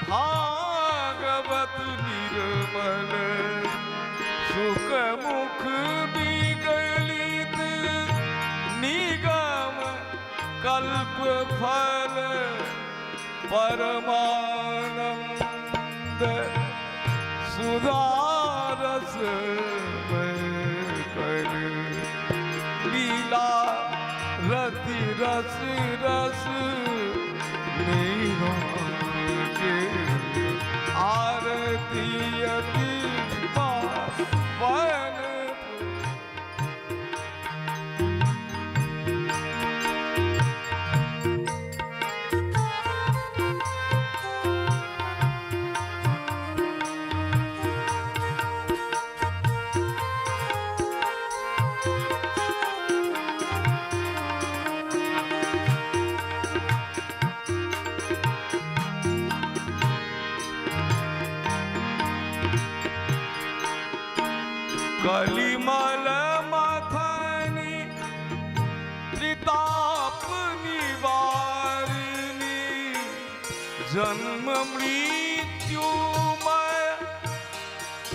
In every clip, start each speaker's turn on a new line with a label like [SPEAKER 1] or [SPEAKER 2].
[SPEAKER 1] भागवत निर्मल सुख मुख विगलित निगम कल्प फल परमानंद सुधारस कर लीला रति रस रस के आरती अति पावन। कलिमल मथनी त्रिताप निवारिणी जन्म मृत्युमय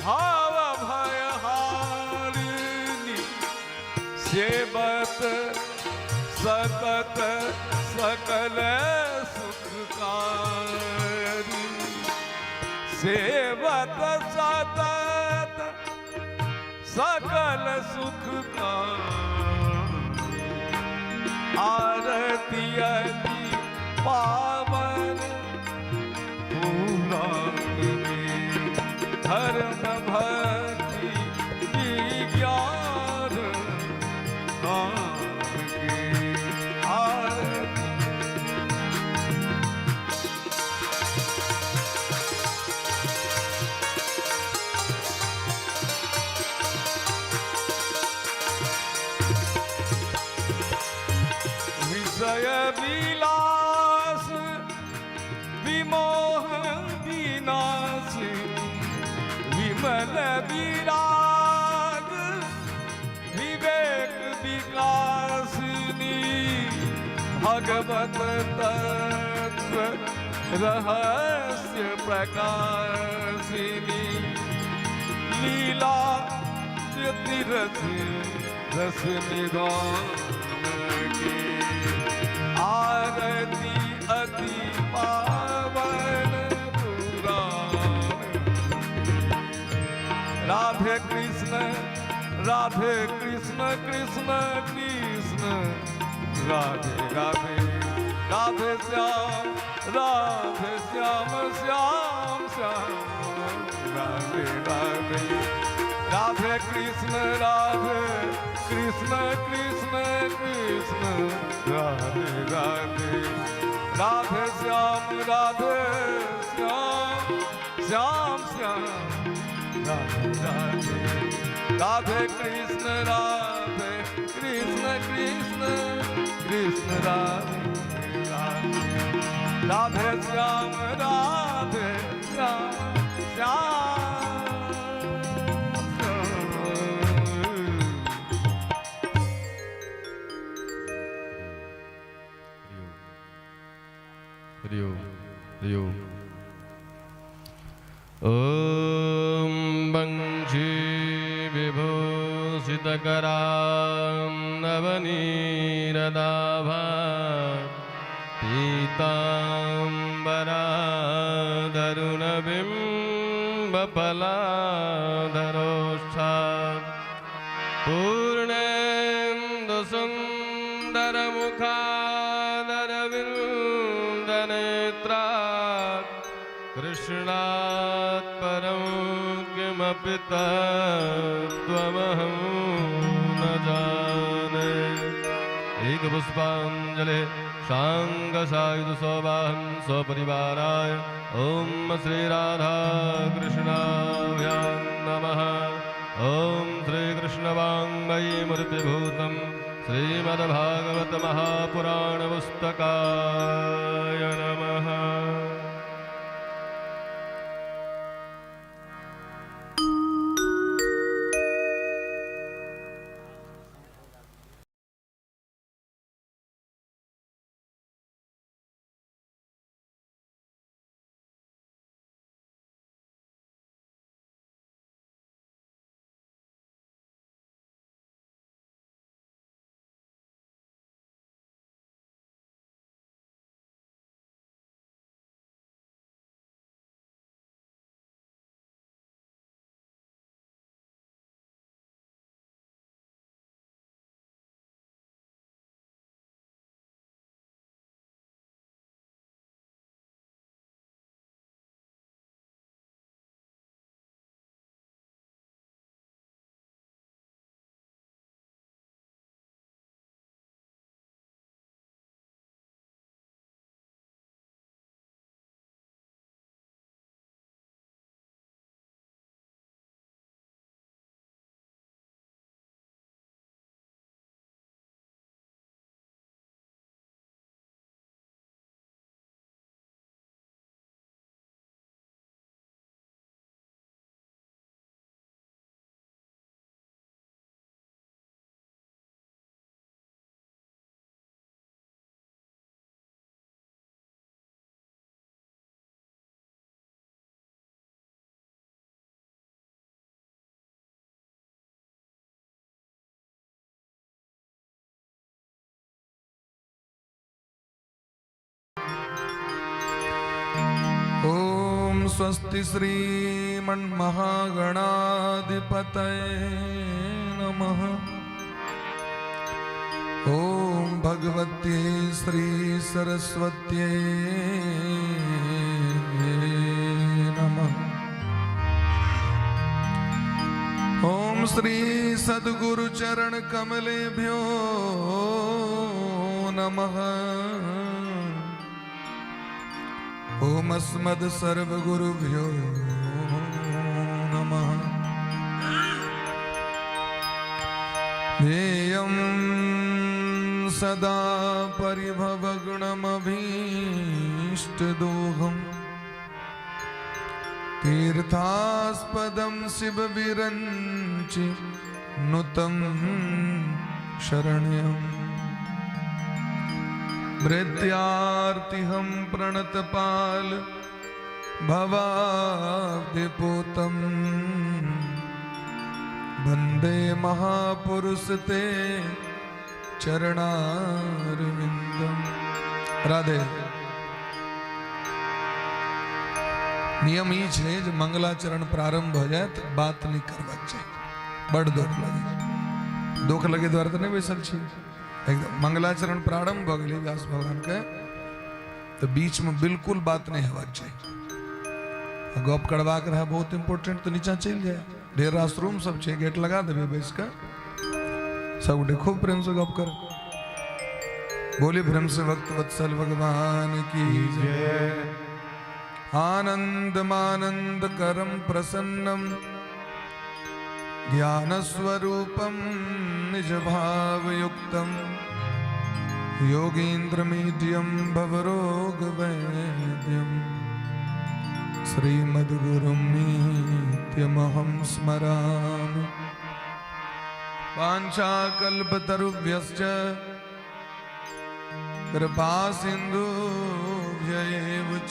[SPEAKER 1] भव भयहारिणी सेवत सतत सकल सुखकारी सेवत सतत सकल सुख का आरती अति पावन पुराण में धर्म भक्ति विज्ञान के आरती। विषय विलास विमोह विनाश विमल विराग विवेक विकासिनी भगवत तत्व रहस्य प्रकाशिनी लीला रस रस निदान के आरती अति पावन पुराण। राधे कृष्ण राधे कृष्ण कृष्ण कृष्ण राधे राधे राधे श्याम राधे श्याम श्याम श्याम राधे राधे राधे कृष्ण राधे कृष्ण कृष्ण कृष्ण राधे राधे राधे श्याम राधे श्याम श्याम श्याम राधे राधे राधे कृष्ण राधे कृष्ण कृष्ण कृष्ण राधे राधे राधे श्याम राधे श्याम श्याम।
[SPEAKER 2] हरि ओम, हरि ओम। ॐ वंशी विभूषितकरां नवनीरदाभा पीताम्बरादरुणबिम्बफलाधरोष्ठा पूर्णेन्दुसुन्दरमुखादरविन्दनेत्रा कृष्णात् परं किमपि तत्त्वमहं न जाने। एकपुष्पाञ्जलि साङ्गसायुधसौवाहं सपरिवाराय ॐ श्रीराधा कृष्णाभ्यां नमः। ॐ श्रीकृष्णवाङ्मयीमूर्तिभूतं श्रीमद्भागवतमहापुराणपुस्तकाय नमः।
[SPEAKER 3] ॐ स्वस्ति श्रीमन्महागणाधिपतये नमः। ॐ भगवत्यै श्री सरस्वत्यै नमः। ॐ श्री सद्गुरु चरण कमलेभ्यो नमः। ॐ अस्मद् सर्वगुरुभ्यो नमः। ध्येयं सदा परिभवगुणमभीष्टदोहम् तीर्थास्पदं शिवविरञ्चि नुतं शरण्यम्। भृत्यार्तिहं प्रणतपाल भवाब्धिपूतं वन्दे महापुरुष ते चरणारविन्दम्। राधे। नियम ई छै जे मंगलाचरण प्रारंभ भऽ जाय तऽ बात नहि करबाक चाही। बड दुख लगे, दुख लगे दुआरे तऽ नहि बैसल छी। एकदम मंगलाचरण प्रारंभ भऽ गेलै व्यास भगवानके, तऽ बीचमे बिल्कुल बात नहि हेबाक चाही। गप करबाक रहै बहुत इम्पोर्टेंट तऽ नीचा चलि जाय, ढेर रास रूम सब छै, गेट लगा देबै, बैस कऽ सब गोटे खूब प्रेमसँ गप कर। बोले प्रेम से भक्त वत्सल भगवान की जय। आनंदमानंद करम प्रसन्नम ज्ञानस्वरूपं निज भावयुक्तं योगीन्द्रमीड्यं भवरोगवैद्यं श्रीमद्गुरुं नित्यमहं स्मरामि। वाञ्छाकल्पतरुभ्यश्च कृपा सिन्धुभ्य एव च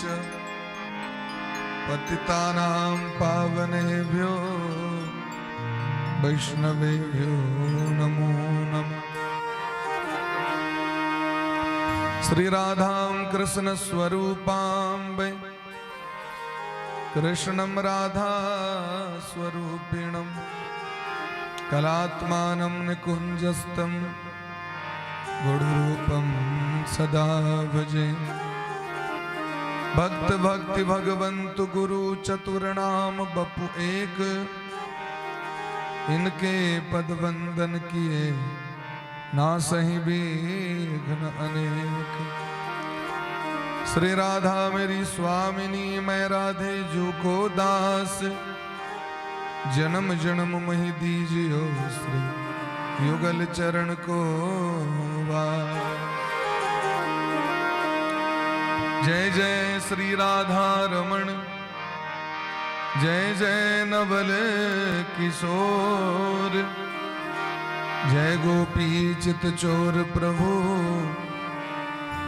[SPEAKER 3] पतितानां पावनेभ्यो वैष्णवेभ्यो नमो नमः। श्री राधां कृष्ण स्वरूपां वै कृष्णं राधा स्वरूपिणं कलात्मानं निकुञ्जस्तं गुरुरूपं सदा भजे। भक्त भक्ति भगवंत गुरु चतुर्नाम बपु एक, इनके पद वंदन किए ना सही विघ्न अनेक। श्री राधा मेरी स्वामिनी, मैं राधे जू को दास, जन्म जन्म मही दीजियो श्री युगल चरण को वास। जय जय श्री राधा रमण, जय जय नवल किशोर, जय गोपी चित चोर प्रभु,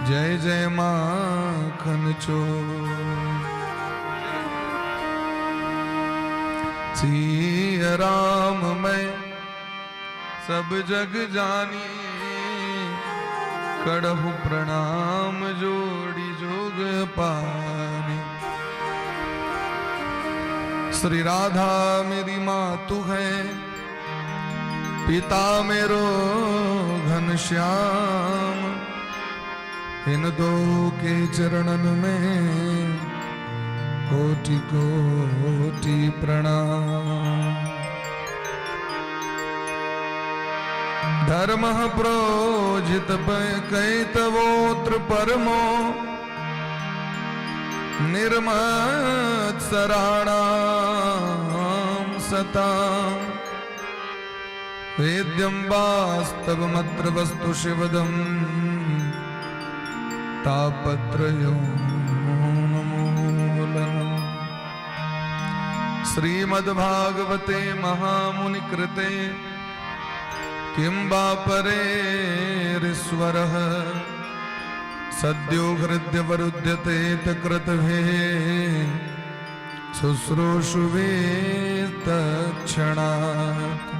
[SPEAKER 3] जय जय माखन चोर। सिय राम मैं सब जग जानी, करहु प्रणाम जोड़ी जोग पानी। श्री राधा मेरी मातु है, पिता मेरो घनश्याम, इन दो के चरणन में कोटि कोटि प्रणाम। धर्म प्रोजित कैतवोत्र परमो, निर्मत्सराणां सतां, वेद्यं वास्तवमत्र वस्तु शिवदं तापत्रयोन्मूलनम्। श्रीमद्भागवते महामुनिकृते किं वा परेरीश्वरः, सद्यो हृद्यवरुध्यते तक्रतुभिः शुश्रूषुभिस्तत्क्षणात्।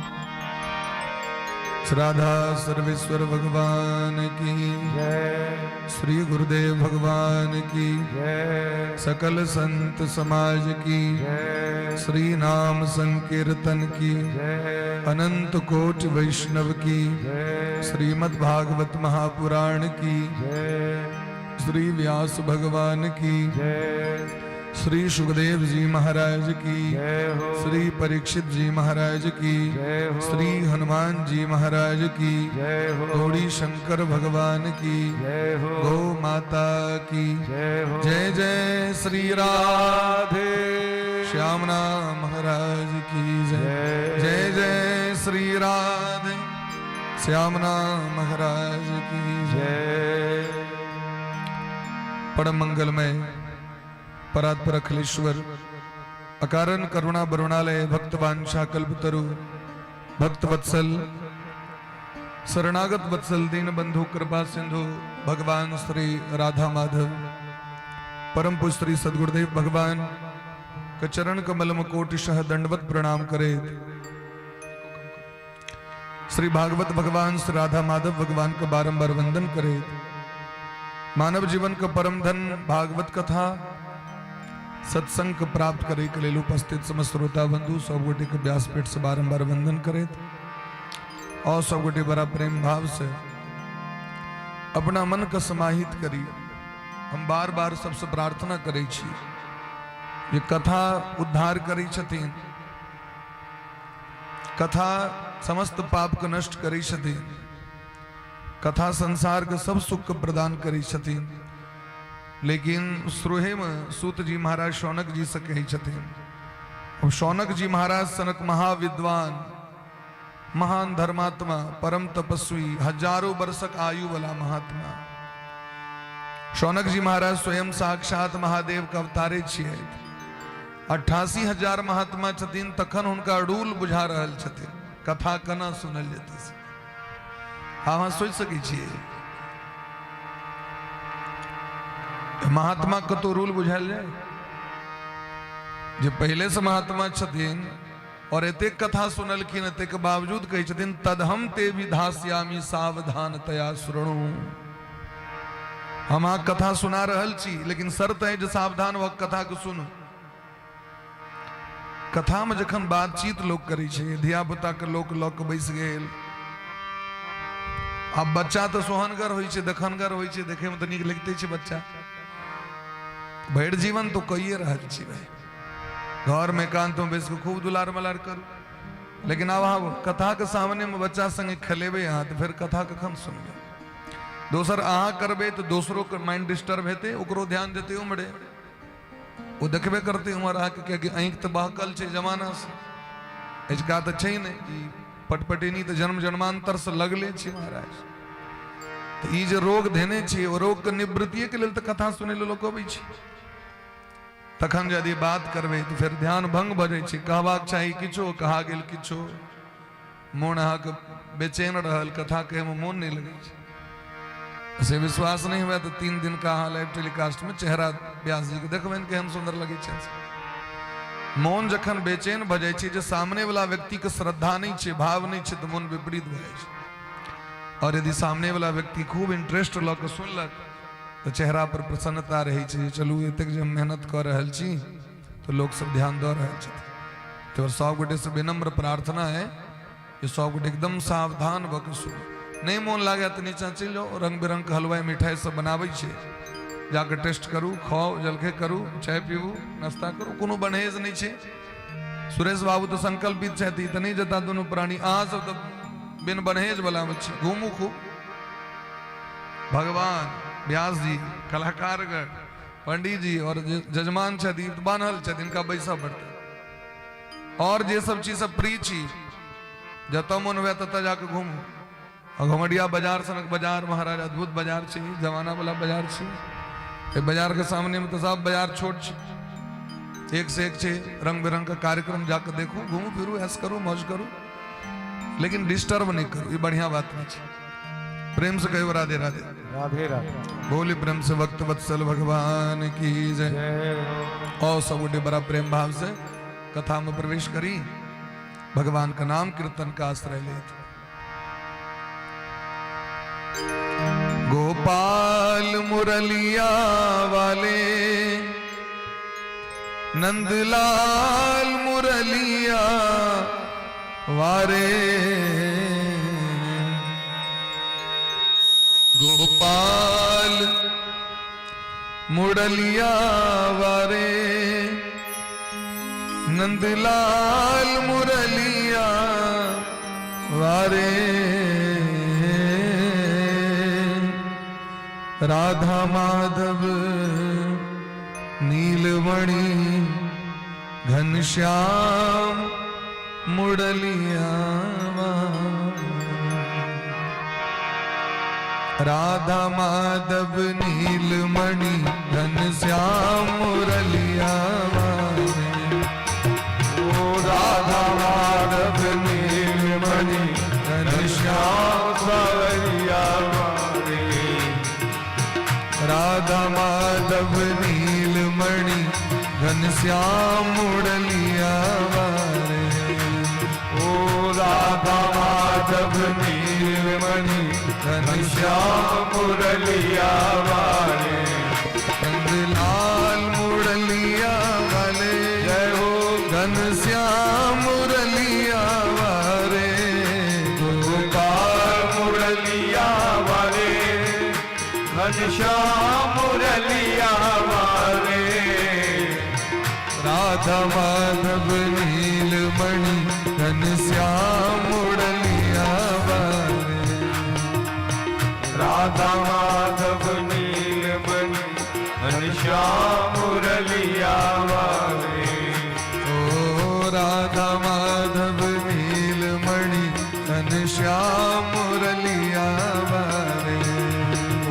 [SPEAKER 3] राधा सर्वेश्वर भगवान की
[SPEAKER 1] जय।
[SPEAKER 3] श्री गुरुदेव भगवान की
[SPEAKER 1] जय।
[SPEAKER 3] सकल संत समाज की
[SPEAKER 1] जय।
[SPEAKER 3] श्री नाम संकीर्तन की
[SPEAKER 1] जय।
[SPEAKER 3] अनंत कोटि वैष्णव की
[SPEAKER 1] जय।
[SPEAKER 3] श्रीमद् भागवत महापुराण की
[SPEAKER 1] जय।
[SPEAKER 3] श्री व्यास भगवान की
[SPEAKER 1] जय।
[SPEAKER 3] श्री सुखदेव जी महाराज की
[SPEAKER 1] जय हो।
[SPEAKER 3] श्री परीक्षित जी महाराज की
[SPEAKER 1] जय हो।
[SPEAKER 3] श्री हनुमान जी महाराज की
[SPEAKER 1] जय हो।
[SPEAKER 3] गौरी शंकर भगवान की
[SPEAKER 1] जय हो।
[SPEAKER 3] गौ माता की
[SPEAKER 1] जय हो।
[SPEAKER 3] जय जय श्री राधे
[SPEAKER 1] राधे
[SPEAKER 3] श्याम नाम महाराज की जय
[SPEAKER 1] जय।
[SPEAKER 3] जय जय श्री राधे श्याम नाम महाराज की जय।
[SPEAKER 1] जय।
[SPEAKER 3] परम मंगलमय परात्पर अखिलेश्वर अकारण करुणा बरुणालय भक्तवांछा कल्पतरु भक्त वत्सल शरणागत वत्सल दीन बंधु कृपा सिंधु भगवान श्री राधा माधव परम पूज्य श्री सदगुरुदेव भगवान के चरण कमल में कोटिशः दंडवत प्रणाम करे। श्री भागवत भगवान श्री राधा माधव भगवान का बारंबार वंदन करे। मानव जीवन का परम धन भागवत कथा सत्संग के प्राप्त करे के लेल उपस्थित समस्त श्रोता बंधु सब गोटे के व्यासपीठ से बारंबार वंदन करे और सब गोटे बड़ा प्रेम भाव से अपना मन के समाहित करी। हम बार बार सबसे प्रार्थना करै छी जे कथा उद्धार करै छथिन, कथा समस्त पाप के नष्ट करै छथिन, कथा संसार के सब सुख के प्रदान करै छथिन। लेकिन शुरुहे में सूत जी महाराज शौनक जी से कहै छथिन। अब शौनक जी महाराज सनक महाविद्वान, महान धर्मात्मा, परम तपस्वी, हजारों वर्षक आयु वाला महात्मा शौनक जी महाराज स्वयं साक्षात महादेव के अवतारे छियै। 88,000 महात्मा छथिन तखन हुनका रूल बुझा रहल छथिन कथा केना सुनल जेतै से। अहाँ सोचि सकै छियै महात्मा कतौ रूल बुझायल जाय? जे पहिले से महात्मा छथिन और एतेक कथा सुनलखिन, एतेक बावजूद कहै छथिन तदहम ते विधास्यामि सावधान तया शृणु। हम अहाँ कथा सुना रहल छी लेकिन शर्त है जे सावधान भऽ कथा के सुनू। कथा में जखन बातचीत लोक करै छै, धिया पुता के लोक लऽ के बैस गेल। आब बच्चा तऽ सोहनगर होइ छै, देखनगर होइ छै, देखै में तऽ नीक लगिते छै बच्चा। भरि जीवन तो कहिए रहल छी भाई, घर में एकांत में बैस के खूब दुलार मलार करू, लेकिन आब अहाँ कथा के सामने में बच्चा संगे खेलेबै अहाँ तऽ फेर कथा कखन सुनबै? दोसर अहाँ करबै तऽ दोसरो के माइंड डिस्टर्ब हेतै, ओकरो ध्यान जेतै उम्हरे, ओ देखबे करतै उम्हर अहाँके, कियाकि आँखि तऽ बहकल छै जमाना से, अजुका तऽ छै नहि, ई पटपटेनी तऽ जन्म जन्मांतर से लगले छै महाराज। तऽ ई जे रोग धेने छै ओ रोग के निवृत्तिये के लेल तऽ कथा सुनै लेल लोक अबै छै। तखन यदि बात करबै तऽ फेर ध्यान भंग भऽ जाइ छै। कहबाक चाही किछो, कहा गेल किछो, मोन अहाँके बेचैन रहल, कथा कहैमे मोन नहि लगै छै। से विश्वास नहि हुए तऽ 3 दिन का अहाँ लाइव टेलीकास्ट में चेहरा व्यास जी के देखबनि केहन सुंदर लगै छै। मोन जखन बेचैन भऽ जाइ छै, जे सामने वाला व्यक्ति के श्रद्धा नहि छै, भाव नहि छै, तऽ मोन विपरीत भऽ जाइ छै। और यदि सामने वाला व्यक्ति खूब इंटरेस्ट लऽ के सुनलक तऽ चेहरा पर प्रसन्नता रहै छै, चलू एतेक जे हम मेहनत कऽ रहल छी तऽ लोक सब ध्यान दऽ रहल छथिन। तऽ सब गोटे से विनम्र प्रार्थना है जे सब गोटे एकदम सावधान भऽ के सुनू। नहि मोन लागै तऽ नीचा चलि जाउ, रंग बिरंग के हलवाई मिठाई सब बनाबै छै, जाके टेस्ट करू, खाउ, जलखै करू, चाय पीबू, नाश्ता करू, कोनो बन्हेज नहि छै। सुरेश बाबू तऽ संकल्पित छथि तऽ नहि जेता दुनू प्राणी, अहाँ सब तऽ बिन बन्हेज वाला मे छी, घूमू खूब। भगवान व्यास जी कलाकारगण पंडित जी और जजमान छथि बान्हल छथि, हिनका बैसऽ पड़तै। और जे सब चीज सब फ्री छी, जतऽ मन हुए ततऽ जाके घूमू। और घमडिया बाजार सनक बाजार महाराज अद्भुत बाजार छै, जमाना वाला बाजार छै। एहि बाजार के सामने में तऽ सब बाजार छोट छै, एक से एक छै, रंग बिरंग के कार्यक्रम जाके देखू, घूमू फिरू, ऐश करू, मौज करू, लेकिन डिस्टर्ब नहीं करू। ये बढ़िया बात नहीं छै। प्रेम से कहियो राधे राधे।
[SPEAKER 1] राधे राधे।
[SPEAKER 3] बोली प्रेम से भक्त वत्सल भगवान की जय।
[SPEAKER 1] जय हो।
[SPEAKER 3] और सब गोटे बड़ा प्रेम भाव से कथा में प्रवेश करी, भगवान का नाम कीर्तन का आश्रय लेते। गोपाल मुरलिया वाले, नंदलाल मुरलिया वारे। गोपाल मुरलिया वारे, नंदलाल मुरलिया वारे। राधा माधव नीलमणि घनश्याम मुरलिया वारे। राधा माधव नीलमणि घनश्याम मुरलिया वारे।
[SPEAKER 1] ओ राधा माधव नीलमणि घनश्याम सावरिया वाले।
[SPEAKER 3] राधा माधव नीलमणि घनश्याम मुरलिया वारे।
[SPEAKER 1] ओ राधा माधव नीलमणि घनश्याम मुरलिया वाले।
[SPEAKER 3] नंदलाल मुरलिया वाले,
[SPEAKER 1] जय हो।
[SPEAKER 3] घनश्याम मुरलिया वारे।
[SPEAKER 1] गोपाल मुरलिया वाले, घनश्याम मुरलिया वाले।
[SPEAKER 3] राधा माधव नीलमणि घनश्याम मुरलिया वारे।
[SPEAKER 1] राधा माधव नीलमणि घनश्याम मुरलिया वाले।
[SPEAKER 3] ओ राधा माधव नीलमणि घनश्याम मुरलिया वारे।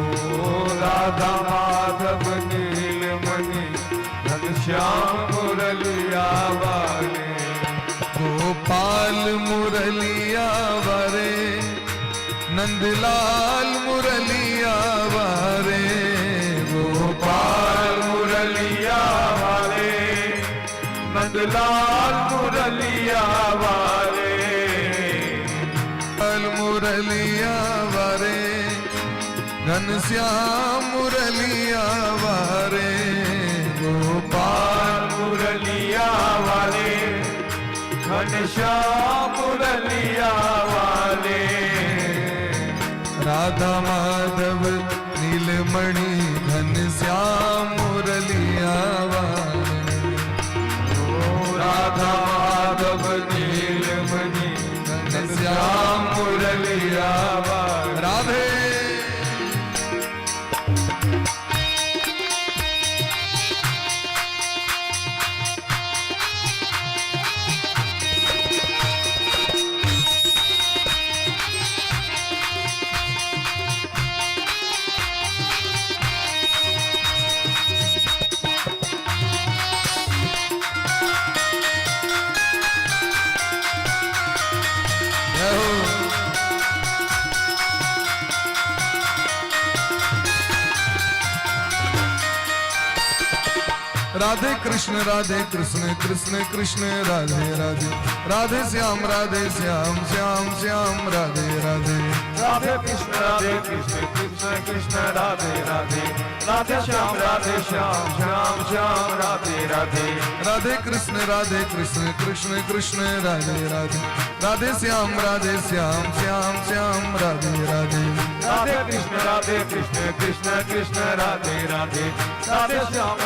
[SPEAKER 1] ओ राधा माधव नीलमणि घनश्याम मुरलिया वाले।
[SPEAKER 3] गोपाल मुरलिया वारे, नंदलाल मुरलिया वारे।
[SPEAKER 1] गोपाल मुरलिया वाले, नंदलाल मुरलिया वाले।
[SPEAKER 3] गोपाल मुरलिया वारे, घनश्याम मुरलिया वारे। गोपाल
[SPEAKER 1] मुरलिया वाले, घनश्याम मुरलिया वाले।
[SPEAKER 3] राधा माधव नीलमणि घनश्याम मुरलिया वारे।
[SPEAKER 1] ओ राधा माधव नीलमणि घनश्याम मुरलिया वाले।
[SPEAKER 3] राधे। जय हो। राधे कृष्ण राधे कृष्ण कृष्ण कृष्ण राधे राधे, राधे श्याम श्याम श्याम राधे राधे।
[SPEAKER 1] राधे कृष्ण कृष्ण कृष्ण राधे राधे, राधे श्याम श्याम श्याम राधे राधे।
[SPEAKER 3] राधे कृष्ण कृष्ण कृष्ण राधे राधे, राधे श्याम श्याम श्याम राधे राधे।
[SPEAKER 1] राधे कृष्ण कृष्ण कृष्ण राधे राधे, राधे श्याम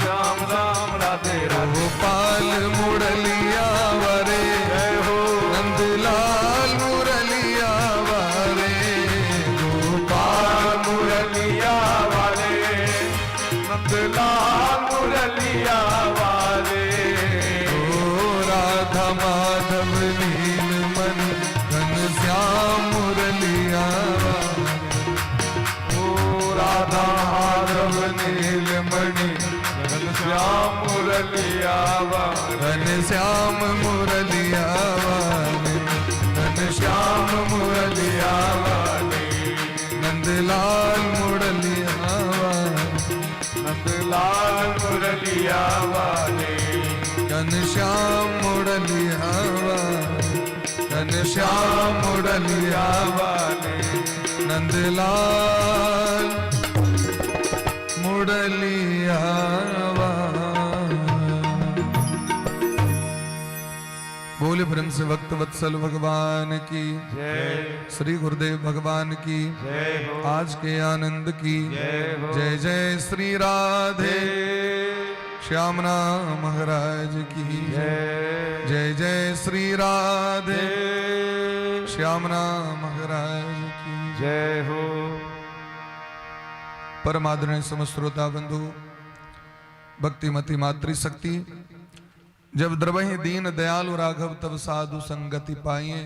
[SPEAKER 1] श्याम श्याम राधे राधे।
[SPEAKER 3] गोपाल मुरलिया वारे,
[SPEAKER 1] जय हो।
[SPEAKER 3] नंदलाल मुरलिया वारे।
[SPEAKER 1] गोपाल मुरलिया वाले, नंदलाल मुरलिया वाले।
[SPEAKER 3] ओ राधा माधव नीलमणि घनश्याम मुरलिया वारे।
[SPEAKER 1] ओ राधा माधव नीलमणि घनश्याम मुरलिया वाले।
[SPEAKER 3] घनश्याम मुरलिया वाले, घनश्याम मुरलिया वाले। नंदलाल मुरलिया वाले,
[SPEAKER 1] नंदलाल मुरलिया वाले।
[SPEAKER 3] घनश्याम मुरलिया वाले, घनश्याम मुरलिया
[SPEAKER 1] वाले।
[SPEAKER 3] नंदलाल मुरलिया। बोले प्रेम से भक्त वत्सल भगवान की
[SPEAKER 1] जय।
[SPEAKER 3] श्री गुरुदेव भगवान की
[SPEAKER 1] जय हो।
[SPEAKER 3] आज के आनंद की
[SPEAKER 1] जय हो।
[SPEAKER 3] जय जय श्री राधे श्याम नाम महाराज की
[SPEAKER 1] जय।
[SPEAKER 3] जय जय श्री राधे श्याम नाम महाराज की
[SPEAKER 1] जय हो।
[SPEAKER 3] परम आदरणीय समस्त श्रोता बंधु, भक्तिमती मातृशक्ति, जब द्रवहि दीन दयालु राघव तब साधु संगति पाइए।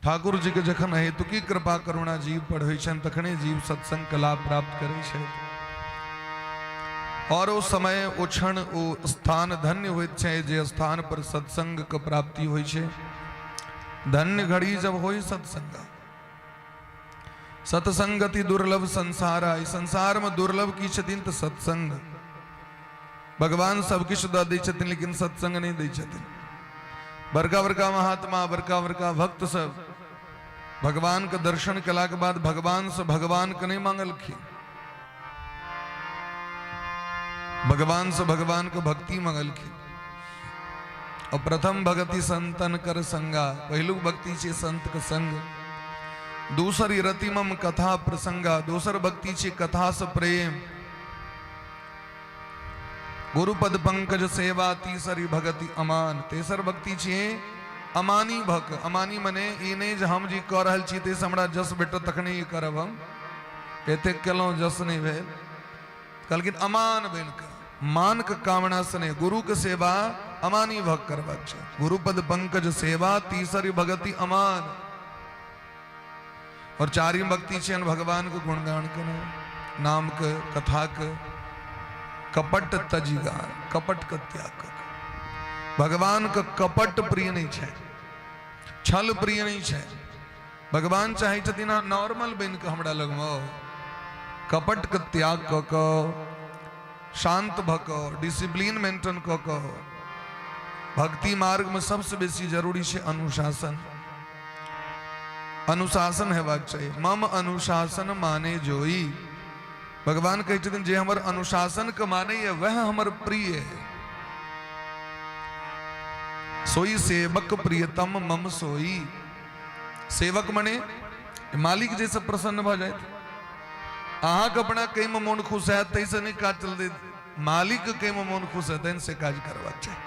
[SPEAKER 3] ठाकुर जी के जखन हेतु की कृपा करुणा जीव पर होइ छनि तखने जीव सत्संग के लाभ प्राप्त करै छथि और ओ समय ओ क्षण ओ स्थान धन्य होइत छै जे स्थान पर सत्संग के प्राप्ति होइ छै। धन्य घड़ी जब होई सत्संग। सत्संगति दुर्लभ संसार। ई संसार में दुर्लभ की छथिन तऽ सत्संग। भगवान सब किछु दऽ दै छथिन लेकिन सत्संग नहि दै छथिन। बड़का बड़का महात्मा, बड़का बड़का भक्त सब भगवान के दर्शन केला के बाद भगवान से भगवान के नहीं मांगलखिन, भगवान से भगवान के भक्ति मांगलखिन। और प्रथम भगति संतन कर संगा, पहिलुक भक्ति छे संत के संग। दूसरी रतिमम कथा प्रसंगा, दोसर भक्ति छे कथा से प्रेम। गुरुपद पंकज सेवा तीसरी भगति अमान, तेसर भक्ति छे अमानी भक। अमानी मने ई नहीं जे हम जी कऽ रहल छी ताहिसँ हमरा जस भेटत तखने ई करब, हम एतेक केलहुँ जस नहि भेल। कहलखिन अमान बनि कऽ, मान के कामना से नहि, गुरु के सेवा अमानी भक करबाक छै। गुरुपद पंकज सेवा तीसरी भगति अमान। और चारिम भक्ति छनि भगवान के गुणगान केनाइ, नाम के, कथा के, कपट तजिगान, कपट के त्याग कऽ। भगवान के कपट प्रिय नहीं छै, छल प्रिय नहीं छै। भगवान चाहै छथिन अहाँ नॉर्मल बनि कऽ हमरा लगमे आउ, कपट के त्याग कऽ कऽ, शांत भऽ कऽ, डिसिप्लिन मेंटेन कऽ कऽ। भक्ति मार्ग में सबसे बेसी जरूरी छै अनुशासन। अनुशासन हेबाक चाही। मम अनुशासन माने जोई, भगवान कहै छथिन जे हमर अनुशासन के मानैए वह हमर प्रिय है। सोई सेवक प्रियतम मम सोई। सेवक मने मालिक जैसे प्रसन्न भऽ जाइत। अहाँके अपना कईमे मोन खुश हैत ताहिसँ नहि काज चलतै, मालिक कईमे मोन खुश हेतनि से काज करबाक चाही।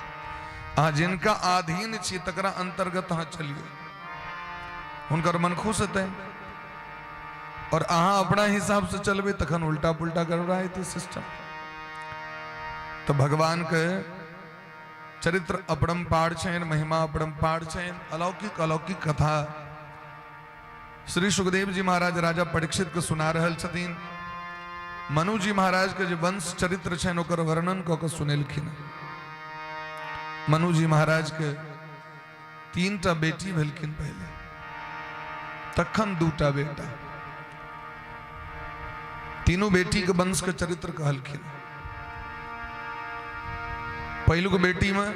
[SPEAKER 3] अहाँ जिनका अधीन छी तकरा अंतर्गत अहाँ चलियौ, हुनकर मन खुश हेतनि। और अहाँ अपना हिसाब से चलबै तखन उल्टा पुल्टा गड़बड़ा हेतै सिस्टम। तऽ भगवान के चरित्र अपरम्पार छनि, महिमा अपरम्पार छनि, अलौकिक अलौकिक कथा श्री सुखदेव जी महाराज राजा परीक्षित के सुना रहल छथिन। मनु जी महाराज के जे वंश चरित्र छनि ओकर वर्णन कऽ के सुनेलखिन। मनु जी महाराज के 3टा बेटी भेलखिन पहिले, तखन 2टा बेटा। तीनू बेटी के वंश के चरित्र कहलखिन। पहिलुक बेटी में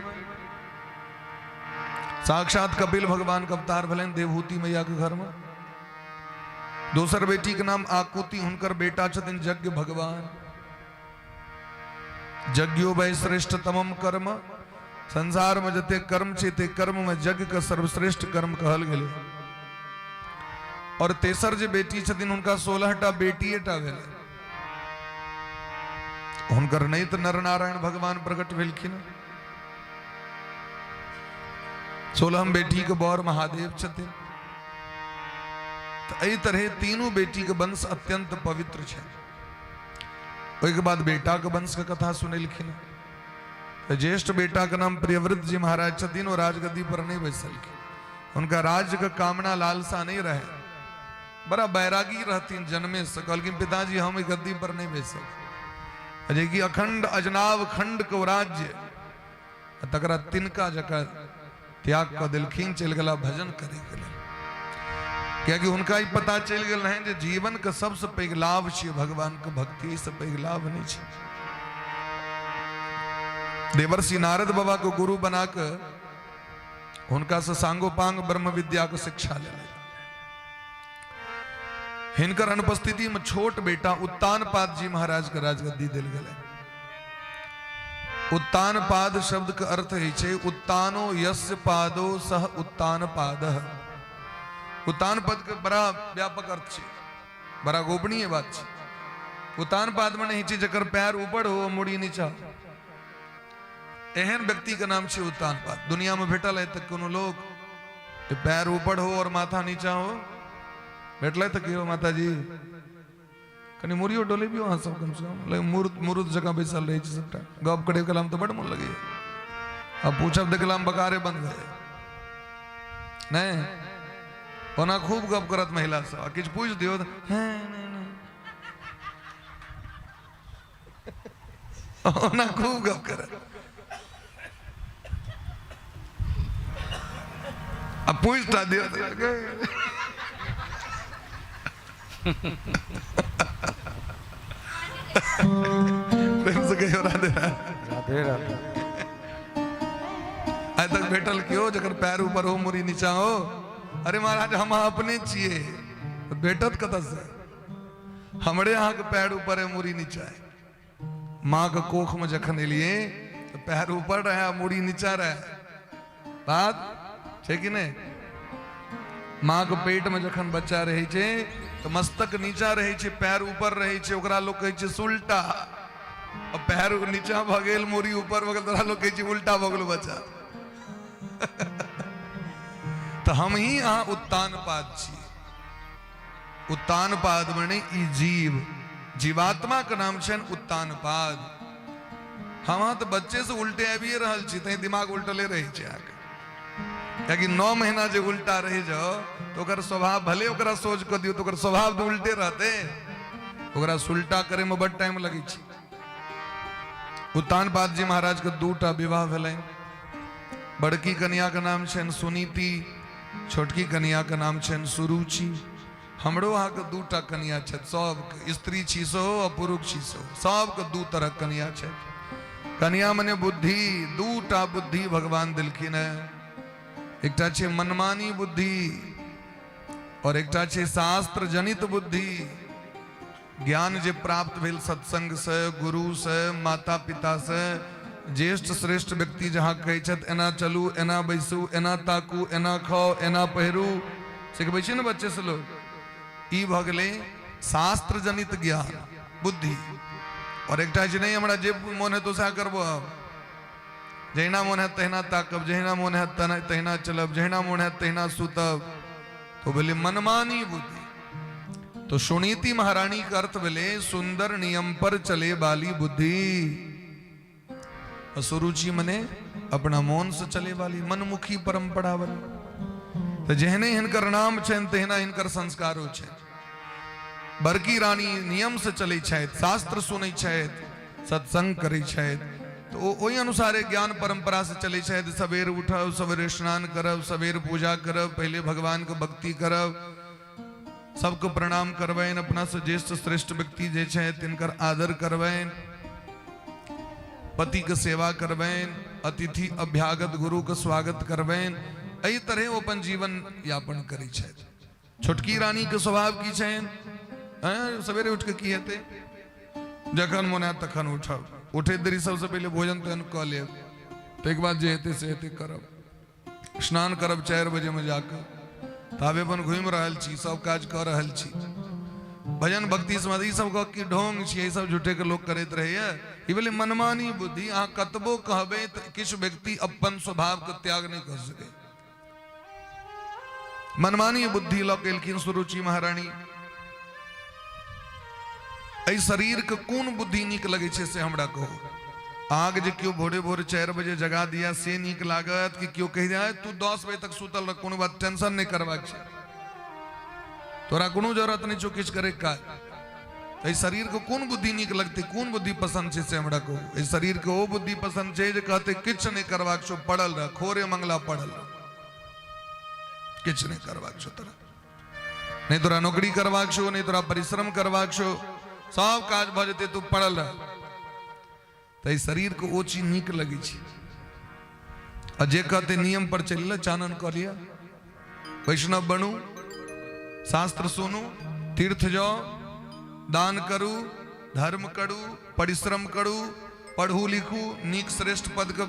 [SPEAKER 3] साक्षात कपिल भगवान के अवतार भेलनि देवहूति मैया के घर में। दोसर बेटी के नाम आकुति, हुनकर बेटा छथिन यज्ञ भगवान। यज्ञो वै श्रेष्ठतमम कर्म, संसार में जते कर्म छै ते कर्म में यज्ञ के सर्वश्रेष्ठ कर्म कहल गेलै। और तेसर जे बेटी छथिन हुनका 16टा बेटीएटा भेलै, हुनकर नहि तऽ नरनारायण भगवान प्रकट भेलखिन। 16 बेटी के बर महादेव छथिन। तऽ एहि तरहे तीनू बेटी के वंश अत्यंत पवित्र छै। ओहिके बाद बेटा के वंश के कथा सुनेलखिन। तऽ ज्येष्ठ बेटा के नाम प्रियव्रत जी महाराज छथिन। ओ राजगद्दी पर नहीं बैसलखिन, हुनका राज्य के कामना लालसा नहीं रहे, बड़ा बैरागी रहथिन जन्मे से। कहलखिन पिताजी हम गद्दी पर नहीं बैसल, जे कि अखंड अजनाव खंड के राज्य तकरा तिनका जकाँ त्याग कऽ देलखिन, चलि गेला भजन करे के लेल। कियाकि हुनका ई पता चलि गेल रहनि जे जीवन के सबसे पैघ लाभ छियै भगवान के भक्ति, एहिसँ पैघ लाभ नहि छै। देवर्षि नारद बाबा के गुरु बना के हुनका से सांगोपांग ब्रह्म विद्या के शिक्षा लेले। हिनकर अनुपस्थिति में छोट बेटा उत्तानपाद जी महाराज के राजगद्दी देल गेलै। उत्तानपाद शब्द के अर्थ होइ छै उत्तानो यस्य पादो सह उत्तानपादः। उत्तानपद के बड़ा व्यापक अर्थ छै, बड़ा गोपनीय बात छै। उत्तानपाद में नहीं छै जकर पैर ऊपर हो मुड़ी नीचा, एहन व्यक्ति के नाम छै उत्तानपाद। दुनिया में भेटल है तक कोनो लोग पैर ऊपर हो और माथा नीचा हो? भेटल तऽ केओ? माता जी कनि मुड़ियो डोलेबियो अहाँ सब कम से कम। मुरुत मुरुत जकाँ बैसल रहै छी सबटा। गप करे कलाम तऽ बड मोन लगैया, आ पूछब देखलाम बकारे बंद भऽ जाय। नहि ओना खूब गप करत महिला सब, आ किछु पूछि दियौ तऽ ओना खूब गप करत, आ पूछि टा दियौ। प्रेम से कहियो राधे राधे
[SPEAKER 1] राधे।
[SPEAKER 3] आइ तक भेटल केओ जकर पैर ऊपर हो मुड़ी नीचा हो? अरे महाराज हम अहाँ अपने छियै, भेटत कतऽ से? हमरे अहाँके पैर ऊपर है मुड़ी नीचा है। माँ के कोख में जखन एलिए तो पैर ऊपर रहे मुड़ी नीचा रहे, बात छै कि नहीं? माँ के पेट में जखन बच्चा रहे छै तो मस्तक नीचा रहे छै, पैर ऊपर रहे छै, ओकरा लोग कहै छै सुलटा। और पैर नीचा भऽ गेल मुड़ी ऊपर भऽ गेल, तोरा लोग कहै छै उल्टा भऽ गेल बच्चा। तऽ हम ही अहाँ उत्तानपाद छी। उत्तानपाद मने ई जीव, जीवात्मा के नाम छनि उत्तानपाद। हम अहाँ तऽ बच्चे से उल्टे आबिए रहल छी, तैं दिमाग उल्टले रहै छै अहाँके। कियाकि 9 महीना जे उल्टा रहि जाओ तो ओकर स्वभाव भले ओकरा सोच कऽ दियौ तऽ ओकर स्वभाव तऽ उल्टे रहतै, ओकरा सुलटा करे में बड टाइम लगै छै। उत्तानपाद जी महाराज के 2टा विवाह भेलनि। बड़की कन्या के नाम छनि सुनीति, छोटकी कन्या के नाम छनि सुरुचि। हमरो अहाँके 2टा कन्या छथि, सबके स्त्री छी सेहो आ पुरुष छी सेहो, सबके 2 तरहक कन्या छथि। कन्या मने बुद्धि, 2टा बुद्धि भगवान देलखिन है। एकटा छै मनमानी बुद्धि और एकटा छै शास्त्र जनित बुद्धि। ज्ञान जे प्राप्त भेल सत्संग से, गुरु से, माता पिता से, ज्येष्ठ श्रेष्ठ व्यक्ति जहाँ कहै छथि एना चलू, एना बैसू, एना ताकू, एना खाओ, एना पहिरू, सिखबै छै ने बच्चे से लोग। ई भऽ गेलै शास्त्र जनित ज्ञान बुद्धि। और एकटा छै नहीं हमरा जे मोन हेतौ सएह करबो, हम जहिना मोन हैत तहिना ताकब, जहिना मोन हैत तहिना चलब, जहिना मोन हैत तहिना सुतब, तो भेलै मनमानी बुद्धि। तो सुनीति महारानी के अर्थ भेलै सुंदर नियम पर चले वाली बुद्धि। और सुरुचि मने अपना मोन से चले वाली मनमुखी परंपरा वाली। तो जेहने हिनकर नाम छनि तहिना हिनकर संस्कारो छनि। बड़की रानी नियम से चलै छथि, शास्त्र सुनै छथि, सत्संग करै छथि, तो ओहि अनुसारे ज्ञान परंपरा से चलै छथि। सवेर उठब, सवेरे स्नान करब, सवेर पूजा करब, पहले भगवान के भक्ति करब, सबके प्रणाम करबनि, अपना से ज्येष्ठ श्रेष्ठ व्यक्ति जे छथि तिनकर आदर करबनि, पति के सेवा करबनि, अतिथि अभ्यागत गुरु के स्वागत करबनि। एहि तरह ओ अपन जीवन यापन करै छथि। छोटकी रानी के स्वभाव की छनि? सवेरे उठ के की हेतै, जखन मोन हैत तखन उठब, उठैत देरी सबसे पहिले भोजन तोजन कऽ लेब, ताहिके बाद जे हेतै से हेतै करब, स्नान करब 4 बजे में जाकर, ताबे अपन घूमि रहल छी, सब काज कऽ रहल छी, भजन भक्ति समाधि ई सब गप की ढोंग छी, ई सब झूठे के लोग करैत रहैया। ई भेलै मनमानी बुद्धि। अहाँ कतबो कहबै तऽ किछु व्यक्ति अपन स्वभाव के त्याग नहि कऽ सकै। मनमानी बुद्धि लऽ के एलखिन सुरुचि महारानी। एहि शरीर के कोन बुद्धि नीक लगै छै से हमरा कहू। अहाँके जे केओ भोरे भोरे 4 बजे जगा दिया से नीक लागत कि केओ कहि दिया तू 10 बजे तक सुतल रह, कोनो बात टेंशन नहि करबाक छै, तोरा कोनो जरूरत नहि छौ किछु करैके काज। एहि शरीर के कोन बुद्धि नीक लगतै, कोन बुद्धि पसंद छै से हमरा कहू। एहि शरीर के ओ बुद्धि पसंद छै जे कहतै किछु नहि करबाक छौ, पड़ल रह, खोरे मंगला पड़ल रह, किछु नहि करबाक छौ तोरा, नहि तोरा नौकरी करबाक छौ, नहि तोरा परिश्रम करबाक छौ, सब काज भऽ जेतै, तू पड़ल रह। तऽ एहि शरीर के ओ चीज नीक लगै छै। आ जे कहतै नियम पर चलि ले, चानन कऽ लिअ, वैष्णव बनू, शास्त्र सुनू, तीर्थ जाओ, दान करू, धर्म करू, परिश्रम करू, पढ़ू लिखू, नीक श्रेष्ठ पद के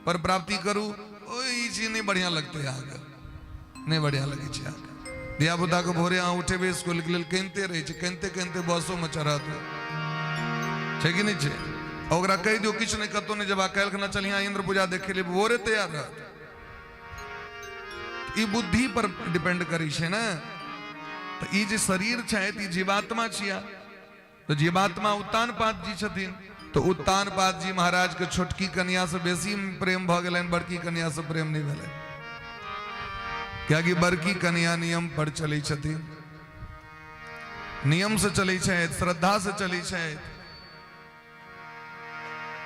[SPEAKER 3] पर प्राप्ति करू। ओ ई चीज नहीं बढ़िया लगते अहाँके, नहीं बढ़िया लगे छै अहाँके। धिया पुता के भोरे अहाँ उठेबै स्कूल के लेल, कनिते रहै छै, कनिते कनिते बसोमे चढ़त छै कि नहि छै? ओकरा कहि दियौ किछु नहि, कतहु नहि जेबा, काल्हि खना चलिहाँ इंद्र पूजा देखे लिए, भोरे तैयार रहत। ई बुद्धि पर डिपेंड करै छै ने। तऽ ई जे शरीर छै, ई जीवात्मा छिया, तऽ जीवात्मा उत्तानपाद जी छथिन। तऽ उत्तानपाद जी महाराज के छोटकी कन्या से बेसी प्रेम भऽ गेलनि, बड़की कन्या से प्रेम नहि भेलनि, कियाकि बड़की कन्या नियम पर चलै छथिन, नियम से चलै छथि, श्रद्धा से चलै छथि।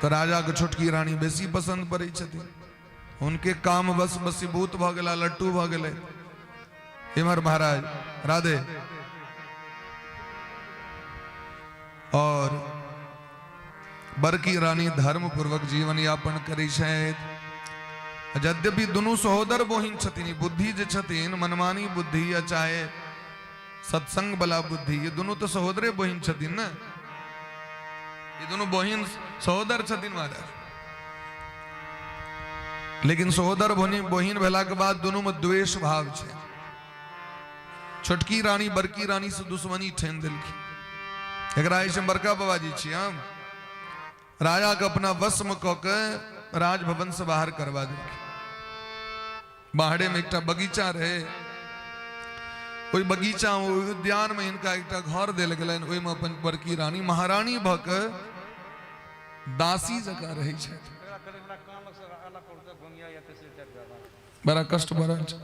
[SPEAKER 3] तऽ राजा के छोटकी रानी बेसी पसंद पड़ै छथिन। उनके काम बस बसीभूत भऽ गेला, लट्टू भऽ गेलै। इम्हर महाराज राधे और बड़की रानी धर्म पूर्वक जीवन यापन करै छथि। यद्यपि दुनू सहोदर बहिन छथिन, बुद्धि जे छथिन मनमानी बुद्धि या चाहे सत्संग वाला बुद्धि, ये दुनू तो सहोदरे बहिन छथिन ने, ये दुनू बहिन सहोदर छथिन महाराज। लेकिन सहोदर बहिन भेला के बाद दुनू में द्वेष भाव छै। छोटकी रानी बड़की रानी से दुश्मनी ठानि देलखिन। एकरा ऐसे बड़का बाबाजी छी हम, राजा के अपना वश में कऽ के राजभवन से बाहर करवा देलखिन। बाहरे में एकटा बगीचा रहे, ओहि बगीचा ओहि उद्यान में हिनका एकटा घर देल गेलनि। ओहिमे अपन बड़की रानी महारानी भऽ के दासी जकाँ रहै छथि। बड़ा कष्ट भऽ रहल छै,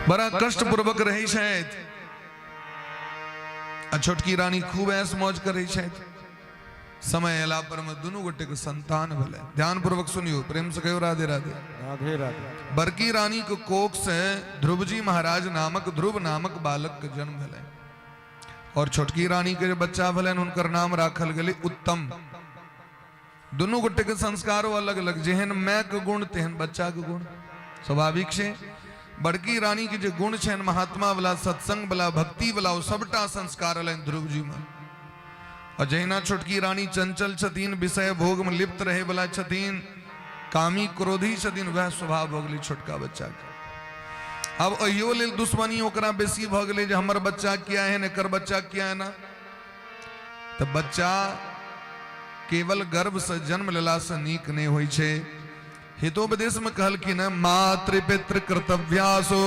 [SPEAKER 3] बड़ा कष्ट पूर्वक रहै छथि। आ छोटकी रानी खूब ऐश मौज करै छथि। समय अयला पर में दुनू गोटे के संतान भेलै। ध्यान पूर्वक सुनियो, प्रेम से कहियो राधे राधे।
[SPEAKER 1] राधे राधे।
[SPEAKER 3] बड़की रानी के कोख से ध्रुवजी महाराज नामक ध्रुव नामक बालक के जन्म भेलै और छोटकी रानी के जे बच्चा भेलनि हुनकर नाम राखल गेलै उत्तम। दुनू गोटे के संस्कारो अलग अलग, जेहन माय के गुण तेहन बच्चा के गुण, स्वाभाविक छै। बड़की रानी के जे गुण छनि महात्मा वाला, सत्संग वाला, भक्ति वाला, ओ सबटा संस्कार एलनि ध्रुव जी में। और जहिना छोटकी रानी चंचल छथिन, विषय भोग में लिप्त रहे वाला छथिन, कामी क्रोधी छथिन, वएह स्वभाव भऽ गेलै छोटका बच्चा के। अब अहियो लेल दुश्मनी ओकरा बेसी भऽ गेलै जे हमर बच्चा किया एहन, एकर बच्चा किया एना। तऽ बच्चा केवल गर्भ से जन्म लेला से नीक नहि होइ छै। हितोपदेश में कहलखिन हँ, मातृ पितृ कर्तव्यासो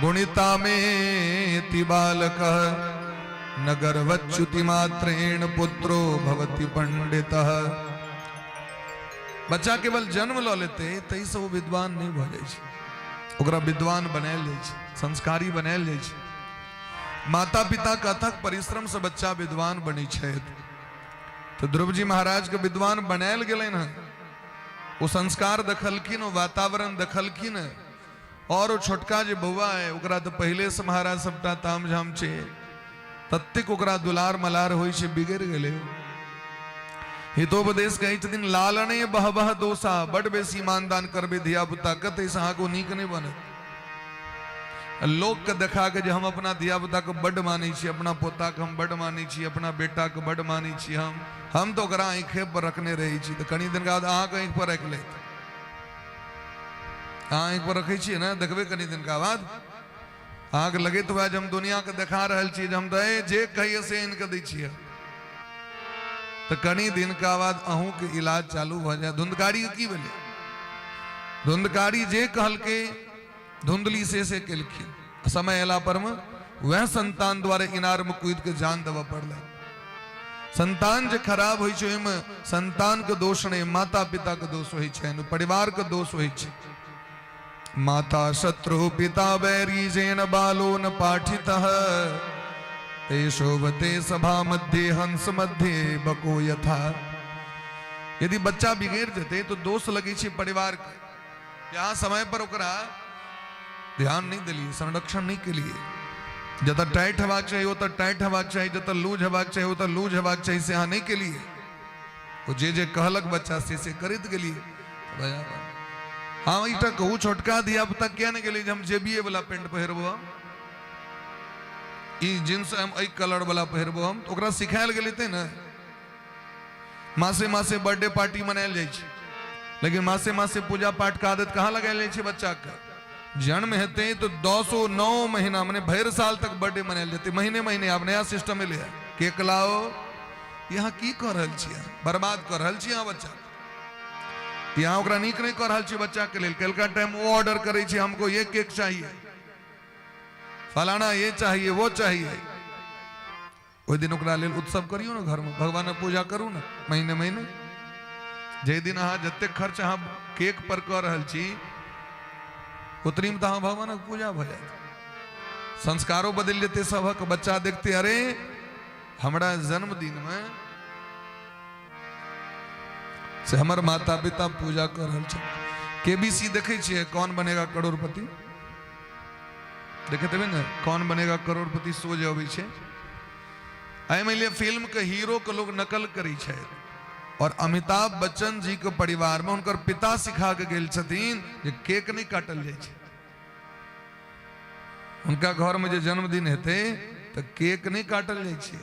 [SPEAKER 3] गुणिता में बालक न गर्भच्युति मात्रेण पुत्रो भवति पंडितः। बच्चा केवल जन्म लऽ लेतै ताहिसँ ओ विद्वान नहि भऽ जाइ छै, ओकरा विद्वान बनायल जाइ छै, संस्कारी बनायल जाइ छै। माता पिता के अथक परिश्रम से बच्चा विद्वान बनै छथि। तऽ ध्रुव जी महाराज के विद्वान बनायल गेलनि हँ, ओ संस्कार देखलखिन, ओ वातावरण देखलखिन। और ओ छोटका जे बौआ है ओकरा तऽ पहिले से महाराज सबटा ताम झाम छै, ततेक ओकरा दुलार मलार होइ छै, बिगड़ि गेलै। हितोपदेश कहै छथिन लालने बह बह दोसा, बड बेसी मानदान करबै धिया पुता के ताहिसँ अहाँके ओ नीक नहि बनत। लोक के देखा के जे हम अपना धिया पुता के बड मानै छी, अपना पोता के हम बड मानै छी, अपना बेटा के बड मानै छी, हम तऽ ओकरा आँखे पर रखने रहै छी, तऽ कनि दिन बाद अहाँके आँखि पर राखि लेत। अहाँ आँखि पर रखै छियै ने, देखबै कनि दिनका बाद अहाँके लगैत हुए जे हम दुनिया के देखा रहल छी जे हम तऽ जे कहिए से आनि कऽ दै छियै, तऽ कनि दिनका बाद अहूँके इलाज चालू भऽ जायत। धुंधकारी की भेलै? धुंधकारी जे कहलकै धुंधली से केलखिन। समय अयला पर में वएह संतान द्वारे इनार में कूद के जान देबऽ पड़लै। संतान जे खराब होइ छै ओहिमे संतान के दोष नहि, माता पिता के दोष होइ छै, परिवार के दोष होइ छै। माता शत्रु पिता बैरी जेन बालो न पाठितः ते शोभते सभा मध्ये हंस मध्ये बको यथा। यदि बच्चा बिगड़ि जेतै तो दोष लगै छै परिवार के, यहाँ समय पर ओकरा ध्यान नहीं दिलिए, संरक्षण नहीं के लिए। जतऽ टाइट हेबाक चाही ओतऽ टाइट हेबाक चाही, जतऽ लूज हेबाक चाही ओतऽ लूज हेबाक चाही, से अहाँ नहीं के लिए। ओ जे जे कहलक बच्चा से से करैत गेलिए। हाँ एकटा कहू, छोटका धिया पुता किया नहीं गेलै जे हम जेबीए वाला पेंट पहिरबो? ई जींस हम एहि कलर वाला पहिरबो हम, तऽ ओकरा सिखायल गेलै ते ने। मासे मासे बर्थडे पार्टी मनायल जाइ छै, लेकिन मासे मासे पूजा पाठ के आदत कहाँ लगायल जाइ छै बच्चा के? जन्म हेतै तऽ 10 9 महीना, मने भरि साल तक बर्थडे मनायल जेतै, महीने महीने। आब नया सिस्टम एलै, केक लाओ। यहाँ की कऽ रहल छियै? बर्बाद कऽ रहल छियै अहाँ बच्चा। यहाँ ओकरा नीक नहि कऽ रहल छियै बच्चा के लेल। कलका टाइम ओ ऑर्डर करै छै, हमको ये केक चाहिए, फलाना ये चाहिए, वो चाहिए। ओहि दिन ओकरा लेल उत्सव करियौ ने घरमे, भगवानक पूजा करू ने महीने महीने। जाहि दिन अहाँ जतेक खर्च अहाँ केक पर कऽ रहल छी, ओतरीमे तऽ अहाँ भगवानक पूजा भऽ जायत, संस्कारो बदलि जेतै सभक। बच्चा देखते, अरे हमरा जन्मदिनमे से हमर माता पिता पूजा कऽ रहल छै। केबीसी देखै छियै? कौन बनेगा करोड़पति देखैत हेबै ने? कौन बनेगा करोड़पति शो जे अबै छै, एहिमे लिए फिल्म के हीरो के लोग नकल करै छै। और अमिताभ बच्चन जी के परिवार में हुनकर पिता सिखा के गेल छथिन जे केक नहि काटल जाइ छै। हुनका घर में जे जन्मदिन हेतै तऽ केक नहि काटल जाइ छै।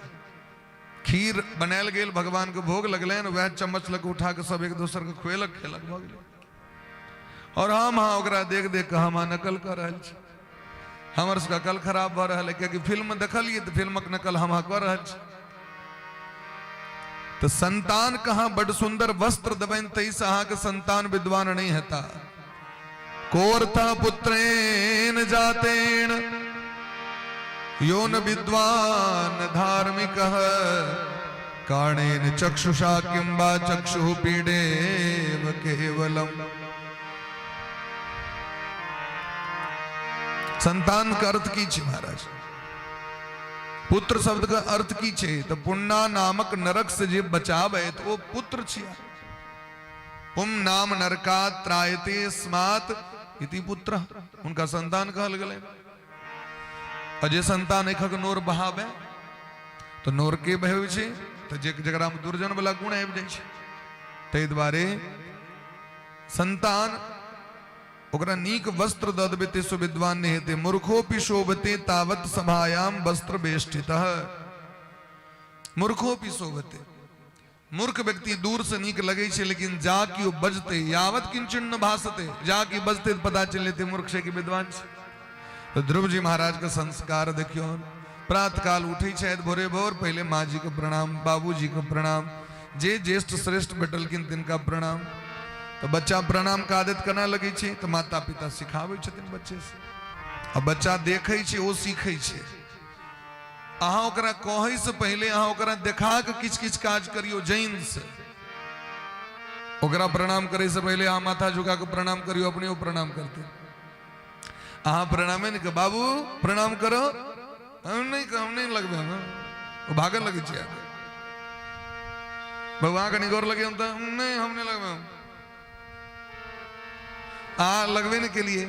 [SPEAKER 3] खीर बनायल गेल, भगवान के भोग लगलनि, वएह चम्मच लऽ के उठा के सब एक दोसर के खुएलक, खेलक, भऽ गेलै। और हम हाँ ओकरा देख देख कऽ हम नकल कऽ रहल छी। हमर सबके अकल खराब भऽ रहल है, कियाकि फिल्म देखलियै तऽ फिल्मक नकल हम कऽ रहल छी। तऽ संतान कहाँ बड सुंदर वस्त्र देबनि, ताहिसँ अहाँके संतान विद्वान नहि हेता। कोर्थ पुत्रेण जातेन यो न विद्वान धार्मिक, काणेन चक्षुषा किंबा चक्षु पीडेव केवलम। संतान के अर्थ की छै महाराज? पुत्र शब्द के अर्थ की छै? तऽ पुन्ना नामक नरक से जे बचावे तऽ ओ पुत्र छियै। पुम नाम नरका त्रायते स्मात् इति पुत्र, हुनका संतान कहल गेलै। आ जे संतान एकक नोर बहावे, तऽ नोर के बहबै छै? तऽ जे जकरा मे दुर्जन वाला गुण आबि जाइ छै। ताहि दुआरे संतान ओकरा नीक वस्त्र दऽ देबै ते सुविद्वान नहि हेतै। मूर्खोपि शोभते तावत सभायाम वस्त्र वेष्टित। मूर्खोपि शोभते, मूर्ख व्यक्ति दूर से नीक लगै छै, लेकिन जा कि ओ बजते, यावत किंचन न भासते, जा कि बजते तऽ पता चलि जेतै मूर्ख छै कि विद्वान छै। तऽ ध्रुव जी महाराज के संस्कार देखियौ। प्रात काल उठै छथि भोरे भोर, पहिले माँ जी के प्रणाम, बाबूजी के प्रणाम, जे ज्येष्ठ श्रेष्ठ भेटलखिन तिनका प्रणाम। तऽ बच्चा प्रणाम के आदत केना लगै छै? तऽ माता पिता सिखाबै छथिन बच्चे से। आ बच्चा देखै छै, ओ सीखै छै। अहाँ ओकरा कहै से पहिले अहाँ ओकरा देखा के किछु किछु काज करियौ। जैन से ओकरा प्रणाम करै से पहिले अहाँ माथा झुका के प्रणाम करियौ, अपने ओ प्रणाम करते। अहाँ प्रणामे नहि, बाबू प्रणाम करो, हम नहि, हम नहि लगबै, हम ओ भागल लगै छै। बौआ कनि गोर लगे तऽ नहि, हम नहि लगबै। हम अहाँ लगबे नहि केलिए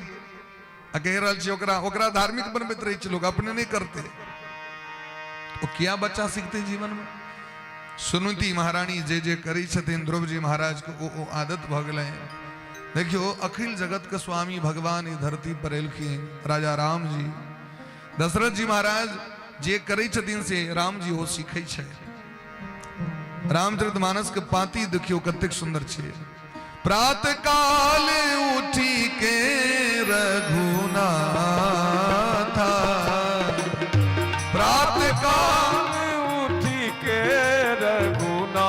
[SPEAKER 3] आ कहि रहल छी ओकरा। ओकरा धार्मिक बनबैत रहै छै लोक, अपने नहि करते। ओ किया बच्चा सीखते जीवन में? सुनुति महारानी जे जे करै छथिन, ध्रुव जी महाराज के ओ आदत भऽ गेलै। देखियौ, अखिल जगत के स्वामी भगवान ई धरती पर एलखिन, राजा राम जी। दशरथ जी महाराज जे करै छथिन से राम जी ओ सीखै छै। रामचरित मानस के पाती देखियौ कतेक सुंदर छै। प्रात काल उठी के रघुनाथा, प्रात काल
[SPEAKER 1] उठी के रघुनाथा,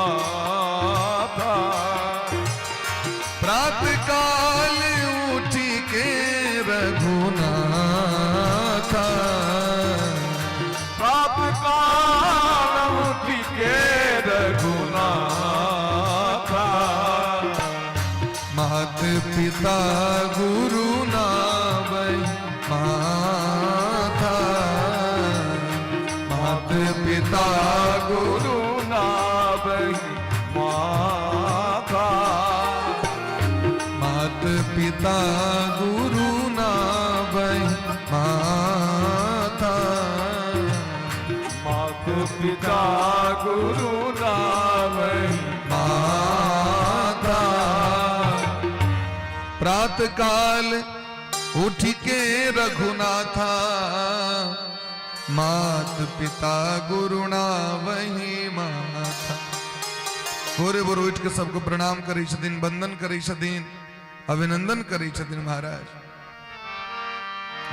[SPEAKER 3] प्रात काल उठी के रघुनाथा,
[SPEAKER 1] प्रात काल उठी के रघुनाथा,
[SPEAKER 3] मात पिता गुरु नावै माथा, मात पिता गुरु
[SPEAKER 1] गुरु नावहि माथा,
[SPEAKER 3] मात पिता गुरु नावै माथा,
[SPEAKER 1] मात पिता गुरु नावहि
[SPEAKER 3] माता। प्रात काल उठ के रघुनाथा, मात पिता गुरुणा वही माथा। भोरे भोर उठि के सबके प्रणाम करै छथिन, वंदन करै छथिन, अभिनंदन करै छथिन। महाराज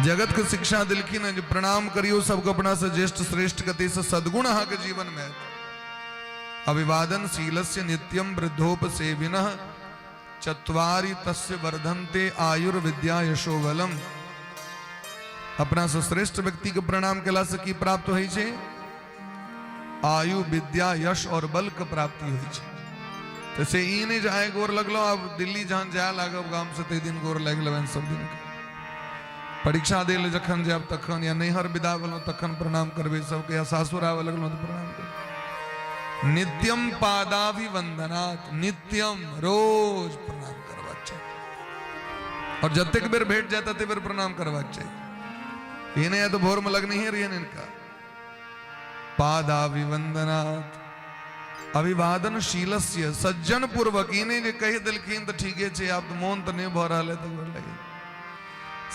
[SPEAKER 3] जगत के शिक्षा दिलखिन हँ जे प्रणाम करियौ सबके अपना से ज्येष्ठ श्रेष्ठ गति से सद्गुण अहाँके जीवन में आयत। अभिवादन शीलस्य नित्यम वृद्धोपसेविनः चत्वारि तस्य वर्धन्ते आयुर्विद्या यशोबलम। अपना से श्रेष्ठ व्यक्ति के प्रणाम केला से की प्राप्त होइ छै? आयु, विद्या, यश और बल के प्राप्ति होइ छै। तऽ से ई नहि जे आइ गोर लगलहुँ, आब दिल्ली जहन जाय लागब गाम से ताहि दिन गोर लागि लेबनि सब दिन के। परीक्षा दै लए जखन जायब तखन, या नैहर विदा भेलहुँ तखन प्रणाम करबै सबके, या सासुर आबऽ लगलहुँ तऽ प्रणाम करबै। नित्यम पादाभिवंदनात्, नित्यम रोज प्रणाम करबाक चाही, और जतेक बेर भेट जाय ततेक बेर प्रणाम करबाक चाही। ई नहि तऽ भोरमे लगनहिए रहियनि हिनका। पादाभिवंदनात् अभिवादन शीलस्य, सज्जन पूर्वक, ई नहि जे कहि देलखिन तऽ ठीके छै, आब तऽ मोन तऽ नहि भऽ रहल है तऽ गोर लागि,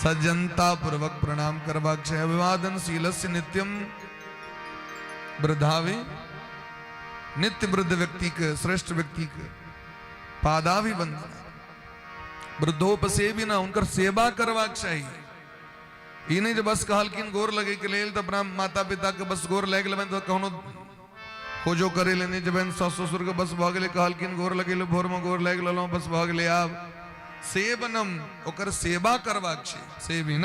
[SPEAKER 3] सज्जनता पूर्वक प्रणाम करबाक छै। अभिवादन शीलस्य नित्यम वृद्धावे, नित्य वृद्ध व्यक्ति के, श्रेष्ठ व्यक्ति के पादाभिवंदन, वृद्धोपसेवी न, हुनकर सेवा करबाक चाही। ई नहि जे बस कहलखिन गोर लगै के लेल तऽ अपना माता पिता के बस गोर लागि लेबनि, तऽ कखनो खोजो करे ले नहि जेबनि। सास ससुर के बस भऽ गेलै, कहलखिन गोर लगै ले, भोरमे गोर लागि लेलहुँ, बस भऽ गेलै। आब सेवनम, ओकर सेवा करबाक छै। सेविन,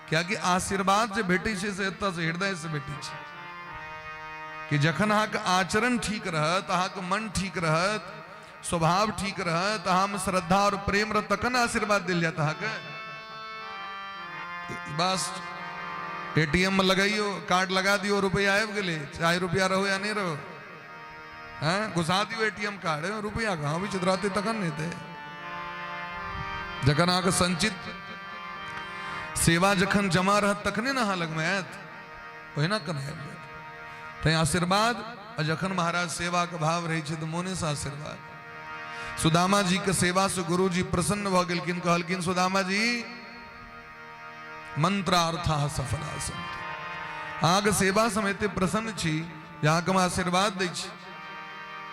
[SPEAKER 3] कियाकि आशीर्वाद जे भेटै छै से एतऽ से हृदय से भेटै छै, कि जखन अहाँके आचरण ठीक रहत, अहाँके मन ठीक रहत, स्वभाव ठीक रहत, अहाँमे श्रद्धा और प्रेम रहत, तखन आशीर्वाद देल जायत अहाँके। बस एटीएम में लगाइयो, कार्ड लगा दियो, रुपया आबि गेलै, चाहे रुपया रहो या नहीं रहो, हैं घुसा दियो एटीएम कार्ड, रुपया कहाँ अबै छै, रहतै तखन ने हेतै। जखन अहाँके संचित सेवा जखन जमा रहत तखने ने अहाँ लगमे आयत, ओहिना केना आबि जायत? तैं आशीर्वाद, आ जखन महाराज सेवाके भाव रहै छै तऽ मोनेसँ आशीर्वाद। सुदामा जी के सेवा से गुरु जी प्रसन्न भऽ गेलखिन, कहलखिन सुदामा जी मंत्रार्था सफला सन्ति, अहाँके सेवा से हम एते प्रसन्न छी जे अहाँके हम आशीर्वाद दै छी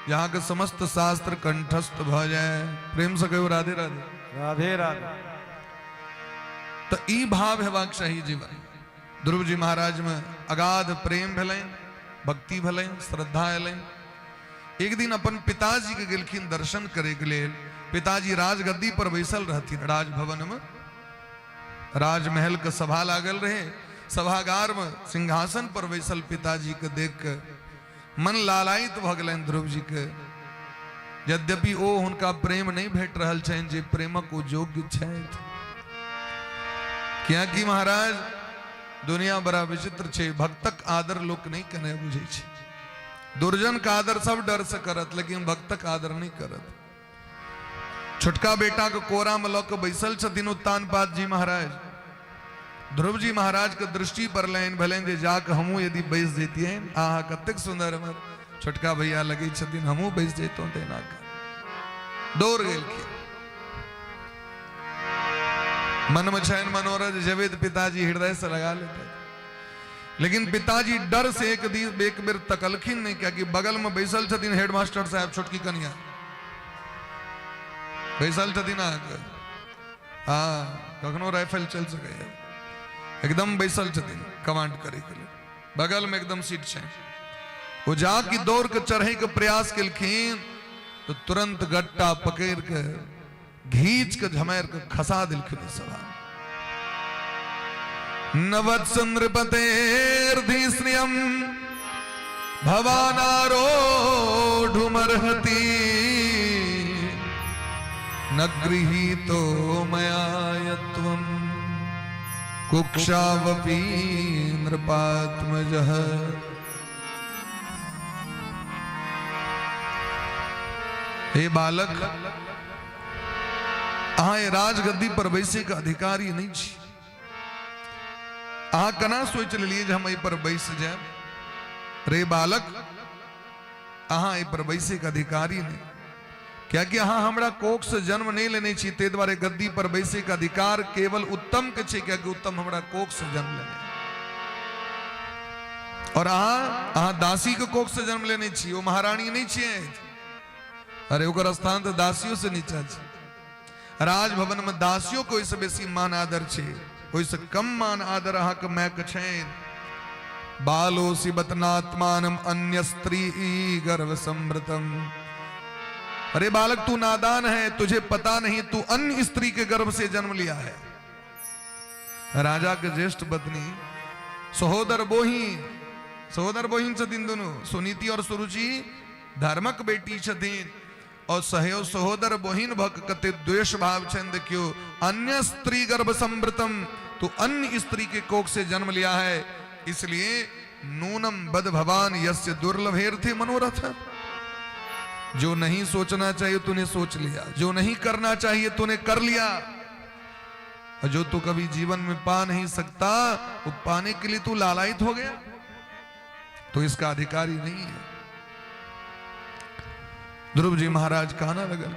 [SPEAKER 3] जे अहाँके समस्त शास्त्र कंठस्थ भऽ जाय। प्रेम से कहियो राधे राधे।
[SPEAKER 1] राधे राधे।
[SPEAKER 3] तऽ ई भाव हेबाक चाही जीवन। ध्रुव जी महाराज में अगाध प्रेम भेलनि, भक्ति भेलनि, श्रद्धा एलनि। एक दिन अपन पिताजी के गेलखिन दर्शन करे के लेल। पिताजी राजगद्दी पर बैसल रहथिन, राजभवन में राजमहल के सभा लागल रहे। सभागार में सिंहासन पर बैसल पिताजी के देख के मन लालायित भऽ गेलनि ध्रुव जी के। यद्यपि ओ हुनका प्रेम नहीं भेट रहल छनि जे प्रेमक ओ योग्य छथि, कियाकि महाराज दुनिया बड़ा विचित्र छै, भक्तक आदर लोक नहीं केने बुझै छै। दुर्जन के आदर सब डर से करत, लेकिन भक्तक आदर नहीं करत। छोटका बेटा के कोरा में लऽ के बैसल छथिन उत्तानपाद जी महाराज। ध्रुव जी महाराज के दृष्टि पड़लनि, भेलनि जे जाके हमहूँ यदि बैस जैतियनि, आहा कतेक सुंदर हमर छोटका भैया लगै छथिन, हमहूँ बैस जैतहुँ तेना के दौड़ गेलखिन। मन में छनि मनोरथ जेबै तऽ पिताजी हृदय से लगा लेते, लेकिन पिताजी डर से एक दिन एक बेर तकलखिन नहीं, कियाकि बगल में बैसल छथिन हेडमास्टर साहब, छोटकी कनिया बैसल छथिन अहाँके, हाँ कखनो राइफल चल सकैए, एकदम बैसल छथिन कमांड करे के लिए, बगल में एकदम सीट छै। ओ जाके दौड़ के चढ़े के प्रयास केलखिन तो तुरंत गट्टा पकड़ के घींच के झमेर के खसा दिलखिन सभा। नवत्स नृपतेर्धिस्नियम भवानारोढुमर्हति न गृहीतो मया यत्वं कुक्षावपि नृपात्मजः। हे बालक, अहाँ ये राजगद्दी पर बैसे के अधिकारी नहीं छी। अहाँ केना सोचि लेलियै जे हम एहि पर बैस जायब? रे बालक, अहाँ एहि पर बैसे के अधिकारी नहीं, कियाकि अहाँ हमरा कोख से जन्म नहीं लेने छी, ताहि दुआरे गद्दी पर बैसे के अधिकार केवल उत्तम के छै, कियाकि उत्तम हमरा कोख से जन्म लेने। और अहाँ अहाँ दासी के कोख से जन्म लेने छी, ओ महारानी नहीं छियै। अरे ओकर स्थान तऽ दासियों से नीचा छै। राजभवन में दासियों के ओहिसँ बेसी मान आदर छै, ओहिसँ कम मान आदर अहाँके मायके छनि। बालो सिबतनात्मानम अन्य स्त्री गर्भ समृतम। अरे बालक तू नादान है, तुझे पता नहीं तू अन्य स्त्री के गर्भ से जन्म लिया है। राजा के ज्येष्ठ पत्नी सहोदर बोहिन, सहोदर बोहिन छथिन दुनू, सुनीति और सुरुचि धर्मक बेटी छथिन और सहयो सहोदर बोहिन भक कते द्वेष भाव छनि। देखियो, अन्य स्त्री गर्भ संवृतम, तो अन्य स्त्री के कोख से जन्म लिया है, इसलिए नूनम बद भवान यस्य दुर्लभेर्थे मनोरथ। जो नहीं सोचना चाहिए तूने सोच लिया, जो नहीं करना चाहिए तूने कर लिया, और जो तू कभी जीवन में पा नहीं सकता वो पाने के लिए तू लालायित हो गया, तो इसका अधिकारी नहीं है। ध्रुव जी महाराज कहना लगल,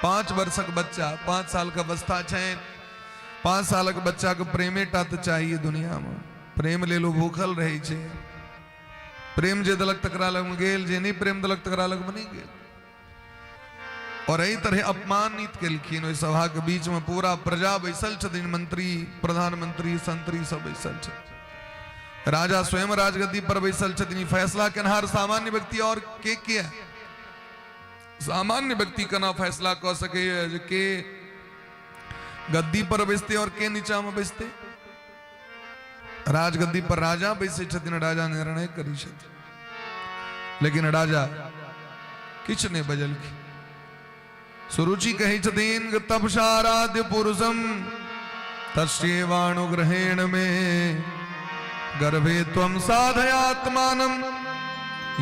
[SPEAKER 3] 5 वर्षक बच्चा, 5 साल का अवस्था छै, 5 सालक बच्चा के प्रेमे टा तो चाहिए दुनिया में। प्रेम ले लो भूखल रहे छै, प्रेम जे दलक तकरा लग में गेल, जे नहीं प्रेम दलक तकरा लग में नहीं गेल। और एहि तरह अपमानित केलखिन। ओहि सभा के बीच में पूरा प्रजा बैसल छथिन, मंत्री प्रधानमंत्री संतरी सब बैसल छथिन, राजा स्वयं राजगद्दी पर बैसल छथिन। फैसला केनहार सामान्य व्यक्ति और के के सामान्य व्यक्ति केना फैसला कऽ सकैए जे के गद्दी पर बैसते और के नीचा में बैसते। राजगद्दी पर राजा बैसै छथिन, राजा निर्णय करै छथिन, लेकिन राजा किछु नहि बजलखिन। सुरुचि कहै छथिन, तपसाराध्य पुरुषम तस्यैवानुग्रहेण मे गर्भे त्वं साधयात्मानं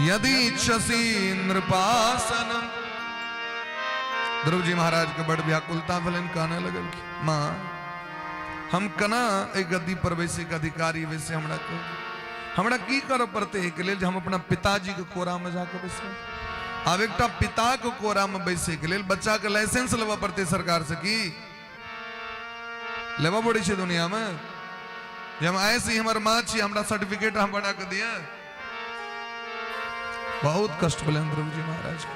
[SPEAKER 3] यदि इच्छसि नृपासनम। ध्रुव जी महाराज के बड़ व्याकुलता भेलनि, कानय लगलखिन, माँ हम केना एहि गद्दी पर बैसे के अधिकारी वैसे हमरा कहू, हमरा की करऽ पड़तै एहिके लेल जे हम अपना पिताजी के कोरा में जाके बैसब। आब एकटा पिता के कोरा में बैसे के लेल बच्चा के लाइसेंस लेबऽ पड़तै सरकार से, की लेबऽ पड़ै छै दुनिया में जे हम आइ से हमर माँ छी, हमरा सर्टिफिकेट हम बना के दिअ। बहुत कष्ट भेलनि ध्रुव जी महाराज के।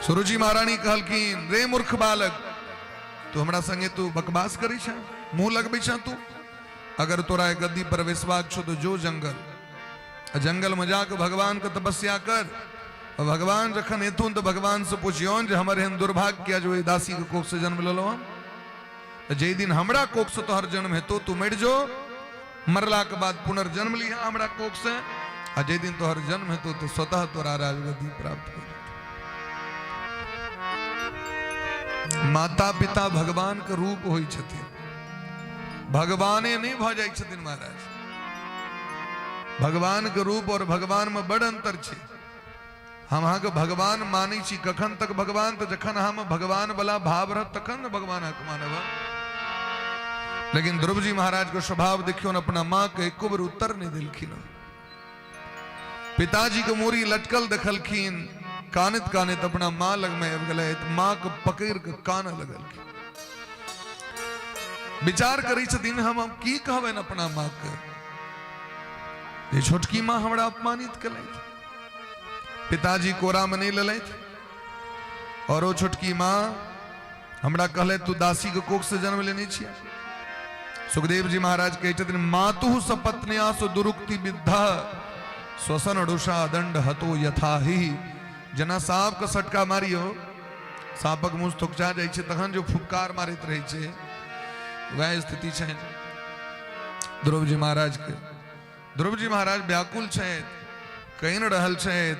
[SPEAKER 3] सुरुचि महारानी कहलखिन, रे मूर्ख बालक, तू हमरा संगे तू बकवास करै छ, मुंह लगबै छ तू, अगर तोरा एहि गद्दी पर बैसबाक छौ तो जो जंगल, आ जंगल में जाके भगवान के तपस्या कर, आ भगवान जखन एथुन तो भगवान से पुछियौन जे हमर एहन दुर्भाग्य किया जो एहि दासी के कोख से जन्म लेलहुँ हम, तऽ जाहि दिन हमरा कोख से तोहर जन्म हेतौ तू मरि जो, मरला के बाद पुनर्जन्म लिहा हमरा कोख से, आ जाहि दिन तोहर जन्म हेतौ तो स्वतः तोरा राजगद्दी प्राप्त हो जेतौ। माता पिता भगवान के रूप होइ छथिन, भगवाने नहीं भऽ जाइ छथिन महाराज। भगवान के रूप और भगवान में बड़ अंतर छै। हम अहाँके भगवान मानै छी कखन तक भगवान, तऽ जखन अहाँमे भगवान वाला भाव रहत तखन ने भगवान अहाँके मानब। लेकिन ध्रुव जी महाराज के स्वभाव देखियौ ने, अपना माँ के एको बेर उत्तर नहीं देलखिन। पिताजी के मूड़ी लटकल देखलखिन, कानैत कानैत अपना माँ लग में आबि गेलै, माँ के पकड़ि के कानऽ लगलखिन। विचार करै छथिन हम की कहबनि अपना माँ के, जे छोटकी माँ हमरा अपमानित केलथि, पिताजी कोरा में नहीं लेलथि, और ओ छोटकी माँ हमरा कहलथि तू दासी के कोख से जन्म लेने छियै। सुखदेव जी महाराज कहै छथिन, मातु सपत्न्या सु दुरुक्ति विद्धा श्वसन रुषा दंड हतो यथा ही। जेना सांप के सटका मारियो, सांपक मुँह थोकचा जाइ छै तखन जो फुफकार मारैत रहै छै, वएह स्थिति छै ध्रुव जी महाराज के। ध्रुव जी महाराज व्याकुल छथि, कहि रहल छथि,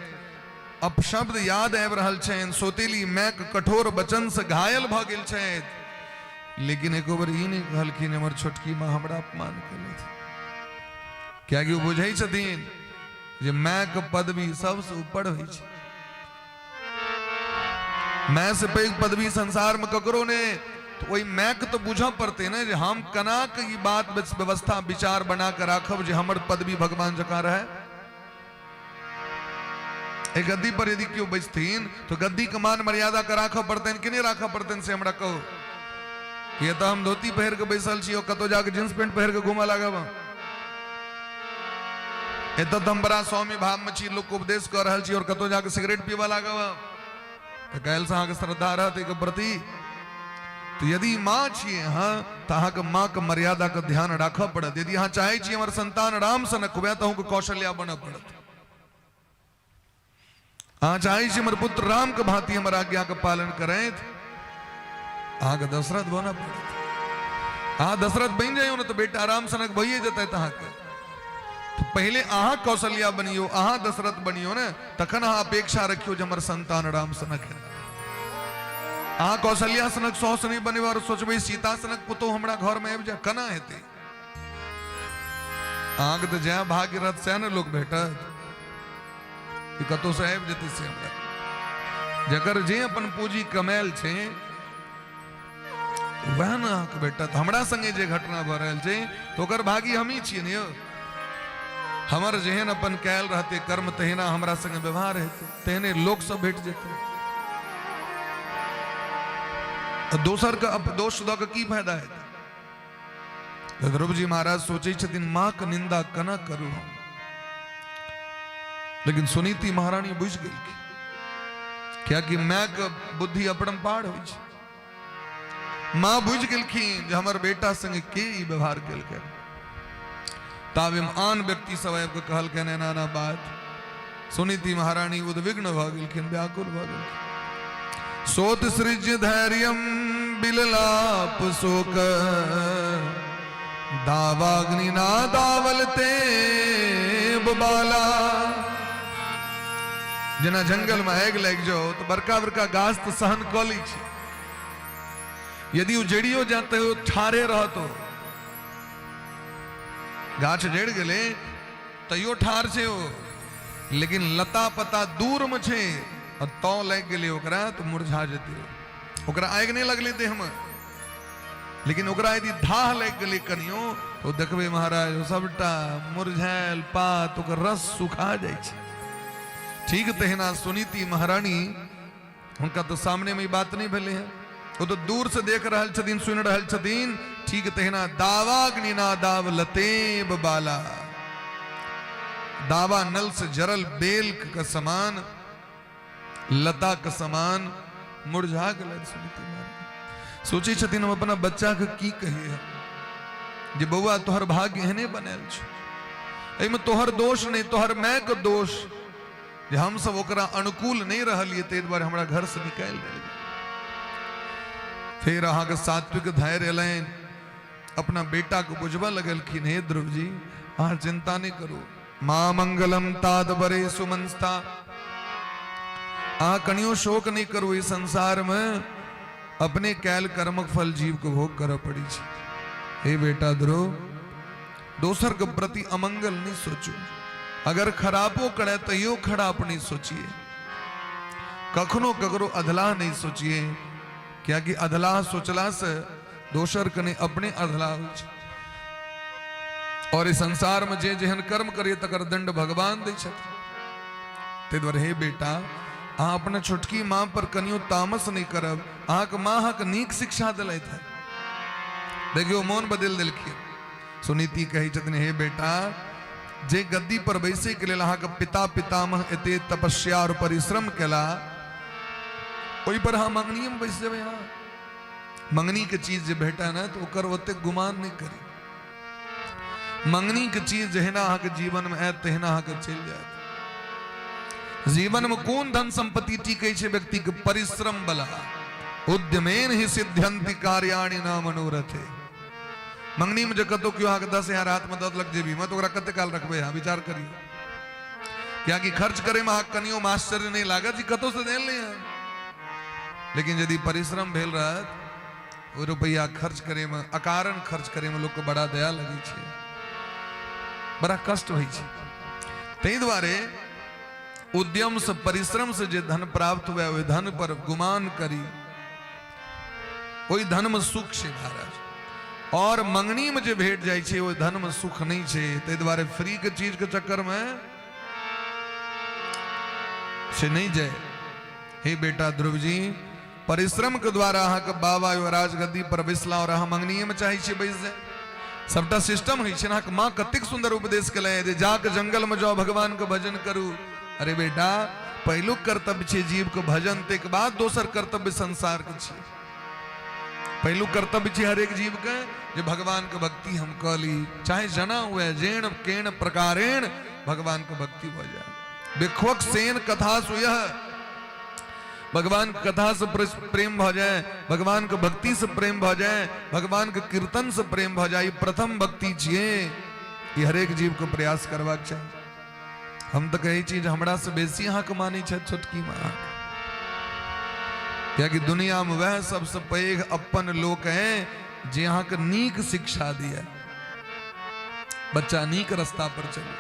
[SPEAKER 3] अपशब्द याद आबि रहल छनि, सौतेली मायक कठोर वचन से घायल भऽ गेल छथि, लेकिन एको बेर ई नहि कहलखिन हमर छोटकी माँ हमरा अपमान केलथि, कियाकि ओ बुझै छथिन जे मायक पदवी सबसँ ऊपर होइ छै, माय से पैघ पदवी संसार में ककरो ने। तो ओहि मायके तऽ बुझऽ पड़तै ने जे हम केना के ई बात व्यवस्था विचार बना के राखब जे हमर पदवी भगवान जकाँ रहै। एक गद्दी पर यदि केओ बैसथिन तो गद्दी के मान मर्यादा के राखऽ पड़तनि कि नहि राखऽ पड़तनि से हमरा कहू। किया तऽ हम धोती पहिर के बैसल छी, कतौ जाके जींस पेंट पहिर के घूमऽ लागब। एतऽ तऽ हम बड़ा स्वामी भावमे छी, लोकके उपदेश कऽ रहल छी, आओर कतहु जाकऽ सिगरेट पीबऽ लागब तऽ काल्हिसँ अहाँके श्रद्धा रहत एहिके प्रति। तऽ यदि माँ छियै अहाँ तऽ अहाँके माँके मर्यादाके ध्यान राखऽ पड़त। यदि अहाँ चाहै छी हमर संतान राम सनक हुए तऽ अहूँके कौशल्या बनऽ पड़त। अहाँ चाहै छी हमर पुत्र राम के भांति हमर आज्ञा के पालन करैत, अहाँके दशरथ बनऽ पड़त। अहाँ दशरथ बनि जाइयो ने तऽ बेटा राम सनक भइए जेतै अहाँके। तऽ पहिले अहाँ कौशल्या बनियो, अहाँ दशरथ बनियो ने, तखन अहाँ अपेक्षा रखियो जे हमर संतान राम सनक है। अहाँ कौशल्या सनक सौस नहि बनेबै और सोचबै सीता सनक पुतोह हमरा घर में आबि जाय, केना हेतै? अहाँके तऽ जएह भाग्य रहत सएह ने लोक भेटत कि कतहुसँ आबि जेतै से हमरा। जकर जे अपन पूँजी कमायल छै वएह ने अहाँके भेटत। हमरा संगे जे घटना भऽ रहल छै तऽ ओकर भागी हमही छियै ने यौ। हमर जेहन अपन कयल रहतै कर्म तहिना हमरा संगे व्यवहार हेतै, तेहने लोक सब भेट जेतै। दोसरके दोष दऽ कऽ की फायदा हेतै? तऽ ध्रुव जी महाराज सोचै छथिन माँके निंदा केना करू हम। लेकिन सुनीति महारानी बुझि गेलखिन, कियाकि मायके बुद्धि अपरम्पार होइ छै। माँ बुझि गेलखिन जे हमर बेटा संगे के ई व्यवहार केलकै। ताबे आन व्यक्ति सब आबि कऽ कहलकनि एना एना बात। सुनीति महारानी उद्विग्न भऽ गेलखिन, व्याकुल भऽ गेलखिन। सोत सृज धैर्य बिललाप शोक, दावाग्नि ना दावलते बाला। जेना जंगल में आगि लागि जाओ तो बड़का बड़का गाछ तो सहन कऽ लै छै, यदि ओ जड़ियो जात तऽ ओ ठाढ़े रहत। गाछ जड़ि गेलै तैयो ठाढ़ छै ओ, लेकिन लता पता दूर में छै और तो लागि गेलै ओकरा तऽ मुरझा जेतै। ओकरा आगि नहि लगलै देहमे, लेकिन ओकरा यदि धाह लागि गेलै कनियो तो देखबै महाराज सबटा मुरझायल पात, ओकर रस सुखा जाइ छै। ठीक तहिना सुनीति महारानी, हुनका तऽ सामने में ई बात नहि भेलै हँ, ओ तऽ दूर से देख रहल छथिन, सुनि रहल छथिन। ठीक तहिना दावाग्नि ना दाव लतेब बाला, दावा नल से जरल बेल के समान, लता के समान मुरझा गेल सुनीति महारानी। सोचै छथिन हम अपना बच्चा के की कहिए जे बौआ तोहर भाग्य एहने बनायल छौ, एहिमे तोहर दोष नहि, तोहर माय के दोष जे हमसब ओकरा अनुकूल नहि रहलियै, ताहि दुआरे हमरा घरसँ निकालि देल गेल। फेर अहाँके सात्विक धैर्य एलनि, अपना बेटाके बुझबऽ लगलखिन, हे ध्रुव जी अहाँ चिंता नहि करू, माँ मंगलम ताद बरे सुमनस्था, अहाँ कनियो शोक नहि करू, ई संसारमे अपने कैल कर्मक फल जीव के भोग करऽ पड़ी छै। हे बेटा ध्रुव, दोसर के प्रति अमंगल नहीं सोचू, अगर खराबो करे तैयो खराब नहीं सोचिए, कखनो ककरो अधलाह नहीं सोचिए, कियाकि अधलाह सोचला से दोसर के नहीं अपने अधलाह होइ छै। और इस संसार में जे जेहन कर्म करिए तकर दंड भगवान दै छथिन। ताहि दुआरे हे बेटा, अहाँ अपना छोटकी माँ पर कनियो तामस नहीं करब, अहाँके माँ अहाँके नीक शिक्षा दिलथि है। देखियौ मोन बदलि देलखिन। सुनीति कहै छथिन हे बेटा, जे गद्दी पर बैसे के लेल अहाँके पिता पितामह एते तपस्या और परिश्रम केला, ओहि पर अहाँ मंगनीये में बैस जेबै। अहाँ मंगनी के चीज जे भेटै ने तऽ ओकर ओते गुमान नहि करी। मंगनी के चीज जहिना अहाँके जीवन में आयत तहिना अहाँके चलि जायत। जीवन में कोन धन संपत्ति टिकै छै व्यक्ति के? परिश्रम वाला। उद्यमेन ही सिद्ध्यंति कार्याणि न मनोरथे। मंगनी में जे कतौ केओ अहाँके 10,000 हाथ में दऽ देलक जेबी में, तऽ ओकरा कते काल रखबै अहाँ? विचार करियौ। कियाकि खर्च करे में अहाँके कनियो आश्चर्य नहि लागत जे कतौ से देल नहि है। लेकिन यदि परिश्रम भेल रहत, ओ रुपैआ खर्च करे में, अकारण खर्च करे में लोक के बड़ा दया लगै छै, बड़ा कष्ट होइ छै। ताहि दुआरे उद्यम से, परिश्रम से जे धन प्राप्त हुए, ओहि धन पर गुमान करी, ओहि धन में सुख छै महाराज। और मंगनी में जे भेट जाइ छै ओहि धन में सुख नहीं छै। ताहि दुआरे फ्री के चीज के चक्कर में से नहीं जाए। हे बेटा ध्रुव जी, परिश्रम के द्वारा अहाँके बाबा युवराज गद्दी पर बैसला और अहाँ मंगनीये में चाहै छियै बैस जाए। सबटा सिस्टम होइ छै। अहाँके माँ कतेक सुन्दर उपदेश केलनि जे जाके जंगलमे जाउ, भगवानके भजन करू। अरे बेटा, पहिलुक कर्तव्य छै जीवके भजन, ताहिके बाद दोसर कर्तव्य संसारके छै। पहिलुक कर्तव्य छै हरेक जीवके जे भगवानके भक्ति हम कऽ ली, चाहे जना हुए जेण केण प्रकारेण भगवानके भक्ति भऽ जाय। विख्वक सेन कथा सुयह, भगवान के कथा से प्रेम भऽ जाय, भगवान के भक्ति से प्रेम भऽ जाय, भगवान के कीर्तन से प्रेम भऽ जाय, ई प्रथम भक्ति छियै। ई हरेक जीव के प्रयास करबाक चाही। हम तऽ कहै छी जे हमरा से बेसी अहाँके मानै छथि छोटकी माँ, कियाकि दुनिया में वएह सबसे पैघ अपन लोक है जे अहाँके नीक शिक्षा दिए, बच्चा नीक रास्ता पर चलू,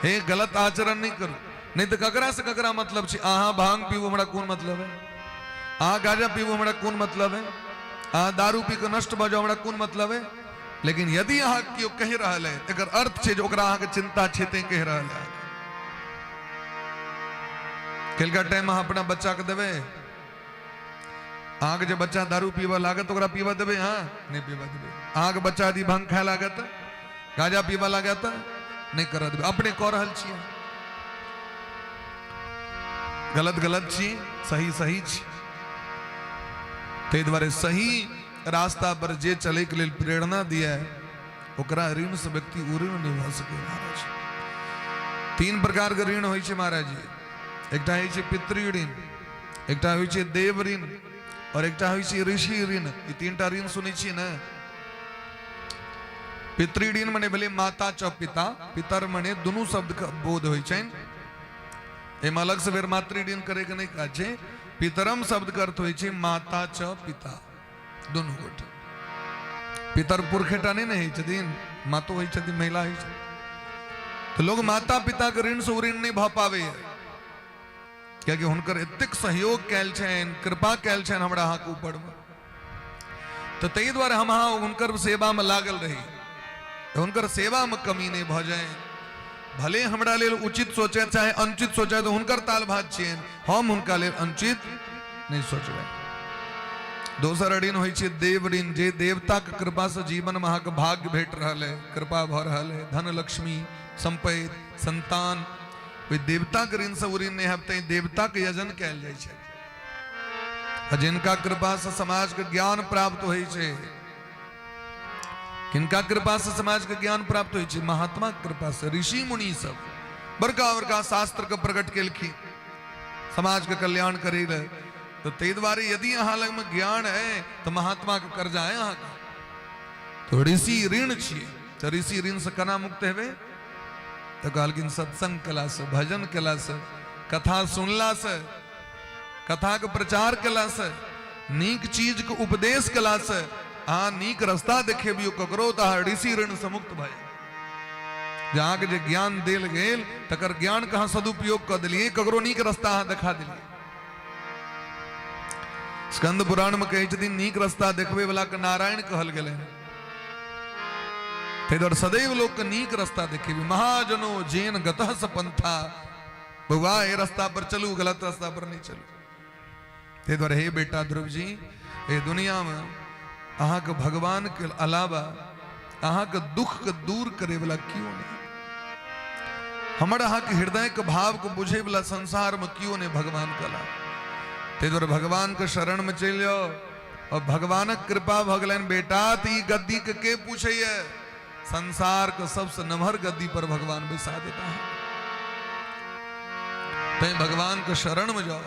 [SPEAKER 3] हे गलत आचरण नहीं करू। नहीं तऽ ककरा से ककरा मतलब छै? अहाँ भांग पीबू हमरा कोन मतलब है, अहाँ गांजा पीबू हमरा कोन मतलब है, अहाँ दारू पी कऽ नष्ट भऽ जाउ हमरा कोन मतलब है। लेकिन यदि अहाँ केओ कहि रहल है, एकर अर्थ छै जे ओकरा अहाँके चिंता छै तें कहि रहल है। कलका टाइम अहाँ अपना बच्चा के देबै? अहाँके जे बच्चा दारू पीबऽ लागत ओकरा पीबऽ देबै? अहाँ नहि पीबऽ देबै। अहाँके बच्चा यदि भांग खाय लागत, गांजा पीबऽ लागत, नहि करऽ देबै। अपने कऽ रहल छियै गलत, गलत छी, सही सही छी। ताहि दुआरे सही रास्ता पर जे चले के लेल प्रेरणा दिया ओकरा ऋण से व्यक्ति ऋण नहीं भऽ सकै। महाराज, तीन प्रकार के ऋण होइ छै महाराज जी। एकटा होइ छै पितृ ऋण, एकटा होइ छै देव ऋण और एकटा होइ छै ऋषि ऋण। ई तीनटा ऋण सुनै छियै ने? पितृ ऋण मने भेलै माता च पिता, पितर मने दुनू शब्द के बोध होइ छनि। एहिमे अलग से फेर मातृ ऋण करे के नहि काज छै। पितरम शब्द के अर्थ होइ छै माता च पिता, दुनू गोटे। पितर पुरखेटा नहि ने होइ छथिन, मातो होइ छथिन, महिला होइ छथिन। तऽ लोग माता पिता के ऋण से ऋण नहि भऽ पाबैया, कियाकि हुनकर एतेक सहयोग कयल छनि, कृपा कयल छनि हमरा अहाँके ऊपरमे। तऽ ताहि दुआरे हम अहाँ हुनकर सेवामे लागल रही, हुनकर सेवामे कमी नहि भऽ जाय। भले हमरा लेल उचित सोचे चाहे अनुचित सोचे, तऽ हुनकर ताल भात छियनि, हम हुनका लेल अनुचित नहि सोचबै। दोसर ऋण होइ छै देव ऋण, जे देवताके कृपासँ जीवनमे अहाँके भाग्य भेट रहल है, कृपा भऽ रहल है, धन लक्ष्मी संपत्ति संतान, ओहि देवताके ऋणसँ ओ ऋण नहि हैब, तैं देवताके यजन कयल जाइ छै। आ जिनका कृपासँ समाजके ज्ञान प्राप्त होइ छै, किनका कृपासँ समाजके ज्ञान प्राप्त होइ छै? महात्मा के कृपासँ। ऋषि मुनि सब बड़का बड़का शास्त्रके प्रकट केलखिन समाजके कल्याण करै लए। तऽ ताहि दुआरे यदि अहाँ लगमे ज्ञान है तऽ महात्माके कर्जा है अहाँके, तो ऋषि ऋण छियै। तऽ ऋषि ऋणसँ केना मुक्त हेबै? तऽ कहलखिन सत्संग केलासँ, भजन केलासँ, कथा सुनलासँ, कथाके प्रचार केलासँ, नीक चीजके उपदेश केलासँ, अहाँ नीक रास्ता देखेबियौ ककरो तऽ अहाँ ऋषि ऋणसँ मुक्त भऽ जायब। जे अहाँके जे ज्ञान देल गेल तकर ज्ञानके अहाँ सदुपयोग कऽ देलियै, ककरो नीक रास्ता अहाँ देखा देलियै। स्कंद पुराण में कहै छथिन नीक रास्ता देखबै वाला के नारायण कहल गेलै। ताहि दुआरे सदैव लोक के नीक रास्ता देखेबी। महाजनो जेन गतः स पंथा, बौआ ए रास्ता पर चलू, गलत रास्ता पर नहीं चलू। ताहि दुआरे हे बेटा ध्रुव जी, ए दुनिया में अहाँके भगवान के अलावा अहाँके दुख के दूर करे वाला क्यों नहीं, हमर अहाँके हृदय के भाव के बुझे वाला संसार में क्यों नहीं भगवान के अलावा। ताहि दुआरे भगवान के शरण में चलि जाओ और भगवानक कृपा भऽ गेलनि बेटा तऽ ई गद्दी के के पूछैया, संसार के सबसे नमहर गद्दी पर भगवान बैसा देता है। तैं भगवान के शरण में जाओ।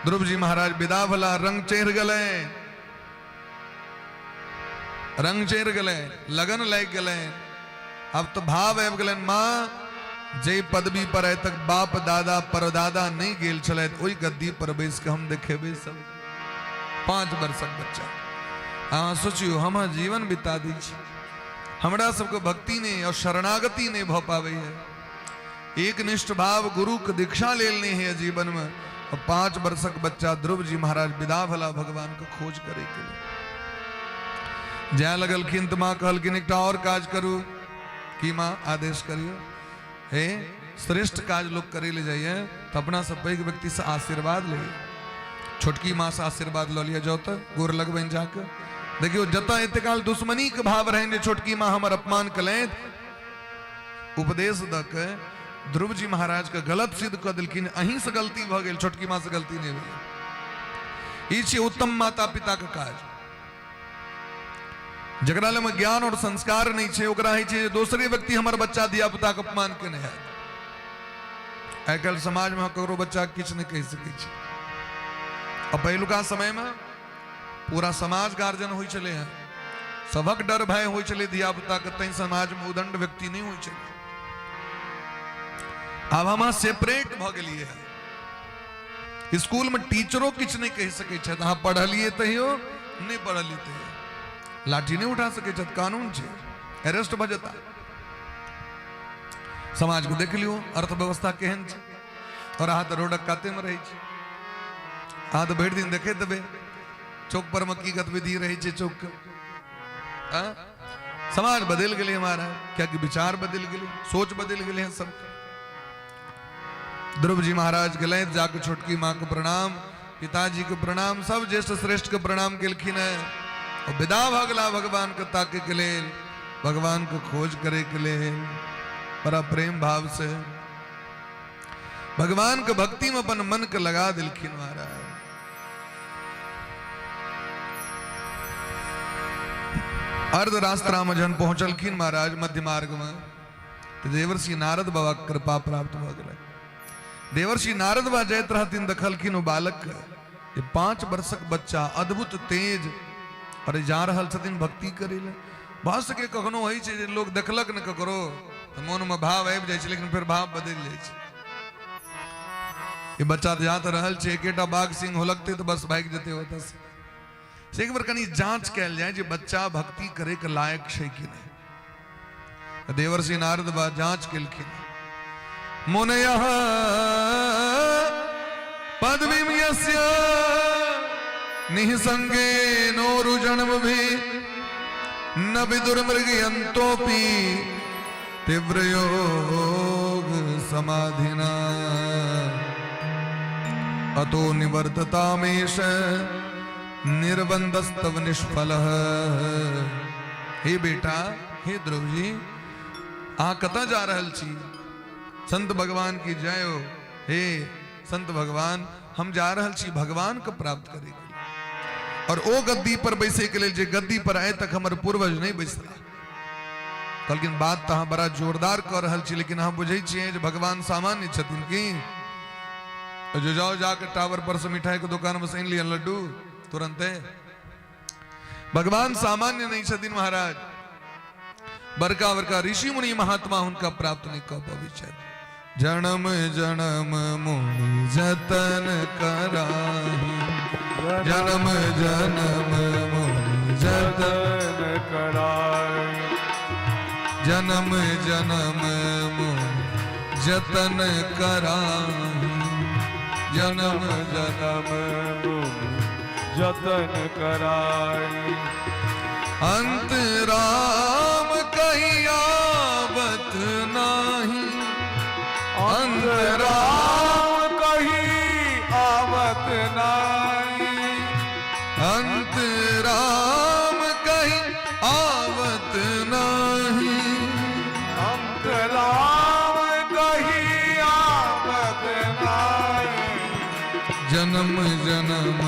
[SPEAKER 3] ध्रुव जी महाराज विदा भला, रंग चढ़ गए, रंग चढ़ गए, लगन लागि गए। अब तो भाव आबि गेलनि, माँ जे पदवी पर आइ तक बाप दादा परदादा नहीं गेल छलथि ओहि गद्दी पर बैस के हम देखेबै सब। 5 वर्षक बच्चा, अहाँ सोचियौ हम जीवन बिता दै छी, हमरा सबके भक्ति नहीं और शरणागति नहीं भऽ पाबैए, एक निष्ठ भाव गुरु के दीक्षा लेल नहीं है जीवन में। और 5 वर्षक बच्चा ध्रुव जी महाराज विदा भला भगवान के खोज करे के लिए जाय लगलखिन। तऽ माँ कहलखिन एकटा और काज करू। की माँ? आदेश करियौ। हे श्रेष्ठ काज लोग करे ले जाइए तो अपना से पैघ व्यक्ति से आशीर्वाद ले, छोटकी माँ से आशीर्वाद लऽ लिअ, जाउ तऽ गोर लगबनि जाके। देखियौ, जतऽ एते काल दुश्मनी के भाव रहनि जे छोटकी माँ हमर अपमान केलथि, उपदेश दऽ के ध्रुव जी महाराज के गलत सिद्ध कऽ देलखिन, अहीं से गलती भऽ गेल, छोटकी माँ से गलती नहि भेल। ई छियै उत्तम माता पिता के काज। जकरा लग में ज्ञान और संस्कार नहीं छै, ओकरा होइ छै जे दोसरे व्यक्ति हमर बच्चा धिया पुता के अपमान केने हैत। आइ काल्हि समाज में ककरो बच्चा किछु नहि कहि सकै छै। आ पहिलुका समय में पूरा समाज गार्जियन होइ छलै हँ, सभक डर भय होइ छलै धिया पुता के, तैं समाज में उदंड व्यक्ति नहि होइ छलै। आब हम सेपरेट भऽ गेलियै हँ। स्कूल में टीचरो किछु नहि कहि सकै छथि, अहाँ पढ़लियै तैयो नहि पढ़लियै तैयो लाठी नहि उठा सकै छथि, कानून छै, अरेस्ट भऽ जेता। समाज के देख लियौ अर्थव्यवस्था केहन छै। और अहाँ तऽ रोडक काते में रहै छी, अहाँ तऽ भरि दिन देखैत हेबै चौक पर में की गतिविधि रहै छै चौक के। समाज बदलि गेलै हमारा, कियाकि विचार बदलि गेलै, सोच बदलि गेलै हँ सबके। ध्रुव जी महाराज गेलथि, जाके छोटकी माँ के प्रणाम, पिताजी के प्रणाम, सब ज्येष्ठ श्रेष्ठ के प्रणाम केलखिन हँ और विदा भऽ गेला भगवान के ताके के लेल, भगवान के खोज करे के लेल। बड़ा प्रेम भाव से भगवान के भक्ति में अपन मन के लगा दिलखिन महाराज। अर्ध रास्ता में जहन पहुंचलखिन महाराज मध्य मार्ग में, तो देवर्षि नारद बाबा के कृपा प्राप्त भऽ गेलै। देवर्षि नारद बाबा जाइत रहथिन, देखलखिन ओ बालक के, जे 5 वर्षक बच्चा अद्भुत तेज और जा रहल छथिन भक्ति करै लए। भऽ सकै कखनो होइ छै जे लोक देखलक ने ककरो तऽ मोनमे भाव आबि जाइ छै, लेकिन फेर भाव बदलि जाइ छै। ई बच्चा तऽ जा तऽ रहल छै, एकेटा बाघ सिंह होलकतै तऽ बस भागि जेतै ओतऽसँ। से एक बेर कनि जांच कयल जाय जे बच्चा भक्ति करे के लायक छै कि नहि। देवर्षि नारद बा जांच केलखिन। मुनयः पदवीं यस्य निःसंगे नोरुजन्म भी न विदुर्मृगयन्तोऽपि तीव्र योग समाधिना अतो निवर्ततामेष निर्बंधस्तव निष्फलः। हे बेटा, हे ध्रुव जी, अहाँ कतऽ जा रहल छी? संत भगवान की जय हो। हे संत भगवान, हम जा रहल छी भगवान के प्राप्त करे के लिए और ओ गद्दी पर बैसे के लिए जे गद्दी पर आइ तक हमर पूर्वज नहीं बैसला। कहलखिन बात तऽ अहाँ बड़ा जोरदार कऽ रहल छी, लेकिन अहाँ बुझै छियै जे भगवान सामान्य छथिन की? जो जाओ जाके टावर पर से मिठाई के दुकान में से आनि लिअ लड्डू तुरंते। भगवान सामान्य नहीं छथिन महाराज। बड़का बड़का ऋषि मुनि महात्मा हुनका प्राप्त नहीं कऽ पबै छथि। जन्म जन्म मुनि जतन कराही, जन्म जन्म मुनि जतन
[SPEAKER 1] कराही,
[SPEAKER 3] जन्म जन्म मुनि जतन कराही, जन्म
[SPEAKER 1] जन्म मुनि जतन कराही।
[SPEAKER 3] अंत राम कही आवत नाही, अंत
[SPEAKER 1] राम कही आवत नाही,
[SPEAKER 3] अंत राम कही आवत नाही,
[SPEAKER 1] अंत राम कही आवत नाही।
[SPEAKER 3] जन्म जन्म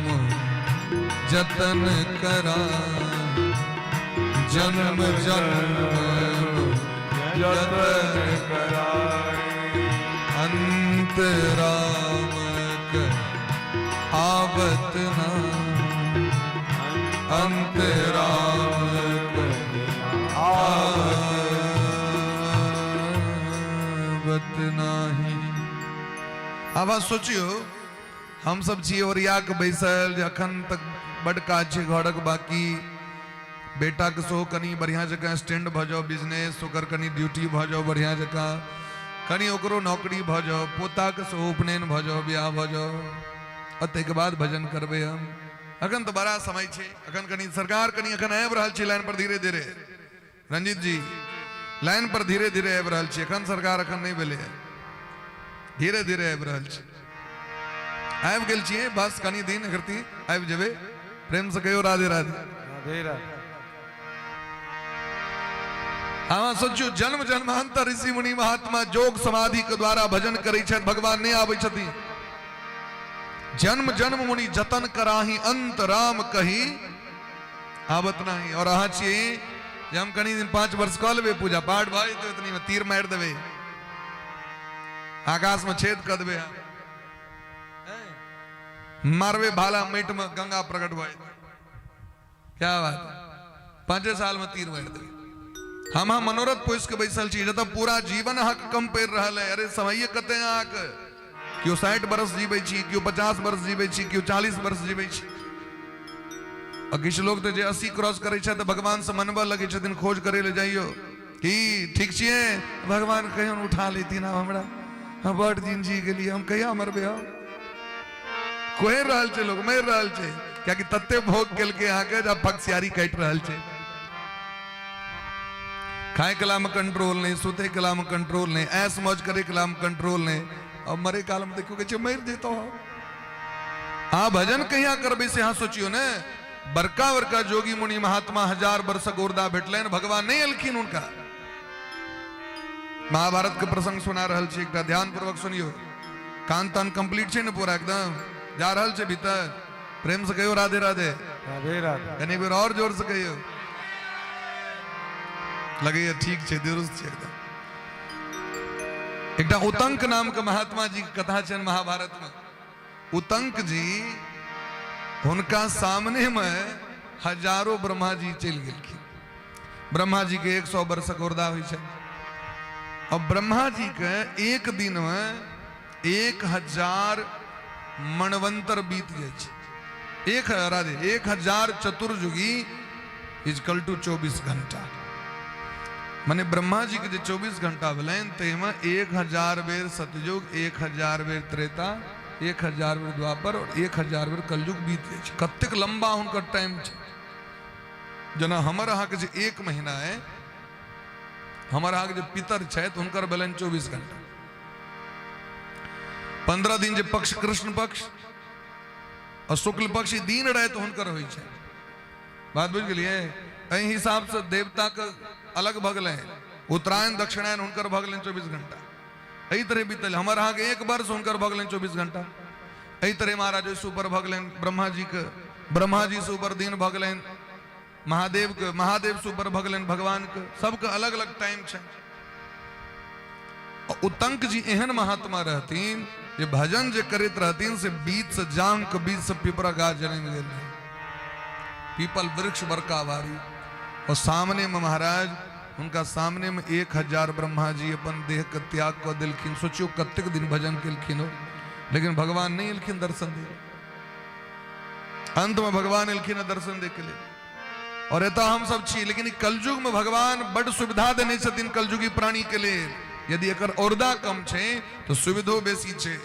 [SPEAKER 3] मोह जतन करा, जन्म जन्म मोह
[SPEAKER 1] जतन कराई।
[SPEAKER 3] अंत राम कही आवत ना, अंत राम कही आवत नाही। आब अहाँ सोचियौ, हम सब छी ओरिया के बैसल जे अखन तक बड काज छै घरक बाकी, बेटा के सेहो कनि बढ़िया जकाँ स्टैंड भऽ जाओ बिजनेस, ओकर कनि ड्यूटी भऽ जाओ बढ़िया जकाँ, कनि ओकरो नौकरी भऽ जाओ, पोता के सेहो उपनयन भऽ जाओ, बियाह भऽ जाओ, और ताहिके बाद भजन करबै हम। अखन तऽ बड़ा समय छै, अखन कनि सरकार कनि अखन आबि रहल छै लाइन पर धीरे धीरे। रंजीत जी लाइन पर धीरे धीरे आबि रहल छै, अखन सरकार अखन नहि भेलै, धीरे धीरे आबि रहल छै। आबि गेल छियै, बस कनि दिन एकरती आबि जेबै। प्रेम से कहियो राधे राधे।
[SPEAKER 1] राधे राधे।
[SPEAKER 3] अहाँ सोचियो, जन्म जन्मांतर ऋषि मुनि महात्मा जोग समाधि के द्वारा भजन करै छथि, भगवान नहि आबै छथिन। जन्म जन्म मुनि जतन कराही, अंत राम कही आबत नाही। और अहाँ छियै जे हम कनि दिन 5 वर्ष कऽ लेबै पूजा पाठ, भऽ जेतै, ओतनी मे तीर मारि देबै, आकाश में छेद कऽ देबै, मारबै भाला माटि में गंगा प्रकट भऽ जेतै। क्या बात है, 5 साल में तीर मारि देबै। हम अहाँ मनोरथ पोसि के बैसल छी, जतऽ पूरा जीवन अहाँके कम पड़ि रहल है। अरे समय कते अहाँके, केओ 60 बरस जीबै छी, केओ 50 वर्ष जीबै छी, केओ 40 वर्ष जीबै छी। आ किछु लोग तऽ जे 80 क्रॉस करै छथि तऽ भगवान से मनबऽ लगै छथिन, खोज करै लए जाइयो की ठीक छियै भगवान, कहियो उठा लेथिन आब हमरा, हम बड़ दिन जी गेलियै, हम कहिया मरबै। हम कोहि रहल छै, लोग मरि रहल छै, कियाकि तते भोग केलकै अहाँके जे आब फकसियारी काटि रहल छै। खाय कला में कंट्रोल नहीं, सुते कला में कंट्रोल नहीं, ऐश मौज करे कला में कंट्रोल नहीं, और मरे काल में देखो कहै मरि जेतो। हाँ, भजन कहिया करबै से अहाँ सोचियो ने। बड़का बड़का जोगी मुनि महात्मा 1000 वर्षक औरदा भेटलनि, भगवान नहीं एलखिन हुनका। महाभारत के प्रसंग सुना रहल छी, एकटा ध्यान पूर्वक सुनियो। कान तान कंप्लीट छै ने पूरा एकदम जा रहल छै भीतर? प्रेम से कहियो राधे राधे।
[SPEAKER 1] राधे राधे।
[SPEAKER 3] कनि बेर और जोर से कहियो। लगैया ठीक छै, दुरुस्त छै एकदम। एकटा उतंक नाम के महात्मा जी के कथा छनि महाभारत में। उतंक जी हुनका सामने में हजारों ब्रह्मा जी चलि गेलखिन। ब्रह्मा जी के 100 वर्षक औरदा होइ छै और ब्रह्मा जी के एक दिन में 1000 मनवंतर बीत जाइ छै। एक राधे, 1000 चतुर्जुगी is equal two 24 घंटा। माने ब्रह्मा जी के जे 24 घंटा भेलनि ताहिमे 1000 बेर सतयुग, 1000 बेर त्रेता, 1000 बेर द्वापर और 1000 बेर कलयुग बीत जाइ छै। कतेक लंबा हुनकर टाइम छै। जेना हमर अहाँके जे 1 महीना है, हमर अहाँके जे पितर छथि हुनकर भेलनि 24 घंटा। 15 दिन जे पक्ष कृष्ण पक्ष और शुक्ल पक्ष, ई दिन राति हुनकर होइ छै। बात बुझि गेलियै? एहि हिसाब से देवता के अलग भऽ गेलै। उत्तरायण दक्षिणायन हुनकर भऽ गेलनि 24 घंटा। एहि तरह बीतल हमर अहाँके 1 वर्ष, हुनकर भऽ गेलनि 24 घंटा। एहि तरह महाराज ओहिसँ ऊपर भऽ गेलनि ब्रह्मा जी के, ब्रह्मा जी से ऊपर दिन भऽ गेलनि महादेव के, महादेव से ऊपर भऽ गेलनि भगवान के। सबके अलग अलग टाइम छै। उत्तंक जी एहन महात्मा रहथिन जे भजन जे करैत रहथिन से बीच से जांग के बीच से पिपरा गाछ जनमि गेल रहै, पीपल वृक्ष बड़का भारी। और सामने में महाराज हुनका सामने में 1000 ब्रह्मा जी अपन देह के त्याग कऽ देलखिन। सोचियो कतेक दिन भजन केलखिन हो, लेकिन भगवान नहीं एलखिन दर्शन दे। अंत में भगवान एलखिन दर्शन दे के लिए। और एतऽ हम सब छी, लेकिन कलयुग में भगवान बड सुविधा देने छथिन कलयुगी प्राणी के लेल। यदि एकर औरदा कम छै तो सुविधो बेसी छै।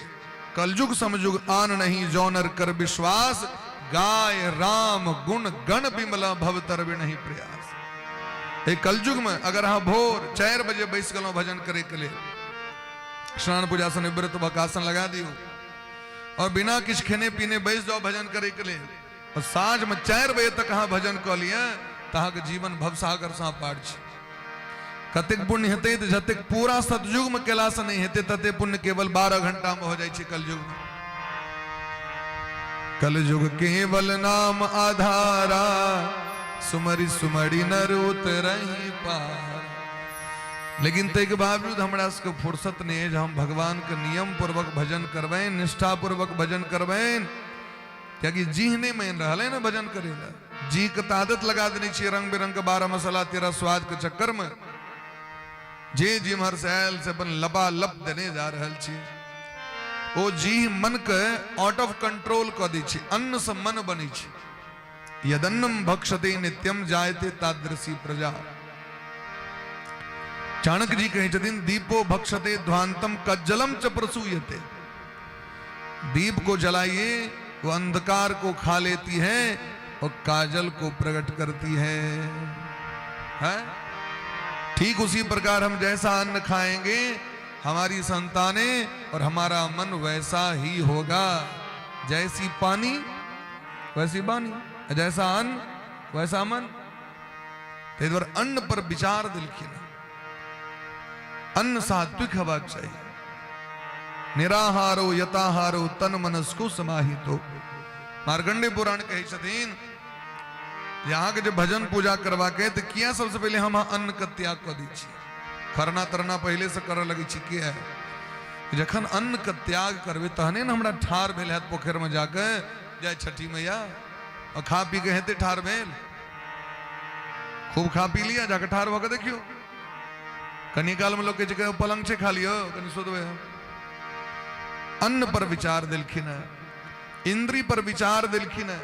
[SPEAKER 3] कलयुग समयुग आन नहीं जौनर कर विश्वास, गाय राम गुण गण बिमला भव तरवे नहीं प्रयास। एक कलयुग में अगर अहाँ भोर 4 बजे बैस गेलहुँ भजन करे के लिए, स्नान पूजा से निवृत्त भऽ आसन लगा दियौ और बिना किछु खेने पीने बैस जाओ भजन करे के लिए, और साँझ में 4 बजे तक अहाँ भजन कऽ लिअ तऽ अहाँके जीवन भवसागर सँ पार छै। कतेक पुण्य हेतै तऽ जतेक पूरा सतयुग में केलासँ नहि हेतै तते पुण्य केवल 12 घंटा में हो जाइ छै कलयुग में। कलयुग केवल नाम आधारा, सुमरि सुमरि नर उतरही पार। लेकिन ताहिके बावजूद हमरा सबके फुर्सत नहि अछि हम भगवान के नियम पूर्वक भजन करबनि, निष्ठा पूर्वक भजन करबनि, कियाकि जीह नहि मानि रहल है ने भजन करे ला। जी के तऽ आदत लगा देने छियै रंग बिरंग के 12 मसाला 13 स्वाद के चक्कर में जे जिम्हर से आयल से अपन लपा लप देने जा रहल छी। ओ जीह मन के आउट ऑफ कंट्रोल कऽ दै छै। अन्न से मन बनै छै। यदन्नम भक्षते नित्यम जायते तादृशी प्रजा। चाणक्य जी कहै छथिन दीपो भक्षते ध्वांतम कज्जलम च प्रसूयते। दीप को जलाइए वो अंधकार को खा लेती है और काजल को प्रकट करती है, है? ठीक उसी प्रकार हम जैसा अन्न खाएंगे हमारी संतानें और हमारा मन वैसा ही होगा। जैसी पानी वैसी बानी, जैसा अन्न वैसा मन। ताहि दुआरे अन्न पर विचार देलखिन। अन्न सात्विक हेबाक चाही। निराहारो यताहारो तन मनस्को समाहितो। मार्कंडेय पुराण कहै छथिन जे अहाँके जे भजन पूजा करबाक है तऽ किया सबसे पहिले हम अन्न के त्याग कऽ दै छी, खरना तरना पहिले से करऽ लगै छी किया? जखन अन्न के त्याग करबै तहने ने हमरा ठाढ़ भेल हैत पोखरिमे जाके जय छठी मैया, और खा पी के हेतै ठाढ़ भेल? खूब खा पी लिया जाके ठाढ़ भऽ के देखियौ, कनी काल में लोग कहै छै पलंग छै खा लियो कनी सुतबै हम। अन्न पर विचार देलखिन है, इंद्री पर विचार देलखिन है।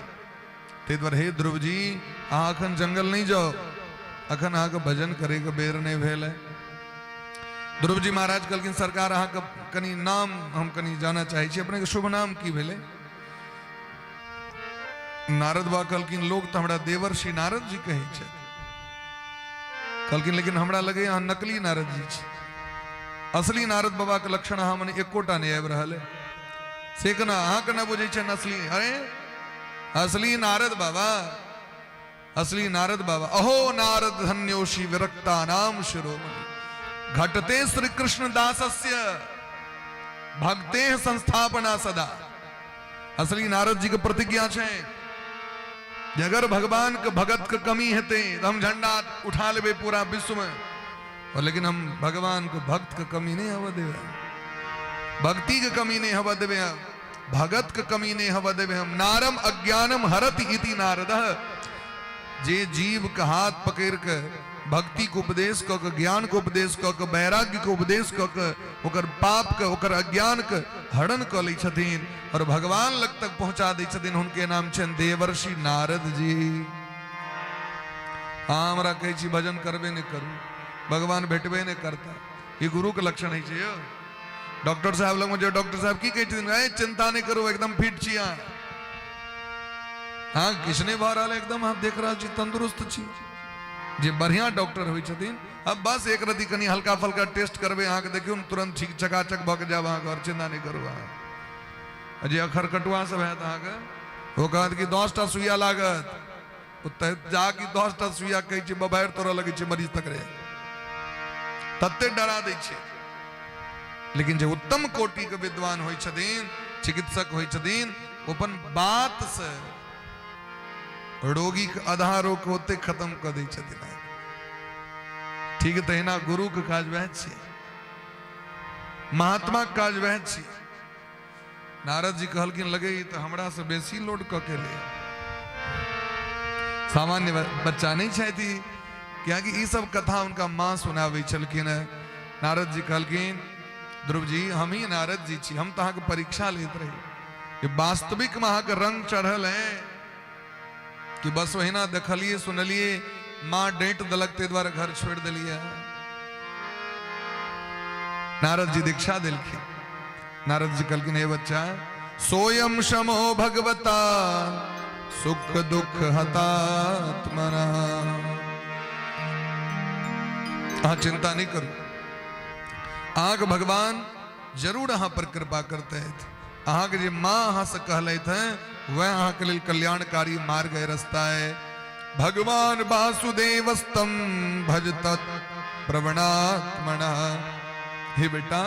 [SPEAKER 3] ताहि दुआरे हे ध्रुव जी, अहाँ अखन जंगल नहीं जाओ, अखन अहाँके भजन करैके बेर नहीं भेल है। ध्रुव जी महाराज कहलखिन सरकार अहाँके कनी नाम हम कनी जाना चाहै छी, अपनेके शुभ नाम की भेलै? नारद बाबा कहलखिन लोग तऽ हमरा देवर्षि नारद जी कहै छथि। कहलखिन लेकिन हमरा लगैए अहाँ नकली नारद जी छी, असली नारद बाबा के लक्षण अहाँ मने एकोटा नहि आबि रहल है, से केना अहाँ केना बुझै छियनि असली? अरे असली नारद बाबा, असली नारद बाबा। अहो नारद धन्योषि विरक्ता नाम शिरोमणि, घटते श्री कृष्ण दासस्य भक्ते संस्थापना सदा। असली नारद जी के प्रतिज्ञा छै जे अगर भगवान के भगत के कमी हेतै तऽ हम झंडा उठा लेबै पूरा विश्व में, और लेकिन हम भगवान के भक्त के कमी नहीं हवा देबै, भक्ति के कमी नहीं हवा देबै, हम भगत के कमी नहीं हवा देबै हम। नारम अज्ञानम हरति इति नारद, जे जीव के हाथ पकड़ के भक्ति के उपदेश क के, ज्ञान के उपदेश क के, वैराग्य के उपदेश क के, ओकर पाप के ओकर अज्ञान के हरण क लै छथिन और भगवान लग तक पहुंचा दै छथिन, हुनके नाम छनि देवर्षि नारद जी। अहाँ हमरा कहै छी भजन करबे नहि करू, भगवान भेटबे नहि करता, ई गुरु के लक्षण होइ छै यौ। डॉक्टर साहब लग जे डॉक्टर साहब की कहै छथिन, ए चिंता नहि करू, एकदम फिट छी अहाँ, हाँ किछु नहि भऽ रहल, एकदम अहाँ देख रहल छी तंदुरुस्त छी। जे बढ़िया डॉक्टर होइ छथिन, अब बस एक रति कनि हल्का फल्का टेस्ट करबै अहाँके, देखियौ ने तुरंत ठीक चकाचक भऽ के जायब अहाँ घर, चिंता नहि करू अहाँ। जे अखर कटुआ सब हैत अहाँके, ओ कहत कि 10टा सुइया लागत, ओतऽ जा कि 10टा सुइया कहै छै बबारि तोड़ऽ लगै छै मरीज तकरे, तते डरा दै छै। लेकिन जे उत्तम कोटि के विद्वान होइ छथिन, चिकित्सक होइ छथिन, ओ अपन बात से रोगी के आधा रोग ओते खत्म कऽ दै छथिन। ठीक तहिना गुरु के काज वएह छियै, महात्मा के काज वएह छियै। नारद जी कहलखिन लगे ई तऽ हमरा से बेसी लोड कऽ के ले, सामान्य बच्चा नहीं छथि, कियाकि ई सब कथा उनका माँ सुनाबै छलखिन हेँ। नारद जी कहलखिन ध्रुव जी हम ही नारद जी छी, हम तऽ अहाँके परीक्षा लैत रही कि वास्तविक में अहाँके रंग चढ़ल है कि बस ओहिना देखलिए सुनलिए, माँ डांटि देलक ताहि दुआरे घर छोड़ि देलिए। नारद जी दीक्षा देलखिन। नारद जी कहलखिन हे बच्चा, सोयम शमो भगवता सुख दुख हतात्मना, अहाँ चिंता नहीं करू, अहाँके भगवान जरूर अहाँ पर कृपा करते। अहाँके जे माँ अहाँ से कहलथि हैं वह अहाँके लेल कल्याणकारी मार्ग है, रास्ता है। भगवान वासुदेवस्तम भजत प्रवणात्मना, हे बेटा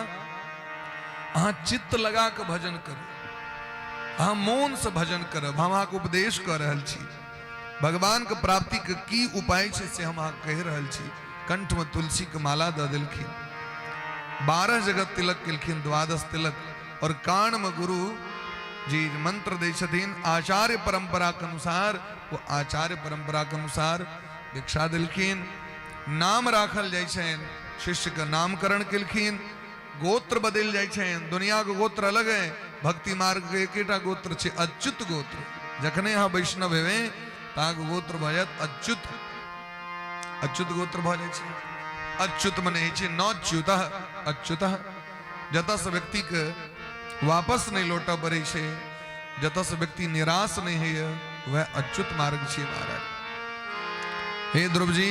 [SPEAKER 3] अहाँ चित्त लगा के भजन करू, अहाँ मोन से भजन करब, हम अहाँके उपदेश कऽ रहल छी, भगवान के प्राप्ति के की उपाय छै से हम अहाँके कहि रहल छी। कंठ में तुलसी के माला दऽ देलखिन, 12 जगह तिलक केलखिन, 12 तिलक, और कान में गुरु जी मंत्र दै छथिन आचार्य परंपरा के अनुसार, वो आचार्य परंपरा के अनुसार दीक्षा देलखिन। नाम राखल जाइ छनि, शिष्य के नामकरण केलखिन, गोत्र बदलि जाइ छनि, दुनिया के गोत्र अलग है, भक्ति मार्ग के एकेटा गोत्र छै अच्युत गोत्र। जखने अहाँ वैष्णव हेबै तऽ अहाँके गोत्र भऽ जायत अच्युत, अच्युत गोत्र भऽ जाइ छै। अच्युत मने होइ छै नच्युत, अच्युत जतऽ से व्यक्तिके वापस नहि लौटऽ पड़ै छै, जतऽ से व्यक्ति निराश नहि होइए, वएह अच्युत मार्ग छियै महाराज। हे ध्रुव जी,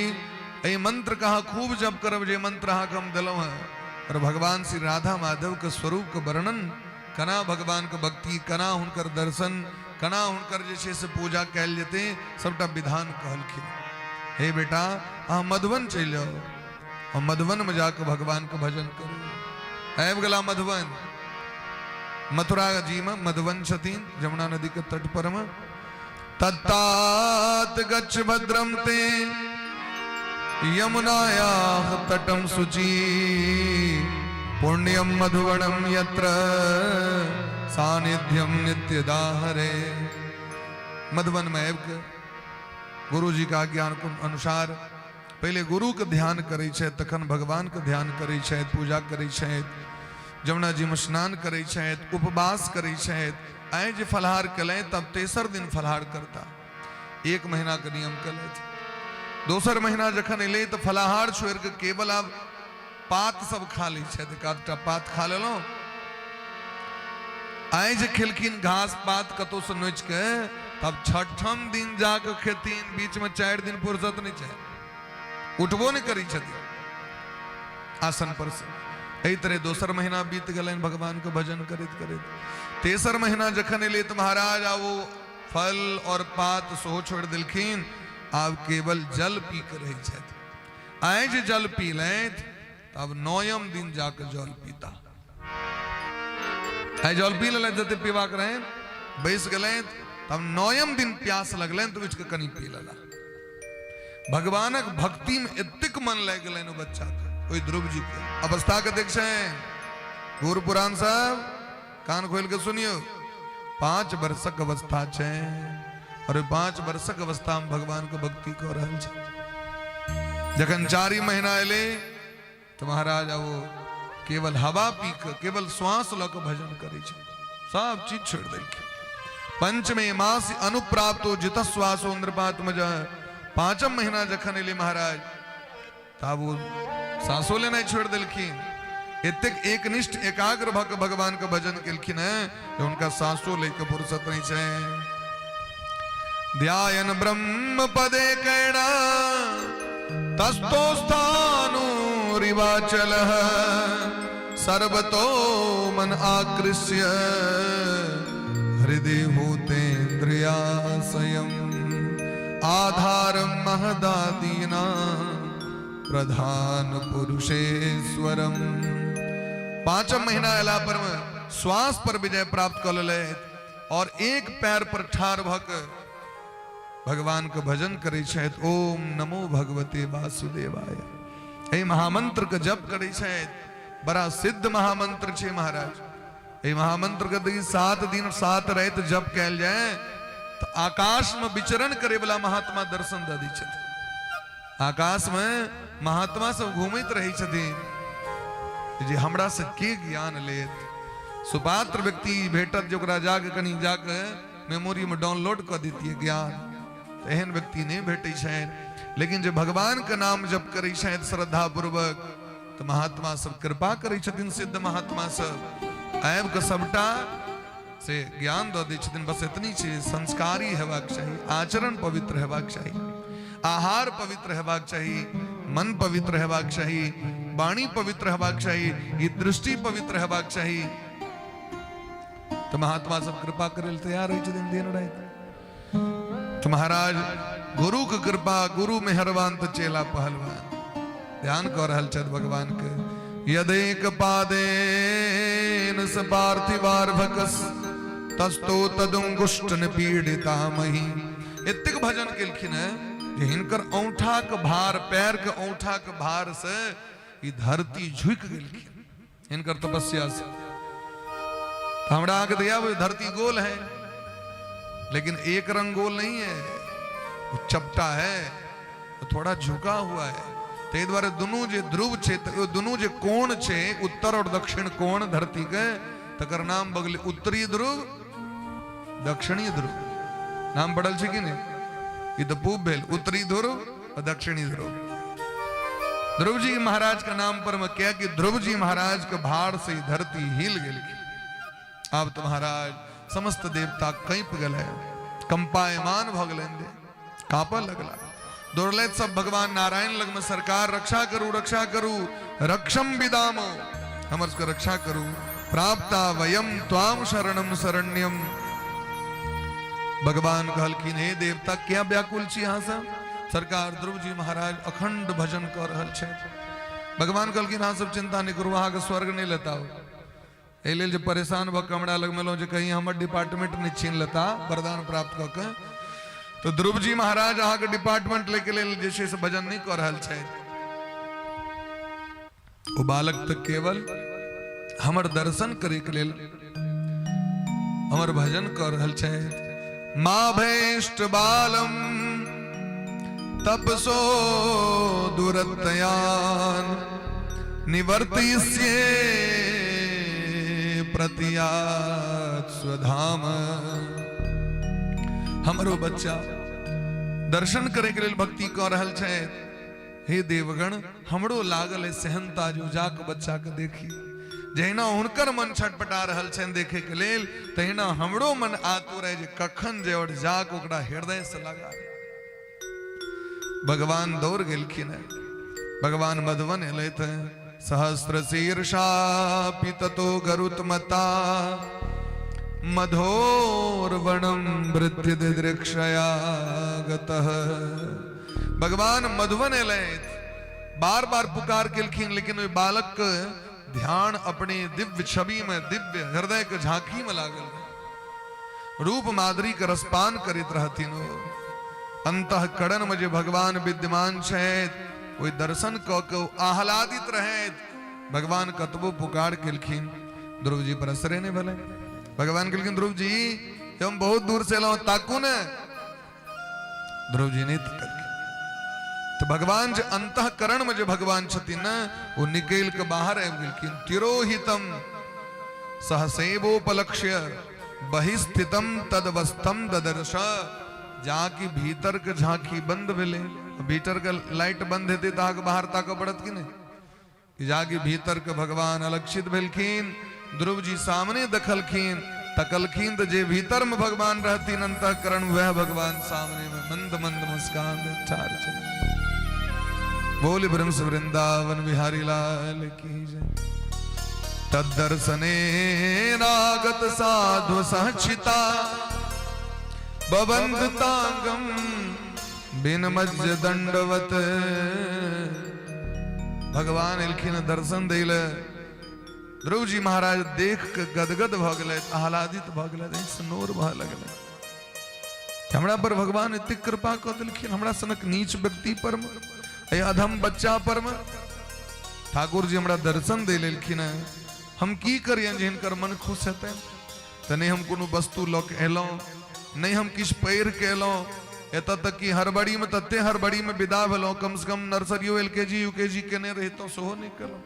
[SPEAKER 3] एहि मंत्र के अहाँ खूब जप करब, जे मंत्र अहाँके हम देलहुँ हेँ, और भगवान श्री राधा माधव के स्वरूप के वर्णन, कना भगवान के भक्ति, कना हुनकर दर्शन, केना हुनकर जे छै से पूजा कयल जेतै, सबटा विधान कहलखिन। हे बेटा, अहाँ मधुबन चलि जाउ आ मधुबन में जाके भगवान के भजन करू। आबि गेला मधुबन, मथुरा जी में मधुबन छथिन, जमुना नदी के तट पर में। तत्तात गच्छ भद्रम ते यमुनाया तटम शुचि पुण्यम मधुवनम यत्र सानिध्यम नित्यदा हरे। मधुबन में आबि के गुरु जी के आज्ञा अनुसार पहिले गुरु के ध्यान करै छथि, तखन भगवान के ध्यान करै छथि, पूजा करै छथि, जमुना जी में स्नान करै छथि, उपवास करै छथि। आइ जे फलहार केलथि तब तेसर दिन फलहार करता, एक महीना के नियम केलथि। दोसर महीना जखन एलै तऽ फलाहार छोड़ि कऽ केवल आब पात सब खा लै छथि, एक आधटा पात खा लेलहुँ। आइ जे खेलखिन घास पात कतहुसँ नोचि के, तब छठम दिन जाके खेथिन, बीचमे 4 दिन फुर्सत नहि छै, उठबो नहि करै छथिन आसन पर से। एहि तरह दोसर महीना बीत गेलनि भगवान के भजन करैत करैत। तेसर महीना जखन एलै तऽ महाराज आब ओ फल और पात सेहो छोड़ि देलखिन, आब केवल जल पी के रहै छथि। आइ जे जल पीलथि तब नौयम दिन जाके जल पीता। आइ जल पी लेलथि जते पीबाक रहनि, बैस गेलथि, तब नौयम दिन प्यास लगलनि तऽ उठि कऽ कनि पी लेला। भगवानक भक्ति में एतेक मन लागि गेलनि ओ बच्चा के, ओहि ध्रुव जी के अवस्था के देख छै। गुरु पुराण सब कान खोल के सुनियो, 5 वर्षक अवस्था छै और 5 वर्षक अवस्था में भगवान के भक्ति कऽ रहल छै। जखन 4 महीना एलै तऽ महाराज आब ओ केवल हवा पी कऽ, केवल श्वास लऽ कऽ भजन करै छै, सब चीज छोड़ि देलखिन। पंचमे मास अनुप्राप्तो जितश्वासो नृपात्मज। 5म महीना जखन एलै महाराज तब ओ साँसो लेनाइ छोड़ि देलखिन। एतेक एकनिष्ठ एकाग्र भऽ कऽ भगवान के भजन केलखिन हेँ जे हुनका साँसो लैके फुर्सत नहि छै। ध्यायन ब्रह्म पदे कैणा तस्तो स्थानुरिवाचल सर्वतो मन आकृष्य हृदय भूतेन्द्रियाशयम् आधारं महदादीना प्रधान पुरुषेश्वरम। 5म महीना अयला पर में श्वास पर विजय प्राप्त कऽ लेलथि और एक पैर पर ठाढ़ भऽ कऽ भगवान के भजन करै छथि। ओम नमो भगवते वासुदेवाय एहि महामंत्र के जप करै छथि। बड़ा सिद्ध महामंत्र छै महाराज। एहि महामंत्र के यदि 7 दिन 7 राति जप कयल जाय तऽ आकाश में विचरण करे वाला महात्मा दर्शन दऽ दै छथिन। आकाश में महात्मा सब घूमैत रहै छथिन जे हमरा से के ज्ञान लेत। सुपात्र व्यक्ति भेटत जे ओकरा जाके कनि जाके मेमोरी में डाउनलोड कऽ दैतियै ज्ञान, तऽ एहन व्यक्ति नहि भेटै छनि। लेकिन जे भगवान के नाम जप करै छथि श्रद्धापूर्वक तऽ महात्मा सब कृपा करै छथिन। सिद्ध महात्मा सब आबि कऽ सबटा से ज्ञान दऽ दै छथिन। बस एतनी छै, संस्कारी हेबाक चाही, आचरण पवित्र हेबाक चाही, आहार पवित्र हेबाक चाही, मन पवित्र हेबाक चाही, वाणी पवित्र हेबाक चाही, ई दृष्टि पवित्र हेबाक चाही। तऽ महात्मा सब कृपा करै लए तैयार होइ छथिन दिन राति। तऽ महाराज गुरु के कृपा, गुरु मेहरबान तऽ चेला पहलवान। ध्यान कऽ रहल छथि भगवान के। यदेक पादेन स पार्थिवार्भकस तस्तो तदुंगुष्ट निपीड़िता मही। एतेक भजन केलखिन हेँ जे हिनकर औंठाक भार, पैर के औंठाक भार से ई धरती झुकि गेलखिन हिनकर तपस्या से। हमरा अहाँके तऽ इएह धरती गोल है, लेकिन एक रंग गोल नहीं है, वो चपटा है, वो थोड़ा झुका हुआ है। ताहि दुआरे दुनू जे ध्रुव छै, तऽ ओ दुनू जे कोण छै, उत्तर और दक्षिण कोण धरती के, तकर नाम बगले उत्तरी ध्रुव, दक्षिणी ध्रुव। नाम पड़ल छै कि नहि? ई तऽ पूब भेल, उत्तरी ध्रुव और दक्षिणी ध्रुव। ध्रुव जी महाराज के नाम पर में क्या कि ध्रुव जी महाराज के भार से धरती हिल गेलखिन। आब तो महाराज समस्त देवता कंप गेलै, कंपायमान भऽ गेलनि, कांपऽ लगला। दौड़लथि सब भगवान नारायण लग में, सरकार रक्षा करू, रक्षा करू, रक्षम विदामो, हमर सबके रक्षा करू। प्राप्ता वयम त्वाम शरणम शरण्यम। भगवान कहलखिन, हे देवता, किया व्याकुल छी अहाँ सब? सरकार, ध्रुव जी महाराज अखंड भजन कऽ रहल छथि। भगवान कहलखिन, अहाँ सब चिंता नहि करू, अहाँके स्वर्ग नहि लेता। एहि लेल जे परेशान भऽ कमरा लग मेलहुँ जे कहीं हमर डिपार्टमेंट नहि छीन लेता वरदान प्राप्त कऽ के, तऽ ध्रुव जी महाराज अहाँके डिपार्टमेंट लैके लेल जे छै से भजन नहि कऽ रहल छथि। ओ बालक तऽ केवल हमर दर्शन करैके लेल हमर भजन कऽ रहल छथि। माँ भैष्ट बालम तपसो दुरतयान निवर्तिष्ये प्रतियात स्वधाम। हमरो बच्चा दर्शन करे के लेल भक्ति कऽ रहल छथि। हे देवगण, हमरो लागल है सेहनता जो जाक बच्चा के देखी। जहिना हुनकर मन छटपटा रहल छनि देखे के लेल, तहिना हमरो मन आतुर है जे कखन जे और जाक ओकरा हृदय से लगा। भगवान दौड़ गेलखिन है। भगवान मधुबन एलथि हैं। सहस्र शीर्षा पिततो गरुत्मता मधोर्वणम वृद्धि दृक्षया गतः। भगवान मधुबन एलथि, बार बार पुकार केलखिन, लेकिन ओहि बालक के ध्यान अपने दिव्य छवि में, दिव्य हृदय के झांकी में लागल। रूप माधुरी के रसपान करैत रहथिन। ओ अंतःकरण में जे भगवान विद्यमान छथि, ओहि दर्शन कऽ के ओ आह्लादित रहैत। भगवान कतबो पुकार केलखिन, ध्रुव जी पर असरे नहि भेलै। भगवान कहलखिन, ध्रुव जी, हम बहुत दूर से एलहुँ, ताकू ने। ध्रुव जी नहि तकलखिन। तऽ भगवान जे अंतःकरण में जे भगवान छथिन ने, ओ निकलि के बाहर आबि गेलखिन। तिरोहितम सहसैवोपलक्ष्य बहिस्थितम तदवस्थम ददर्श। जाकि भीतर के झांकी बंद भेलै, भीतर के लाइट बंद हेतै तऽ अहाँके बाहर ताकऽ पड़त कि नहि? जाकि भीतर के भगवान अलक्षित भेलखिन, ध्रुव जी सामने देखलखिन, तकलखिन तऽ जे भीतर में भगवान रहथिन अंतःकरण, वह भगवान सामने में मंद मंद मुस्कान ठाढ़ छै। बोल ब्रह्म वृंदावन बिहारी लाल की जय। तदर्शने नागत साधु सहचिता बबंधतांगम बिन मज्ज दंडवत। भगवान एलखिन दर्शन दै लए। ध्रुव जी महाराज देख के गदगद भऽ गेलै, आह्लादित भऽ गेलै, आँखिसँ नोर बहऽ लगलै। हमरा पर भगवान एतेक कृपा कऽ देलखिन, हमरा सनक नीच व्यक्ति पर मे, एहि अधम बच्चा पर मे ठाकुर जी हमरा दर्शन दे लेलखिन हैं। हम की करियनि जे हिनकर मन खुश हेतनि? तऽ नहि हम कोनो वस्तु लऽ के एलहुँ, नहि हम किछु पढ़ि के एलहुँ। एतऽ तक कि हड़बड़ीमे, तते हड़बड़ीमे विदा भेलहुँ, कमसँ कम नर्सरियो L K G U K G केने रहितहुँ, सेहो नहि केलहुँ।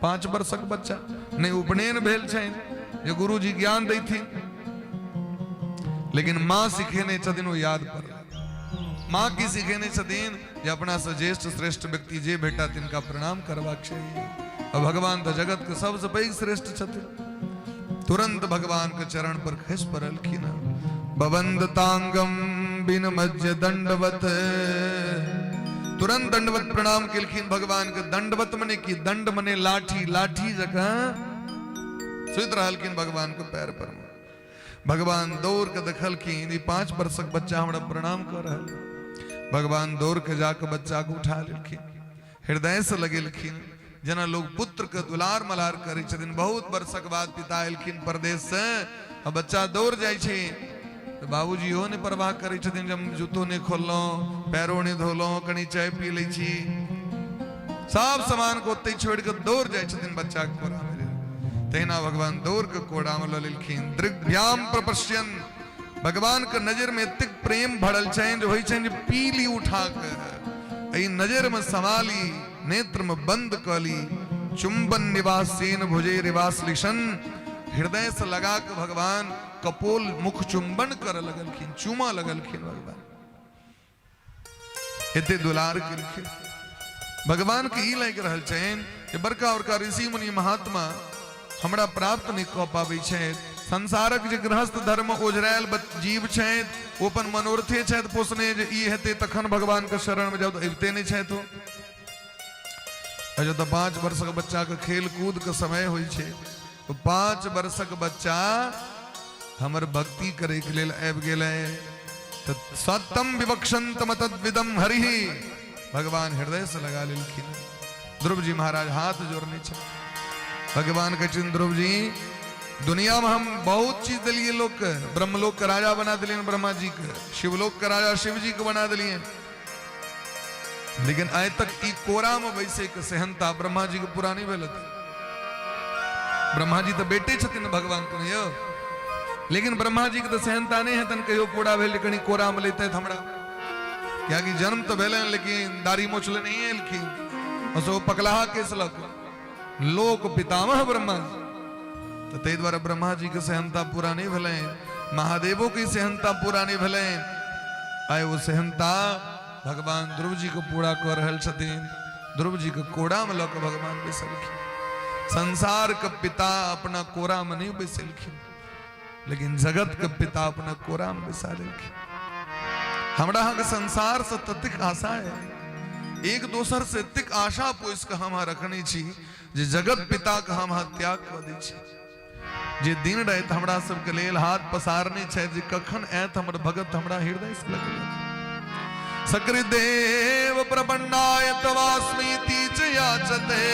[SPEAKER 3] 5 वर्षक बच्चा, नहि उपनयन भेल छनि जे गुरुजी ज्ञान दैथिन, लेकिन माँ सिखेने छथिन, ओ याद पड़ल। माँ की सिखेने छथिन जे अपना से ज्येष्ठ श्रेष्ठ व्यक्ति जे भेटा तिनका प्रणाम करबाक चाही। आ भगवान तऽ जगत के सबसे पैघ श्रेष्ठ छथिन। तुरंत भगवान के चरण पर खसि पड़लखिन। बबंद तांगम बिन मज्ज दंडवत, तुरंत दंडवत प्रणाम केलखिन भगवान के। दंडवत मने की? दंड मने लाठी, लाठी जकाँ सुति रहलखिन भगवान के पैर पर। भगवान दौड़ के देखलखिन, ई 5 वर्षक बच्चा हमरा प्रणाम कऽ रहल। भगवान दौड़ के जाके बच्चा के उठा लेलखिन, हृदय से लगेलखिन, जेना लोग पुत्र के दुलार मलार करै छथिन। बहुत वर्षक बाद पिता एलखिन परदेश से, आ बच्चा दौड़ जाइ छै तऽ बाबूजी इहो नहि परवाह करै छथिन जे हम जूतो नहि खोललहुँ, पैरो नहि धोलहुँ, कनि चाय पी लै छी। सब सामान के ओतहि छोड़ि कऽ दौड़ जाइ छथिन बच्चा के कोरा मे। तहिना भगवान दौड़ के कोरा मे लऽ लेलखिन। दृग्भ्याम प्रपश्यन, भगवान के नजर में एतेक प्रेम भरल छनि जे होइ छनि जे पी ली उठा के, एहि नजर में समा ली, नेत्र में बंद कऽ ली। चुंबन निवासेन भुजे रिवास लिशन, हृदय से लगा के भगवान कपोल मुख चुंबन कर लगलखिन, चूमा लगलखिन। भगवान एते दुलार केलखिन। भगवान के ई लागि रहल छनि जे बड़का बड़का ऋषि मुनि महात्मा हमरा प्राप्त नहि कऽ पाबै छथि। संसारक जे गृहस्थ धर्म ओझरायल जीव छथि, ओ अपन मनोरथे छथि पोसने जे ई हेतै तखन भगवान के शरण में जाउ, तऽ अबिते नहि छथि ओ। आ जतऽ 5 वर्षक बच्चा के खेल कूद के समय होइ छै, 5 वर्षक बच्चा हमर भक्ति करैके लेल आबि गेलै। तऽ सतम विवक्षंतम तद्विदम हरि, भगवान हृदय से लगा लेलखिन। ध्रुव जी महाराज हाथ जोड़ने छथिन। भगवान कहै छथिन, ध्रुव जी, दुनिया में हम बहुत चीज दिलिए लोक के, ब्रह्मलोक के राजा बना दिलियन ब्रह्मा जी के, शिवलोक के राजा शिव जी के बना दिलियन, लेकिन आइ तक ई कोरा में बैसे के सेहनता ब्रह्मा जी के पूरा नहीं भेल। ब्रह्मा जी तो बेटे छथिन भगवान के यौ, लेकिन ब्रह्मा जी के तो सेहनता नहीं हेतन कहियो पूरा भेल कनी कोरा में लेते हमरा, कियाकि जन्म तो भेलन लेकिन दाढ़ी मोछ ले नहीं एलखिन, बस ओ पकलाहा केस लग लोक पितामह ब्रह्मा जी। तो ताहि दुआरे ब्रह्मा जी के सेहनता पूरा नहीं भेलै, महादेवो के सेहनता पूरा नहीं भेलै। आइ ओ सेहनता भगवान ध्रुव जी के पूरा कऽ रहल छथिन। ध्रुव जी के कोड़ा में लऽ कऽ भगवान बैसलखिन। संसार के पिता अपना कोरा में नहीं बैसलखिन, लेकिन जगत के पिता अपना कोरा में बैसा लेलखिन। हमरा अहाँके संसार से ततेक आशा है, एक दोसर से एतेक आशा पोसि कऽ हम अहाँ रखने छी जे जगत पिता के हम अहाँ त्याग कऽ दै छी। जे दिन राति हमरा सबके लेल हाथ पसारने छथि जे कखन आयत हमर भगत हमरा हृदय से लगेलक। सकृदेव प्रपन्नाय तवास्मीति च याचते,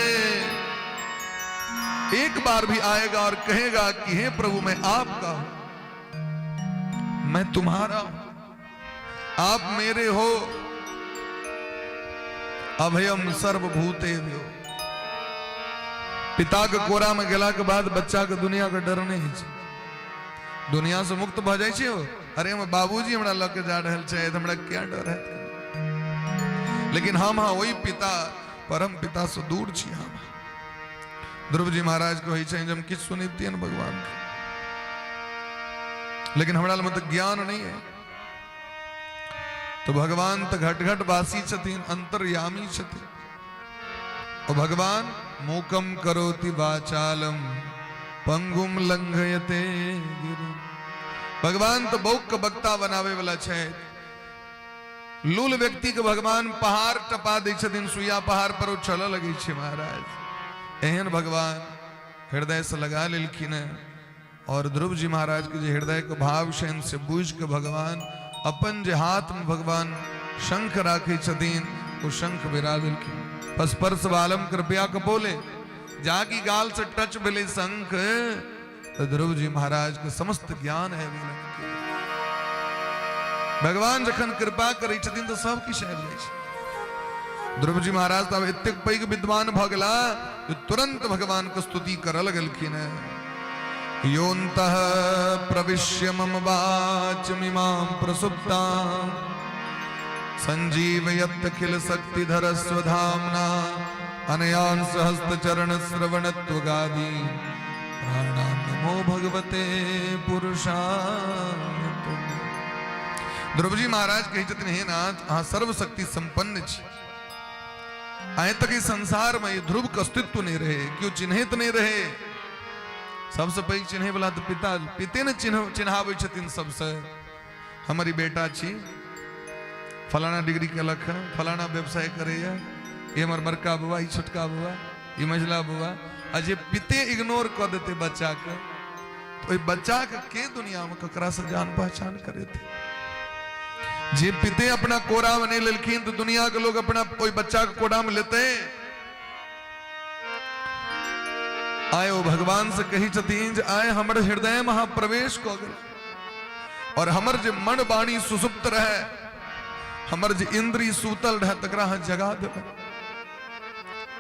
[SPEAKER 3] एक बार भी आएगा और कहेगा कि हे प्रभु मैं आपका हूं, मैं तुम्हारा हूं, आप मेरे हो, अभयम सर्वभूतेभ्यो। पिता के कोरा में गेला के बाद बच्चा के दुनिया के डर नहीं है, दुनिया से मुक्त भ जाइ छै। अरे हमर बाबूजी हमरा लऽ के जा रहल छै, हमरा क्या डर है? लेकिन हम हाँ वही पिता परम पिता से दूर छी हम। ध्रुव जी महाराज के होइ छै जे हम किछु सुनितियन भगवान के, लेकिन हमरा लग तऽ ज्ञान नहीं है। तो भगवान तऽ घट घट वासी छथिन, अंतर्यामी छथिन। और भगवान मूकम करोति वाचालम पंगुम लंघयते गिरि। भगवान तो बौक के बक्ता बनावे वाला छै। लूल व्यक्ति के भगवान पहाड़ टपा दै छथिन, सुइया पहाड़ पर ओ चलऽ लगै छै महाराज। एहन भगवान हृदय से लगा लेलखिन हैं। और ध्रुव जी महाराज के जे हृदय के भाव छनि से बुझि के भगवान अपन जे हाथ में भगवान शंख राखै छथिन ओ शंख बिरा देलखिन। स्पर्श बालम कृपया कपोले, जाकी गाल से टच भेलै शंख, तो ध्रुव जी महाराज के समस्त ज्ञान है। भगवान जखन कृपा करै छथिन तऽ सब किछु आबि जाइ छै। ध्रुव जी महाराज तऽ आब एतेक पैघ विद्वान भऽ गेला जे तुरंत भगवान के स्तुति करऽ लगलखिन। योऽन्तः प्रविश्य मम वाचमिमां प्रसुप्तां संजीवयत्यखिल शक्तिधर स्वधाम्ना अनयान् सहस्रचरण श्रवणत्वगादि प्राणां नमो भगवते पुरुषाय। ध्रुव जी महाराज कहै छथिन, हे नाथ, अहाँ सर्वशक्ति संपन्न छी। आइ तक ई संसार में ई ध्रुव के अस्तित्व नहीं रहे, केओ चिन्हैत नहीं रहे। सबसे पैघ चिन्है वाला तऽ पिता, पिते ने चिन्ह चिन्हाबै छथिन सबसे। हमर ई बेटा छी, फलाना डिग्री केलक हँ, फलाना व्यवसाय करैया, ई हमर बड़का बौआ, ई छोटका बौआ, ई मझिला बौआ। आ जे पिते इग्नोर कऽ देतै बच्चाके, तऽ ओहि बच्चाके के दुनियामे ककरासँ जान पहचान करेतै? जे पिते अपना कोरामे नहि लेलखिन तऽ दुनियाके लोग अपना ओहि बच्चाके कोरामे लेतै? आय ओ भगवान से कहै छथिन जे आय हमर हृदय में अहाँ प्रवेश कऽ गेल और हमर जे मन वाणी सुसुप्त रहे, हमर जे इंद्री सूतल रहे, तकरा अहाँ जगा देबै।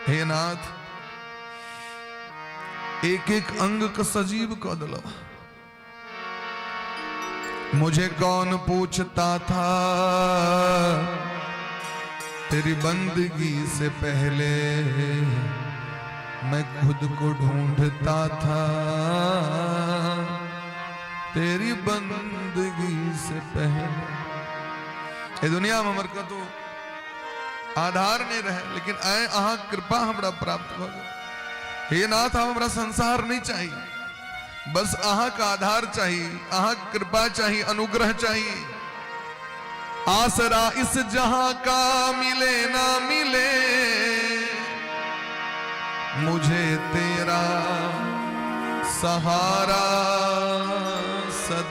[SPEAKER 3] हे नाथ, एक एक अंग के सजीव कऽ देलहुँ। मुझे कौन पूछता था तेरी बंदगी से पहले, मैं खुद को ढूंढता था तेरी बंदगी से पहले। ए दुनिया में हमर कतौ आधार नहीं रहे, लेकिन आए अहाँ कृपा हमरा प्राप्त भऽ गेल। हे नाथ, हमरा संसार नहीं चाहिए, बस अहाँ का आधार चाहिए, अहाँ कृपा चाहिए, अनुग्रह चाहिए। आसरा इस जहां का मिले ना मिले, मुझे तेरा सहारा सदा।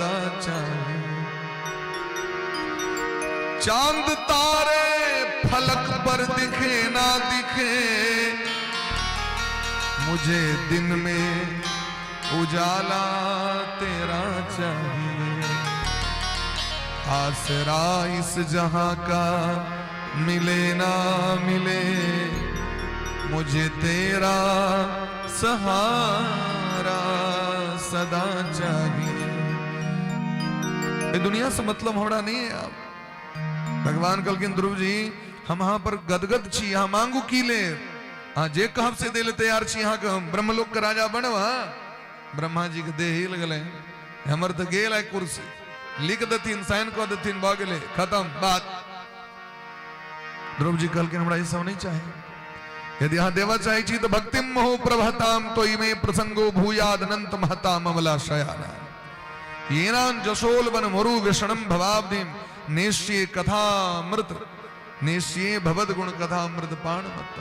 [SPEAKER 3] चांद तारे फलक पर दिखे ना दिखे, मुझे दिन में उजाला तेरा चाहिए। आसरा इस जहां का मिले ना मिले, मुझे तेरा सहारा सदा चाहिए। ये दुनिया से मतलब हमरा नहीं है। आप भगवान कहलखिन, ध्रुव जी, हम अहाँ पर गदगद छी, अहाँ मांगू की लेब? अहाँ जे कहब से दे ले तैयार छी। अहाँके हम ब्रह्मलोक के राजा बनब। हाँ, ब्रह्मा जी के देह हिल गेलै, हमर तऽ गेल है कुर्सी, लिख देथिन, साइन कऽ देथिन, भऽ गेलै खत्म बात। ध्रुव जी कहलखिन, हमरा ई सब नहीं चाही। यदि अहाँ देवा चाहै छी तऽ भक्तिम मोह प्रभताम तो इमे प्रसंगो भूयाद अनंत महता ममला शयाना येनान जसोल वन मुरु विषणम भवाब्धिम नेष्ये कथामृत नेष्ये भवद गुण कथामृत पान मत।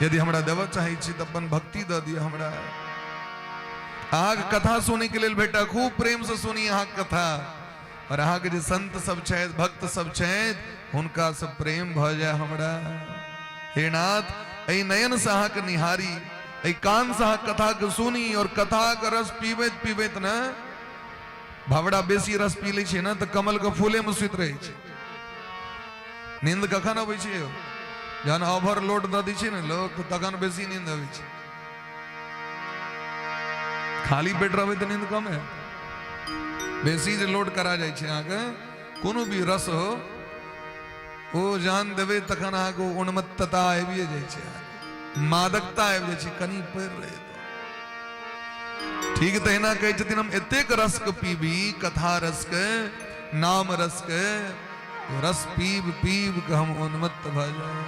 [SPEAKER 3] यदि हमरा देवा चाहै छी तऽ अपन भक्ति दऽ दिअ हमरा। अहाँके कथा सुनैके लेल भेटा, खूब प्रेम से सुनी अहाँके कथा, और अहाँके जे संत सब छथि, भक्त सब छथि, हुनका से प्रेम भऽ जाय हमरा। हे नाथ, एहि नयन से अहाँके निहारी, एहि कान से अहाँ कथा के सुनी, और कथा के रस पीबैत पीबैत ने, भवड़ा बेसी रस पी लै छै ने तऽ कमल के फूले में सुति रहै छै। नींद कखन अबै छै यौ? जहन ओवरलोड दऽ दै छै ने लोक, तखन बेसी नींद अबै छै। खाली पेट रहबै तऽ नींद कम है। बेसी जे लोड करा जाइ छै अहाँके, कोनो भी रस हो, ओ जहन देबै तखन अहाँके उन्मत्तता आबिए जाइ छै, अहाँके मादकता आबि जाइ छै, कनि पड़ि रहै तऽ ठीक। तहिना कहै छथिन, हम एतेक रस के पीबी, कथा रस के, नाम रस के रस पीब पीब के हम उन्मत्त भऽ जाए।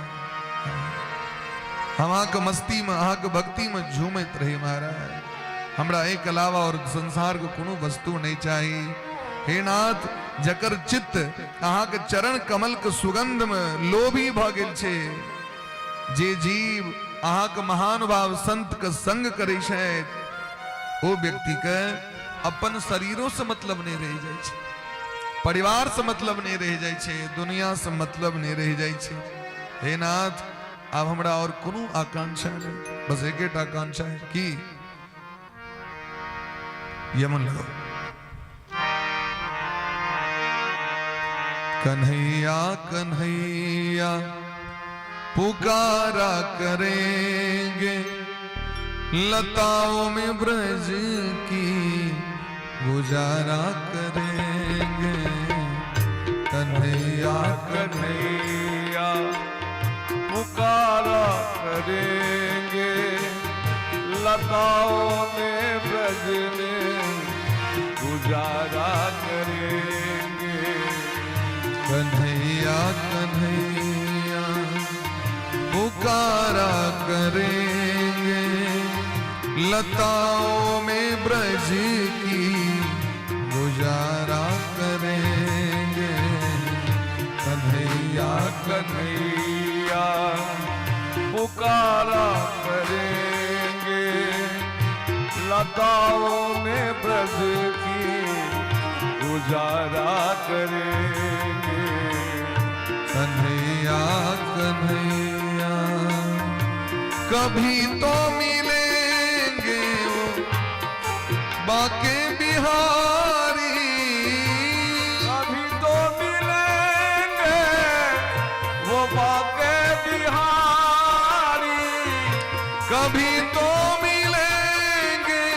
[SPEAKER 3] हम अहाँके मस्तीमे, अहाँके भक्तिमे झूमैत रही। महाराज, हमरा एक अलावा और संसार के कोनो वस्तु नहीं चाही। हे नाथ, जकर चित्त अहाँके चरण कमल के सुगंध में लोभी भऽ गेल छै, जे जीव अहाँके महानुभाव संत के संग करै छथि, ओ व्यक्ति के अपन शरीरों से मतलब नहीं रहि जाइ छै, परिवार से मतलब नहीं रहि जाइ छै, दुनिया से मतलब नहीं रहि जाइ छै। हे नाथ, आब हमरा और कोनो आकांक्षा नहीं, बस एकेटा आकांक्षा है कि यमन लगाओ। कन्हैया कन्हैया पुकारा करेंगे, लताओं में ब्रज की गुजारा करेंगे। कन्हैया
[SPEAKER 1] कन्हैया पुकारा करेंगे, लताओं में ब्रज में गुजारा करेंगे।
[SPEAKER 3] कन्हैया कन्हैया पुकारा करेंगे, लताओं में ब्रज की गुजारा करेंगे। कन्हैया
[SPEAKER 1] कन्हैया पुकारा करेंगे, लताओं में ब्रज की गुजारा करेंगे।
[SPEAKER 3] कन्हैया कन्हैया कभी तो मिलेंगे वो बाके बिहारी,
[SPEAKER 1] कभी तो मिलेंगे वो बाके बिहारी,
[SPEAKER 3] कभी तो मिलेंगे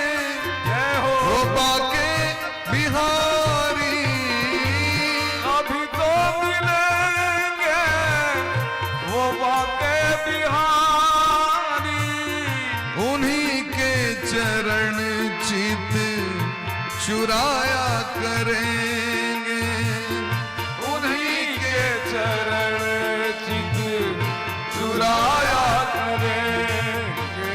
[SPEAKER 1] जय हो
[SPEAKER 3] वो बाके बिहारी,
[SPEAKER 1] कभी तो मिलेंगे वो बाके बिहारी,
[SPEAKER 3] उन्हीं के चरण चित चुराया करेंगे,
[SPEAKER 1] उन्हीं के चरण चित चुराया करेंगे।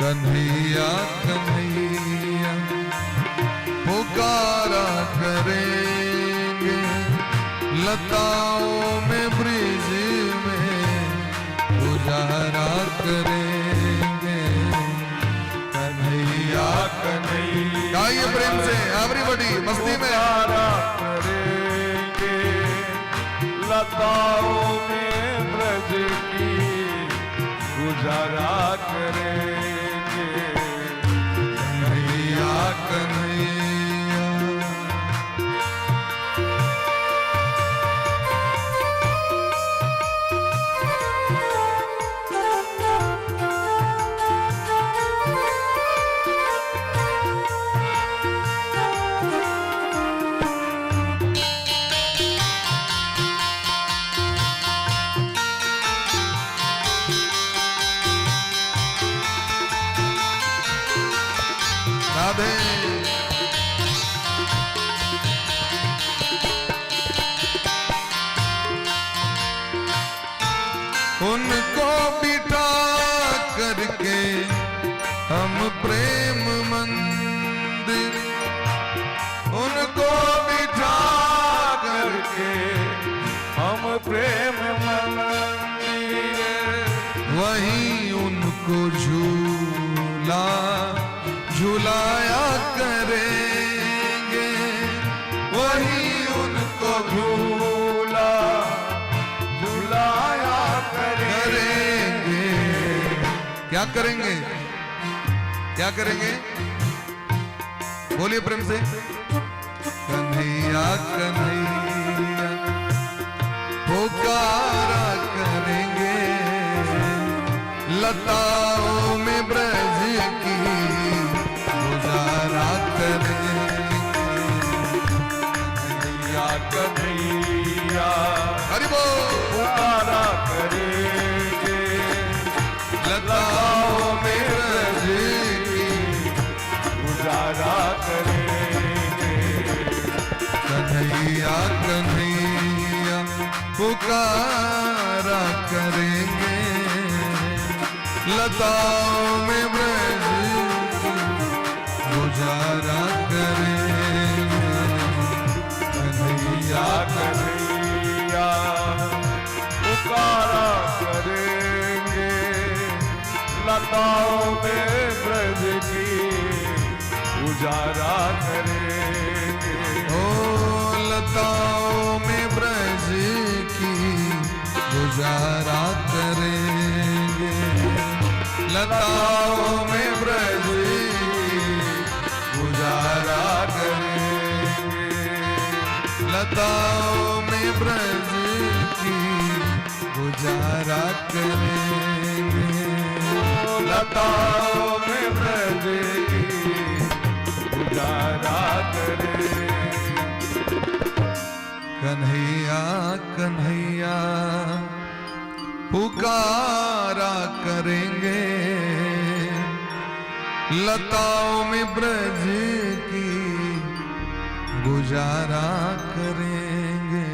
[SPEAKER 3] कन्हैया कन्हैया पुकारा करेंगे, लताओं में ब्रिज में गुजारा करेंगे। कन्हैया
[SPEAKER 1] कन्हैया
[SPEAKER 3] गाइए प्रेम से, एवरीबॉडी मस्ती में।
[SPEAKER 1] पुकारा करेंगे, लताओं में ब्रज की गुजारा करेंगे।
[SPEAKER 3] कन्हैया कन्हैया। राधे। उनको बिठा करके हम प्रेम मंदिर, उनको बिठा
[SPEAKER 1] करके हम प्रेम मंदिर,
[SPEAKER 3] वहीं उनको झूला झुलाया करेंगे, वहीं उनको
[SPEAKER 1] झूला झुलाया
[SPEAKER 3] करेंगे। क्या करेंगे? क्या करेंगे? बोलिए प्रेम से। कन्हैया कन्हैया पुकारा करेंगे, लताओं में ब्रज की गुजारा करेंगे।
[SPEAKER 1] कन्हैया कन्हैया
[SPEAKER 3] हरि बोल।
[SPEAKER 1] पुकारा करेंगे,
[SPEAKER 3] लताओं में ब्रज की
[SPEAKER 1] गुजारा करेंगे।
[SPEAKER 3] कन्हैया कन्हैया पुकारा करेंगे, लताओं में ब्रज की गुजारा करेंगे। कन्हैया
[SPEAKER 1] कन्हैया पुकारा करेंगे, लताओं में ब्रज की गुजारा करेंगे।
[SPEAKER 3] ओ लताओं में ब्रज की गुजारा करेंगे, लताओं में ब्रज की गुजारा करेंगे, लताओं में ब्रज की गुजारा करेंगे।
[SPEAKER 1] लताओं में ब्रज की गुजारा करेंगे।
[SPEAKER 3] कन्हैया कन्हैया पुकारा करेंगे, लताओं में ब्रज की गुजारा करेंगे।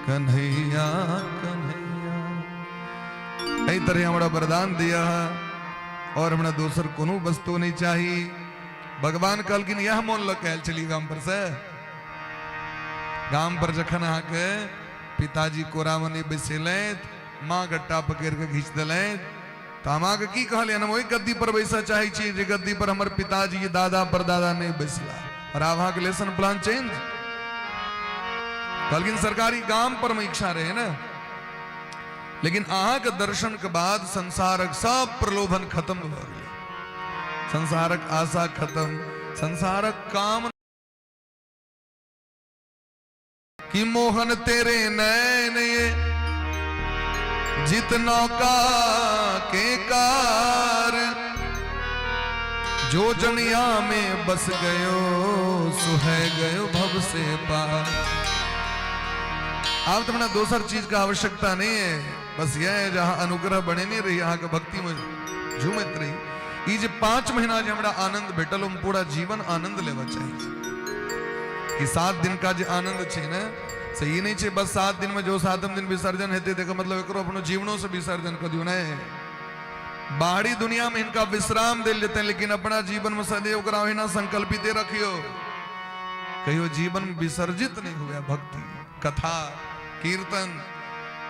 [SPEAKER 3] कन्हैया कन्हैया। एहि तरह हमरा वरदान दिया है और हमरा दोसर कोनो वस्तु नहीं चाही। भगवान कहलखिन, इएह मोन लऽ के आयल छलियै गाम पर से? गाम पर जखन अहाँके पिताजी कोरामे नहि बैसेलथि, माँ गट्टा पकड़ि कऽ घीच देलथि, तऽ हम अहाँके की कहलियनि? हम ओहि गद्दी पर बैसऽ चाहै छी जे गद्दी पर हमर पिताजी, दादा, परदादा नहि बैसला। और आब अहाँके लेसन प्लान चेंज। कहलखिन, सरकारी गाम पर मे इच्छा रहे ने, लेकिन अहाँके दर्शन के बाद संसारक सब प्रलोभन खत्म भऽ गेलै, संसारक आशा खत्म, संसारक काम कि मोहन तेरे नैन ये जित नौका के कार, जो जनिया में बस गयो सुह गयो भव से पार। आब तो हमरा दोसर चीज का आवश्यकता नहीं है, बस यह है जहां अनुग्रह बने नहीं रही, अहाँके भक्ति में झूमैत रही। ई जे 5 महीना जे हमरा आनंद भेटल, हम पूरा जीवन आनंद लेबऽ चाहै छी कि 7 दिन का जे आनंद छै ने, से ई नहि छै बस 7 दिन में जो सातम दिन विसर्जन हेतै, तकर मतलब एकरो अपनो जीवनो से विसर्जन कऽ दियौ। नहि, बाहरी दुनिया में हिनका विश्राम देल जेतै, लेकिन अपना जीवन में सदैव ओकरा ओहिना संकल्पिते रखियो, कहियो जीवन में विसर्जित नहीं हुए। भक्ति, कथा, कीर्तन,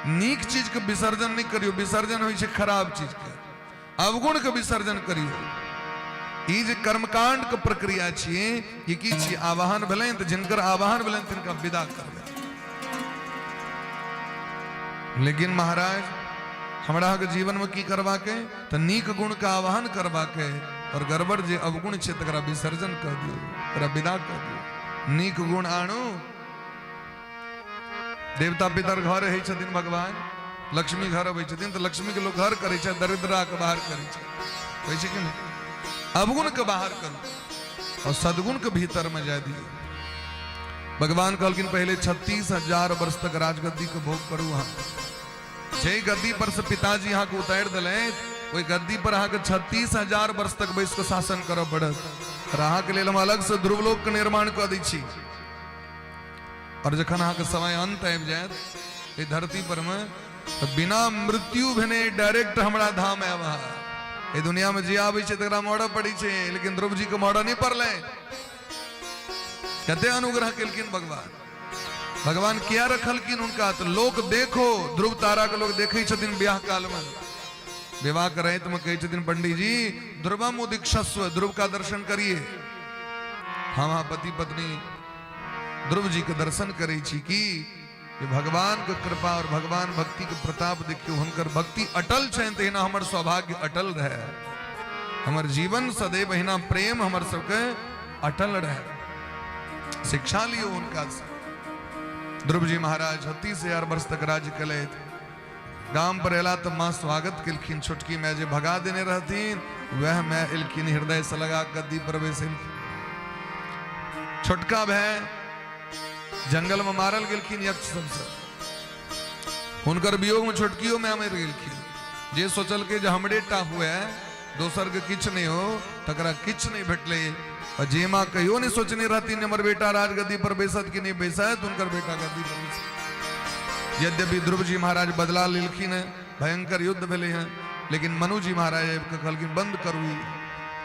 [SPEAKER 3] नीक चीज के विसर्जन नहीं करियो। विसर्जन होइ छै खराब चीज के, अवगुण के विसर्जन करियो। ई जे कर्मकांड के प्रक्रिया छियै, ई की छियै? आवाहन भेलनि तऽ जिनकर आवाहन भेलनि तिनका विदा करबै। लेकिन महाराज हमरा अहाँके जीवनमे की करबाक अइ तऽ नीक गुणके आवाहन करबाक अइ आओर गड़बड़ जे अवगुण छै तकरा विसर्जन कऽ दियौ, ओकरा विदा कऽ दियौ, नीक गुण आनू। देवता पितर घर रहै छथिन, भगवान लक्ष्मी घर अबै छथिन तऽ लक्ष्मी के लोक घर करै छै, दरिद्रा के बाहर करै छै, कहै छै कि नहि? अवगुण के बाहर करू और सद्गुण के भीतर में जाय दियौ। भगवान कहलखिन पहले 36,000 वर्ष तक राजगद्दी के भोग करू। अहाँ जे गद्दी पर से पिताजी अहाँके उतारि देलथि ओहि गद्दी पर अहाँके 36,000 वर्ष तक बैस कऽ शासन करऽ पड़त, और अहाँके लेल हम अलग से ध्रुवलोक के निर्माण कऽ दै छी। और जखन अहाँके समय अंत आबि जायत एहि धरती पर में तऽ बिना मृत्यु भेने डायरेक्ट हमरा धाम आयब अहाँ। एहि दुनिया में जे आबै छै तकरा मरऽ पड़ै छै, लेकिन ध्रुव जी के मरऽ नहि पड़लै। कते अनुग्रह केलखिन भगवान। भगवान किया रखलखिन हुनका? तऽ लोक देखो, ध्रुव तारा के लोक देखै छथिन ब्याह काल में, विवाह के राति में कहै छथिन पंडित जी ध्रुवम उदीक्षस्व, ध्रुव का दर्शन करिए। हम अहाँ पति पत्नी ध्रुव जी के दर्शन करै छी की जे भगवान के कृपा और भगवान भक्ति के प्रताप देखियौ, हुनकर भक्ति अटल छनि तहिना हमर सौभाग्य अटल रहे, हमर जीवन सदैव अहिना प्रेम हमर सबके अटल रहे। शिक्षा लियौ हुनका से। ध्रुव जी महाराज 36,000 वर्ष तक राज्य केलथि। गाम पर एला तऽ माँ स्वागत केलखिन, छोटकी माय जे भगा देने रहथिन वएह माय एलखिन, हृदय से लगा गद्दी पर बैसेलखिन। छोटका भाय जंगल में मारल गेलखिन यक्ष सबसे, हुनकर वियोग में छोटकियो माय मरि गेलखिन। जे सोचलकै जे हमरे टा हुए दोसर के किछु नहीं हो तकरा किछु नहीं भेटलै। और जे माँ कहियो नहीं सोचने रहथिन हमर बेटा राजगद्दी पर बैसत कि नहीं बैसत, हुनकर बेटा गद्दी पर बैसत। यद्यपि ध्रुव जी महाराज बदला लेलखिन हैं, भयंकर युद्ध भेलै हैं, लेकिन मनु जी महाराज आबि कऽ कहलखिन बंद करू ई,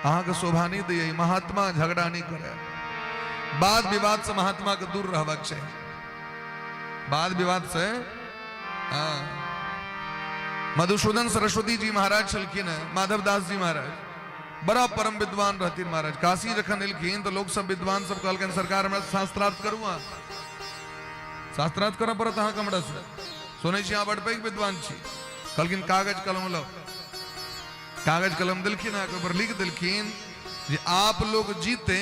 [SPEAKER 3] अहाँके शोभा नहीं दैए, महात्मा झगड़ा नहीं करे, वाद विवाद से महात्मा के दूर रहबाक चाही, वाद विवाद से। हाँ, मधुसूदन सरस्वती जी महाराज छलखिन हैं, माधव दास जी महाराज बड़ा परम विद्वान रहथिन महाराज। काशी जखन एलखिन तो लोग सब विद्वान सब कहलखिन सरकार हमरा शास्त्रार्थ करू, अहाँ शास्त्रार्थ करऽ पड़त अहाँके हमरा से, सुनै छी अहाँ बड़ पैघ विद्वान छी। कहलखिन कागज कलम लाउ, कागज कलम देलखिन, अहाँके ऊपर लिख देलखिन जे आप लोग जीते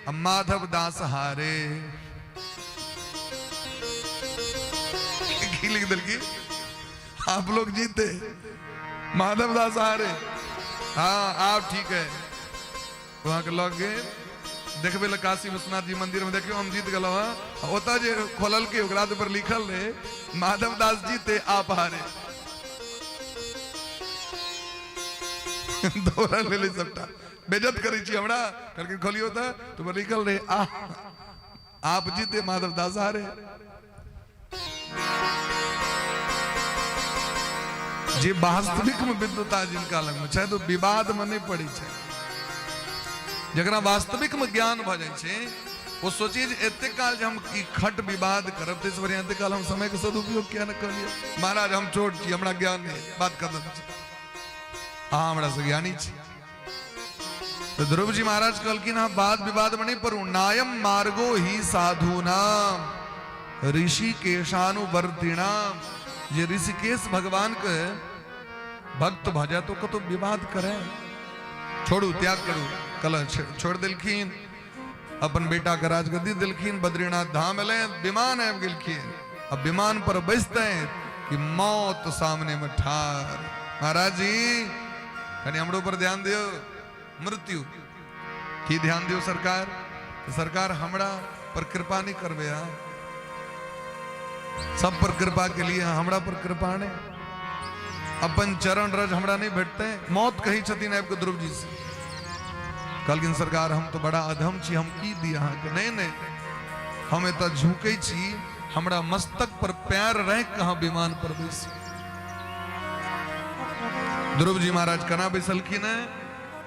[SPEAKER 3] आ माधव दास हारे। की लिख देलखिन? आप लोग जीते माधव दास हारे। हाँ आप ठीक है। वहां के लग गए देखबे ले काशी विश्वनाथ जी मंदिर में, देखियो हम जीत गेलहुँ हँ। ओतऽ जे खोलल के ओकरा पर लिखल रहे माधव दास जीते आप हारे। दौड़ल लेले सबटा बेजत करै छी हमरा। कहलखिन खोलियो तऽ तो लिखल रहे आ आप जीते माधव दास हारे। जे वास्तविक में विद्वता जिनका लग में छै तो विवाद में नहीं पड़ै छै। जकरा वास्तविक में ज्ञान भऽ जाइ छै ओ सोचिए जे एते काल जे हम ई खट विवाद करब ताहिसँ बढ़िआँ एते काल हम समय के सदुपयोग किया नहि कऽ लिअ। महाराज हम छोट छी, हमरा ज्ञान नहि, बात खत्म छै, अहाँ हमरा से ज्ञानी छी। तो ध्रुव जी महाराज कहलखिन अहाँ वाद विवाद में नहीं पड़ू। नायम मार्गो ही साधूनाम ऋषिकेशानुवर्तिणाम। जे ऋषिकेश भगवान के भक्त भऽ जाए तो कतौ विवाद करे, छोड़ू, त्याग करू। कलह छोड़ देलखिन, अपन बेटा के राजगद्दी देलखिन, बद्रीनाथ धाम एलै, विमान आबि गेलखिन। अब विमान पर बैसते कि मौत सामने में ठार। महाराज जी कनि हमरो पर ध्यान दियौ। मृत्यु की ध्यान दियौ सरकार? तो सरकार हमरा पर कृपा नहीं करबे, अहाँ सब पर कृपा के लिए हमरा पर कृपा नहीं, अपन चरण रज हमरा नहीं भेटते। मौत कही छथिन आबि कऽ ध्रुव जी से। कहलखिन सरकार हम तो बड़ा अधम छी, हम की दी अहाँके? नहीं नहीं, हम एतऽ झुकै छी, हमरा मस्तक पर पैर राखि कऽ अहाँ विमान पर बैसू। ध्रुव जी महाराज केना बैसलखिन है?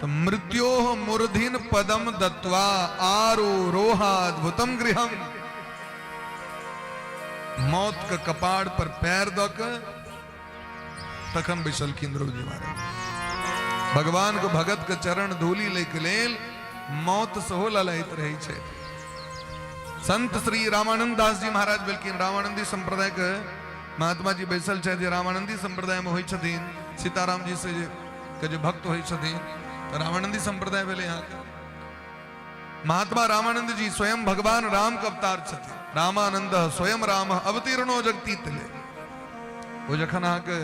[SPEAKER 3] तो मृत्योः मूर्धिन पदम दत्वा आरो रोहाद्भुतम गृहम। मौत के कपाड़ पर पैर दऽ के तखन बैसलखिन ध्रुव जी महाराज। भगवान के भगत के चरण धूलि लै के लेल मौत सेहो ललायत रहै छै। संत श्री रामानंद दास जी महाराज भेलखिन, रामानंदी संप्रदाय के महात्मा जी बैसल छथि जे रामानंदी संप्रदाय में होइ छथिन, सीताराम जी से जे के जे भक्त होइ छथिन, तऽ रामानंदी संप्रदाय भेलै अहाँके। महात्मा रामानंद जी स्वयं भगवान राम के अवतार छथिन। रामानंद स्वयं राम अवतीर्णो जगती तले। ओ जखन अहाँके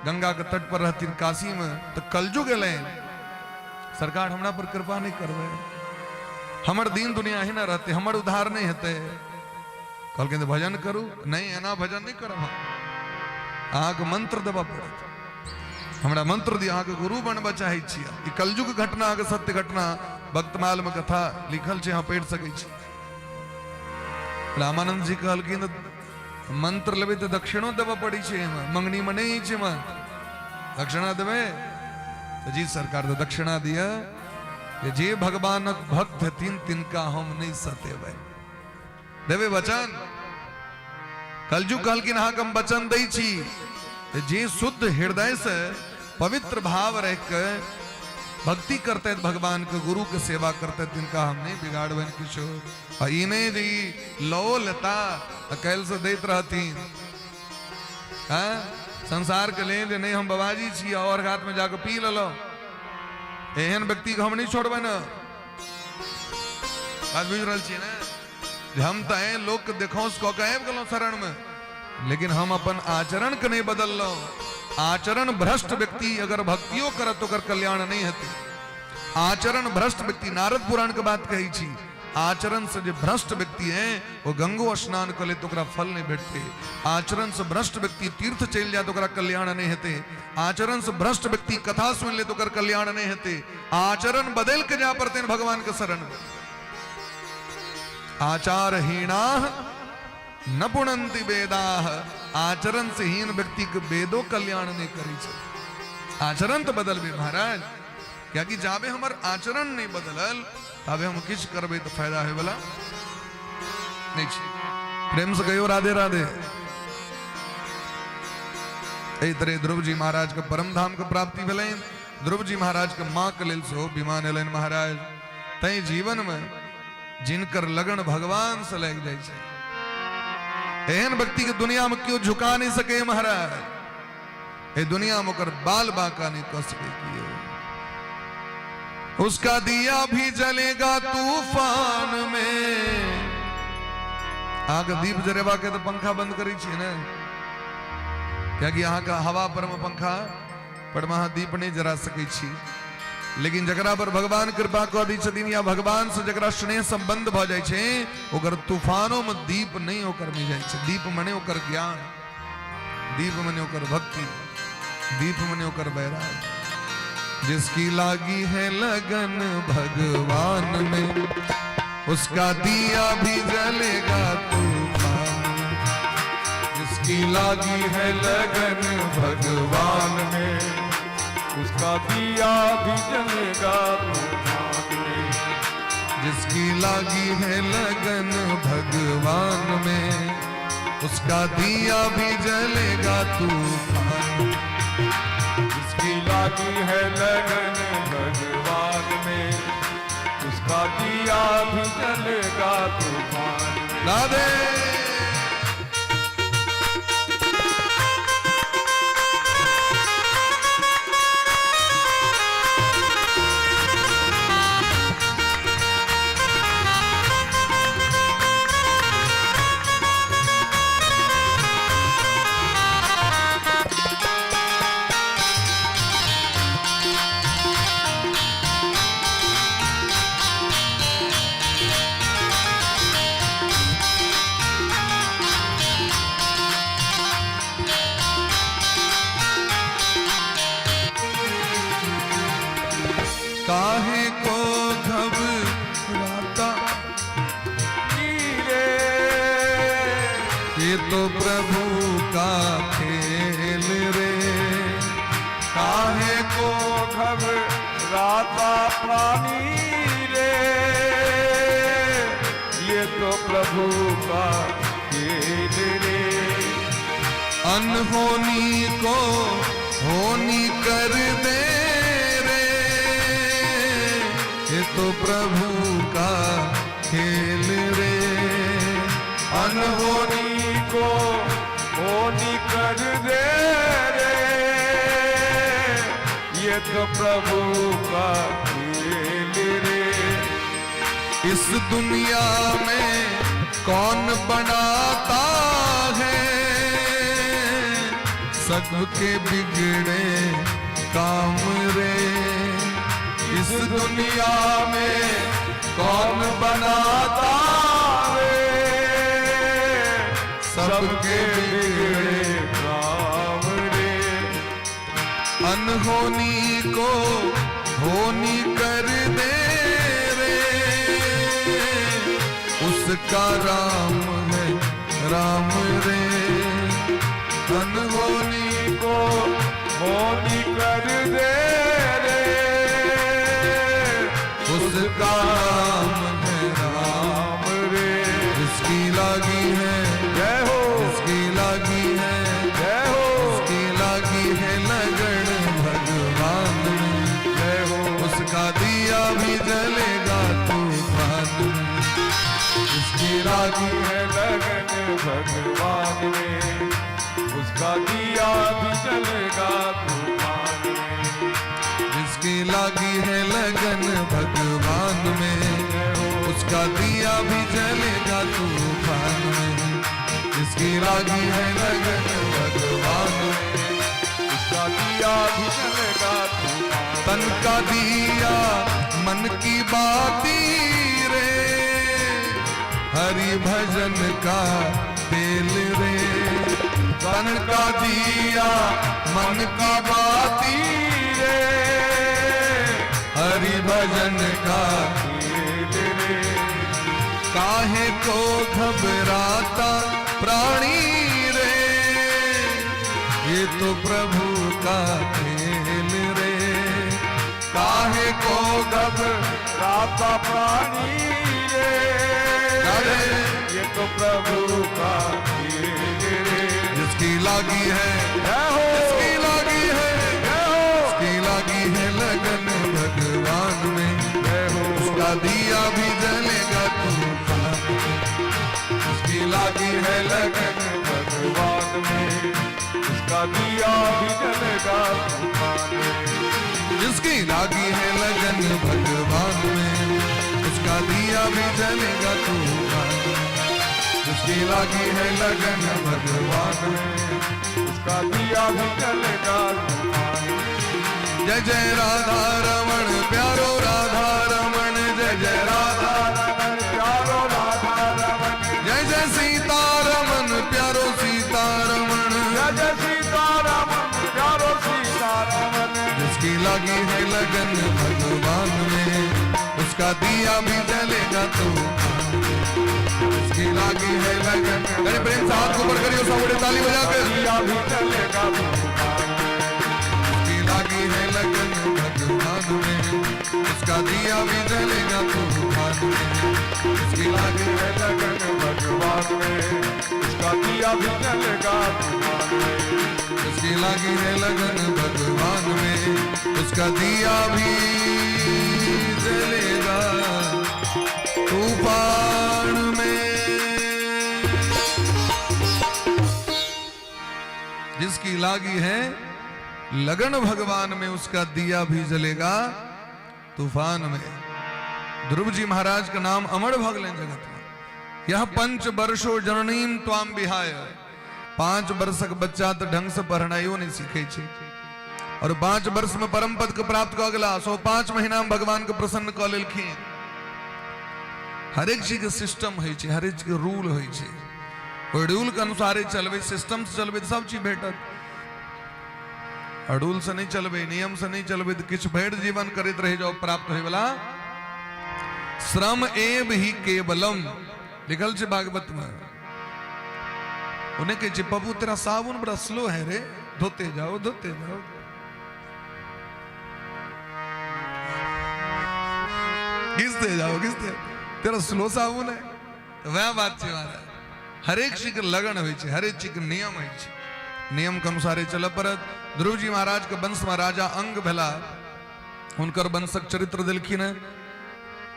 [SPEAKER 3] गंगा के तट पर रहथिन काशी में, तऽ कलयुग एलनि, सरकार हमरा पर कृपा नहि करबै, हमर दिन दुनिया ही ना रहते, हमर उद्धार नहि हेतै। कहलखिन भजन करू। नहि, एना भजन नहि करब हम, अहाँके मंत्र देबऽ पड़त, हमरा मंत्र दिअ, अहाँके गुरु बनबऽ चाहै छी। ई कलयुग घटना अहाँके सत्य घटना भक्तमाल में कथा लिखल छै, अहाँ पढ़ि सकै छी। रामानंद जी कहलखिन मंत्र लेबै तऽ दक्षिणो देबऽ पड़ै छै, एहिमे मंगनी मे नहि छै मंत्र, दक्षिणा देबै तऽ जी सरकार तऽ दक्षिणा दिअ जे भगवानक भक्त हेथिन तिनका हम नहि सतेबै। देबै वचन? कलयुग कहलखिन अहाँके हम वचन दै छी जे शुद्ध हृदय से पवित्र भाव रख के भक्ति करते भगवान के गुरु के सेवा करते तिनका हम नहीं बिगाड़बनि किछो। आ ई नहीं जे ई लओ लेता आ काल्हि से दैत रहथिन। हाँ, संसार के लेल जे नहीं हम बाबाजी छी और घाट में जाके पी लेलहुँ, एहन व्यक्ति के हम नहीं छोड़बै ने। बात बुझि रहल छियै ने? जे हम तऽ एहन लोक के देखौंस कऽ के आबि गेलहुँ शरण में, लेकिन हम अपन आचरण के नहीं बदललहुँ। आचरण भ्रष्ट व्यक्ति अगर भक्तियो करत ओकर कल्याण नहीं हेतै। आचरण भ्रष्ट व्यक्ति, नारद पुराण के बात कहै छी, आचरण से जे भ्रष्ट व्यक्ति है वो गंगो स्नान कऽ ले तऽ ओकरा फल नहीं भेटतै। आचरण से भ्रष्ट व्यक्ति तीर्थ चलि जाए तऽ ओकरा कल्याण नहीं हेतै। आचरण से भ्रष्ट व्यक्ति कथा सुनि ले तऽ ओकर कल्याण नहीं हेतै। आचरण बदल के जा पड़तै भगवान के शरण में। आचारहीणाः न पुणंति वेदाः, आचरण से हीन व्यक्ति के वेदो कल्याण नहीं करै छै। आचरण तो बदलबे महाराज, कियाकि जाबे हमर आचरण नहीं बदलल ताबे हम किछु करबै तऽ फायदा होय वाला नहीं छै। प्रेम से कहियो राधे राधे। एहि तरह ध्रुव जी महाराज के परम धाम के प्राप्ति भेलनि। ध्रुव जी महाराज के माँ के लेल सेहो विमान एलनि महाराज। तैं जीवन में जिनकर लगन भगवान से लागि जाइ छै, एहन व्यक्ति के दुनिया में केओ झुका नहीं सके महाराज। ए दुनिया में ओकर बाल बांका नहीं कऽ सके केओ। उसका दिया भी जलेगा तूफान में। अहाँके दीप जरेबा के तऽ पंखा बंद करै छियै ने, कियाकि अहाँके हवा पर में पंखा पर में अहाँ दीप नहीं जरा सकै छी। लेकिन जकरा पर भगवान कृपा कऽ दै छथिन या भगवान से जकरा स्नेह संबंध भऽ जाइ छै, ओकर तूफानो में दीप नहीं ओकर मिल जाइ छै। दीप मने ओकर ज्ञान, दीप मने ओकर भक्ति, दीप मने ओकर वैराग। जिसकी लागी है लगन भगवान में, उसका दिया भी जलेगा तूफान में। जिसकी लागी है लगन भगवान में,
[SPEAKER 1] उसका दिया भी जलेगा तूफान में।
[SPEAKER 3] जिसकी लागी है लगन भगवान में, उसका दिया भी जलेगा तूफान।
[SPEAKER 1] जिसकी लागी है लगन भगवान में, उसका दिया भी जलेगा तूफान में।
[SPEAKER 3] राधे। काहे को घबराता
[SPEAKER 1] रे,
[SPEAKER 3] ये तो प्रभु का खेल रे।
[SPEAKER 1] काहे को घबराता प्राणी रे, ये तो प्रभु का खेल रे।
[SPEAKER 3] अनहोनी को होनी कर दे रे, ये तो प्रभु का खेल रे।
[SPEAKER 1] अनहोनी को होनी होनी कर दे रे, ये तो प्रभु का खेल रे।
[SPEAKER 3] इस दुनिया में कौन बनाता है सबके बिगड़े काम रे। इस दुनिया में कौन बनाता
[SPEAKER 1] रे,
[SPEAKER 3] सबके बिगड़े
[SPEAKER 1] काम रे।
[SPEAKER 3] अनहोनी को होनी कर दे रे, उसका राम है राम रे। अनहोनी
[SPEAKER 1] को होनी कर दे रे,
[SPEAKER 3] उसका राम है राम
[SPEAKER 1] राम रे।
[SPEAKER 3] जिसकी लागी है,
[SPEAKER 1] जय हो,
[SPEAKER 3] जिसकी लागी है,
[SPEAKER 1] जय हो,
[SPEAKER 3] जिसकी लागी है लगन भगवान में,
[SPEAKER 1] जय हो,
[SPEAKER 3] उसका दिया भी जलेगा तूफान में। जिसकी लागी
[SPEAKER 1] है लगन भगवान में, उसका दिया भी जलेगा तूफान में।
[SPEAKER 3] जिसकी लागी है लगन भगवान में, उसका दिया भी जलेगा तूफान में। जिसकी लागी है लगन भगवान में,
[SPEAKER 1] उसका दिया भी जलेगा तूफान।
[SPEAKER 3] तन का दिया मन की बाती रे, हरि भजन का तेल रे। तन का दिया मन का बाती
[SPEAKER 1] रे,
[SPEAKER 3] हरि भजन का
[SPEAKER 1] तेल रे।
[SPEAKER 3] काहे को घबराता प्राणी रे, ये तो प्रभु का खेल रे। काहे को
[SPEAKER 1] घबराता प्राणी रे,
[SPEAKER 3] अरे
[SPEAKER 1] ये तो प्रभु का खेल रे।
[SPEAKER 3] जिसकी लागी है,
[SPEAKER 1] जय हो,
[SPEAKER 3] जिसकी लागी है,
[SPEAKER 1] जय हो,
[SPEAKER 3] जिसकी लागी है लगन भगवान में,
[SPEAKER 1] जय हो,
[SPEAKER 3] उसका दिया भी जलेगा तूफान में। जिसकी लागी है लगन
[SPEAKER 1] भगवान में, उसका दिया भी जलेगा तूफान में।
[SPEAKER 3] जिसकी लागी है लगन भगवान में, उसका दिया भी जलेगा तूफान में। जिसकी लागी है लगन भगवान में,
[SPEAKER 1] उसका दिया भी जलेगा तूफान में।
[SPEAKER 3] जय जय राधा रमण प्यारो राधा रमण, जय जय राधा
[SPEAKER 1] रमन प्यारो राधा रमन,
[SPEAKER 3] जय जय सीता रमन प्यारो सीता रमण,
[SPEAKER 1] जय जय सीता रमन प्यारो सीता रमन।
[SPEAKER 3] जिसकी लागी है लगन भगवान में, उसका दिया भी जलेगा तूफान में। जिसकी लागी है लगन, अरे प्रेम से हाथ को ऊपर करियो, सब बड़े ताली बजाकर।
[SPEAKER 1] दिया भी जलेगा तूफान में।
[SPEAKER 3] जिसकी लागी है लगन भगवान में, उसका दिया भी जलेगा तूफान में। जिसकी लागी
[SPEAKER 1] है लगन भगवान में, उसका दिया भी जलेगा तूफान में।
[SPEAKER 3] जिसकी लागी है लगन भगवान में, उसका दिया भी जलेगा तूफान में। जिसकी लागी है लगन भगवान में, उसका दिया भी जलेगा तूफान में। ध्रुव जी महाराज का नाम अमर भगलें जगत में। यह पंच वर्षो जननीम त्वाम विहाय। 5 वर्षक बच्चा तो ढंग से पढ़नाइयो नहीं सीखे छे, और 5 वर्ष में परम पद के प्राप्त कऽ गेला, 105 महीना में भगवान के प्रसन्न कऽ लेलखिन। हरेक चीज के सिस्टम होइ छै, हरेक चीज के रूल होइ छै, ओहि रूल के अनुसारे चलबै, सिस्टम से चलबै तऽ सब चीज भेटत। और रूल से नहीं चलबै, नियम से नहीं चलबै तऽ किछु भरि जीवन करैत रहि जाउ, प्राप्त होइवला श्रम एव ही केवलम लिखल छै भागवत में। उन्हें कहै छै पप्पू तेरा साबुन बड़ा स्लो है रे, धोते जाओ धोते जाओ। घिसते जाओ घिसते, तेरा स्लो साबुन है। तो वह बात छै महाराज, हरेक चीज के लगन होइ छै, हरेक चीज के नियम होइ छै, नियम के अनुसारे चलऽ पड़त। ध्रुव जी महाराज के वंश में राजा अंग भेला, हुनकर वंशक चरित्र देलखिन हैं,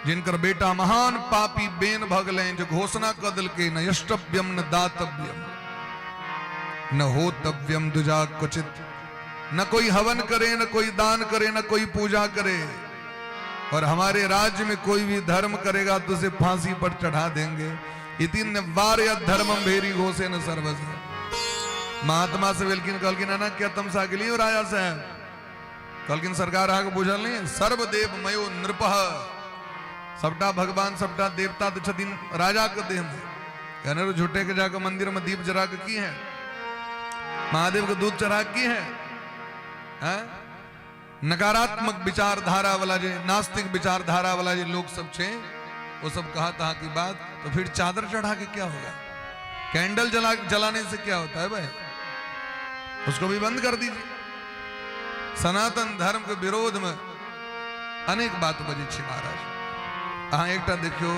[SPEAKER 3] जिनकर बेटा महान पापी बेन भऽ गेलनि, जे घोषणा कऽ देलकै न यष्टव्यम न दातव्यम। न होतव्यम दुजा क्वचित। न कोई हवन करे, न कोई दान करे, न कोई पूजा करे, और हमारे राज्य में कोई भी धर्म करेगा तो उसे फांसी पर चढ़ा देंगे। इति निवार्य धर्मम भेरी घोषे न सर्वस। महात्मा से वेलकिन कहलखिन ना क्या तमसा गेलियो राजा साहब? कहलखिन सरकार अहाँके बुझल नहीं, सर्वदेव मयो नृपः, सबटा भगवान सबटा देवता तो छथिन राजा के देह में। यानी झूठे के जाके मंदिर में दीप जरा के की है, महादेव के दूध चढ़ा की है, हैं? नकारात्मक विचारधारा वाला जे नास्तिक विचारधारा वाला जे लोग सब छे, वो सब कहा था की बात, तो फिर चादर चढ़ा के क्या होगा, कैंडल जलाने से क्या होता है भाई, उसको भी बंद कर दीजिए। सनातन धर्म के विरोध में अनेक बात बजै छै महाराज। अहाँ एकटा देखियौ,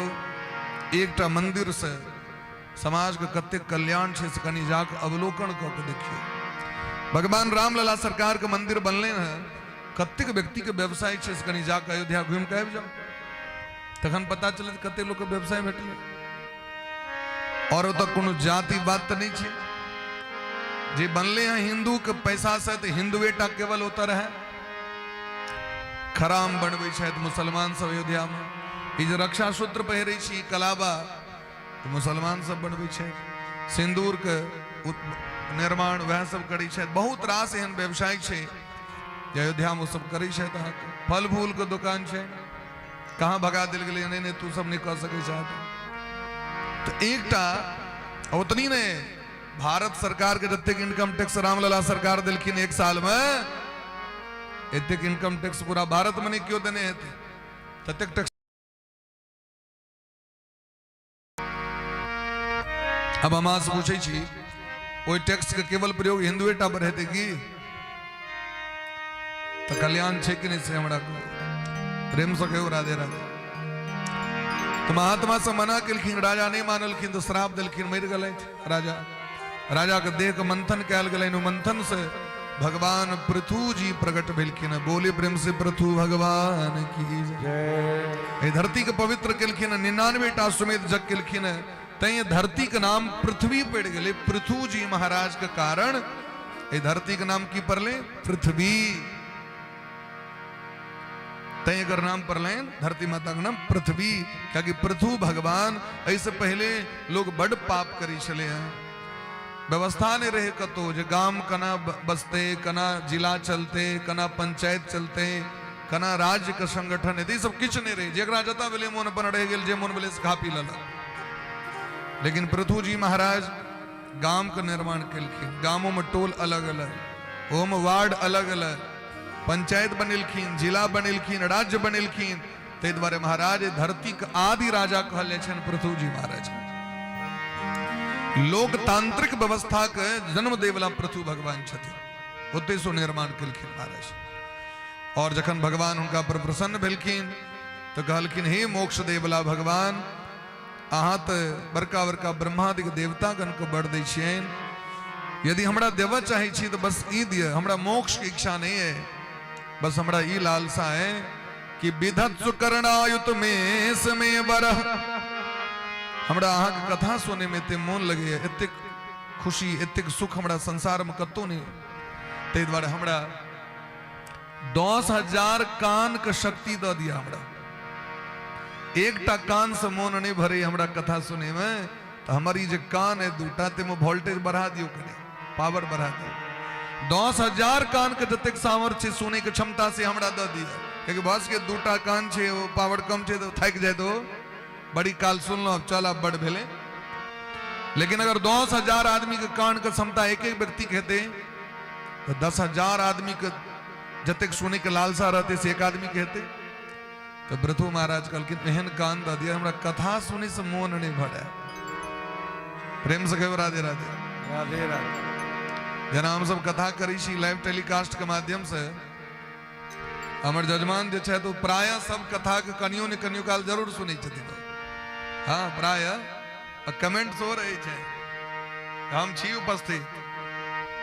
[SPEAKER 3] एकटा मंदिर से समाज के कतेक कल्याण छै से कनि जाके अवलोकन कऽ के देखियौ। भगवान रामलला सरकार के मंदिर बनले हैं, कतेक व्यक्ति के व्यवसाय छै से कनि जाके अयोध्या घुमि के आबि जाउ, तखन पता चलत कतेक लोक के व्यवसाय भेटलै। और ओतऽ कोनो जाति बात तऽ नहि छै, जे बनले हैं हिंदू के पैसा से तऽ हिंदुए टा केवल ओतऽ रहे। खराम बनबै छथि मुसलमान सब अयोध्या में, ई जे रक्षा सूत्र पहिरै छी कलाबा तऽ मुसलमान सब बनबै छथि, सिंदूर के निर्माण वएह सब करै छथि। बहुत रास एहन व्यवसाय छै जे अयोध्या में ओ सब करै छथि। अहाँके फल फूल के दुकान छै, कहाँ भगा देल गेलै, नहि नहि तू सब नहि कऽ सकै छह। तऽ एकटा ओतनी नहि, भारत सरकार के जतेक इनकम टैक्स रामलला सरकार देलखिन एक साल में, एतेक इनकम टैक्स पूरा भारत में नहीं केओ देने हेतै, ततेक टैक्स। अब हम अहाँ से पूछै छी, ओहि टैक्स के केवल प्रयोग हिंदुए टा पर हेतै की? तऽ कल्याण छै कि नहि से हमरा कहू, प्रेम से कहू राधे राधे। तऽ महात्मा से मना केलखिन, राजा नहि मानलखिन तऽ श्राप देलखिन, मरि गेलथि राजा। राजा के देह के मंथन कयल गेलनि, मंथन से भगवान पृथु जी प्रकट भेलखिन। बोले प्रेम से पृथु भगवान की जय। धरती के पवित्र केलखिन, 99 टा अश्वमेध यज्ञ केलखिन, तैं धरती के नाम पृथ्वी पड़ि गेलै। पृथु जी महाराज के कारण एहि धरती के नाम की पड़लै? पृथ्वी। तैं एकर नाम पड़लनि धरती माता के नाम पृथ्वी, कियाकि पृथु भगवान। एहिसँ पहिले लोग बड पाप करै छलै हँ, व्यवस्था नहि रहै कतहु जे गाम केना बसतै, केना जिला चलतै, केना पंचायत चलतै, केना राज्य के संगठन हेतै, ई सब किछु नहि रहै। जेकरा जतऽ भेलै मोन अपन रहि गेल, जे मोन भेलै से खा पी लेलक। लेकिन पृथु जी महाराज गाम के निर्माण केलखिन, गामो में टोल अलग अलग, ओहोमे वार्ड अलग अलग, पंचायत बनेलखिन, जिला बनेलखिन, राज्य बनेलखिन। ताहि दुआरे महाराज धरती के आदि राजा कहल जाइ छनि पृथु जी महाराज। लोकतांत्रिक व्यवस्था के जन्म देवला पृथु भगवान छथिन, ओतहि से निर्माण केलखिन महाराज। और जखन भगवान हुनका पर प्रसन्न भेलखिन तऽ कहलखिन, हे मोक्ष देवला भगवान, अहाँ तऽ बड़का बड़का ब्रह्मादिक देवतागणके वर दै छियनि, यदि हमरा देबऽ चाहै छी तऽ बस ई दिअ, हमरा मोक्षके इच्छा नहि अइ, बस हमरा ई लालसा है कि विधत्सु करणायुत मेष में बरह। हमरा अहाँके कथा सुनैमे एते मोन लगैए, एतेक खुशी एतेक सुख हमरा संसारमे कतहु नहि, ताहि दुआरे हमरा 10,000 कानके शक्ति दऽ दिअ। हमरा एकटा कान से मोन नहीं भरे हमरा कथा सुने में, तो हमर ई जे कान है दूटा ताहिमे वोल्टेज बढ़ा दियौ, कनि पावर बढ़ा दियौ। 10,000 कान के जतेक सामर्थ्य छै सुनै के क्षमता से हमरा दऽ दिअ, कियाकि बस के दूटा कान छै, ओ पावर कम छै तऽ थाकि जायत, ओ बड़ी काल सुनलहुँ, आब चल आब बड़ भेलै। लेकिन अगर 10,000 आदमी के कान के क्षमता एक एक व्यक्ति के हेतै तऽ 10,000 आदमी के जतेक सुनै के लालसा रहतै से एक आदमी के हेतै। तऽ पृथु महाराज कहलखिन, एहन कान दऽ दिअ हमरा कथा सुनै से मोन नहि भरे। प्रेम से कहू राधे राधे।
[SPEAKER 1] राधे राधे।
[SPEAKER 3] जेना हमसब कथा करै छी लाइव टेलीकास्ट के माध्यम से, हमर जजमान जे छथि ओ प्रायः सब कथा के कनियो ने कनियो काल जरूर सुनै छथिन। हाँ, प्रायः कमेंट सेहो रहै छै, हम छी उपस्थित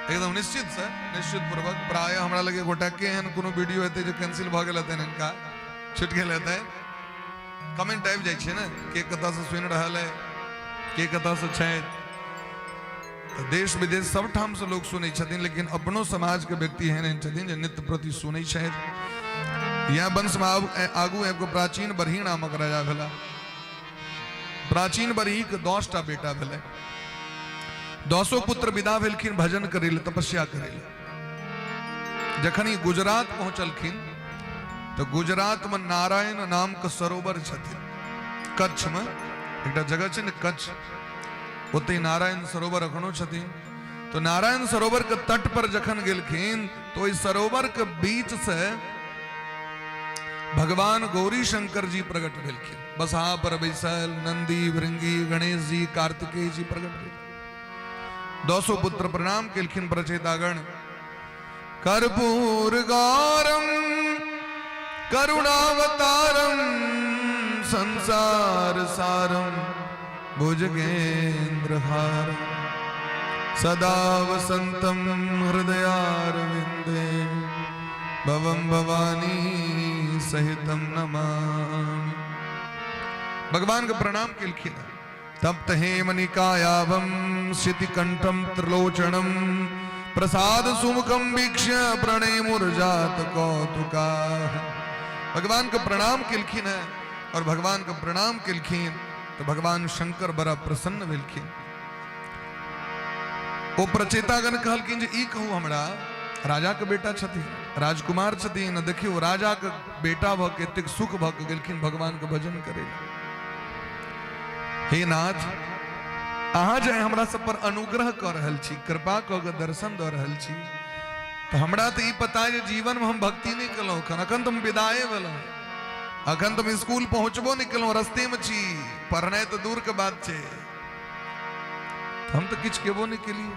[SPEAKER 3] एकदम निश्चित से निश्चित पूर्वक। प्रायः हमरा लगे गोटा के एहन कोनो वीडियो हेतै जे कैंसिल भऽ गेल हेतनि, हिनका छुटि गेल हेतै, कमेंट आबि जाइ छै ने के कतऽसँ सुनि रहल है, के कतऽसँ छथि। तऽ देश विदेश सब ठामसँ लोक सुनै छथिन, लेकिन अपनो समाजके व्यक्ति एहन एहन छथिन जे नित्य प्रति सुनै छथि। इएह वंशमे आगू एगो प्राचीन बरही नामक राजा भेला। प्राचीन बरहीके 10टा बेटा भेलै। 10 पुत्र विदा भेलखिन भजन करै लए, तपस्या करै लए। जखन ई गुजरात पहुँचलखिन तऽ गुजरातमे नारायण नामके सरोवर छथिन। कच्छमे एकटा जगह छै ने कच्छ, ओतहि नारायण सरोवर अखनो छथिन। तो नारायण सरोवर के तट पर जखन गेलखिन तो ओहि सरोवर के बीच से भगवान गौरी शंकर जी प्रकट भेलखिन। बसहा पर बैसल नंदी भृंगी गणेश जी कार्तिकेय जी प्रकट भेल। 10 पुत्र प्रणाम केलखिन प्रचेतागण। कर्पूर गौरम करुणावतारम संसार सारम भुजगेन्द्रहारम सदा वसंतम हृदयारविंदे भवम भवानी सहितम नमामि। भगवान के प्रणाम केलखिन। तप्त हेमनिकायावम शितिकंठम त्रिलोचनम प्रसाद सुमुखम वीक्ष्य प्रणेमुर्जात कौतुका। भगवान के प्रणाम केलखिन है और भगवान के प्रणाम केलखिन तो भगवान शंकर बड़ा प्रसन्न भेलखिन। ओ प्रचेतागण कहलखिन जे ई कहू हमरा राजा के बेटा छथिन, राजकुमार छथिन, देखियौ राजा के बेटा भऽ के एतेक सुख भऽ के गेलखिन भगवान के भजन करे। हे नाथ, अहाँ जे हमरा सब पर अनुग्रह कऽ रहल छी, कृपा कऽ के दर्शन दऽ रहल छी, तऽ हमरा तऽ ई पता जे जीवन में हम भक्ति नहि केलहुँ अखन, अखन तऽ हम विदाए भेलहुँ, अखन तऽ हम स्कूल पहुँचबो नहि केलहुँ, रस्ते में छी, पढ़नाइ तऽ दूर के बात छै, हम तऽ किछु केबो नहि केलियै।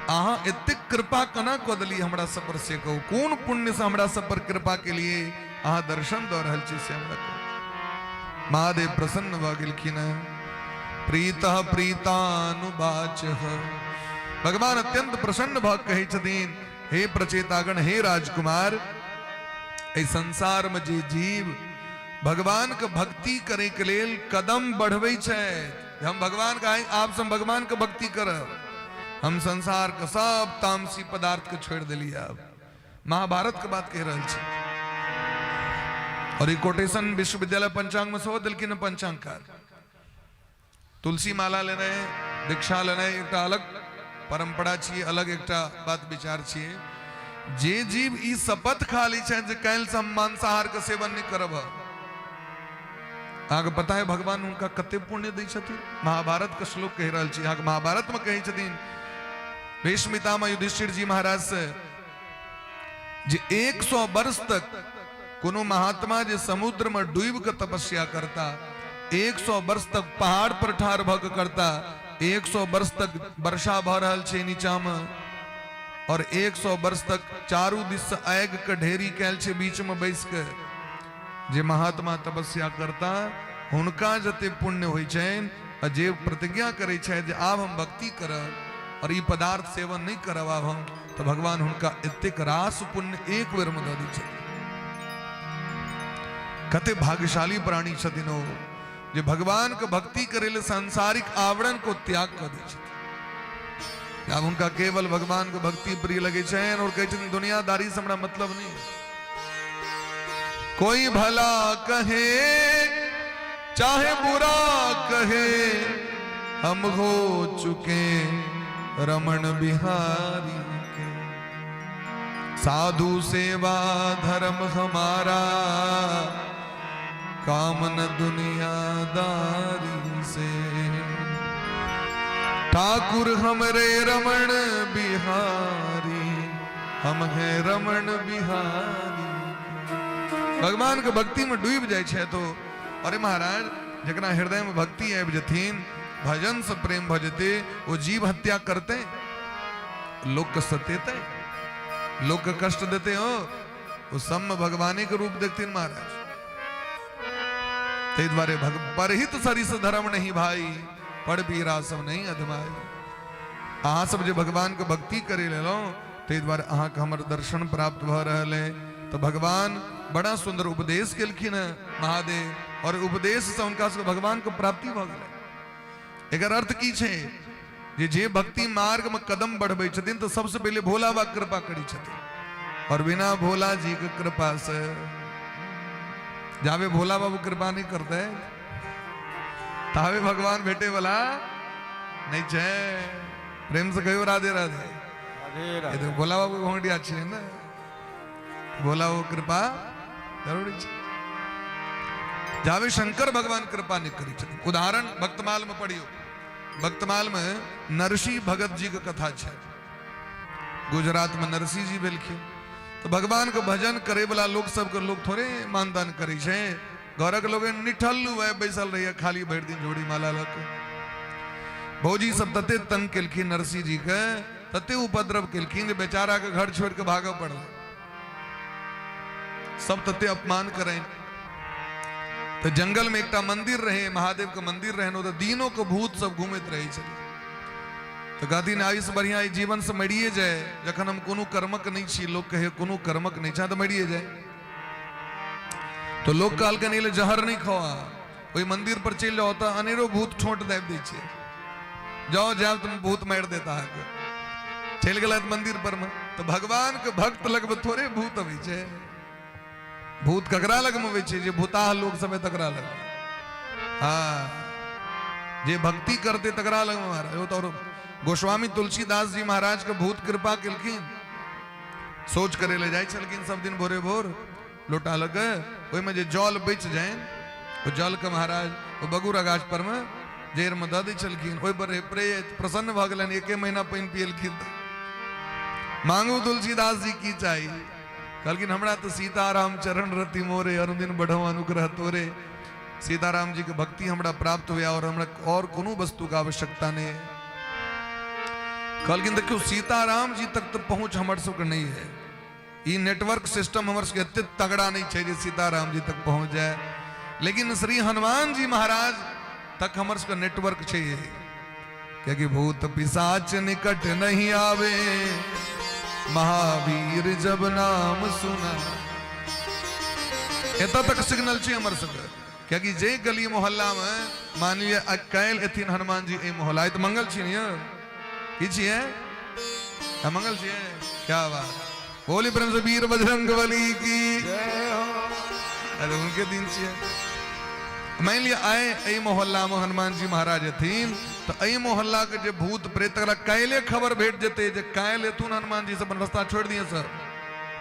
[SPEAKER 3] अहाँ एतेक कृपा केना कऽ देलियै हमरा सब पर से कहू, कोन पुण्य से हमरा सब पर कृपा केलियै, अहाँ दर्शन दऽ रहल छी से हमरा कहू। महादेव प्रसन्न भऽ गेलखिन। प्रीत प्रीतानुवाच, भगवान अत्यंत प्रसन्न भऽ कहै छथिन, हे प्रचेतागण, हे राजकुमार, एहि संसार में जे जीव भगवान के भक्ति करे के लेल कदम बढ़बै छथि, हम भगवान के आब से हम भगवान के भक्ति करब, हम संसार के सब तामसी पदार्थ के छोड़ि देलियै। आब महाभारत के बात कहि रहल छी और ई कोटेशन विश्वविद्यालय पंचांग में सेहो देलखिन पंचांगकार। तुलसी माला लेनाइ, दीक्षा लेनाइ एकटा अलग परंपरा छियै, अलग एकटा बात विचार छियै। जे जीव ई शपथ खा लै छथि जे काल्हि से हम मांसाहार के सेवन नहि करब, अहाँके पता है भगवान हुनका कते पुण्य दै छथिन। महाभारत के श्लोक कहि रहल छी अहाँके। महाभारत में कहै छथिन भीष्म पितामह युधिष्ठिर जी महाराज से जे 100 वर्ष तक कोनो महात्मा जे समुद्र में डूब के तपस्या करता, 100 वर्ष तक पहाड़ पर ठाढ़ भऽ के करता, 100 वर्ष तक वर्षा भऽ रहल छै नीचा में, और 100 वर्ष तक चारू दिस से आगि के ढेरी कयल छै बीच में बैस के, जे महात्मा तपस्या करता हुनका जते पुण्य होइ छनि, आ जे प्रतिज्ञा करै छथि जे आब हम भक्ति करब और ई पदार्थ सेवन नहि करब आब हम, तऽ भगवान हुनका एतेक रास पुण्य एक बेर में दऽ दै छथिन। कते भाग्यशाली प्राणी छथिन ओ जे भगवान के भक्ति करे ले सांसारिक आवरण को त्याग कऽ दै छथिन। आब हुनका केवल भगवान के भक्ति प्रिय लगे छनि और कहै छथिन दुनियादारी से हमरा मतलब नहीं। कोई भला कहे चाहे बुरा कहे, हम हो चुके रमण बिहारी के। साधु सेवा धर्म हमारा, काम न दुनियादारी से। ठाकुर हमरे रमण बिहारी, हम हैं रमण बिहारी। भगवान के भक्ति में डूब जाइ छै तो अरे महाराज, जकरा हृदय में भक्ति आबि जथिन, भजन से प्रेम भऽ जेतै, ओ जीव हत्या करतै, लोक के सतेतै, लोक के कष्ट देते हो, ओ सब में भगवाने के रूप देखथिन महाराज। ताहि दुआरे परहित सरिस धर्म नहीं भाई, पर पीरा सब नहीं अधमाई। अहाँ सब जे भगवान के भक्ति करे लेलहुँ, ताहि दुआरे अहाँके हमर दर्शन प्राप्त भऽ रहल है। तो भगवान बड़ा सुंदर उपदेश केलखिन है महादेव, और उपदेश से हुनका सबके भगवान के प्राप्ति भऽ गेलै। एकर अर्थ की छै जे जे भक्ति मार्ग में कदम बढ़बै छथिन तऽ सबसे पहिले भोला बाबा कृपा करै छथिन। और बिना भोला जी के कृपा से जाबे भोला बाबू कृपा नहीं करते ताबे भगवान भेटे वाला नहीं छै। प्रेम से कहियो राधे राधे।
[SPEAKER 1] राधे
[SPEAKER 3] ये तो भोला बाबू के घोंडिया छियै ने, भोला बाबू कृपा जरूरी छै। जाबे शंकर भगवान कृपा नहीं करी छथिन। उदाहरण भक्तमाल में पढ़ियो, भक्तमाल में नरसी भगत जी के कथा छै। गुजरात में नरसी जी भेलखिन तो भगवान के भजन करे वाला लोग सबके लोग थोड़े मानदान करे छै। घरक लोग निठल्लू है बैसल रहिए खाली भरि दिन जोड़ी माला लऽ के। भौजी सब तते तंग केलखिन नरसी जी के, तते उपद्रव केलखिन जे बेचारा के घर छोड़ के भागऽ पड़ल। सब तते अपमान करें। तो जंगल में एकटा मंदिर रहे, महादेव के मंदिर रहे, ओतऽ दिनों के भूत सब घूमैत रहे छलै। तो कहथिन आयुष बढ़िया ई जीवन से मरिए जाए, जखन हम कोनो कर्मक नहीं छी, लोग कहे कोनो कर्मक नहीं छा तो मरिए जाए। तो लोग कहलकनि एहि लए जहर नहीं खवा, ओहि मंदिर पर चलि जाओ तऽ अनेरो भूत ठोंट दाबि दै छै, जाओ जाओ तुम भूत मारि देता अहाँके। चलि गेलथि मंदिर पर में, तो भगवान के भक्त लगमे थोड़े भूत अबै छै। भूत ककरा लगमे अबै छै? जे भूताह लोग सब है तकरा लगमे। हाँ, जे भक्ति करते तकरा लगमे महाराज। ओ तो गोस्वामी तुलसीदास जी महाराज के भूत कृपा केलखिन। शौच करे ले जाइ छलखिन सब दिन भोरे भोर लोटा लग, ओहिमे जे जल बचि जाइन ओ जल के महाराज ओ बगुरा गाछ पर में जड़ि में दऽ दै छलखिन। ओहि पर प्रेत प्रसन्न भऽ गेलनि, एके महीना पानि पियलखिन। मांगू तुलसीदास जी की चाही? कहलखिन हमरा तऽ सीताराम चरण रति मोरे, अनुदिन बढ़ो अनुग्रह तोरे। सीताराम जी के भक्ति हमरा प्राप्त हुआ और हमरा और कोनो वस्तु के आवश्यकता नहीं है। कहलखिन देखियौ सीताराम जी तक तो पहुंच हमर सबके नहीं है, ई नेटवर्क सिस्टम हमर सबके एते तगड़ा नहीं छै जे सीताराम जी तक पहुंच जाए, लेकिन श्री हनुमान जी महाराज तक हमर सबके नेटवर्क छै। क्योंकि भूत पिशाच निकट नहीं आवे, महावीर जब नाम सुना। एतऽ तक सिग्नल छै हमर सबके। कियाकि जे गली मोहल्ला में मान लिअ काल्हि एथिन हनुमान जी एहि मोहल्ला, आइ तऽ मंगल छी ने यौ, की छियै? मंगल छियै? क्या बात, बोली प्रेम से वीर बजरंग बली की। अरे उनके दिन छियै। मान लिअ आइ एहि मोहल्ला में हनुमान जी महाराज एथिन तऽ एहि मोहल्ला के जे भूत प्रेत तकरा काल्हि खबर भेट जेतै जे काल्हि एथुन हनुमान जी से अपन रास्ता छोड़ि दिए सर,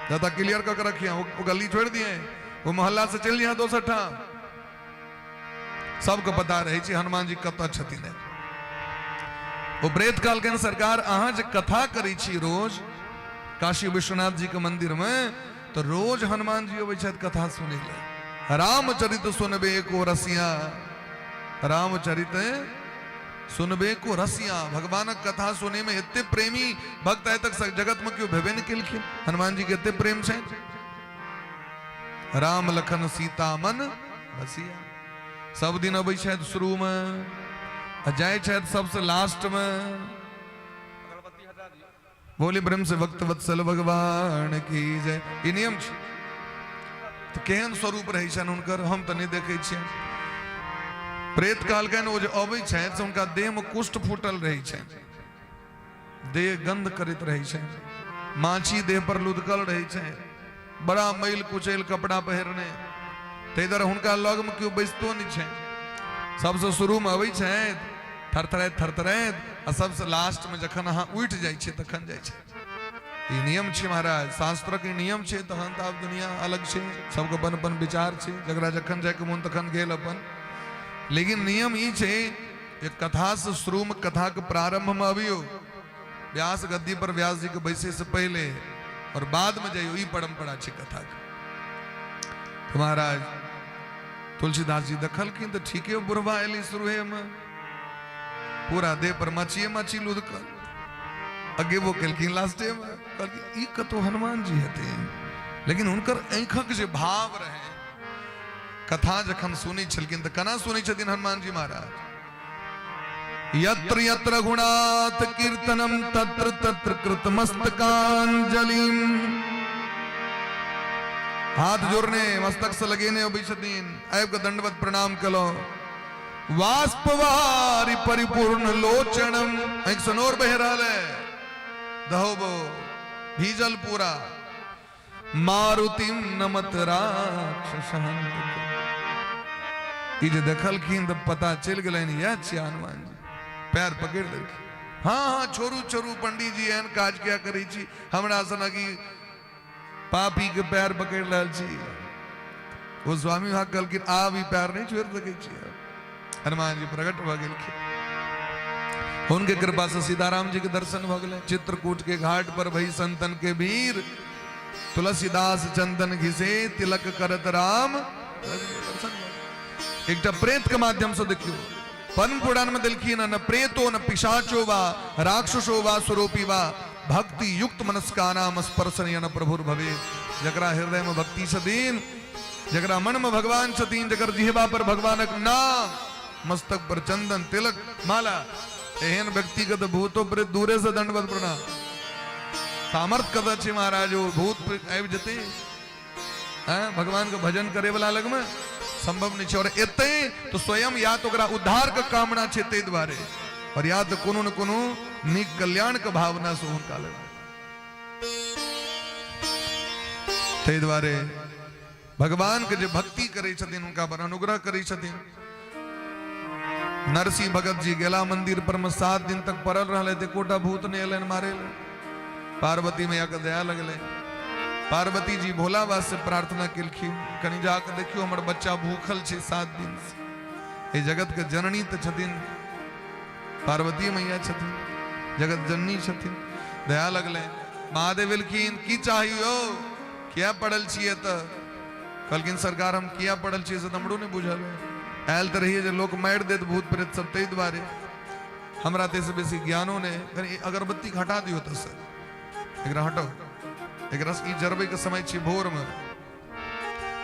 [SPEAKER 3] ज्यादा क्लियर कऽ के रखिए, वो गली छोड़ि दिए, वो मोहल्ला से चलि दिए दोसर ठाम। सबके पता रहै छै हनुमान जी कतऽ छथिन। ओ प्रेत कहलखिन सरकार अहाँ जे कथा करै छी रोज काशी विश्वनाथ जी के मंदिर में, तो रोज हनुमान जी अबै छथि कथा सुनै लए। रामचरित सुनबे को रसिया, रामचरित सुनबे को रसिया। भगवानक कथा सुने में एते प्रेमी भक्त आइ तक जगत में केओ भेबे नहि केलखिन। हनुमान जी के एते प्रेम छै। राम लखन सीता मन बसिया। सब दिन अबै छथि शुरू में आ जाइ छथि सबसे लास्ट में। बोली ब्रह्म से भक्त वत्सल भगवान की जय। ई नियम छै। तऽ केहन स्वरूप रहै छनि हुनकर हम तऽ नहि देखै छियनि। प्रेत कहलकनि ओ जे अबै छथि से हुनका देह में कुष्ठ फूटल रहै छनि, देह गंध करैत रहै छनि, माछी देह पर लुधकल रहै छनि, बड़ा मैल कुचैल कपड़ा पहिरने, ताहि दुआरे हुनका लग में केओ बैसतो नहि छनि। सबसँ शुरू में अबै छथि थरथराइत थरथराइत, आ सबसँ लास्ट में जखन अहाँ उठि जाइ छियै तखन जाइ छै। ई नियम छै महाराज, शास्त्रक ई नियम छै। तहन तऽ आब दुनिया अलग छै, सबके अपन अपन विचार छै, जकरा जखन जायके मोन तखन गेल अपन। लेकिन नियम ई छै जे कथासँ शुरूमे कथाके प्रारंभमे अबियौ, व्यास गद्दी पर व्यास जी के बैसे से पहले, और बाद में जाइयो। ई परंपरा छै कथा के। तो महाराज तुलसीदास जी देखलखिन तऽ ठीके बुढ़वा एली शुरूहे में, पूरा देह पर माछिए माछी लुधकल। अगेबो केलखिन लास्टे में, कहलखिन ई कतौ हनुमान जी हेथिन। लेकिन हुनकर आँखिक जे भाव रहे, कथा जखन सुनै छलखिन तऽ केना सुनै छथिन हनुमान जी महाराज? यत्र यत्र रघुनाथ कीर्तनम तत्र तत्र कृतमस्तकांजलिम। हाथ जोड़ने मस्तक से लगेने अबै छथिन, आबि कऽ दंडवत प्रणाम केलहुँ। वाष्पवारि परिपूर्ण लोचनम, आँखि सँ नोर बहि रहल है, दहोबो भीजल पूरा। मारुतिम नमत राक्षस, ई जे देखलखिन तऽ पता चलि गेलनि इएह छियै हनुमान जी। पैर पकड़ि लेलखिन, हाँ हाँ छोड़ू छोड़ू पंडीजी, एहन काज किया करै छी, हमरा सनक ई पापी के पैर पकड़ि रहल छी। ओ स्वामी वहाँ कहलखिन आब ई पैर नहि छोड़ि सकै छी। हनुमान जी प्रकट भऽ गेलखिन, हुनके कृपा से सीताराम जी के दर्शन भऽ गेलै। चित्रकूट के घाट पर भई संतन के वीर, तुलसीदास चंदन घिसे तिलक करत राम। दर्शन एकटा प्रेत के माध्यम से देखियो, पद्म पुराण में देलखिन न प्रेतो न पिशाचो वा राक्षसो वा स्वरूपी वा भक्ति युक्त मनस्का नाम स्पर्शन न प्रभुर भवे। जकरा हृदय में भक्ति छथिन, जकरा मन में भगवान छथिन, जकर जिहबा पर भगवानक नाम, मस्तक पर चंदन तिलक माला, एहन व्यक्ति के तो भूतो प्रेत दूरे से दंडवत प्रणाम। सामर्थ कतऽ छै महाराज, ओ भूत प्रेत आबि जेतै भगवान के भजन करे वाला लग में संभव नहीं छै। और एतै तो स्वयं या तो ओकरा उद्धार के कामना छै ताहि दुआरे, और या तो कोनो न कोनो नीक कल्याण के भावना से हुनका लग, ताहि दुआरे भगवान के जे भक्ति करै छथिन हुनका पर अनुग्रह करै छथिन। नरसिंह भगत जी गेला मंदिर पर में 7 दिन तक पड़ल रहले, एकोटा भूत नहीं एलनि मारे लए। पार्वती मैया के दया लगले, पार्वती जी भोला बाबा से प्रार्थना केलखिन, कनि जाके देखियो हमर बच्चा भूखल छै 7 दिन से। एहि जगत के जननी तऽ छथिन पार्वती मैया, छथिन जगत जननी छथिन। दया लगले, महादेव एलखिन, की चाहियो, किया पड़ल छियै? तऽ कहलखिन सरकार हम किया पड़ल छियै से तऽ हमरो नहि बुझल है, आयल तऽ रहियै जे लोक मारि देत भूत प्रेत सब, ताहि दुआरे हमरा ताहिसँ बेसी ज्ञानो नहि। कनि अगरबत्ती हटा दियौ तऽ सर, एकरा हटाउ, एकरा ई जरबैके समय छै भोरमे।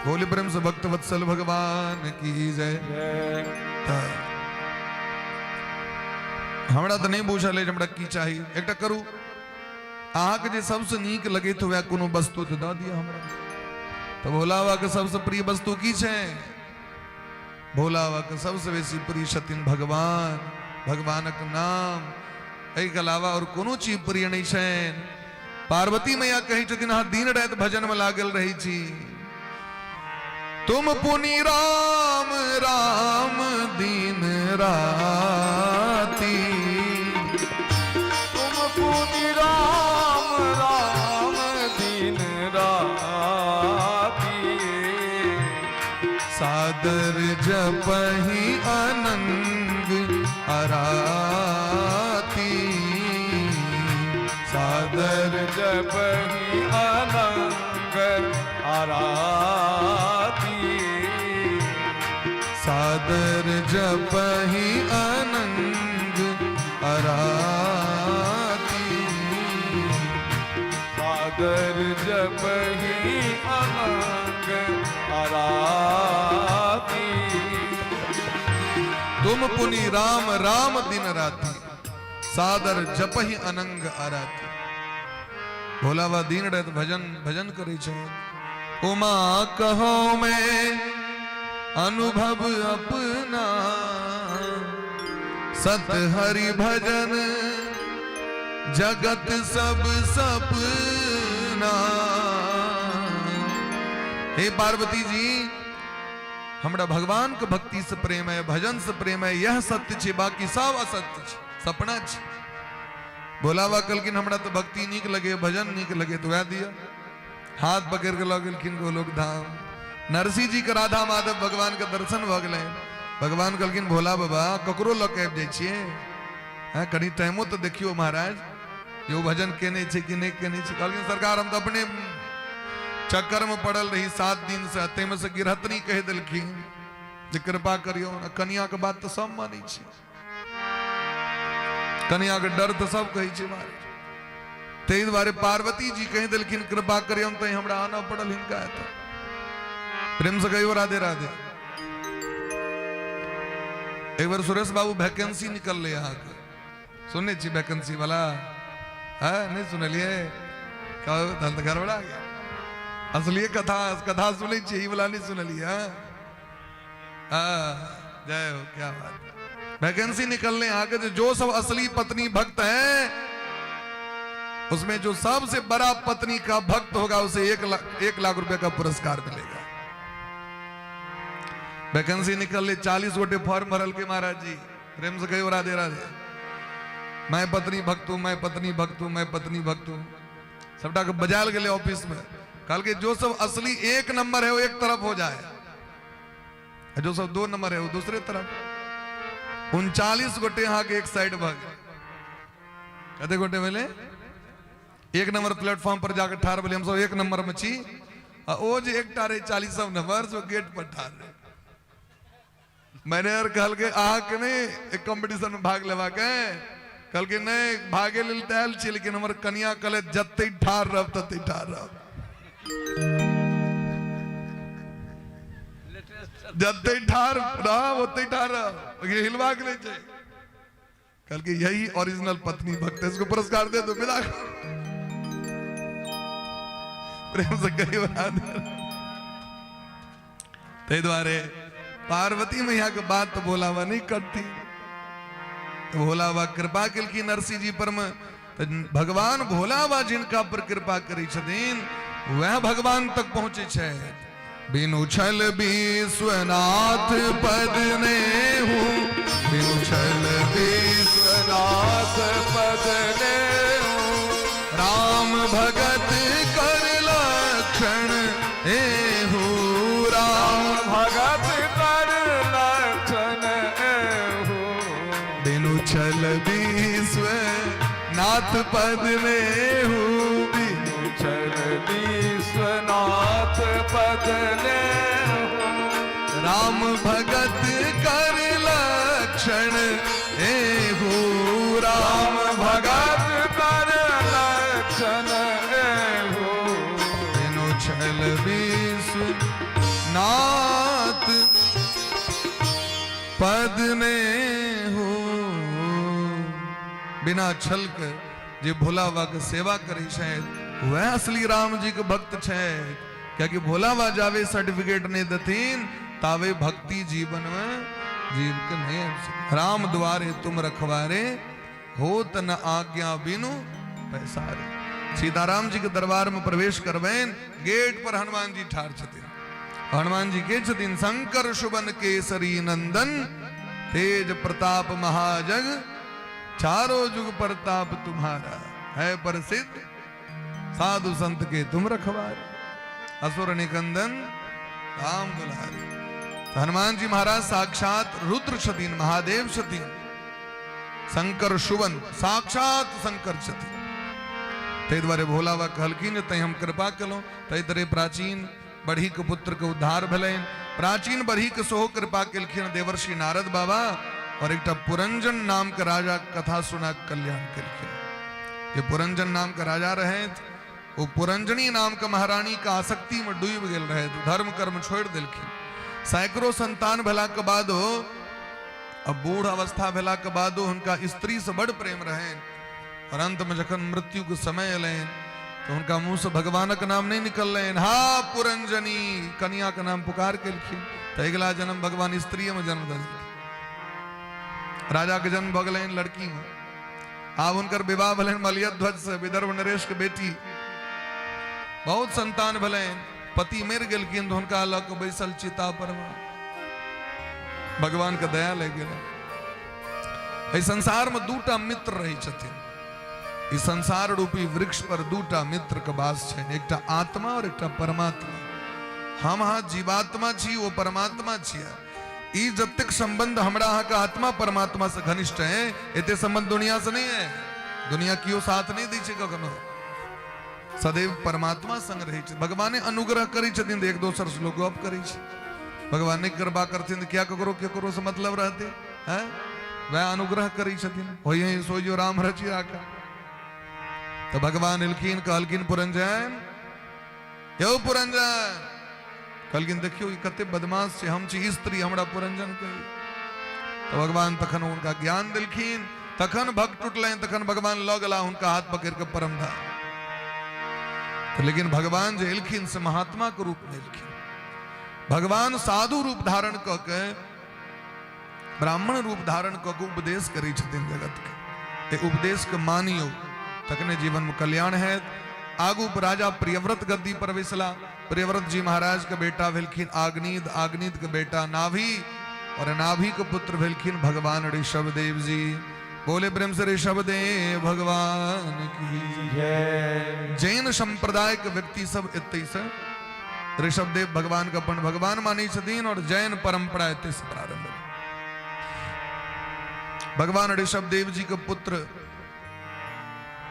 [SPEAKER 3] बोले प्रेम से भक्त वत्सल भगवान की जय। तऽ हमरा तऽ नहि बुझल अछि हमरा की चाही, एकटा करू अहाँके जे सबसँ नीक लगैत हुए कोनो वस्तु तऽ दऽ दिअ हमरा। तऽ भोला बाबाके सबसँ प्रिय वस्तु की छै? भोला बाबाके सबसँ बेसी प्रिय छथिन भगवान, भगवानक नाम, एहिके अलावा आओर कोनो चीज प्रिय नहि छनि। पार्वती मैया कहै छथिन अहाँ दिन राति भजनमे लागल रहै छी। तुम पुनि राम राम दिन राती,
[SPEAKER 1] तुम पुनि राम राम दिन राती,
[SPEAKER 3] सादर जपहि अनंग अराती,
[SPEAKER 1] सादर जपहि अनंग आराती,
[SPEAKER 3] सादर जपहि अनंग अराती,
[SPEAKER 1] सादर जपहि अनंग आराती।
[SPEAKER 3] तुम पुनि राम राम दिन राती, सादर जपहि अनंग आराती। भोला बाबा दिन राति भजन भजन करै छै। उमा कहो मैं अनुभव अपना, सत हरि भजन जगत सब सपना। हे पार्वती जी, हमरा भगवान के भक्ति से प्रेम है, भजन से प्रेम है, यह सत्य छै, बाकी सब असत्य छै, सपना छै। भोला बाबा कहलखिन हमरा तऽ भक्ति नीक लगे, भजन नीक लगे, तऽ वएह दिअ। हाथ पकड़ के लऽ गेलखिन गोलोक धाम। नरसिंह जी के राधा माधव भगवान के दर्शन भऽ गेलै। भगवान कहलखिन भोला बाबा ककरो लऽ के आबि जाइ छियै, हँ कनि टाइमो तऽ देखियौ महाराज, जे ओ भजन केने छै कि नहि केने छै। कहलखिन सरकार हम तऽ अपने चक्कर में पड़ल रही 7 दिन से, ताहिमे से गिरहतनी कहि देलखिन जे कृपा करियौ ने, कनिया के बात तऽ सब मानै छै, कनिया के डर तऽ सब कहै छै महाराज, ताहि दुआरे पार्वती जी कहि देलखिन कृपा करियौ, तैं हमरा आनऽ पड़ल हिनका एतऽ। प्रेम से कहियो राधे राधे। एक बेर सुरेश बाबू वैकेंसी निकललै अहाँके, सुनने छी वैकेंसी वाला? है नहीं सुनलिए? कहू तहन तऽ गड़बड़ा गेल। असलिए कथा कथा सुनै छियै, ई वाला नहि सुनलियै? हाँ। जय हो, क्या बात। वैकेंसी निकलने आगे जो सब असली पत्नी भक्त है, उसमें जो सबसे बड़ा पत्नी का भक्त होगा उसे 1 लाख 1 लाख रुपए का पुरस्कार मिलेगा। वैकेंसी निकलले, 40 गोटे फॉर्म भरल के। महाराज जी, प्रेम से कहियो राधे राधे। मैं पत्नी भक्त हूं, मैं पत्नी भक्त हूं, मैं पत्नी भक्त हूं। सबटा के बजायल गेलै ऑफिस में। कहलकै, जो सब असली एक नंबर है वो एक तरफ हो जाए, जो सब दो नंबर है वो दूसरे तरफ। 39 गोटे अहाँ के एक साइड भऽ गेल। कते गोटे भेलै? एक नंबर प्लेटफॉर्म पर जाकर ठाढ़ भेलै, हम सब एक नंबर में छी। आ ओ जे एकटा रहै 40 नंबर से, गेट पर ठाढ़ रहै। मैनेजर कहलकै, अहाँके नहि एक कंपटीशन में भाग लेबाक है? कहलकै, नहि, भागे लेल तऽ आयल छी, लेकिन हमर कनिया कहले जते ठाढ़ रहब तते ठाढ़ रहब, जते ठाढ़ रहब ओते ठाढ़ रहब, हिलबाक नहि छै। कहलकै, यही ओरिजिनल पत्नी भक्त है, इसको पुरस्कार दे दो, विदा करो। प्रेम से कहियो राधे। ताहि दुआरे पार्वती मैया के बात तो भोला बाबा नहीं करती। तो भोला बाबा कृपा केलखिन नरसिंह जी पर में। तऽ भगवान भोला बाबा जिनका पर कृपा करै छथिन, वह भगवान तक पहुंचे छथि। बिनु छल विश्वनाथ पद ने हूँ, बिनु छल विश्वनाथ पद ने हूँ, राम भगत कर लक्षण एहू, राम
[SPEAKER 1] भगत कर लक्षण एहू।
[SPEAKER 3] बिनु छल विश्वनाथ पद में हूँ, बिनु
[SPEAKER 1] छल विश्वनाथ पद ने
[SPEAKER 3] राम भगत कर लक्षण एहू, राम भगत
[SPEAKER 1] भगत कर लक्षण एहू।
[SPEAKER 3] बिनु छल विश्वनाथ पद में हो। बिना छल के जे भोला बाबा के सेवा करै छथि, वह असली राम जी के भक्त छथि। कियाकि भोला बाबा जावे सर्टिफिकेट नहीं देथिन, तावे भक्ति जीवन में जीव के नहीं आबि सकै। राम द्वारे तुम रखवारे, होत न आज्ञा बिनु पैसारे। सीताराम जी के दरबार में प्रवेश करबैन, गेट पर हनुमान जी ठाढ़ छथिन। हनुमान जी के छथिन? शंकर सुवन केसरी नंदन, तेज प्रताप महाजग, चारों जुग प्रताप तुम्हारा है प्रसिद्ध, साधु संत के तुम रखवारे, असुर निकंदन राम दुलारे। तो हनुमान जी महाराज साक्षात रुद्र छथिन, महादेव छथिन, शंकर सुवन, साक्षात शंकर छथिन। ताहि दुआरे भोला बाबा कहलखिन, तैं हम कृपा केलहुँ। ताहि तरह प्राचीन बरहीके पुत्रके उद्धार भेलनि। प्राचीन बरहीके सेहो कृपा केलखिन देवर्षि नारद बाबा और एकटा पुरंजन नाम के राजा के कथा सुना के कल्याण केलखिन। जे पुरंजन नाम के राजा रहथि, ओ पुरंजनी नाम के महारानी के आसक्ति में डूबि गेल रहथि, धर्म कर्म छोड़ि देलखिन। सैकड़ों संतान भेला के बादो, अब बूढ़ अवस्था भेला के बादो हुनका स्त्री से बड़ प्रेम रहनि। और अंत में जखन मृत्यु के समय एलनि, तो हुनका मुंह से भगवानक नाम नहीं निकललनि। हा पुरंजनी, कनिया के नाम पुकार केलखिन, तऽ अगिला जन्म भगवान स्त्रीये में जन्म दऽ देलखिन। राजा के जन्म भऽ गेलनि लड़की में। आब हुनकर विवाह भेलनि मलयध्वज से, विदर्भ नरेश के बेटी। बहुत संतान भेलनि। पति मरि गेलखिन तऽ हुनका लऽ कऽ बैसल चिता पर मे। भगवान के दया लागि गेलनि। एहि संसार में दूटा मित्र रहै छथिन। ई संसार रूपी वृक्ष पर दूटा मित्र के वास छनि, एकटा आत्मा और एकटा परमात्मा। हम अहाँ जीवात्मा छी, ओ परमात्मा छियै। ई जतेक संबंध हमरा अहाँके आत्मा परमात्मा से घनिष्ठ है, एते संबंध दुनिया से नहीं है। दुनिया केओ साथ नहीं दै छै कखनो, सदैव परमात्मा संग रहै छै। भगवाने अनुग्रह करै छथिन तऽ एक दोसर से लोग गप करै छै। भगवान नहि कृपा करथिन तऽ किया ककरो केकरो से मतलब रहतै? हैं, वएह अनुग्रह करै छथिन। होइए सोइयो राम रचि राखा। तऽ भगवान एलखिन, कहलखिन, पुरंजन, यौ पुरंजन। कहलखिन, देखियौ, ई कते बदमाश छै, हम छी स्त्री, हमरा पुरंजन कही। तऽ भगवान तखन हुनका ज्ञान देलखिन, तखन भक्त टूटलनि, तखन भगवान लऽ गेला हुनका हाथ पकड़ि कऽ परम धाम। तऽ लेकिन भगवान जे एलखिन से महात्मा के रूप में एलखिन। भगवान साधु रूप धारण कऽ के ब्राह्मण रूप धारण कऽ के उपदेश करै छथिन जगतके। एहि उपदेशके मानियौ तखने जीवनमे कल्याण हैत। आगू राजा प्रियव्रत गद्दी पर बैसला। प्रियव्रत जी महाराज के बेटा भेलखिन आग्नीद, आग्नीद के बेटा नाभि और नाभि के पुत्र भेलखिन भगवान ऋषभ देव जी। बोले प्रेम से ऋषभ देव भगवान की जय। जैन संप्रदाय के व्यक्ति सब एतै से ऋषभ देव भगवान के अपन भगवान मानै छथिन और जैन परंपरा एतै से प्रारंभ भेल। भगवान ऋषभ देव जी के पुत्र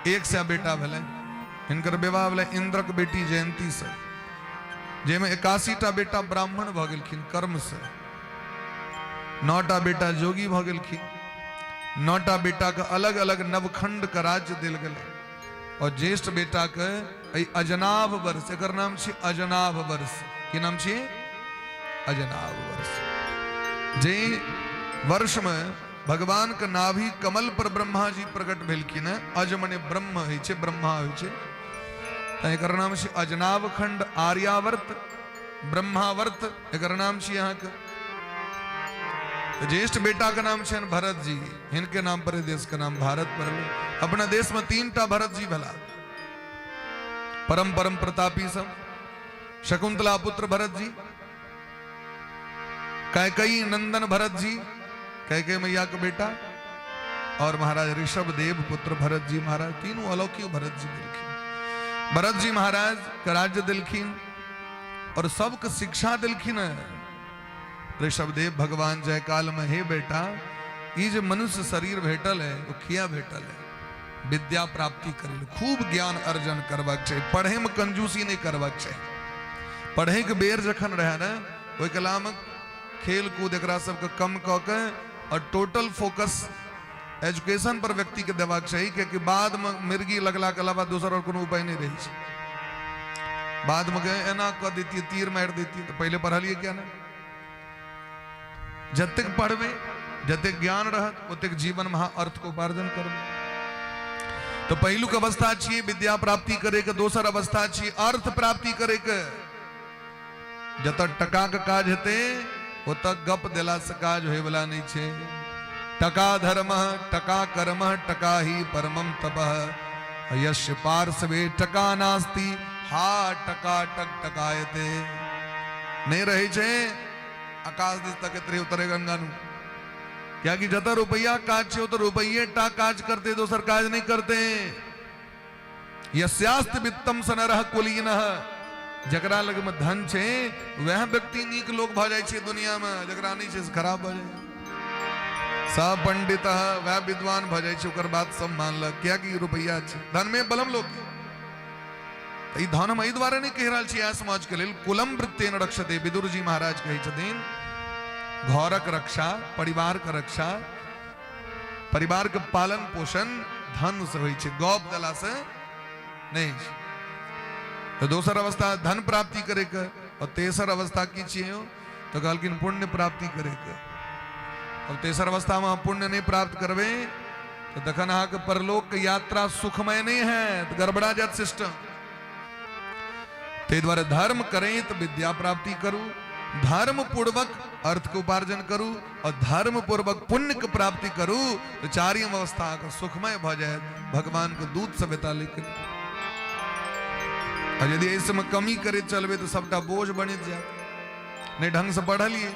[SPEAKER 3] एक सए बेटा भेलै। हिनकर विवाह भेलै इंद्रक बेटी जयंती से, जाहिमे 81 टा बेटा ब्राह्मण भऽ गेलखिन कर्म से, 9 टा बेटा जोगी भऽ गेलखिन, 9 टा बेटा के अलग अलग नवखंड के राज्य देल गेलै और ज्येष्ठ बेटा के एहि अजनाभ वर्ष, एकर नाम छी अजनाभ वर्ष। की नाम छी? अजनाभ वर्ष। जे वर्ष में भगवान के नाभि कमल पर ब्रह्मा जी प्रकट भेलखिन है, अज मने ब्रह्म होइ छै, ब्रह्मा होइ छै, तऽ एकर नाम छै अजनाभ खंड आर्यावर्त ब्रह्मावर्त एकर नाम छी अहाँके। ज्येष्ठ बेटा के नाम छनि भरत जी, हिनके नाम पर देश के नाम भारत पड़ल। अपना देश में 3 टा भरत जी भेला, परम परम प्रतापी सब। शकुंतला पुत्र भरत जी, कैकई नंदन भरत जी, कैकई मैया के बेटा, और महाराज ऋषभ देव पुत्र भरत जी महाराज, तीनों अलौकिक भरत जी दिलखिन। भरत जी महाराज के राज्य दिलखिन और सबके शिक्षा दिलखिन ऋषभ देव भगवान जयकाल में, हे बेटा, ई जे मनुष्य शरीर भेटल है वो किया भेटल है? विद्या प्राप्ति करे, खूब ज्ञान अर्जन करबाक चाही, पढ़े में कंजूसी नहीं करबाक चाही। पढ़े के बेर जखन रहे ने ओहि कला में खेल कूद एकरा सबके कम कऽ के और टोटल फोकस एजुकेशन पर व्यक्ति के देबाक चाही, कियाकि बाद में मिर्गी लगला के अलावा दोसर और कोनो उपाय नहीं रहे छै। बाद में गए एना कऽ दैतियै, तीर मारि दैतियै, तऽ पहिले पढ़लियै किया नहि? जतेक पढ़बै, जतेक ज्ञान रहत, ओतेक जीवन में अहाँ अर्थ के उपार्जन करबै। तो पहिलुक अवस्था छियै विद्या प्राप्ति करे के, दोसर अवस्था छियै अर्थ प्राप्ति करे के। जतऽ टका के काज हेतै ओतऽ गप देला से काज होय वाला नहीं छै। टका धर्म टका कर्म टका ही परमम तपः यस्य पार्श्वे टका नास्ति हा टका टक टकायते। नहीं रहे छै आकाश दिस तकैत रही उतरे गंगा नु, कियाकि जतऽ रुपैया काज छै ओतऽ रुपैये टा काज करते, दोसर काज नहीं करते। यस्यास्ति वित्तम स नरः कुलीनः, जकरा लग में धन छै वह व्यक्ति नीक लोग भऽ जाइ छै दुनिया में, जकरा नहीं छै से खराब भऽ जाइ छै। सब पंडित वह विद्वान भऽ जाइ छै, ओकर बात सब मानलक, कियाकि रुपैया छै, धन में बलम लोक। तऽ ई धन हम एहि दुआरे नहि कहि रहल छी ऐश मौज के लेल। कुलम वृत्तेन रक्षते, विदुर जी महाराज कहै छथिन, घरक रक्षा, परिवार के रक्षा, परिवार के पालन पोषण धन से होइ छै, गप देला से नहि होइ छै। तऽ दोसर अवस्था धन प्राप्ति करे के, और तेसर अवस्था की छियै यौ? तऽ कहलखिन पुण्य प्राप्ति करे के। अब तेसर अवस्था में अहाँ पुण्य नहि प्राप्त करबै तऽ तखन अहाँके परलोक के यात्रा सुखमय नहि है, तऽ गड़बड़ा जायत सिस्टम। ताहि दुआरे धर्म करैत विद्या प्राप्ति करू, धर्म पूर्वक अर्थ के उपार्जन करू और धर्म पूर्वक पुण्य के प्राप्ति करू, तो चारिम अवस्था अहाँके सुखमय भऽ जायत, भगवान के दूत से बेता लिख। और यदि एहि सबमे कमी करैत चलबै तऽ सबटा बोझ बनैत जायत। नहि ढंग से पढ़लियै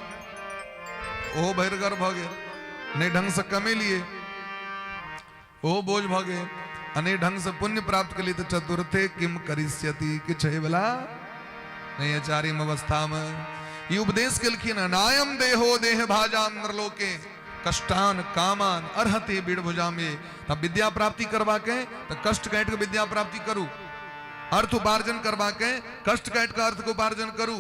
[SPEAKER 3] ओहो भरिगर भऽ गेल, नहि ढंग से कमेलियै ओहो बोझ भऽ गेल, आ नहि ढंग से पुण्य प्राप्त केलियै तऽ चतुर्थे किम करिष्यति, किछु होइवला नहि है चारिम अवस्थामे। ई उपदेश केलखिन, अनायम देहो देह भाजाम नरलोके कष्टान कामान अर्हते बीड़भुजामे। तब विद्या प्राप्ति करबाके तऽ कष्ट काटि कऽ विद्या प्राप्ति करू, अर्थ उपार्जन करबाके कष्ट काटि कऽ अर्थ के उपार्जन करू,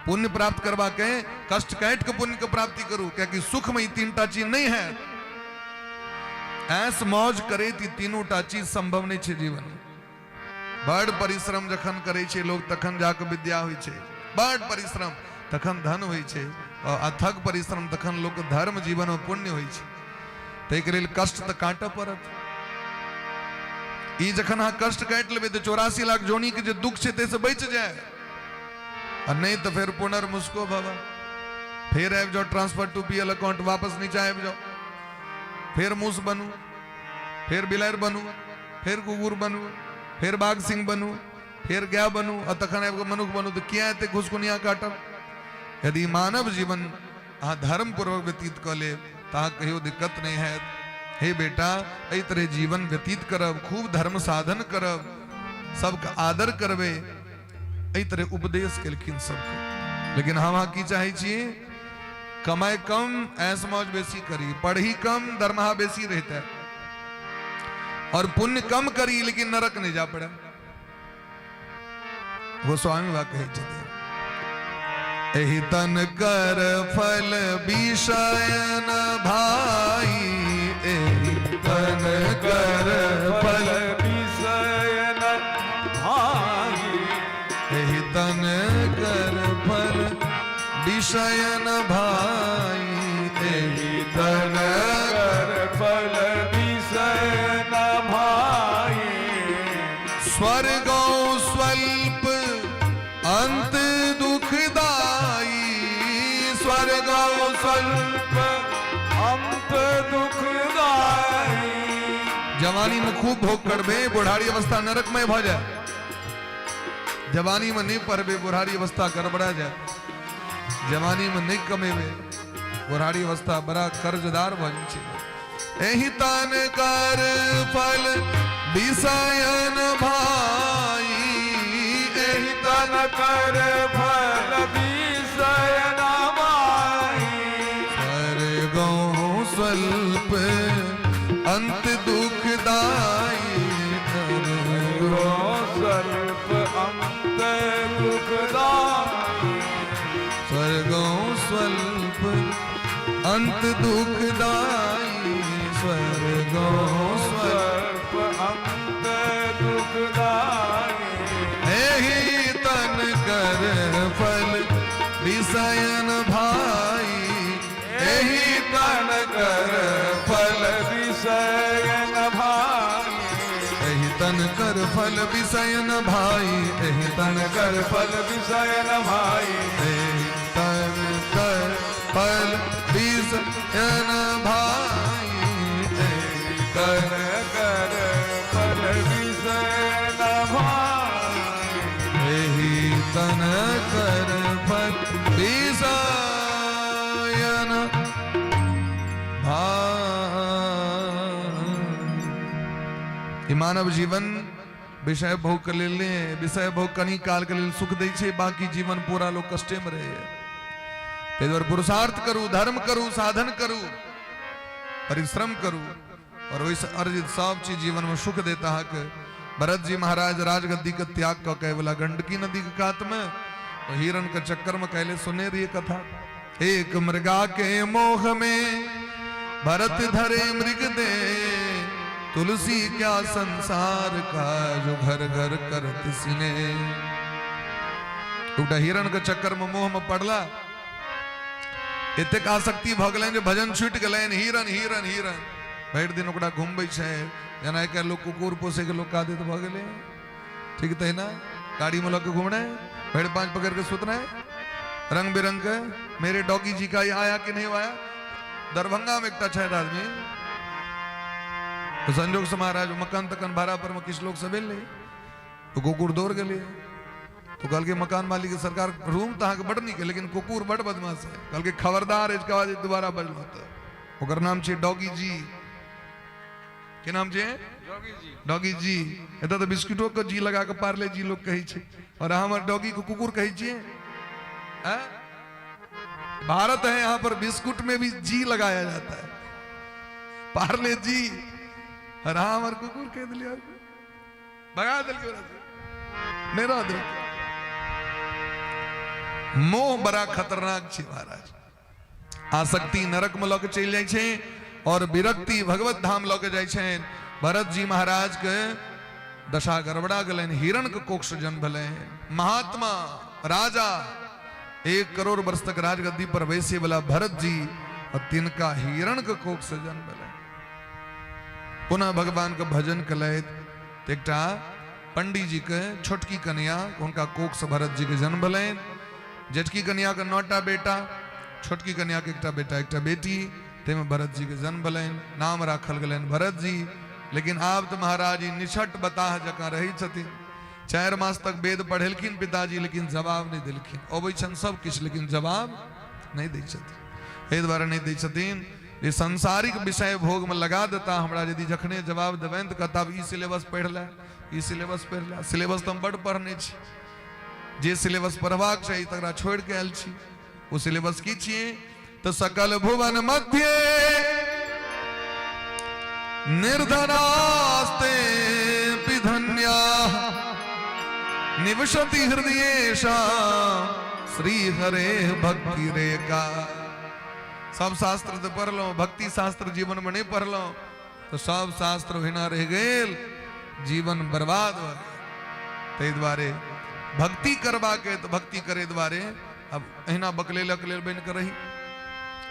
[SPEAKER 3] पुण्य प्राप्त करबाके कष्ट काटि कऽ पुण्य के प्राप्ति करू, कियाकि सुख में ई तीनटा चीज नहीं है। ऐस मौज करे ई तीनू टा चीज संभव नहीं छै जीवन में। बड़ परिश्रम जखन करे छै लोग तखन जाके विद्या होइ छै, बड़ परिश्रम तखन धन होइ छै, और अथक परिश्रम तखन लोक धर्म जीवन में पुण्य होइ छै। ताहिके लेल कष्ट तऽ काटऽ पड़त। ई जखन अहाँ कष्ट काटि लेबै तऽ 84 लाख जोनी के जे दुख छै ताहिसँ बचि जाय, आ नहि तऽ फेर पुनर्मुस्को भव। फेर आबि जाउ ट्रांसफर टू पीएल अकाउंट, वापस नीचा आबि जाउ, फेर मूस बनू, फेर बिलाड़ि बनू, फेर कुकुर बनू, फेर बाघ सिंह बनू, फेर गाय बनू, आ तखन आबि कऽ मनुख बनू। तऽ किया एते घुसकुनिया काटब? यदि मानव जीवन अहाँ धर्म पूर्वक व्यतीत कऽ लेब तऽ अहाँ कहियो दिक्कत नहि हैत। हे बेटा, एहि तरह जीवन व्यतीत करब, खूब धर्म साधन करब, सबके आदर करबै, एहि तरह उपदेश केलखिन सबके। लेकिन हम अहाँ की चाहै छी? कमाइ कम, ऐश मौज बेसी करी, पढ़ी कम, दरमाहा बेसी रहता, और पुण्य कम करी लेकिन नरक नहीं जा पड़े। गोस्वामी बा कहै छथिन, एहि तन कर फल विषय न भाई, एहि तन कर फल
[SPEAKER 1] विषय न भाई,
[SPEAKER 3] एहि तन कर फल विषय न भाई, एहि तन
[SPEAKER 1] कर फल विषय न भाई,
[SPEAKER 3] स्वर्गो स्वल्प अंत दुखदाई, स्वर्गो स्वल्प
[SPEAKER 1] अंत दुखदाई।
[SPEAKER 3] जवानी में खूब भोग करबे, बुढ़ारी अवस्था नरकमय भऽ जाए। जवानी में नहीं पढ़बे, बुढ़ारी अवस्था गड़बड़ा जाए। जवानी में नहीं कमेबे, बुढ़ारी अवस्था बड़ा कर्जदार भऽ जाइ छै। एहि तन कर फल विषयन भाई, एहि
[SPEAKER 1] तन कर फल विषयन भाई,
[SPEAKER 3] स्वर्गो स्वल्प अंत दुखदाई,
[SPEAKER 1] स्वल्प अंत दुखदाई,
[SPEAKER 3] स्वर्गो स्वल्प अंत दुखदाई, स्वर्गो
[SPEAKER 1] स्वल्प अंत दुखदाई,
[SPEAKER 3] एहि तन कर फल विषयन भाई, एहि
[SPEAKER 1] तन कर फल विषयन भाई,
[SPEAKER 3] एहि तन कर फल विषयन भाई, एहि तन
[SPEAKER 1] कर फल विषयन भाई,
[SPEAKER 3] एहि तन कर फल विषयन भाई, एहि
[SPEAKER 1] तन कर फल विषयन भाई,
[SPEAKER 3] एहि तन कर फल विषयन भाई। ई मानव जीवन विषय भोग के लेल नहि, विषय भोग कनी काल के लेल सुख दै छै, बाकी जीवन पूरा लोग कष्टे में रहैए। ताहि दुआरे पुरुषार्थ करू, धर्म करू, साधन करू, परिश्रम करू, और ओहिसँ अर्जित सब चीज जीवन में सुख देत अहाँके। भरत जी महाराज राजगद्दी के त्याग कऽ के वाला गंडकी नदी के कात में हिरण के चक्कर में कहले, सुने रहिए कथा, एक मृगा के मोह में भरत धरे मृग दे, तुलसी क्या संसार का जो घर घर करत सिने। एकटा हिरण के चक्कर में मोह में पड़ला, एतेक आसक्ति भऽ गेलनि जे भजन छूटि गेलनि। हिरण हिरण हिरण भरि दिन ओकरा घुमबै छै, जेना आइ काल्हि लोक कुकुर पोसैके लोक आदत भऽ गेलै, ठीक तहिना गाड़ी में लऽ के घूमनाइ, भरि पाँच पकड़ के सुतनाइ, रंग बिरंग के। मेरे डॉगी जी का ये आया कि नहीं आया? दरभंगा में एकटा छथि आदमी, तो संजोग से महाराज मकान तकन भाड़ा पर में किछु लोग सब एलै, तो कुकुर दौड़ गेलै, तो कहलकै मकान मालिक, सरकार रूम तऽ अहाँके बड नीक है, लेकिन कुकुर बड बदमाश है। कहलकै खबरदार, इसके बाद दोबारा बजलहुँ तऽ। ओकर नाम छै डॉगी जी। के नाम छै? डॉगी जी। एतऽ तऽ बिस्कुटो के जी लगा के पार्ले जी लोग कहै छै, और हमर डॉगी के कुकुर कहै छियै। हैं? भारत है, यहाँ पर बिस्कुट में भी जी लगाया जाता है, पार्ले जी, और हमर कुकुर कह दिलियै, भगा देलकै ओकरा से, नहि रह देलकै। मोह बड़ा खतरनाक छै महाराज। आसक्ति नरक में लऽ के चलि जाइ छै और विरक्ति भगवत धाम लऽ के जाइ छै। भरत जी महाराज के दशा गड़बड़ा गेलनि, हिरण के कोख से जन्म भेलनि। महात्मा राजा, 1 करोड़ वर्ष तक राजगद्दी पर बैसे वाला भरत जी, और तिनका हिरण के कोख से जन्म भेलनि। पुनः भगवान के भजन केलथि, एकटा पंडित जी के छोटकी कन्या, हुनका कोख से भरत जी के जन्म भेलनि। जेठकी कन्या के 9टा बेटा, छोटकी कन्याके एकटा बेटा एकटा बेटी, ताहिमे भरत जी के जन्म भेलनि, नाम राखल गेलनि भरत जी। लेकिन आब तऽ महाराज जी निछट बताह जकाँ रहै छथिन। 4 मास तक वेद पढ़ेलखिन पिताजी, लेकिन जवाब नहि देलखिन। अबै छनि सब किछु, लेकिन जवाब नहि दै छथिन। एहि दुआरे नहि दै छथिन जे सांसारिक विषय भोगमे लगा देता हमरा, यदि जखने जवाब देबनि तऽ कहता ई सिलेबस पढ़ि ले, ई सिलेबस पढ़ि ले। सिलेबस तऽ हम बड्ड पढ़ने छी, जे सिलेबस पढ़बाक चाही तकरा छोड़ि कऽ आयल छी। ओ सिलेबस की छियै? तऽ सकल भुवन मध्य निर्धनास्ते विधन्या निवसति हृदयेशा श्री हरे भक्ति रेखा। सब शास्त्र तऽ पढ़लहुँ, भक्ति शास्त्र जीवन में नहीं पढ़लहुँ, तो सब शास्त्र ओहिना रहि गेल, जीवन बर्बाद भऽ गेल। ताहि दुआरे भक्ति करबाक अइ तऽ भक्ति करे दुआरे अब एहिना बकलेलक लेल बनि कऽ रही।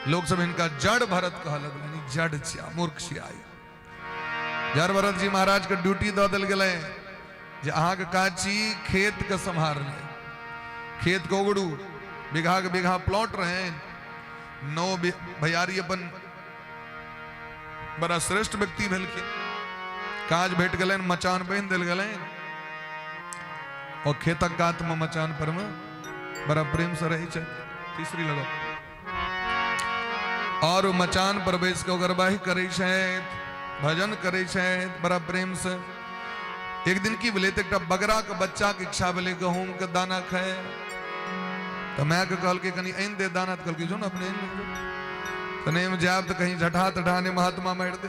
[SPEAKER 3] लोक सब हिनका जड़ भरत कहऽ लगलनि, जड़ छिया, मूर्ख छिया। जड़ भरत जी महाराज के ड्यूटी दऽ देल गेलै जे अहाँके काज छी खेत के सम्हारनाइ, खेत के ओगड़ू, बीघा के बीघा प्लॉट रहनि, 9 भैयारी अपन बड़ा श्रेष्ठ व्यक्ति भेलखिन, काज भेट गेलनि, मचान बान्हि देल गेलनि और खेतक कात में मचान पर में बड़ा प्रेम से रहै छै। तीसरी लगाओ और मचान पर बैस के ओगरबाही करै छथि, भजन करै छथि बड़ा प्रेम से। एक दिन की भेलै तऽ एकटा बगरा के बच्चा के इच्छा भेलै गहूम के दाना खाए, तऽ माय के कहलकै कनि आनि दे दाना, तऽ कहलकै जो ने अपने आनि दे, तऽ नहि हम जायब तऽ कहीं झठा तठा नहि महात्मा मारि दे,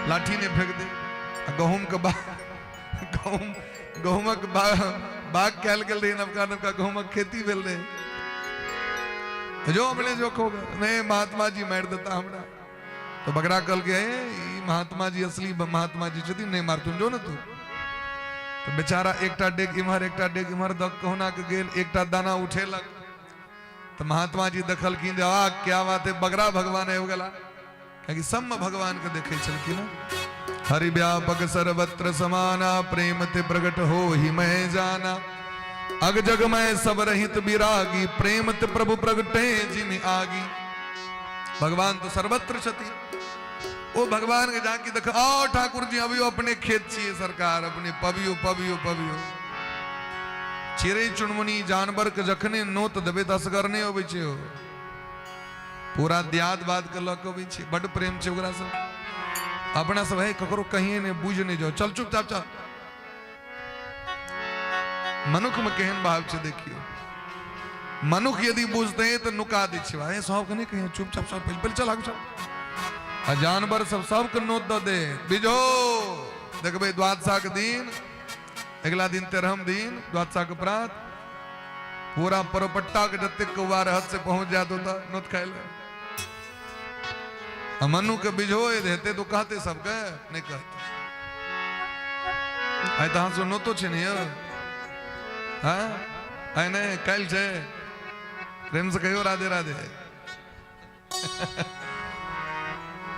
[SPEAKER 3] लाठी नहि फेंक दे। आ गहूम के बा गहूम गहूमक बाग कयल गेल रहै, नवका नवका गहूमक खेती भेल रहै, जो अपने जो खो नहीं महात्मा जी मारि देता हमरा। तो बकरा कहलकै हे ई महात्मा जी असली महात्मा जी छथिन, नहीं मारथुन, जो ने तू। तो बेचारा एकटा डेग इम्हर एकटा डेग इम्हर दऽ कहुना के गेल, एकटा दाना उठेलक तो महात्मा जी देखलखिन जे आ क्या बात है, बगरा भगवान आबि गेला, कियाकि सबमे भगवान के देखै छलखिन। हरि व्यापक सर्वत्र समाना, प्रेम ते प्रकट हो ही मैं जाना, अग जग में सब रहित विरागी, प्रेम ते प्रभु प्रगटे जिमि आगी। भगवान तो सर्वत्र छथिन, ओ भगवान के जाके देख, आओ ठाकुर जी अबियो अपने खेत छियै सरकार, अपने पबियो पबियो पबियो। चिड़ै चुनमुनी जानवर के जखने नोत देबै तऽ असगर नहि अबै छै, ओ पूरा दियाद बाद के लऽ कऽ अबै छै, बड्ड प्रेम छै ओकरा सब। अपना सब है ककरो कहिए नहि, बुझि नहि जाओ, चल चुपचाप चल। मनुख में केहन भाव छै देखियौ, मनुख यदि बुझतै तऽ नुका दै छै, भाई सबके नहि कहिए, चुपचाप सब पहिले पहिले चल आगू चल। आ जानवर सब सबके नोत दऽ दे, बिजो देखबै द्वादशा के दिन, अगिला दिन 13 दिन द्वादशा के प्रात पूरा परोपट्टा के जतेक कौआ रहत से पहुंच जात ओतऽ नोत खाय लए। आ मनु के बिझो हेतै तो कहते सबके, नहि कहते। आइ तऽ अहाँ सब नोतो छै ने यौ, हाँ आइ नहि काल्हि छै, प्रेम से कहियो राधे राधे।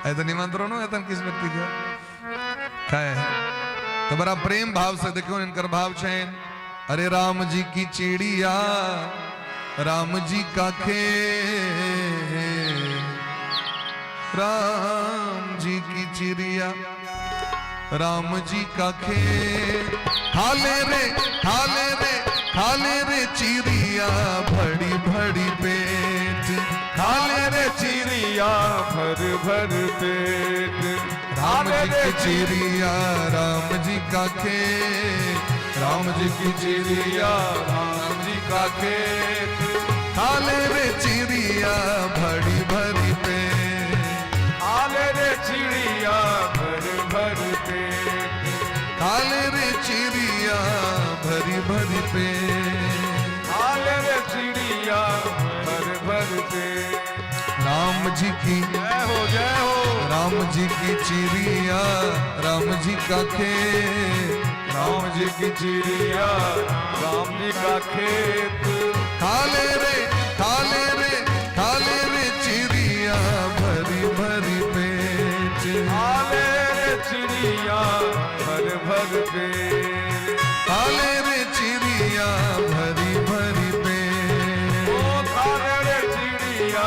[SPEAKER 3] आइ तऽ निमंत्रणो हेतन किछु व्यक्ति के खाए तो बड़ा प्रेम भाव से देखियो इनकर भाव छनि। अरे राम जी की चिड़िया राम जी का खेल, राम जी की चिड़िया राम जी का खेल, खाले रे खाले रे खाले रे चिड़िया भरी भरी पेट,
[SPEAKER 1] खाले रे चिड़िया भर भर पेट,
[SPEAKER 3] राम जी की चिड़िया राम जी का खेल,
[SPEAKER 1] राम जी की चिड़िया राम जी का खेत,
[SPEAKER 3] खाले रे चिड़िया भरी भरी पेट,
[SPEAKER 1] खाले रे चिड़िया भर भर पेट,
[SPEAKER 3] खाले रे चिड़िया भरी भरी पेट,
[SPEAKER 1] खाले रे चिड़िया भर भर पेट।
[SPEAKER 3] राम जी की
[SPEAKER 1] जय हो जय हो,
[SPEAKER 3] राम जी की चिड़िया राम जी का खेत,
[SPEAKER 1] राम जी की चिड़िया राम जी का खेत,
[SPEAKER 3] खाले रे खाले रे खाले रे चिड़िया भरी भरी पेट,
[SPEAKER 1] खाले रे चिड़िया भर भर पेट,
[SPEAKER 3] खाले रे चिड़िया भरी भरी पेट,
[SPEAKER 1] ओ खाले रे चिड़िया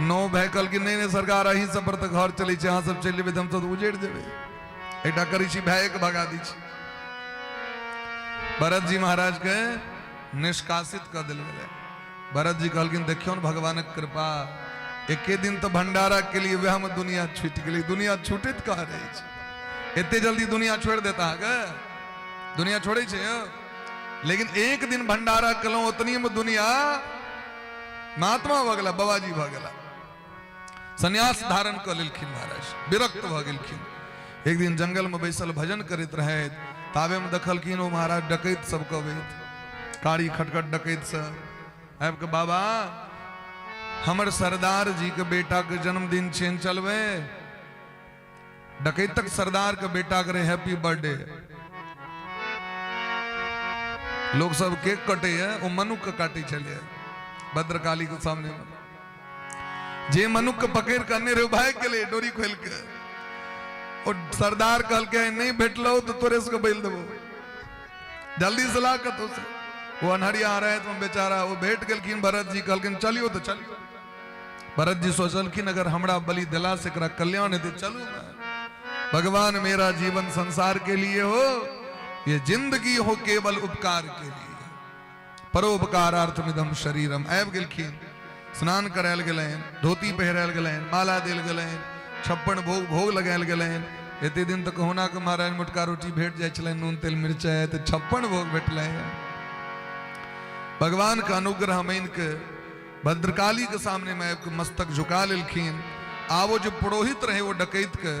[SPEAKER 3] नौ भाय कहलखिन नहि नहि सरकार, अहीं सब पर तऽ घर चलै छै, अहाँ सब चलि जेबै तऽ हमसब तऽ उजड़ि जेबै। एकटा करै छी, भायके भगा दै छी। भरत जी महाराज के निष्कासित कऽ देल गेलै। भरत जी कहलखिन देखियौ ने भगवानक कृपा, एके दिन तऽ भंडारा के लिए वएह में दुनिया छूटि गेलै। दुनिया छूटैत कहाँ रहै छै? एते जल्दी दुनिया छोड़ि देता अहाँके? दुनिया छोड़ै छै यौ? लेकिन एक दिन भंडारा केलहुँ ओतनी में दुनिया महात्मा भऽ गेला, बाबाजी भऽ गेला, सन्यास धारण कऽ लेलखिन महाराज, विरक्त भऽ गेलखिन। एक दिन जंगल में बैसल भजन करैत रहथि, ताबे में देखलखिन ओ महाराज डकैत सबके अबैत, कारी खटखट डकैत सब आबि कऽ, बाबा हमर सरदार जी के बेटा के जन्मदिन छनि, चलबै? डकैतक सरदार के बेटा के रहे हैप्पी बर्थडे। लोग सब केक कटे है, वो मनुख के काटे छलिए भद्रकाली के सामने में। जे मनुख के पकड़ के अने रहे भाग गेलै डोरी खोल के। ओ सरदार कहलकै नहीं भेटलो तो तोरे सबके बैल देबो, जल्दी से ला कतौ से। वो अनहरिया आ रहे तो बेचारा वो भेट गेलखिन। भरत जी कहलखिन चलियो तो चलियो। भरत जी सोचलखिन अगर हमरा बलि दिला से एकरा कल्याण हेतै, चलू भगवान मेरा जीवन संसार के लिए हो, ये जिंदगी हो केवल उपकार के लिए, परोपकारार्थमिदम शरीरम। आबि गेलखिन, स्नान करायल गेलनि, धोती पहिरायल गेलनि, माला देल गेलनि, 56 भोग भोग लगायल गेलनि। एते दिन तऽ कहुना के महाराज मोटका रोटी भेट जाइ छलनि, नून तेल मिरचाइ, तऽ 56 भोग भेटलनि। भगवान के अनुग्रह मानि के भद्रकाली के सामने में आबि के मस्तक झुका लेलखिन। आब ओ जे पुरोहित रहे, ओ डकैत के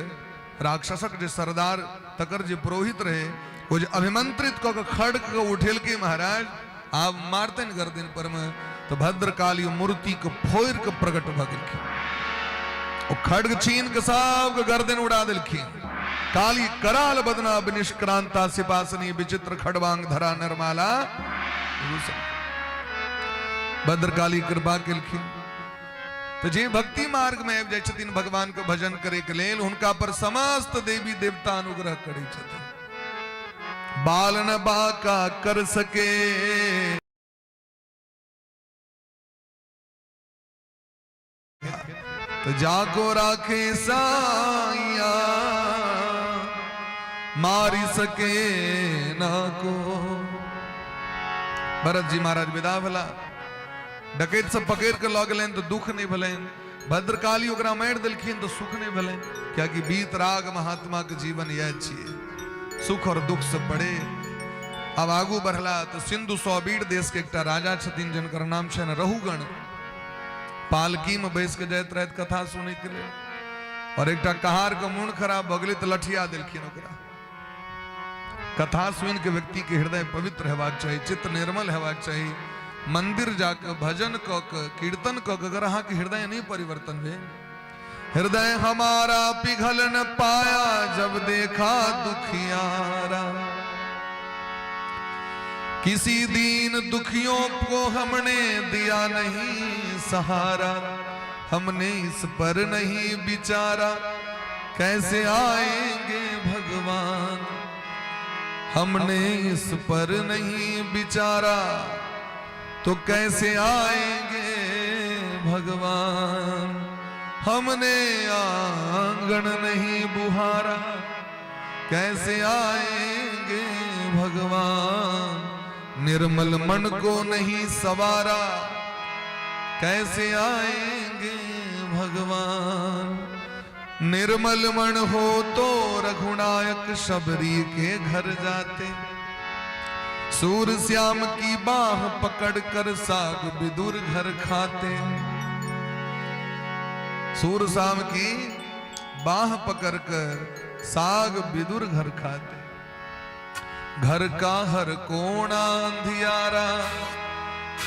[SPEAKER 3] राक्षसक जे सरदार तकर जे पुरोहित रहे, ओ जे अभिमंत्रित कऽ के खड़ग के उठेलकै महाराज, आब मारतनि गर्दन पर में, तऽ भद्रकाली मूर्ति के फोड़ि के प्रकट भऽ गेलखिन। ओ खड़ग छीन के सबके गर्दन उड़ा देलखिन। काली कराल बदना विनिष्क्रांता सिपासनी विचित्र खड़वांग धरा नरमाला। भद्रकाली कृपा केलखिन। तो जे भक्ति मार्ग में आबि जाइ छथिन भगवान के भजन करे के लेल, हुनका पर समस्त देवी देवता अनुग्रह करै छथिन। बाल न बाका कर सके तो जाको राखे साइया, मारी सके ना को। भरत जी महाराज विदा भेला। डकैत सब पकड़ के लऽ गेलनि तऽ दुख नहि भेलनि। भद्रकाली ओकरा मारि देलखिन तऽ सुख नहि भेलनि, कियाकि बीत राग महात्मा के जीवन यह छियै, सुख और दुख से परे। आब आगू बढ़ला तऽ सिंधु सौबीर देश के एकटा राजा छथिन जिनकर नाम छनि रहुगण। पालकी में बैस के जाइत रहथि कथा सुनै के लेल, और एकटा कहार के मोन खराब भऽ गेलै तऽ लठिया देलखिन ओकरा। कथा सुनि के व्यक्ति के हृदय पवित्र हेबाक चाही, चित्त निर्मल हेबाक चाही। मंदिर जाके भजन कऽ के कीर्तन कऽ के अगर अहाँके हृदय नहि परिवर्तन भेल, हृदय हमारा पिघल न पाया जब देखा दुखियारा, किसी दीन दुखियों को हमने दिया नहीं सहारा, हमने इस पर नहीं विचारा, कैसे आएंगे भगवान, हमने इस पर नहीं विचारा तो कैसे आएंगे भगवान, हमने आंगन नहीं बुहारा, कैसे आएंगे भगवान, निर्मल मन को नहीं सवारा, कैसे आएंगे भगवान, निर्मल मन हो तो रघुनायक शबरी के घर जाते, सूर श्याम की बाह पकड़ कर साग विदुर घर खाते, सूर श्याम की बाह पकड़ कर साग विदुर घर खाते, घर का हर कोना अंधियारा,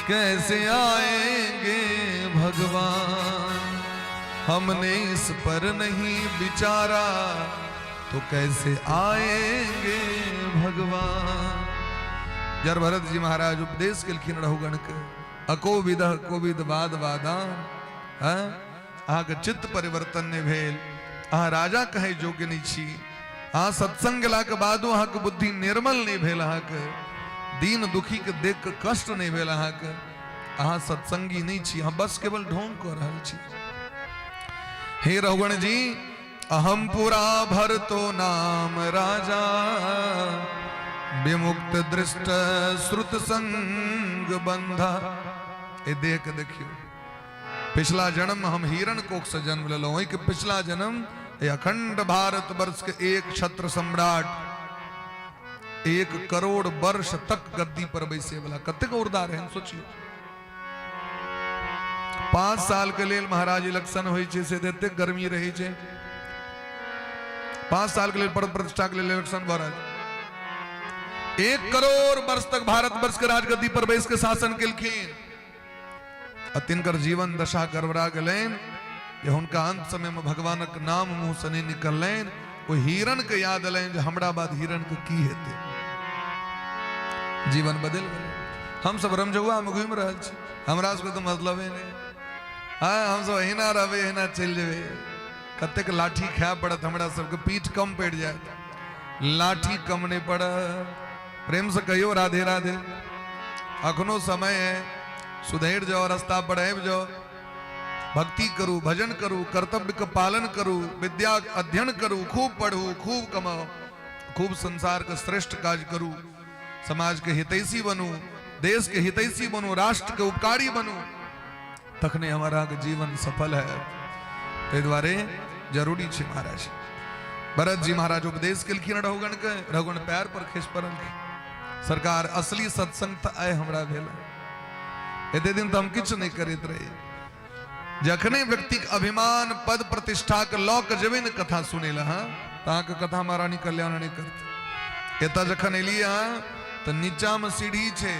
[SPEAKER 3] कैसे आएंगे भगवान, हमने इस पर नहीं विचारा तो कैसे आएंगे भगवान। जर भरत जी महाराज उपदेश केलखिन रहुगण के, अकोविद कोविद वाद वादान, अहाँके चित्त परिवर्तन नहि भेल, अहाँ राजा कहै योग्य नहि छी, अहाँ सत्संग गेलाके बादो अहाँके बुद्धि निर्मल नहि भेल, अहाँके दीन दुखी के देख के कष्ट नहि भेल, अहाँके अहाँ सत्संगी नहि छी, अहाँ बस केवल ढोंग कऽ रहल छी। हे रघुगण जी, अहम पुरा भरतो नाम राजा, विमुक्त दृष्ट श्रुत संग बंधा। ए देह के देखियो, पिछला जन्म हम हिरण कोख से जन्म लेलहुँ, ओहिके पिछला जन्म ए अखंड भारत वर्ष के एक छत्र सम्राट 1 करोड़ वर्ष तक गद्दी पर बैसे वाला कतेक औरदा रहन सोचियो। 5 साल के लेल महाराज इलेक्शन होइ छै से एते गर्मी रहै छै, 5 साल के लेल पद प्रतिष्ठा के लेल इलेक्शन भऽ रहल। 1 करोड़ वर्ष तक भारत वर्ष के राजगद्दी पर बैस के शासन केलखिन आ तिनकर जीवन दशा गड़बड़ा गेलनि जे हुनका अंत समय में भगवानक नाम मुंह से नहीं निकललनि। ओ हिरण के याद एलनि जे हमरा बाद हिरण के की हेतै। जीवन बदलि गेलै। हम सब रमजौआ में घूमि रहल छी, हमरा सबके तऽ मतलबे नहि। हाँ, हम सब अहिना रहबै, अहिना चलि जेबै। कतेक लाठी खाय पड़त हमरा सबके, पीठ कम पड़ि जायत, लाठी कम नहीं पड़त। प्रेम से कहियो राधे राधे। अखनो समय है, सुधरि जाओ, रास्ता पर आबि जाओ, भक्ति करू, भजन करू, कर्तव्य के पालन करू, विद्या अध्ययन करू, खूब पढ़ू, खूब कमाओ, खूब संसार के श्रेष्ठ काज करू, समाज के हितैषी बनू, देश के हितैषी बनू, राष्ट्र के उपकारी बनू, तखने हमारा के जीवन सफल है। ताहि दुआरे जरूरी छै महाराज। भरत जी महाराज उपदेश केलखिन रघुगण के, रघुगण पैर पर खसि पड़लखिन। सरकार असली सत्संग तऽ आइ हमरा भेल, एते दिन तऽ हम किछु नहि करैत रही। जखने व्यक्तिक अभिमान पद प्रतिष्ठा के लऽ के जेबै ने कथा सुनै लए, हाँ, तऽ अहाँके कथा महारानी कल्याण नहि करतै। एतऽ जखन एलियै अहाँ तऽ नीचामे सीढ़ी छै,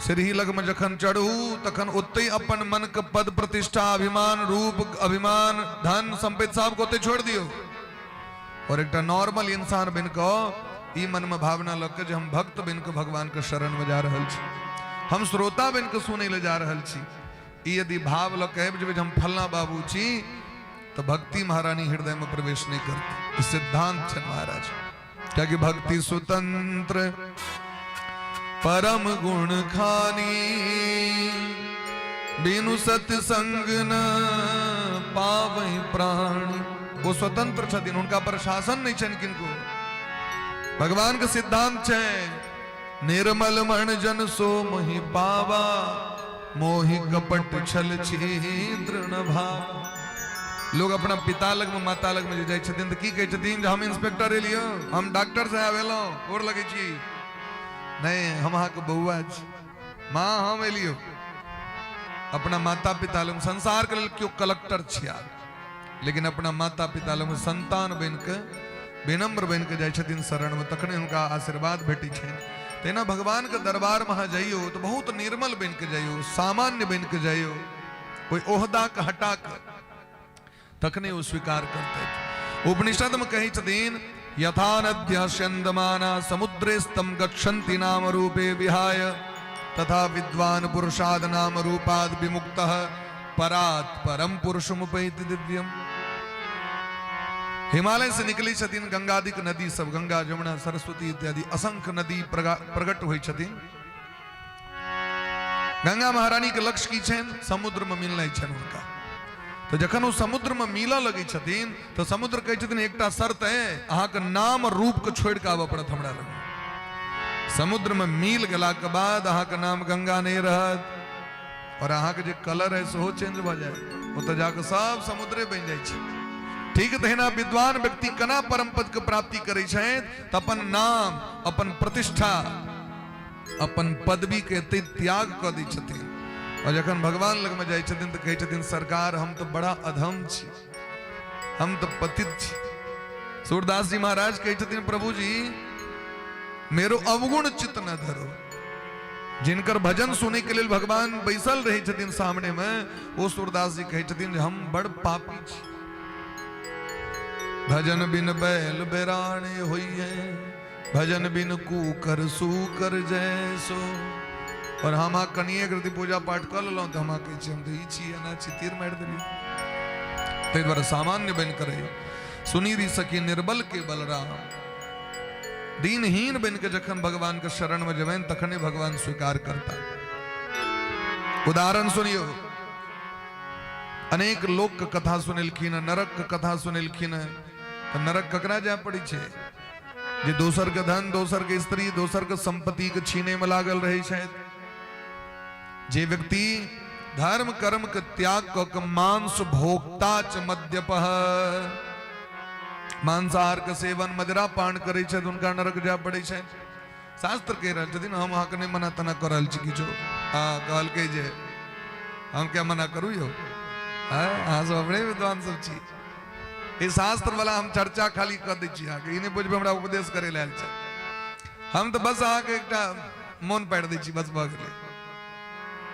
[SPEAKER 3] सीढ़ी लगमे जखन चढ़ू तखन ओतहि अपन मन के पद प्रतिष्ठा अभिमान रूप अभिमान धन संपत्ति सबके ओतहि छोड़ि दियौ और एकटा नॉर्मल इंसान बनि कऽ ई मनमे भावना लऽ के जे हम भक्त बनि कऽ भगवानके शरणमे जा रहल छी, हम श्रोता बनि कऽ सुनै लए जा रहल छी, ई यदि भाव लऽ के आबि जेबै जे हम फलना बाबू छी तऽ भक्ति महारानी हृदयमे प्रवेश नहि करतै। ई सिद्धांत छै महाराज। कियाकि भक्ति स्वतंत्र परम गुण खानी, बिनु सत्संग न पावै प्राणी। ओ स्वतंत्र छथिन, हुनका पर शासन नहीं छनि किनको। भगवान के सिद्धांत छै, निर्मल मन जन सो मोहि पावा, मोहि कपट छल छिद्र न भाव। लोग अपना पिता लग में माता लग में जे जाइ छथिन तऽ की कहै छथिन जे हम इंस्पेक्टर एलियो, हम डॉक्टर साहब एलहुँ, गोर लगै छी। नहीं, हम अहाँके बौआ छी माँ, हम एलियो। अपना माता पिता लग संसार के लेल केओ कलेक्टर छिया, लेकिन अपना माता पिता लग संतान बनि के विनम्र बनि के जाइ छथिन शरण में, तखने हुनका आशीर्वाद भेटै छनि। तहिना भगवान के दरबार में अहाँ जइयौ तऽ बहुत निर्मल बनि के जइयौ, सामान्य बनि के जइयौ, कोई ओहदा के हटा के, तखने ओ स्वीकार करतै। उपनिषद में कहै छथिन, यथा नद्य स्यन्दमाना समुद्रे स्तम गच्छन्ति नाम रूपे विहाय, तथा विद्वान पुरुषाद नाम रूपाद विमुक्तः परात परम पुरुषमुपैति दिव्यम। हिमालय से निकलै छथिन गंगादिक नदी सब, गंगा जमुना सरस्वती इत्यादि असंख्य नदी प्रकट होइ छथिन। गंगा महारानी के लक्ष्य की छनि? समुद्र में मिलनाइ छनि हुनका। तऽ जखन ओ समुद्र में मिलऽ लगै छथिन तऽ समुद्र कहै छथिन एकटा शर्त है, अहाँके नाम रूप के छोड़ि कऽ आबऽ पड़त हमरा लग। समुद्र में मिल गेलाके बाद अहाँके नाम गंगा नहि रहत और अहाँके जे कलर है सेहो चेंज भऽ जायत, ओतऽ जाकऽ सब समुद्रे बनि जाइ छै। ठीक तहिना विद्वान व्यक्ति केना परम पद के प्राप्ति करै छथि तऽ अपन नाम, अपन प्रतिष्ठा, अपन पदवी के एते त्याग कऽ दै छथिन और जखन भगवान लगमे जाइ छथिन तऽ कहै छथिन सरकार हम तऽ बड़ा अधम छी, हम तऽ पतित छी। सूरदास जी महाराज कहै छथिन प्रभु जी मेरो अवगुण चित न धरो। जिनकर भजन सुनै के लेल भगवान बैसल रहै छथिन सामने में, ओ सूरदास जी कहै छथिन जे हम बड़ पापी छी। भजन बिन बैल बेराणे होइए, भजन बिन कूकर सूकर जैसो। और हम अहाँ कनिए कृति पूजा पाठ कऽ लेलहुँ तऽ हम अहाँ कहै छी हम तऽ ई छी एना छी, तीर मारि देलियै। ताहि दुआरे सामान्य बनि कऽ रही। सुनी री सखी निर्बल के बलराम, दीनहीन बनि के जखन भगवान के शरण में जेबनि तखने भगवान स्वीकार करता। उदाहरण सुनियो, अनेक लोक के कथा सुनेलखिन, नरक के कथा सुनेलखिन। तऽ नरक ककरा जाय पड़ै छै? जे दोसर के धन, दोसर के स्त्री, दोसर के संपत्ति के छीने में लागल रहै छथि। जे व्यक्ति धर्म कर्म के त्याग कऽ के मांस भोक्ता च मद्यपः, मांसाहार के सेवन, मदिरा पान करै छथि, हुनका नरक जाय पड़ै छै। शास्त्र कहि रहल छथिन, हम अहाँके नहि मना तना कऽ रहल छी किछो। हँ, कहलकै जे हम क्या मना करू यौ, अहाँ सब अपने विद्वान सब छी। ई शास्त्र वाला हम चर्चा खाली कऽ दै छी अहाँके, ई नहि बुझबै हमरा उपदेश करै लए आयल छै। हम तऽ बस अहाँके एकटा मोन पाड़ि दै छी, बस भऽ गेलै,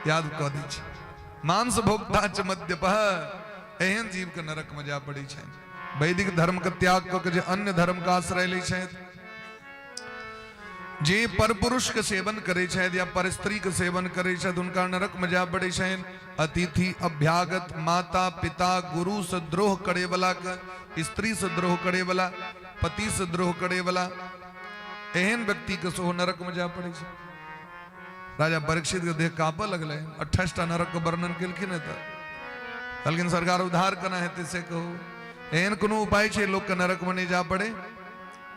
[SPEAKER 3] याद कऽ दै छी। मांस भोक्ता च मद्यपः, एहन जीवके नरकमे जाय पड़ै छनि। वैदिक धर्मके त्याग कऽ के जे अन्य धर्मके आश्रय लै छथि, जे परपुरुष के सेवन करै छथि या पर स्त्री के सेवन करै छथि, हुनका नरक में जाय पड़ै छनि। अतिथि अभ्यागत, माता पिता गुरु से द्रोह करे वाला के, स्त्री से द्रोह करे वाला, पति से द्रोह करे वाला, एहन व्यक्ति के सेहो नरक में जाय पड़ै छै। राजा परीक्षित के देह कांपऽ लगलै। 28 टा नरक के वर्णन केलखिन तऽ कहलखिन, सरकार उद्धार केना हेतै से कहू, एहन कोनो उपाय छै लोक के नरक में नहि जाय पड़े?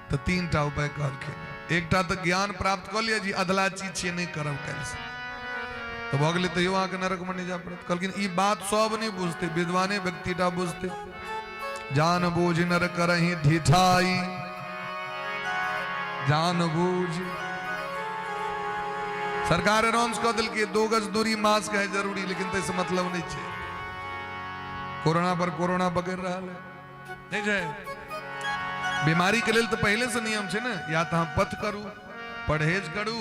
[SPEAKER 3] तऽ 3 टा उपाय कहलखिन। एकटा तऽ ज्ञान प्राप्त कऽ लिअ जी अधला चीज छियै, नहि करब काल्हि से, तऽ भऽ गेलै, तैयो अहाँके नरकमे नहि जाय पड़त। कहलखिन, ई बात सब नहि बुझतै, विद्वाने व्यक्ति टा बुझतै। जान बूझ नर करही ढिठाई, जान बूझ। सरकार अनाउंस कऽ देलकै 2 गज दूरी, मास्क है जरूरी, लेकिन ताहिसँ मतलब नहि छै। कोरोना पर कोरोना पकड़ि रहल है, नहि छै? बीमारी के लेल तऽ पहिले से नियम छै ने, या तऽ अहाँ पथ करू, परहेज करू,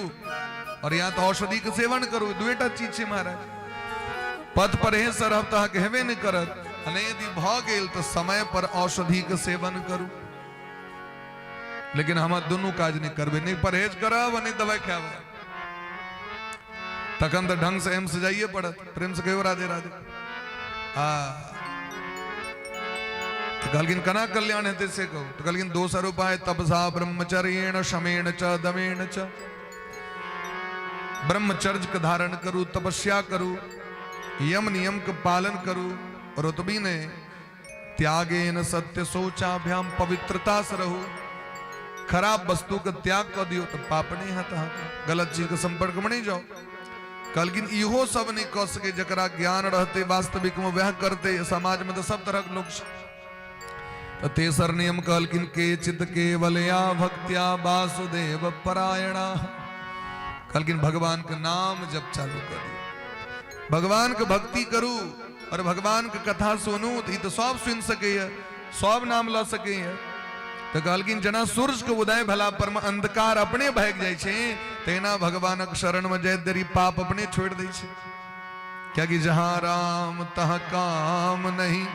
[SPEAKER 3] और या तऽ औषधि के सेवन करू। दुएटा चीज छै महाराज। पथ परहेज से रहब तऽ अहाँके हेबे नहि करत, आ नहि यदि भऽ गेल तऽ समय पर औषधि के सेवन करू। लेकिन हम दुनू काज नहि करबै, नहि परहेज करब आ नहि दवाइ खायब, तखन तऽ ढंग से एम्स जाइए पड़त। प्रेम से कहियो राधे राधे। आ तऽ कहलखिन, केना कल्याण हेतै से कहू। तऽ कहलखिन, दोसर उपाय, तपसा ब्रह्मचर्येण शमेण च दमेण च। ब्रह्मचर्य के धारण करू, तपस्या करू, यम नियम के पालन करू, और ओतबी नहि, त्यागेन सत्य शौचाभ्याम, पवित्रता से रहू। खराब वस्तु के त्याग कऽ दियौ तऽ पाप नहि हैत अहाँके, गलत चीज के संपर्क में नहि जाउ। कहलखिन, इहो सब नहि कऽ सकै, जकरा ज्ञान रहतै वास्तविक में वएह करतै। समाज में तऽ सब तरहक लोक छै। तऽ तेसर नियम कहलखिन, के चित केवलया भक्त्या वासुदेव परायणा। कहलखिन, भगवान के नाम जप चालू कर दियौ, भगवान के भक्ति करू और भगवान के कथा सुनू। तऽ ई तऽ सब सुनि सकैए, सब नाम लऽ सकैए। तऽ कहलखिन, जेना सूर्य के उदय भेला पर मे अंधकार अपने भागि जाइ छै, तहिना भगवानक शरण में जाइत देरी पाप अपने छोड़ि दै छै। कियाकि जहां राम तहां काम नहीं,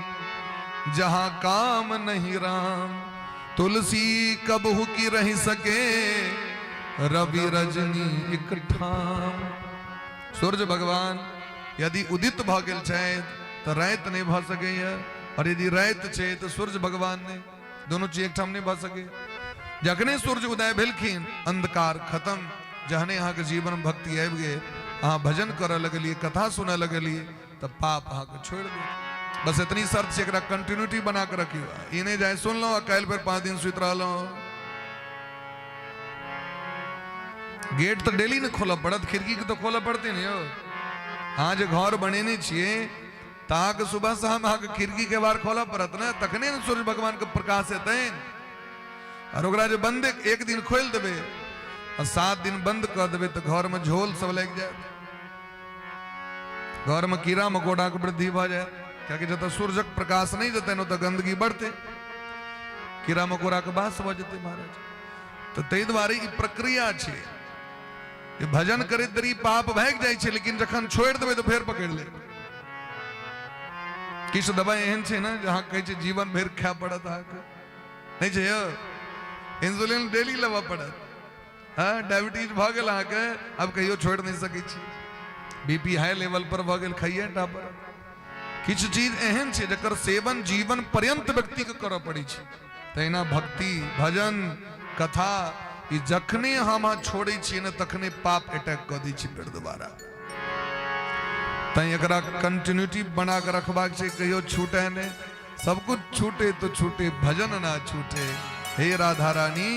[SPEAKER 3] जहां काम नहीं राम, तुलसी कबहु की रही सके रवि रजनी एक ठाम। सूर्य भगवान यदि उदित भऽ गेल छथि तऽ राति नहि भऽ सकैए, और यदि राति छै तऽ सूर्य भगवान नहि, दोनों चीज एकठाम नहि भऽ सकै। जखने सूर्य उदय भेलखिन, अंधकार खत्म। जहने अहाँके जीवन भक्ति आबि गेल, अहाँ भजन करऽ लगलियै, कथा सुनऽ लगलियै, तऽ पाप अहाँके छोड़ि देत। बस एतनी शर्त छै, एकरा कंटिन्यूटी बना के रखियौ। ई नहि जाय सुनलहुँ आ काल्हि फेर 5 दिन सुति रहलहुँ। गेट तऽ डेली ने खोलऽ पड़त, खिड़की के तऽ खोलऽ पड़तै ने यौ। अहाँ जे घर बनेने छियै तऽ अहाँके सुबह शाम अहाँके खिड़की के बार खोलऽ पड़त ने, तखने ने सूर्य भगवान के प्रकाश एतनि। और ओकरा जे बंद एक दिन खोलि देबै आ 7 दिन बंद कऽ देबै तऽ घरमे झोल सब लागि जायत, घरमे कीड़ा मकोड़ाके वृद्धि भऽ जायत। कियाकि जतऽ सूर्यक प्रकाश नहि जेतै ओतऽ गंदगी बढ़तै, कीड़ा मकोड़ाके वास भऽ जेतै महाराज। तऽ ताहि दुआरे ई प्रक्रिया छै जे भजन करैत देरी पाप भागि जाइ छै, लेकिन जखन छोड़ि देबै तऽ फेर पकड़ि लेत। किछु दबाइ एहन छै ने जे अहाँ कहै छै जीवन भरि खाय पड़त अहाँके, नहि छै यौ? इंसुलिन डेली लेबऽ पड़त। हँ, डायबिटीज भऽ गेल अहाँके, आब कहियो छोड़ि नहि सकै छी। बीपी हाई लेवल पर भऽ गेल, खाइए टा पड़त। किछु चीज एहन छै जकर सेवन जीवन पर्यंत व्यक्तिके करऽ पड़ै छै। तहिना भक्ति, भजन, कथा, ई जखने हम अहाँ छोड़ै छियै ने, तखने पाप अटैक कऽ दै छै फेर दोबारा। तैं एकरा कंटिन्यूटी बना के रखबाक छै, कहियो छूटे नहि। सब कुछ छूटे तो छूटे, भजन ना छूटे। हे राधा रानी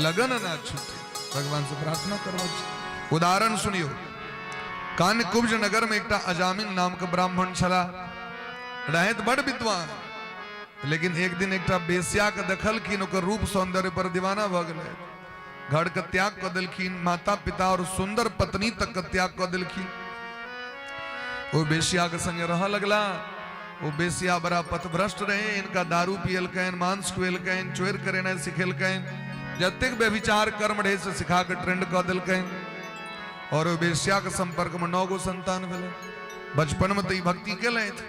[SPEAKER 3] लगन ना छूटे, भगवान से प्रार्थना करबाक छै। उदाहरण सुनियो, कान्यकुब्ज नगर में एकटा अजामिल नाम के ब्राह्मण छला, रहत बड़ विद्वान, लेकिन एक दिन एकटा बेस्या के देखलखिन, ओकर रूप सौंदर्य पर दीवाना भऽ गेलै। घर के त्याग कऽ देलखिन, माता पिता और सुंदर पत्नी तक के त्याग कऽ देलखिन। ओ बेसिया के संगे रह लगला। ओ बेसिया बड़ा पथभ्रष्ट रहे, इनका दारू पियलकनि, मांस खुएलकनि, चोर करेनाइ सिखेलकनि, जतेक व्यभिचार कर्म रहे से सिखा के ट्रेंड कऽ देलकनि। और ओ बेसिया के संपर्क में 9 गो संतान भेलै। बचपन में तऽ ई भक्ति केलथि,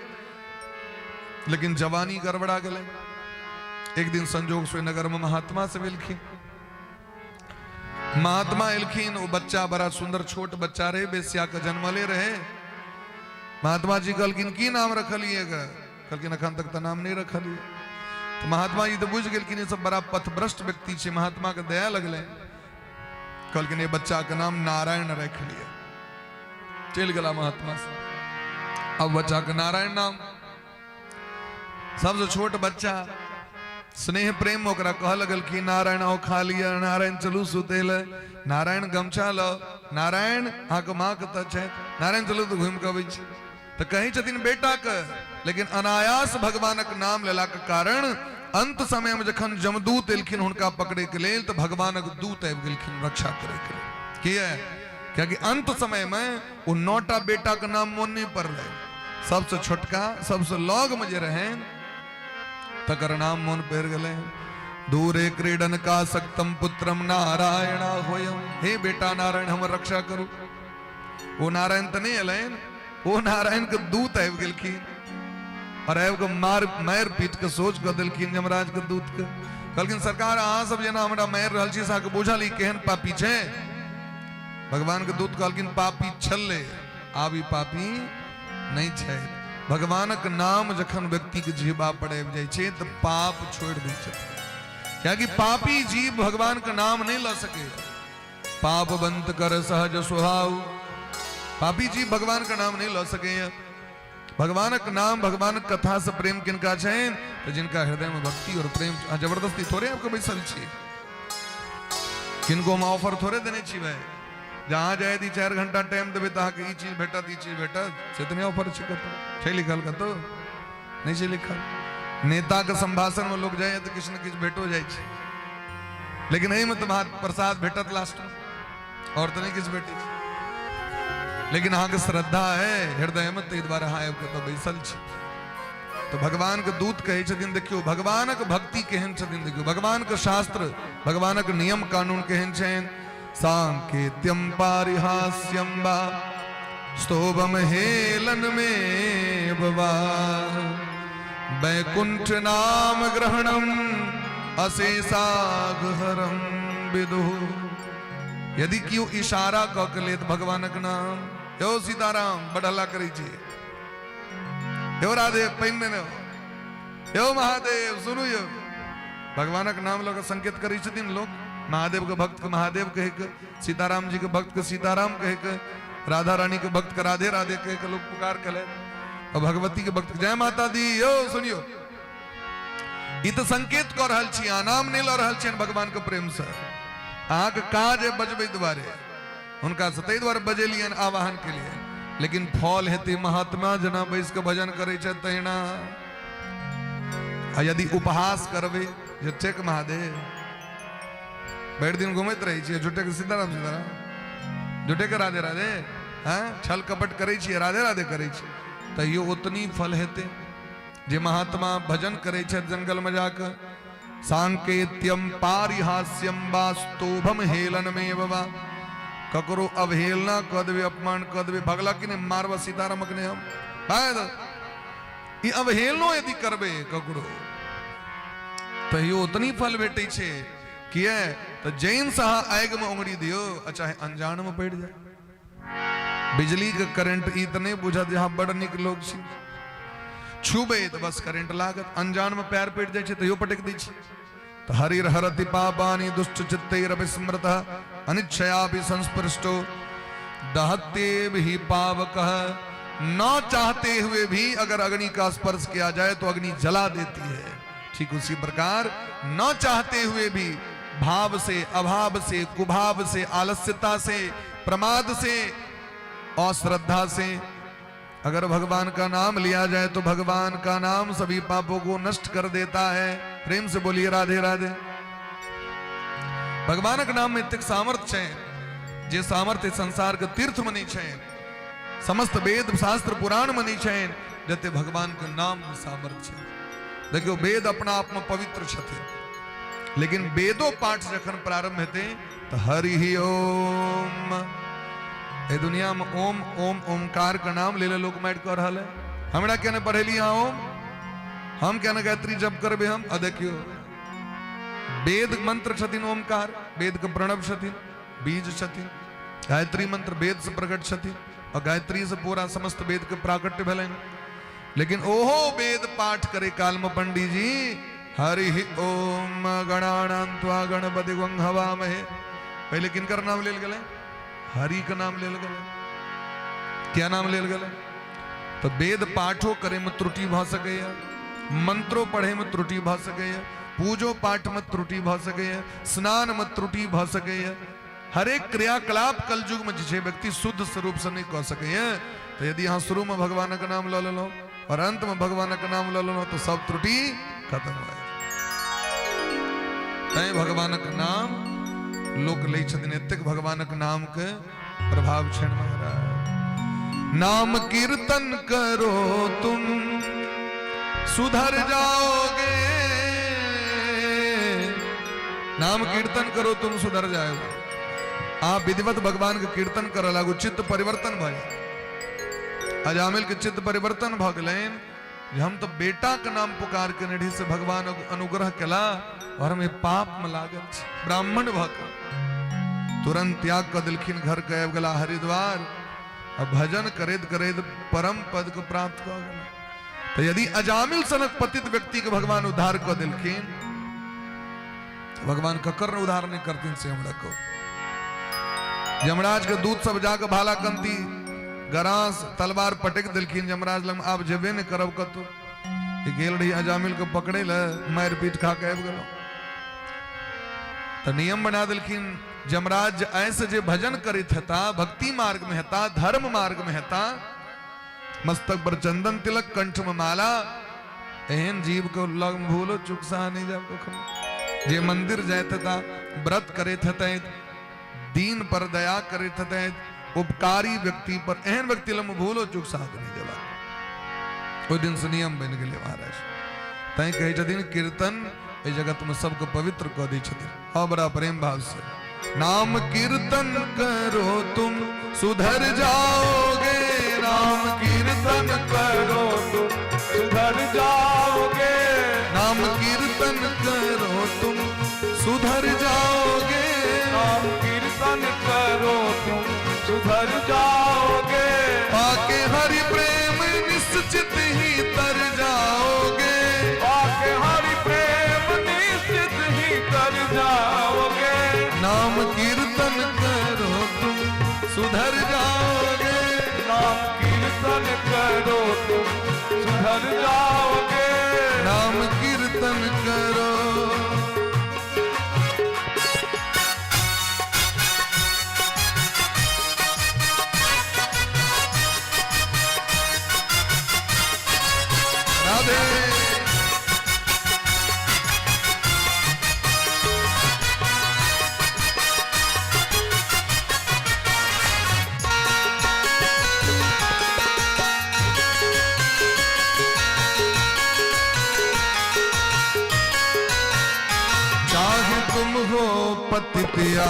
[SPEAKER 3] लेकिन जवानी गड़बड़ा गेलै। एक दिन संजोग से नगर में महात्मा से भेलखिन। महात्मा एलखिन, ओ बच्चा बड़ा सुंदर छोट बच्चा रहे, बेस्या के जन्मले रहे। महात्मा जी कहलखिन की नाम रखलिए? कहलखिन अखन तक तऽ नाम नहीं रखलिए। तो महात्मा जी तो बुझि गेलखिन ई सब बड़ा पथभ्रष्ट व्यक्ति छै। महात्मा के दया लगलै, कहलखिन ये बच्चा के नाम नारायण रख लिया। चलि गेला महात्मा से। अब बच्चा के नारायण नाम। सबसे छोट बच्चा स्नेह प्रेम ओकरा कह लगल कि नारायण आओ खा लिया, नारायण चलू सुते ले, नारायण गमछा लो, नारायण अहाँके माँ कतऽ छै, नारायण चलू तऽ घुमि कऽ अबै छी। तऽ कहै छथिन बेटा के, लेकिन अनायास भगवानक नाम लेलाक कारण अंत समय में जखन जमदूत एलखिन हुनका पकड़े के लेल, तऽ भगवानक दूत आबि गेलखिन रक्षा करे के लेल। किया? कियाकि अंत समय में ओ 9टा बेटा के नाम मोन नहीं पड़लै, सबसे छोटका सबसे लग में जे रहे तकर नाम मोन पड़ गेलै। दूरे क्रीडन का सक्तम पुत्रम नारायण होयम, हे बेटा नारायण हमर रक्षा करू। ओ नारायण तऽ नहि एलनि, ओ नारायण के दूत आबि गेलखिन और आबि कऽ मार मारि पीट के सोच कऽ देलखिन यमराज के दूत के। कहलखिन सरकार अहाँ सब जेना हमरा मारि रहल छी से अहाँके बुझल ई केहन पापी छै? भगवान के दूत कहलखिन पापी छलै, आब ई पापी नहि छै। भगवानक नाम जखन व्यक्ति के जीवा पर आबि जाइ छै तऽ पाप छोड़ि दै छथिन, कियाकि पापी जीव भगवान के नाम नहि लऽ सकै। पाप बंत कर सहज स्वभाव, पापी जीव भगवान के नाम नहीं ल सके। भगवानक नाम भगवानक कथा से प्रेम किनका छनि? तो जिनका हृदय में भक्ति और प्रेम। जबरदस्ती थोड़े आपके बैसल छी, किनको हम ऑफर थोड़े देने छी भाई, जहाँ जाए दी 4 घंटा टाइम देबै तऽ अहाँके ई चीज भेटत ई चीज भेटत, से तऽ नहि ऑफर छै कतौ। छै लिखल कतौ? नहि छै लिखल। नेता के संभाषण में लोग जाए तऽ किछु ने किछु भेटो जाइ छै, लेकिन एहिमे तऽ भात प्रसाद भेटत लास्ट में, और तऽ नहि किछु भेटै छै। लेकिन अहाँके श्रद्धा है हृदय में, ताहि दुआरे अहाँ आबि कऽ तऽ बैसल छी। तऽ भगवान के दूत कहै छथिन देखियौ भगवानक भक्ति केहन छथिन, देखियौ भगवान के शास्त्र भगवानक नियम कानून केहन छनि। सांकेत्यम पारिहास्यम वा स्तोभम हेलन में वा वैकुंठ नाम ग्रहणम अशेषाघहरम विदुः। यदि केओ इशारा कऽ के लेत भगवानक नाम, यौ सीताराम बड हल्ला करै छी, यौ राधे पानि देने हो, यौ महादेव सुनू, यौ भगवानक नाम लऽ कऽ संकेत करै छथिन लोक। महादेव के भक्त के महादेव कहि के, सीताराम जी के भक्त के सीताराम कहि के, राधा रानी के भक्त के राधे राधे कहि के लोग पुकार कले, और भगवती के भक्त जय माता दी यौ सुनियो। ई तऽ संकेत कऽ रहल छी, अहाँ नाम नहि लऽ रहल छियनि भगवान के प्रेम से। अहाँके काज है बजबै दुआरे, हुनका से ताहि दुआरे बजेलियनि आवाहन के लिए, लेकिन फल हेतै महात्मा जेना बैस के भजन करै छथि तहिना। आ यदि उपहास करबै जे टेक महादेव भरि दिन घुमैत रहै छियै, झूठे के सीताराम सीताराम, झूठे के राधे राधे, हँ छल कपट करै छियै, राधे राधे करै छियै, तैयो ओतनी फल हेतै। जे महात्मा भजन करै छथि जंगल में जाके, सांकेत्यम पारिहास्यम वास्तोभम हेलन में बाबा, ककरो अवहेलना कऽ देबै, अपमान कऽ देबै, भगला कि नहि मारबा सीतारामक नहि हम भाग, ई अवहेलनो यदि करबै ककरो तैयो ओतनी फल भेटै छै। किए तऽ जैन से अहाँ आगिमे उंगरी दियौ आ चाहे अनजानमे पड़ि जाय, बिजली के करंट ई तऽ नहि बुझत जे अहाँ बड़ नीक लोग छी, छूबै तऽ बस करंट लागत, अनजान में पैर पड़ि जाइ छै तैयो पटकि दै छै। तऽ हरिर हरति पापानि दुष्ट चित्तैरपि स्मृतः अनिच्छयापि संस्पृष्टो दहत्येव हि पावकः। न चाहते हुए भी अगर अग्नि का स्पर्श किया जाए तो अग्नि जला देती है। ठीक उसी प्रकार न चाहते हुए भी भाव से, अभाव से, कुभाव से, आलस्यता से, प्रमाद से, अश्रद्धा से अगर भगवान का नाम लिया जाए तो भगवान का नाम सभी पापों को नष्ट कर देता है। प्रेम से बोलिए राधे राधे। भगवानक नाम में एतेक सामर्थ्य छै जे सामर्थ्य संसार के तीर्थ में नहीं छै, समस्त वेद शास्त्र पुराण में नहीं छै, जते भगवान के नाम में सामर्थ्य छै। देखियो वेद अपना आप में पवित्र छथिन, लेकिन वेदो पाठ जखन प्रारंभ हेतै तो हरि ओम। ए दुनिया में ओम ओम ओमकार के नाम ले ले लोग मारि कऽ रहल है। हमरा केना पढ़ेली अहाँ ओम, हम केना गायत्री जप करबे हम। आ देखियो वेद मंत्र छथिन ओमकार, वेद के प्रणव छथिन, बीज छथिन, गायत्री मंत्र वेद से प्रकट छथिन और गायत्री से पूरा समस्त वेद के प्राकट्य भेलनि। लेकिन ओहो वेद पाठ करे काल में पंडित जी हरि ओम गणानां त्वा गणपति गं हवामहे, पहले किनकर नाम लेल गेलै? हरि के नाम लेल गेलै। क्या नाम लेल गेलै? तो वेद पाठो करे में त्रुटि भऽ सकैया, मंत्रो पढ़े में त्रुटि भऽ सकैया, पूजो पाठ में त्रुटि भऽ सकैया, स्नान में त्रुटि भऽ सकैया, हरेक क्रियाकलाप कलयुग में जे व्यक्ति शुद्ध स्वरूप से नहीं कऽ सकैया। तो यदि अहाँ शुरू में भगवानक नाम लऽ लेलहुँ और अंत में भगवानक नाम लऽ लेलहुँ तो सब त्रुटि खत्म भऽ जायत। तैं भगवानक नाम लोक लै छथिन, एतेक भगवानक नाम के प्रभाव छनि महाराज। नाम कीर्तन करो तुम सुधर जाओगे, नाम कीर्तन करो तुम सुधर जाओगे। आप विधिवत भगवान के कीर्तन करऽ लागू, चित्त परिवर्तन भऽ जायत। अजामिल के चित्त परिवर्तन भऽ गेलनि जे हम तो बेटा के नाम पुकार के रही से भगवान अनुग्रह केला और हम पाप में लागल छी ब्राह्मण भऽ के। तुरंत त्याग कऽ देलखिन, घर के आबि गेला हरिद्वार आ भजन करैत करैत परम पद के प्राप्त कऽ गेला। तो यदि अजामिल सनक पतित व्यक्ति के भगवान उद्धार कऽ देलखिन तो भगवान ककर ने उद्धार नहीं करथिन से हमरा कहू। यमराज के दूत सब जाके भाला कंती गरास तलवार पटक देलखिन यमराज लग, आब जेबे नहीं करब कतौ। गेल रही अजामिल के पकड़े ले, मारि पीट खा के आबि गेलहुँ। तो नियम बना देलखिन यमराज ऐसे जे भजन करैत हेता, भक्ति मार्ग में हेता, धर्म मार्ग में हेता, मस्तक पर चंदन तिलक, कंठ में माला, एहन जीव के लग में भूलो चुक सहा नहीं जाब कखनो। जे मंदिर जाइत हेता, व्रत करैत हेतै, दीन पर दया करैत हेतै, उपकारी व्यक्ति पर, एहन व्यक्ति लग में भूलो चुक साथ नहीं देबाक। ओहि दिन से नियम बनि गेलै महाराज। तैं कहै छथिन कीर्तन एहि जगत में सबके पवित्र कऽ दै छथिन। हाँ, बड़ा प्रेम भाव से नाम कीर्तन करो तुम सुधर जाओगे, नाम
[SPEAKER 1] कीर्तन करो तुम सुधर जाओगे,
[SPEAKER 3] नाम कीर्तन करो तुम सुधर जाओगे,
[SPEAKER 1] नाम कीर्तन करो तुम सुधर जाओगे,
[SPEAKER 3] पाके हरि प्रेम निश्चित ही तर जाओगे,
[SPEAKER 1] पाके हरि प्रेम निश्चित ही तर जाओगे,
[SPEAKER 3] नाम कीर्तन करो तुम सुधर जाओगे,
[SPEAKER 1] नाम कीर्तन करो तुम सुधर जाओगे,
[SPEAKER 3] नाम कीर्तन करो। राधे। चाहे तुम हो पतित या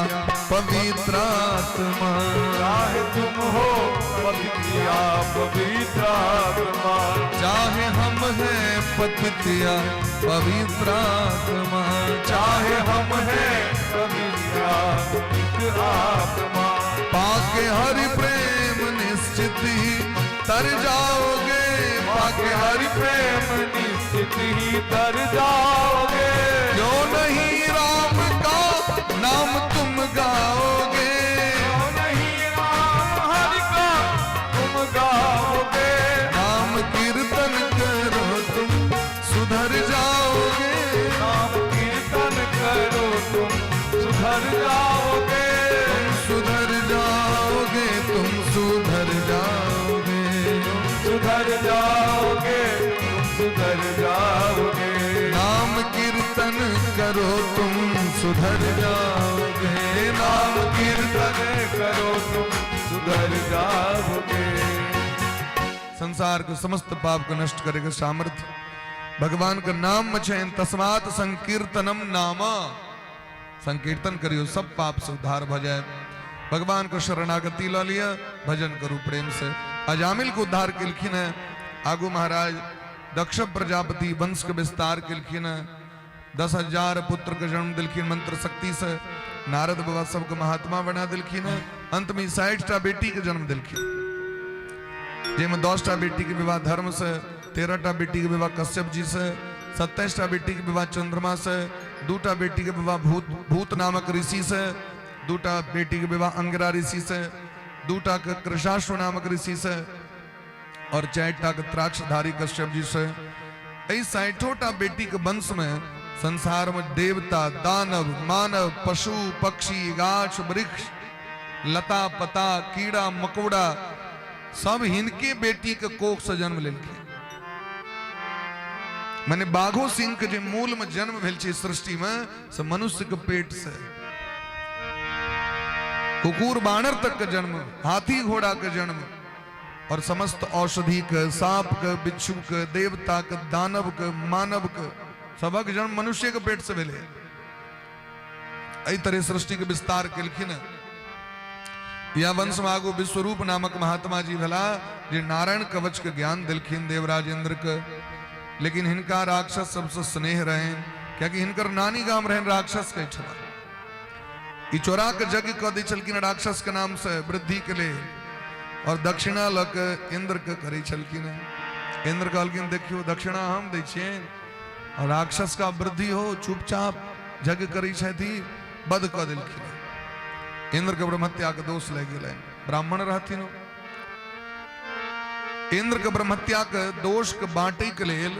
[SPEAKER 3] पवित्र आत्मा,
[SPEAKER 1] चाहे तुम हो पतित या पवित्र आत्मा,
[SPEAKER 3] चाहे हम हैं पतित या पवित्र आत्मा,
[SPEAKER 1] चाहे हम हैं पवित्र या पवित्र आत्मा,
[SPEAKER 3] पाके हरि प्रेम निश्चित ही तर जाओगे,
[SPEAKER 1] पाके हरि प्रेम निश्चित ही तर जाओगे,
[SPEAKER 3] क्यों नहीं राम का नाम तुम गाओगे,
[SPEAKER 1] क्यों नहीं राम हरि का तुम गाओगे, सुधर जाओगे।
[SPEAKER 3] नाम कीर्तन करो तुम सुधर जाओगे।
[SPEAKER 1] नाम कीर्तन करो तुम सुधर जाओगे।
[SPEAKER 3] संसार के समस्त पाप को नष्ट करेगा सामर्थ्य भगवान का नाम में छै। तस्मात् संकीर्तनम नाम, संकीर्तन करियो, सब पाप से उद्धार भ जाए। भगवान को शरणागति ल लिया, भजन करू प्रेम से। अजामिल को उद्धार केलखिन है। आगू महाराज दक्ष प्रजापति वंश के विस्तार केलखिन है। 10,000 पुत्र के जन्म दिलखिन मंत्र शक्ति से। नारद बाबा सबके महात्मा बना दिलखिन है। अंत में 60टा बेटी के जन्म दिलखिन, जाहिमे 10टा बेटी के विवाह धर्म से, 13टा बेटी के विवाह कश्यप जी से, 27टा बेटी के विवाह चंद्रमा से, 2टा बेटी के विवाह भूत भूत नामक ऋषि से, 2टा बेटी के विवाह अंगिरा ऋषि से, 2टा के कृषाश्व नामक ऋषि से और 4टा के त्राक्षधारी कश्यप जी से। एहि 60टा बेटी के वंश में संसार में देवता, दानव, मानव, पशु, पक्षी, गाछ वृक्ष, लता पता, कीड़ा मकोड़ा सब हिनके बेटी के कोख से जन्म लेलखिन। माने बाघो सिंह के जे मूल में जन्म भेल छै सृष्टि में, से मनुष्य के पेट से। कुकुर बानर तक के जन्म, हाथी घोड़ा के जन्म और समस्त औषधि के, सांप के, बिच्छू के, देवता के, दानव के, मानव के, सबक जन्म मनुष्य के पेट से भेलै। एहि तरह सृष्टि के विस्तार केलखिन। या वंश में आगू विश्वरूप नामक महात्मा जी भेला, जे नारायण कवच के ज्ञान दिलखिन देवराज इंद्र के। लेकिन हिनका राक्षस सबसे स्नेह रहन, कियाकि हिनकर नानी गाम रहन राक्षस के छला। ई चोरा के यज्ञ कऽ दै छलखिन राक्षस के नाम से वृद्धि के लेल और दक्षिणा लऽ के इंद्र के करै छलखिन। इंद्र कहलखिन, देखियौ, दक्षिणा हम दै छियनि और राक्षस का वृद्धि हो, चुपचाप यज्ञ करै छथि। वध कऽ देलखिन। इंद्र के ब्रह्महत्या के दोष लागि गेलनि। ब्राह्मण रहथिन ओ। इंद्र के ब्रह्महत्या के दोष के बांटै के लेल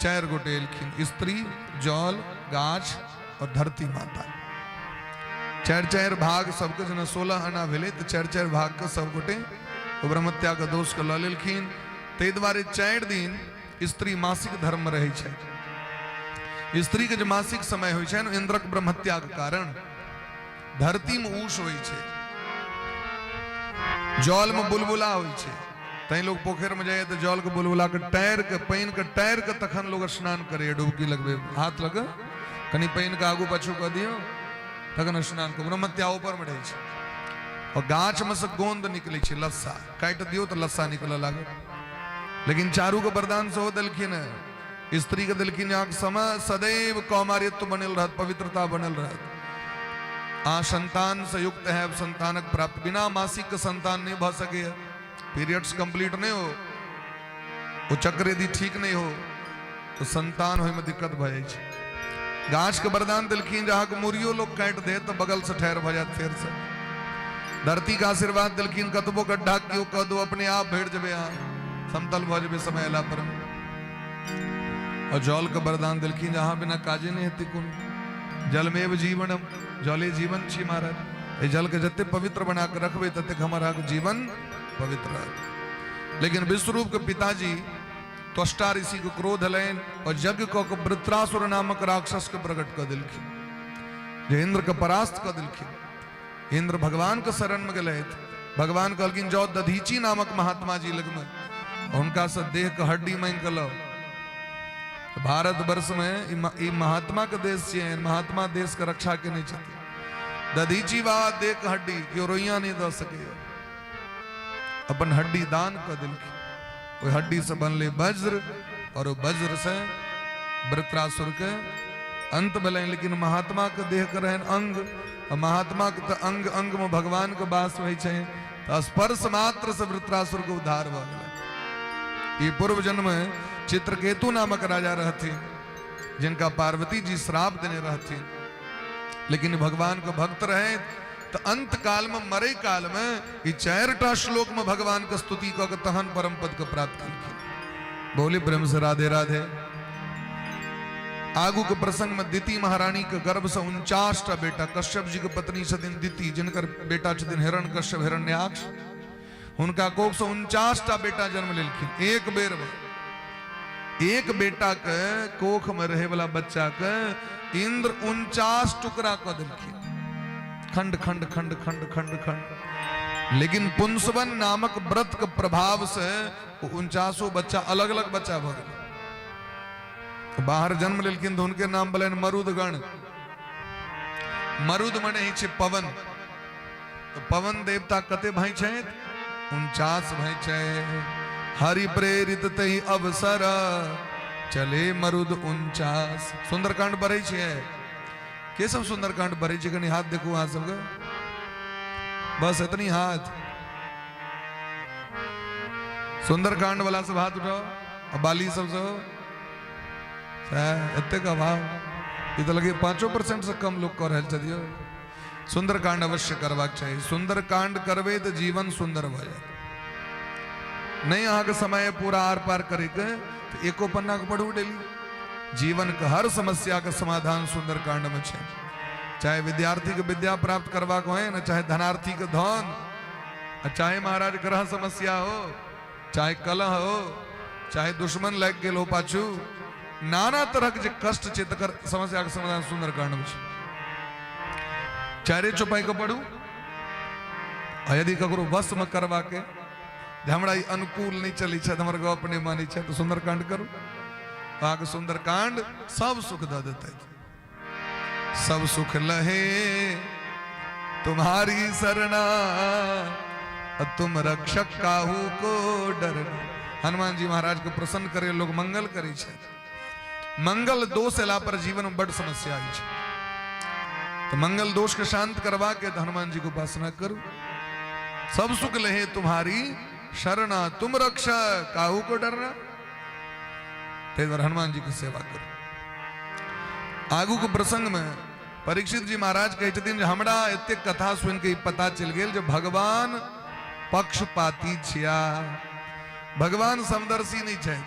[SPEAKER 3] 4 गोटे एलखिन, स्त्री, जल, गाछ और धरती माता। चारि चारि भाग सबके, जेना 16 आना भेलै तऽ चारि चारि भाग के सब गोटे ओ ब्रह्महत्या के दोष के लऽ लेलखिन। ताहि दुआरे 4 दिन स्त्री मासिक धर्म में रहै छै। स्त्री के जे मासिक समय होइ छै ने, इंद्रक ब्रह्महत्या के कारण धरती में ऊष होइ छै, जल में बुलबुला होइ छै। तैं लोग पोखरि में जाइए तऽ जल के बुलबुला के टारि के, पानि के टारि के तखन लोग स्नान करैए। डुबकी लगबै हाथ लग कनि पानि के आगू पाछू कऽ दियौ, तखन स्नान करू। ब्रह्महत्या ऊपर में रहै छै। और गाछ में से गोंद निकलै छै, लस्सा, काटि दियौ तऽ लस्सा निकलऽ लागत। लेकिन चारू के वरदान सेहो देलखिन है। स्त्री के देलखिन अहाँके समय सदैव कौमार्यत्व बनल रहत, पवित्रता बनल रहत, अहाँ संतान से युक्त है, संतानक प्राप्त। बिना मासिक के संतान नहीं भऽ सकैए। पीरियड्स कंप्लीट नहीं हो, वो चक्र यदि ठीक नहीं हो तो संतान होय में दिक्कत भऽ जाइ छै। गाछ के वरदान देलखिन जे अहाँके मुरियो लोग काटि दे तऽ बगल से ठहर भऽ जायत फेर से। धरती के आशीर्वाद देलखिन, कतबो गड्ढा केओ कऽ दो, अपने आप भरि जेबै अहाँ, समतल भऽ जेबै समय अयला पर। और जल के वरदान देलखिन जे अहाँ बिना काजे नहि हेतै कोनो। जलमेव जीवनम, जले जीवन छी महाराज। एहि जल के जते पवित्र बना के रखबै ततेक हमर अहाँके जीवन पवित्र रहत। लेकिन विश्वरूप के पिताजी त्वष्टा ऋषि के क्रोध एलनि और यज्ञ कऽ के वृत्रासुर नामक राक्षस के प्रकट कऽ देलखिन, जे इंद्र के परास्त कऽ देलखिन। इंद्र भगवान के शरण में गेलथि। भगवान कहलखिन, जाओ दधीची नामक महात्मा जी लगमे, हुनका से देह के हड्डी मांगि के लाओ। भारत वर्ष में ई महात्मा के देश छियै, महात्मा देश के रक्षा केने छथिन। दधीची बाबा देह के हड्डी केओ रोइया नहि दऽ सकैए, अपन हड्डी दान कऽ देलखिन। ओहि हड्डी से बनलै वज्र और ओ वज्र से वृत्रासुर के अंत भेलनि। लेकिन महात्मा के देह के रहनि अंग, आ महात्मा के तऽ अंग अंग में भगवान के वास होइ छै, तऽ स्पर्श मात्र से वृत्रासुर के उद्धार भऽ गेलै। ई पूर्व जन्म में चित्रकेतु नामक राजा रहथिन, जिनका पार्वती जी श्राप देने रहथिन। लेकिन भगवान के भक्त रहे तऽ अंत काल में, मरे काल में ई 4टा श्लोक में भगवान के स्तुति कऽ के तहन परम पद के प्राप्त केलखिन। बोली प्रेम से राधे राधे। आगू के प्रसंग में दिति महारानी के गर्भ से 49टा बेटा, कश्यप जी के पत्नी छथिन दिति, जिनकर बेटा छथिन हिरण कश्यप हिरण्याक्ष, हुनका कोख से 49टा बेटा जन्म लेलखिन एक बेर में। एक बेटा के कोख में रहे वाला बच्चा के इंद्र 49 टुकड़ा कऽ देलखिन, खंड खंड खंड खंड खंड खंड। लेकिन पुंसवन नामक व्रत के प्रभाव से 49 बच्चा अलग अलग बच्चा भऽ गेल। बाहर जन्म लेलखिन तऽ हुनके नाम भेलनि मरुदगण। मरुद मने होइ छै पवन, तो पवन देवता कते भाई छथि? 49 भाई छै। हरि प्रेरित तहि अवसर चले मरुद 49। सुंदरकांड पढ़ै छियै? के सब सुंदरकांड पढ़ै छियै? कनि हाथ देखू अहाँ सबके, बस एतनी हाथ। सुंदरकांड वाला सब हाथ उठाओ, आ बाली सब सब एतेक अभाव, ई तऽ लगे 5% से कम लोग कऽ रहल छथि। यौ सुंदरकांड अवश्य करबाक चाही। सुंदरकांड करबै तऽ जीवन सुंदर भऽ जायत। नहि अहाँके समय पूरा आर पार करैके तऽ एको पन्ना के पढ़ू डेली। जीवन के हर समस्या के समाधान सुंदरकांड में छै। चाहे विद्यार्थी के विद्या प्राप्त करबाक होय ने, चाहे धनार्थी के धन, आ चाहे महाराज ग्रह समस्या हो, चाहे कलह हो, चाहे दुश्मन लागि गेल हो पाछू, नाना तरहक जे कष्ट छै तकर समस्या के समाधान सुंदरकांड में छै। चारे चौपाई के पढ़ू, आ यदि ककरो वश में करबा के जे हमरा ई अनुकूल नहि चलै छै, हमर गप नहि मानै छै, तऽ सुंदरकांड करू। अहाँके सुंदरकांड सब सुख दऽ देतै। सब सुख लहे तुम्हारी शरणा, तुम रक्षक काहू को डरना। हनुमान जी महाराज के प्रसन्न करे लोग मंगल करे छै। मंगल दोष एला पर जीवन में बड़ समस्या आई छै, तो मंगल दोष के शांत करवा के हनुमान जी को उपासना करू। सब सुख लहे तुम्हारी शरणा, तुम रक्षक काहू को डरना। ताहि दुआरे हनुमान जी के सेवा करू। आगू के प्रसंग में परीक्षित जी महाराज कहै छथिन जे हमरा एतेक कथा सुनि के पता चलि गेल जे भगवान पक्षपाती छिया, भगवान समदर्शी नहीं छै।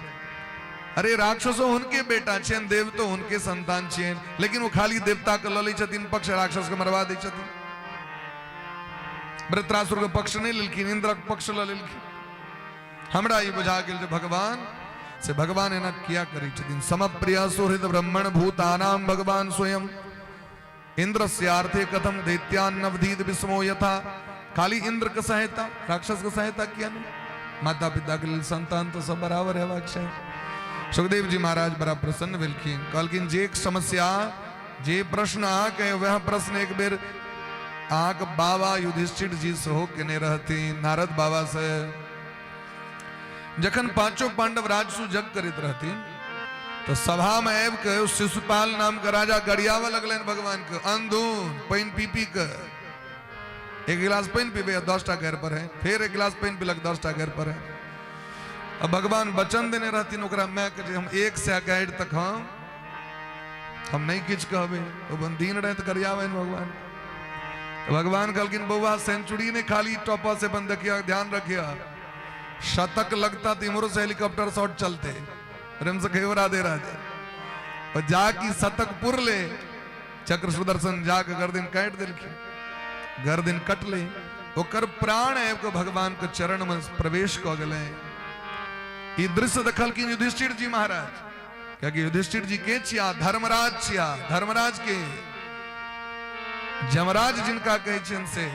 [SPEAKER 3] अरे राक्षसो हुनके बेटा छियनि, देवतो हुनके संतान छियनि, लेकिन ओ खाली देवता के लऽ लै छथिन पक्ष, राक्षस के मरवा दै छथिन। वृत्रासुर के पक्ष नहि लेलखिन, इंद्रक पक्ष लऽ लेलखिन। हमरा ई बुझा गेल जे भगवान से भगवान एना किया करै छथिन। समप्रिय सुहृद ब्राह्मण भूतानाम भगवान स्वयं इंद्रस्यार्थे कथम दैत्यान्नवधीत विस्मो यथा। खाली इंद्र के सहायता, राक्षस के सहायता किया नहीं? माता पिता के लेल संतान तो सब बराबर हेबाक चाही। सुखदेव जी महाराज बड़ा प्रसन्न भेलखिन, कहलखिन जे समस्या जे प्रश्न अहाँके, वएह प्रश्न एक बेर अहाँके बाबा युधिष्ठिर जी सेहो केने रहथिन नारद बाबा से। जखन पांचों पांडव राजसु जग करैत रहथिन तो सभा में आबि के शिशुपाल नाम के राजा गरियाबऽ लगलनि भगवान के, अंधून पानि पी पी के। एक गिलास पानि पीबे 10टा गारि पर है, फिर एक गिलास पानि पीलक 10टा गारि पर है। अब भगवान वचन देने रहथिन ओकरा माय के जे हम 100 गारि तक हम नहीं किछु कहबै। ओ दिन राति गरियाबनि भगवान। तो भगवान कहलखिन बौआ सेंचुरी नहीं खाली टॉपर से बंद रखिया, ध्यान रखिया, शतक लगता तो इमरो से हेलीकॉप्टर शॉट चलते। प्रेम से कहियो राधे राधे। और जाकी शतक पुर ले चक्र सुदर्शन जाके गर्दन काटि देलखिन, गर्दन कटले, ओकर प्राण आबि के भगवान के चरण में प्रवेश कऽ गेलै। ई दृश्य देखलखिन युधिष्ठिर जी महाराज, कियाकि युधिष्ठिर जी के छिया? धर्मराज छिया। धर्मराज के जमराज जिनका कहै छियनि से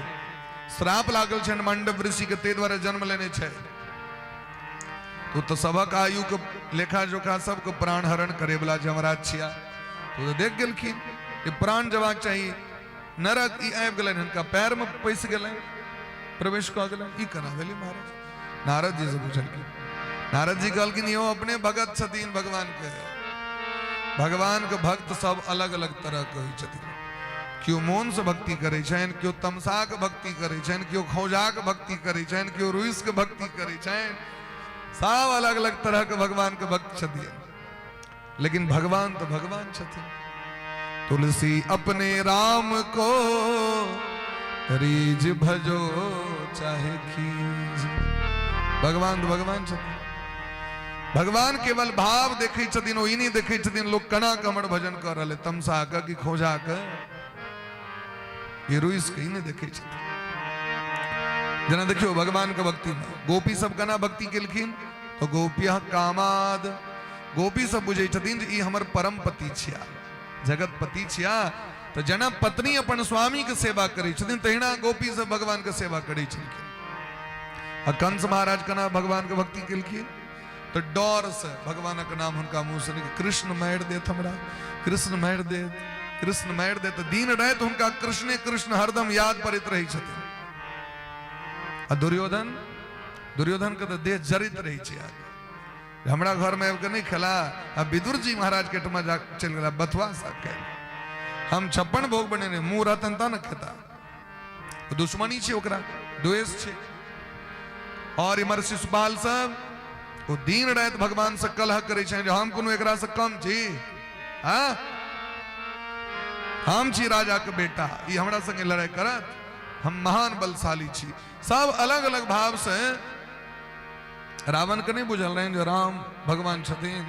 [SPEAKER 3] श्राप लागल छनि मांडव ऋषि के, ताहि दुआरे जन्म लेने छै। तो तो सबक आयु के लेखा जोखा सबके प्राण हरण करे वाला जमराज छिया। तो देख गेलखिन कि प्राण जबाक चाही नरक, ई आबि गेलनि हिनका पैर में पैसि गेलनि, प्रवेश कऽ गेलनि। ई केना भेलै महाराज? नारद जी से पुछलखिन। नारद जी कहलखिन यो अपने भगत छथिन भगवान के। भगवान के भक्त सब अलग अलग तरह के होइ छथिन। केओ मोन से भक्ति करै छनि, केओ तमसा के भक्ति करै छनि, केओ खौजा के भक्ति करै छनि, केओ रुइस के भक्ति करै छनि। सब अलग अलग तरह के भगवान के भक्त छथिन, लेकिन भगवान तो भगवान छथिन। तुलसी अपने राम को रीझ भजो चाहे खींच। भगवान तो भगवान छथिन। भगवान केवल भाव देखै छथिन, ओ ई नहि देखै छथिन लोग केना के हमर भजन कर रहल है, तमसा के कि खोजा के ये रुइस के, ई नहि देखै छथिन। जेना देखियौ भगवान के भक्ति में गोपी सब केना भक्ति केलखिन, तो गोपिया कामाद गोपी सब बुझै छथिन जे ई हमर परम पति छिया, जगतपति छिया। तऽ जेना पत्नी अपन स्वामी के सेवा करै छथिन तहिना गोपी सब भगवान के सेवा करै छलखिन। आ कंस महाराज केना भगवान के भक्ति केलखिन तऽ डर से भगवानक नाम हुनका मुँह से निकल, कृष्ण मारि देत हमरा, कृष्ण मारि देत, कृष्ण मारि देत। दिन राति हुनका कृष्णे कृष्ण हरदम याद पड़ैत रहै छथिन। आ दुर्योधन, दुर्योधन के तऽ देह जरैत रहै छै आगे, हमरा घर में आबि कऽ नहि खेला, आ विदुर जी महाराज के ठमा जा चलि गेला बथुआ साग खाय। हम 56 भोग बनेने, मुँह रहतन तऽ ने खेता। दुश्मनी छै ओकरा, द्वेष छै। और इमर शिशुपाल सब ओ दिन राति भगवान से कलह करै छै जे हम कोनो एकरा से कम छी, हाँ हम छी राजा के बेटा, ई हमरा संगे लड़ाई करत, हम महान बलशाली छी। सब अलग अलग भाव से रावण के नहीं बुझल रहनि जे राम भगवान छथिन।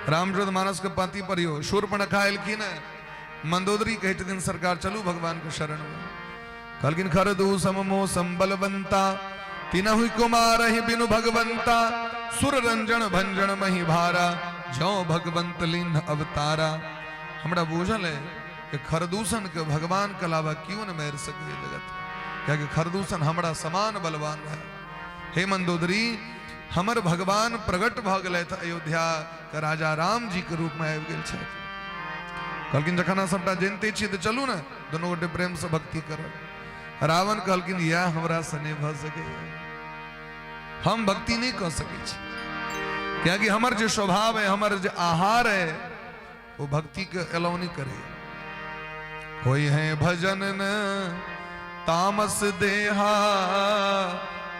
[SPEAKER 3] रामचरित मानस के पाती पढ़ियो, शूर्पणखा एलखिन, मंदोदरी कहै छथिन सरकार चलू भगवान के शरण में। कहलखिन खरदू सममो संबलवंता, तिनहु कुमार ही बिनु भगवंता, सुर रंजन भंजन मही भारा, जौ भगवंत लीन अवतारा। हमरा बुझल है कि खरदूषण के भगवान के अलावा क्यों न मारि सके जगत, कियाकि खरदूषण हमरा समान बलवान है। हे मंदोदरी, हमर भगवान प्रकट भऽ गेलथि अयोध्या के राजा राम जी के रूप में आबि गेल छथि। कहलखिन जखन अहाँ सबटा जनिते छी तऽ चलू ने दुनू गोटे प्रेम से भक्ति करब। रावण कहलखिन इएह हमरा से नहि भऽ सकैए, हम भक्ति नहि कऽ सकै छी, कियाकि हमर जे स्वभाव है, हमर जे आहार है, वो भक्ति के अलाउ नहीं करे। होई है भजन न तामस देहा,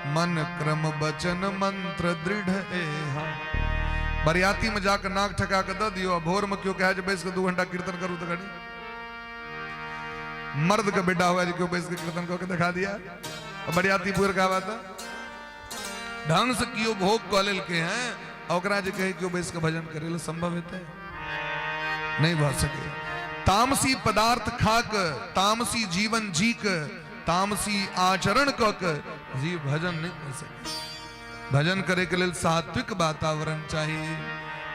[SPEAKER 3] मन क्रम बचन मंत्र दृढ़ एहा। बरियाती में जाकर नाक ठका के दऽ दियो, भोर में क्यों कहे बैस के 2 घंटा कीर्तन करू तो घड़ी मर्द के बेटा हुआ क्यों बैस के कीर्तन करके दिखा दिया। बरियाती पूर का बात ढंग से क्यों भोग कऽ लेलके हैं, ओकरा जे कहे क्यों बैस के भजन करे ले संभव हेतै नहीं भऽ सके। तामसी पदार्थ खाक, तामसी जीवन जी के, तामसी आचरण कऽ के जीव भजन नहीं कर सके। भजन करे के लेल सात्विक वातावरण चाहिए,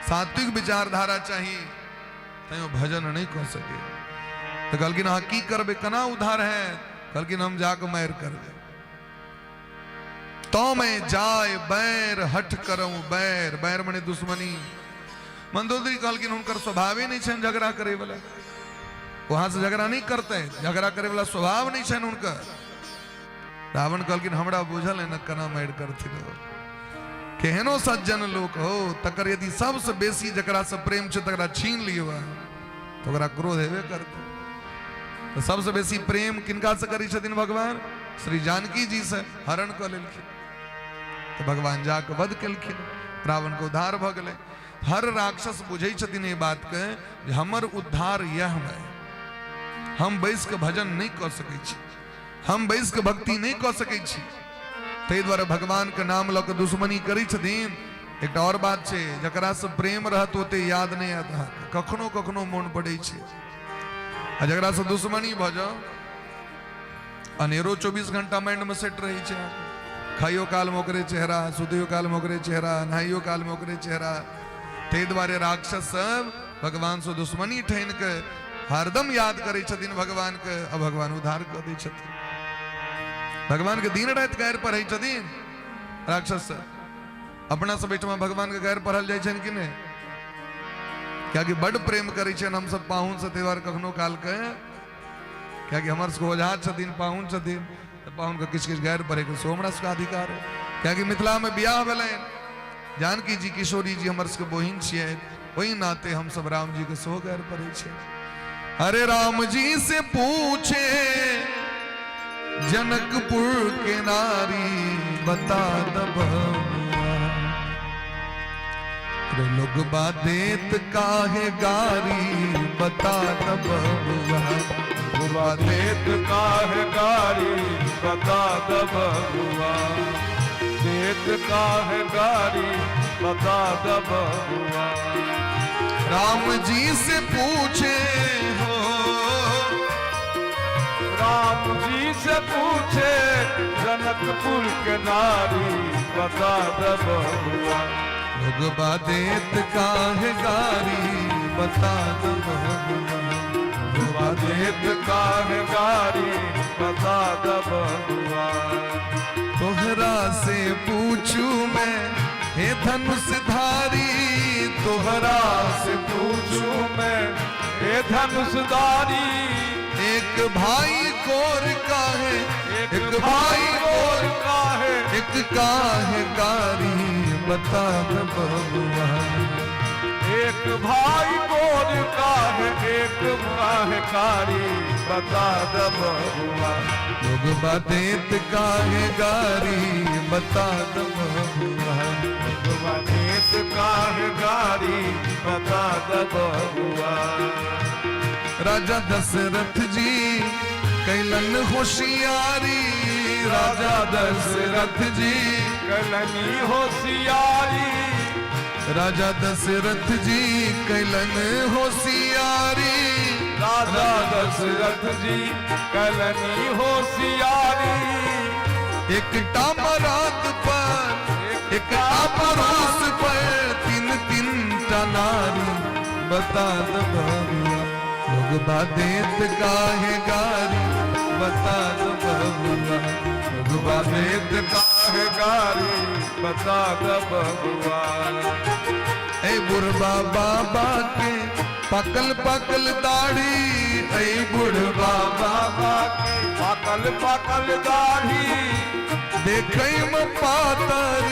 [SPEAKER 3] सात्विक विचारधारा चाहिए, तैयो भजन नहीं कर सके। तो कहलखिन अहाँ की करबै, केना उद्धार है? कहलखिन हम जाके मारि करबै। तो मैं जाय बैर हट करऊं बैर, बैर मने दुश्मनी। मंदोदरी कहलखिन हुनकर स्वभावे नहीं छनि झगड़ा करे वाला, वहां से झगड़ा नहीं करते, झगड़ा करे वाला स्वभाव नहीं छनि हुनकर। रावण कहलखिन हमरा बुझल है न केना मारि करथिन, केहनो सज्जन लोक हो तकर यदि सबसे बेसी जकरा से प्रेम छै तकरा छीन लियो तो ओकरा क्रोध हेबे करतै। तो सबसे बेसी प्रेम किनका से करै छथिन भगवान? श्री जानकी जी से हरण कऽ लेलखिन, तो भगवान जाके वध केलखिन, रावण के उद्धार भऽ गेलै। हर राक्षस बुझै छथिन एहि बात के जे हमर उद्धार यह है, हम बैस के भजन नहीं कऽ सकै छी, हम बैस के भक्ति नहीं कऽ सकै छी, ताहि दुआरे भगवान के नाम लऽ के दुश्मनी करै छथिन। एकटा और बात छै, जकरा से प्रेम रहत ओते याद नहीं आयत अहाँके, कखनो कखनो मोन पड़ै छै, आ जकरा से दुश्मनी भऽ जाओ अनेरो 24 घंटा माइंड में सेट रहै छै। खाइयो काल में ओकरे चेहरा, सुतियो काल में ओकरे चेहरा, नहाइयो काल में ओकरे चेहरा। ताहि दुआरे राक्षस सब भगवान से दुश्मनी ठानि के हरदम याद करै छथिन भगवान के, आ भगवान उद्धार कऽ दै छथिन। भगवान के दिन राति गारि पढ़ै छथिन राक्षस सब। अपना सब एहिठमा भगवान के गारि पढ़ल जाइ छनि कि नहि? कियाकि बड प्रेम करै छियनि हमसब पाहुन से, ताहि दुआरे कखनो काल के, कियाकि हमर सबके ओझा छथिन, पाहुन छथिन, तऽ पाहुन के किछु किछु गारि पढ़ैके सेहो हमरा सबके अधिकार है। कियाकि मिथिला में बियाह भेलनि, जानकी जी किशोरी जी हमर सबके बहिन छियै, ओहि नाते हमसब राम जी के सेहो गारि पढ़ै छियै। अरे राम जी से पूछे जनकपुर के नारी, बता दब अरे लोग देत काहे गारी, बता दब
[SPEAKER 1] बबुआ देत काहे गारी, बता द बबुआ, देत काहे गारी, बता द बबुआ।
[SPEAKER 3] राम जी से पूछे हो,
[SPEAKER 1] राम जी से पूछे जनकपुर के नारी, बता द बबुआ।
[SPEAKER 3] लोगबा देत काहे गारी बता द बबुआ।
[SPEAKER 1] लोगबा देत काहे गारी बता द बबुआ।
[SPEAKER 3] तोहरा से पूछू मैं हे धनुष धारी,
[SPEAKER 1] तोहरा से पूछू मैं हे धनुषधारी।
[SPEAKER 3] एक भाई कोर का है,
[SPEAKER 1] एक भाई कोर का है,
[SPEAKER 3] एक काहे कारी बता द बबुआ।
[SPEAKER 1] एक भाई कोर का है, एक काहे कारी बता द बबुआ।
[SPEAKER 3] लोगबा देत काहे गारी बता द बबुआ।
[SPEAKER 1] लोगबा देत काहे गारी बता द बबुआ।
[SPEAKER 3] राजा दशरथ जी कैलन होशियारी,
[SPEAKER 1] राजा दशरथ जी कैलनी होशियारी।
[SPEAKER 3] राजा दशरथ जी कैलन होशियारी।
[SPEAKER 1] राजा दशरथ जी कैलनी होशियारी।
[SPEAKER 3] एकटा मराद पर, एकटा पुरुष पर तीन तीन टा नारी बता द बबुआ। लोगबा देत काहे गारी बता द बबुआ। लोगबा
[SPEAKER 1] देत काहे गारी बता द बबुआ।
[SPEAKER 3] ए बुढ़बा बाबा के पाकल पाकल दाढ़ी, ए बुढ़बा
[SPEAKER 1] बाबा के पाकल पाकल दाढ़ी।
[SPEAKER 3] देखै में पातर,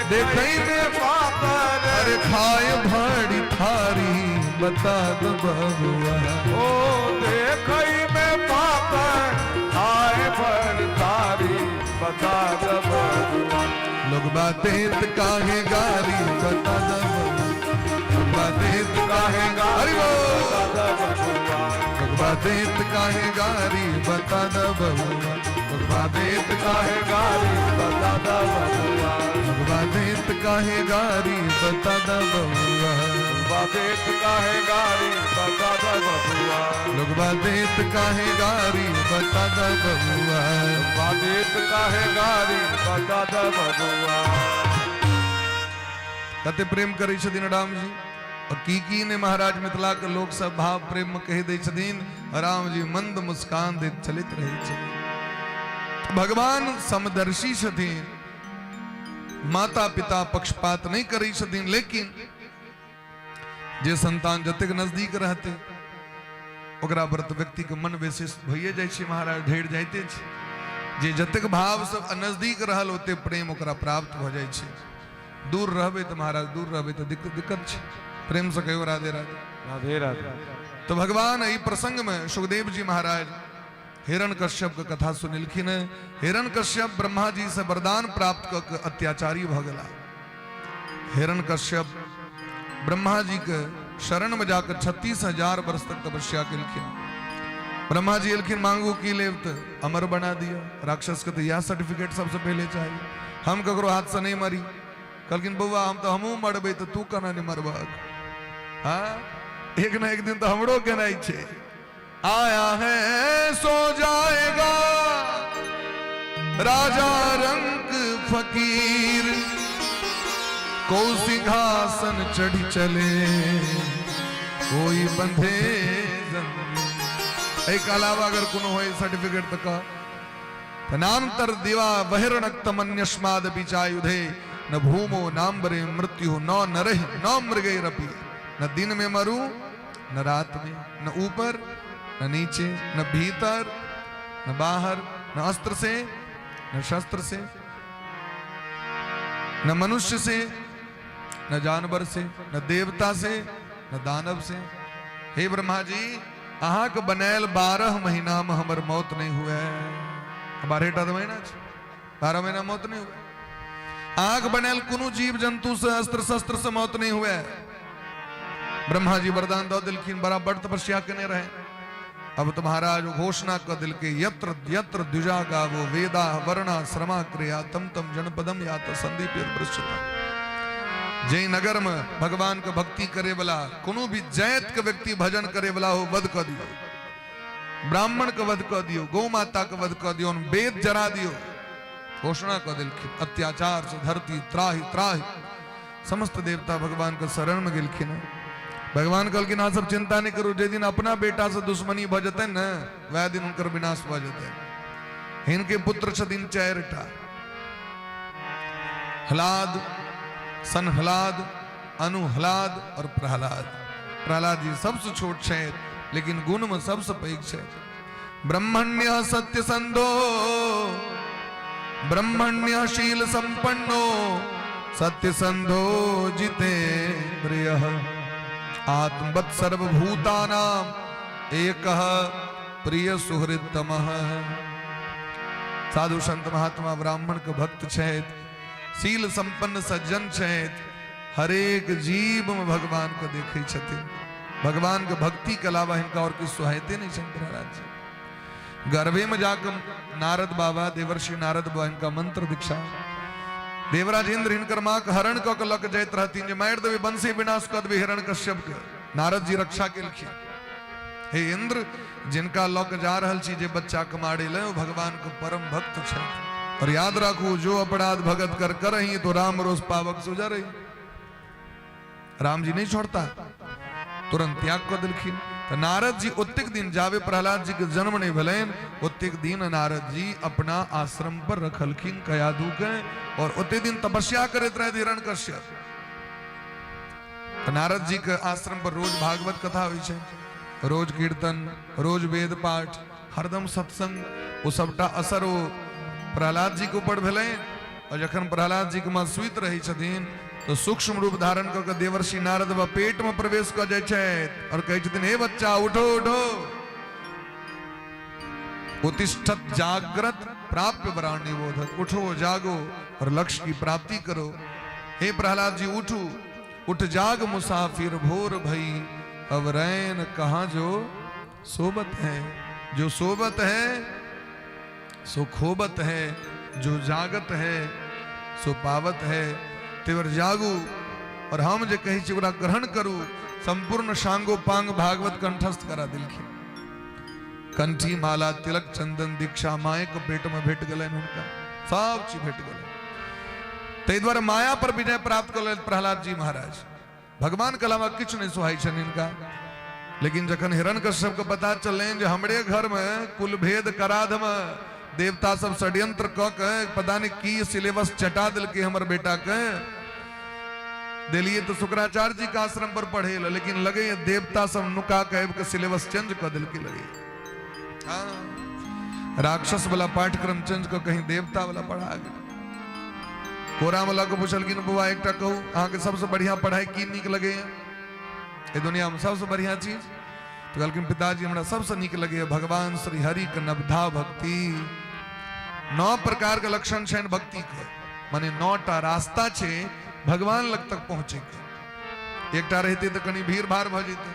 [SPEAKER 3] देखै में
[SPEAKER 1] पातर,
[SPEAKER 3] अरे खाए भाड़ी थारी बता द बबुआ।
[SPEAKER 1] ओ देखै में पातर खाए भर थारी बता द बबुआ।
[SPEAKER 3] लोगबा देत काहे गारी बता द बबुआ। लोगबा देत
[SPEAKER 1] काहे गारी
[SPEAKER 3] हरि बोल।
[SPEAKER 1] बता द बबुआ।
[SPEAKER 3] लोगबा देत काहे गारी बता द बबुआ। लोगबा देत
[SPEAKER 1] काहे गारी बता द बबुआ।
[SPEAKER 3] लोगबा देत काहे गारी बता द बबुआ।
[SPEAKER 1] लोगबा देत काहे गारी बता द बबुआ।
[SPEAKER 3] लोगबा देत काहे गारी बता द बबुआ।
[SPEAKER 1] लोगबा देत काहे गारी बता द बबुआ।
[SPEAKER 3] कते प्रेम करै छथिन राम जी, और की की ने महाराज मिथिला के लोक सब भाव प्रेम में कहि दै छथिन, राम जी मंद मुस्कान दैत चलैत रहै छथिन। भगवान समदर्शी छथिन, माता पिता पक्षपात नहीं करै छथिन, लेकिन जे संतान जतेक नजदीक रहते ओकरा पर तऽ व्यक्ति के मन विशेष भइए जाइ छै महाराज, ढेर जाइते छै। जे जतेक भाव सब नजदीक रहल ओते प्रेम ओकरा प्राप्त भऽ जाइ छै। दूर रहबै तऽ महाराज, दूर रहबै तऽ दिक्कत छै। प्रेम से कहियो राधे राधे।
[SPEAKER 1] राधे राधे।
[SPEAKER 3] तो भगवान एहि प्रसंग में सुखदेव जी महाराज हिरण कश्यप के कथा सुनलखिन। हिरण कश्यप ब्रह्मा जी से वरदान प्राप्त कऽ के अत्याचारी भऽ गेला। हिरण कश्यप ब्रह्मा जी के शरण में जाकर 36,000 वर्ष तक तपस्या केलखिन। ब्रह्मा जी एलखिन, मांगू की लेब, तऽ अमर बना दिया। राक्षस के तो यह सर्टिफिकेट सबसे पहले चाहिए, हम ककरो हाथ से नहीं मरी। कहलखिन बौआ हम तो हमहूँ मरबै तऽ तू केना नहीं मरबक? हाँ, एक न एक दिन तो हमरो केनाइ छै। आया है सो जाएगा राजा रंग फकीर, को सिंहासन चढ़ी चले कोई बंधे जंजीर। एहिके अलावा अगर कोनो होय सर्टिफिकेट तऽ कह। नान्तर दिवा बहिर्नक्तमन्यस्मादपि चायुधे न भूमो नाम्बरे मृत्यु न नरहि न मृगैरपि। न दिन में मरू न रात में, न ऊपर न नीचे, न भीतर न बाहर, न अस्त्र से न शस्त्र से, न मनुष्य से न जानवर से, न देवता से न दानव से। हे ब्रह्मा जी, अहाँके बनायल 12 महीना में हमर मौत नहीं हुए। 12टा तऽ महीना छै, 12 महीना मौत नहीं हुए। अहाँके बनायल कोनो जीव जंतु से अस्त्र शस्त्र से मौत नहीं हुए। ब्रह्मा जी वरदान दऽ देलखिन, बड़ा बड़ तपस्या केने रहे। अब तो महाराज घोषणा कऽ देलकै, यत्र यत्र द्विजा गावो वेदा वर्णा श्रमा क्रिया तम तम जनपदम यात संदीप। जै नगर में भगवान के भक्ति करे वाला कोनो भी जाति के व्यक्ति भजन करे वाला हो, वध कऽ दियौ, ब्राह्मण के वध कऽ दियौ, गौ माता के वध कऽ दियौ, वेद जरा दियौ। घोषणा कऽ देलखिन। अत्याचार से धरती त्राहि त्राहि। समस्त देवता भगवान के शरण में गेलखिन। भगवान कहलखिन अहाँ सब चिंता नहीं करू, जे दिन अपना बेटा से दुश्मनी भऽ जेतै ने वएह दिन हुनकर विनाश भऽ जेतै। हिनके पुत्र छथिन 4टा, ह्लाद, सनह्लाद, अनुह्लाद और प्रहलाद। प्रहलाद जी सबसे छोट छथि लेकिन गुण में सबसे पैघ छथि। ब्रह्मण्य सत्य संधो ब्रह्मण्य शील संपन्नो सत्य संधो जितेन्द्रिय आत्मवत् सर्वभूतानाम एकः प्रिय सुहृत्तमः। साधु संत महात्मा ब्राह्मण के भक्त छथि, शील संपन्न सज्जन छथि, हरेक जीव में भगवान के देखै छथिन। भगवान के भक्ति के अलावा हिनका और किछु सोहाइते नहीं छनि प्रहलाद जी। गर्भे में जाकर नारद बाबा, देवर्षि नारद बाबा हिनका मंत्र दीक्षा, देवराज इंद्र हिनकर माँ के हरण कऽ के लऽ के जाइत रहथिन जे मारि देबै, वंशे विनाश कऽ देबै हिरण कश्यप के। नारद जी रक्षा केलखिन, हे इंद्र जिनका लऽ के जा रहल छी जे बच्चा के मारे ले, ओ भगवान के परम भक्त छथि। और याद राखू, जो अपराध भगत कर करही तो राम रोष पावक सुजरही। राम जी नहीं छोड़ता, तुरंत त्याग कऽ देलखिन। तऽ नारद जी ओतेक दिन जाबे प्रहलाद जी के जन्म नहीं भेलनि ओतेक दिन नारद जी अपना आश्रम पर रखलखिन कयाधु के, और ओतेक दिन तपस्या करैत रहथि हिरण्यकश्यप। तऽ नारद जी के आश्रम पर रोज भागवत कथा होइ छै, रोज कीर्तन, रोज वेद पाठ, हरदम सत्संग। ओ सबटा असर ओ प्रहलाद जी के ऊपर भेलनि। और जखन प्रहलाद जी के माँ सुति रहै छथिन तो सूक्ष्म रूप धारण कऽ के देवर्षि नारद बाबा पेट में प्रवेश कऽ जाइ छथि और कहै छथिन, हे बच्चा उठो उठो, उत्तिष्ठत जाग्रत प्राप्य वराणि बोधत, उठो जागो और लक्ष्य की प्राप्ति करो। हे प्रहलाद जी उठू, उठ जाग मुसाफिर भोर भई, अब रैन कहाँ जो सोबत है, जो सोबत है सो खोबत है, जो जागत है सो पावत है। तेवर जागू और हम जे कहै छी ओकरा ग्रहण करू। संपूर्ण सांगो पांग भागवत कंठस्थ करा देलखिन। कंठी माला तिलक चंदन दीक्षा माए के पेट में भेट गेलनि, हुनका सब चीज भेट गेलनि। ताहि दुआरे माया पर विजय प्राप्त कऽ लेलथि प्रहलाद जी महाराज। भगवान के अलावा किछु नहि सोहाइ छनि हिनका। लेकिन जखन हिरण्यकश्यप के पता चललनि जे हमरे घर में कुलभेद कराध में देवता सब षड्यंत्र कऽ के पता नहीं की सिलेबस चटा देलकै हमर बेटा के, देलिए तो शुक्राचार्य जी के आश्रम पर पढ़े ला, लेकिन लगे देवता सब नुका के आबि के सिलेबस चेंज कऽ देलकै। लगे हाँ, राक्षस वाला पाठ्यक्रम चेंज कऽ कहीं देवता वाला पढ़ा गेल। कोरा में लऽ कऽ पुछलखिन, बौआ एकटा कहू, अहाँके सबसँ बढ़िया पढ़ाई की नीक लगैया एहि दुनिया में सबसँ बढ़िया चीज? तऽ कहलखिन, पिताजी हमरा सबसँ नीक लगैया भगवान श्री हरि के नवधा भक्ति। 9 प्रकार के लक्षण छनि भक्ति के, माने 9टा रास्ता छै भगवान लग तक पहुँचे के। एकटा रहितै तऽ कनि भीड़ भाड़ भऽ जेतै,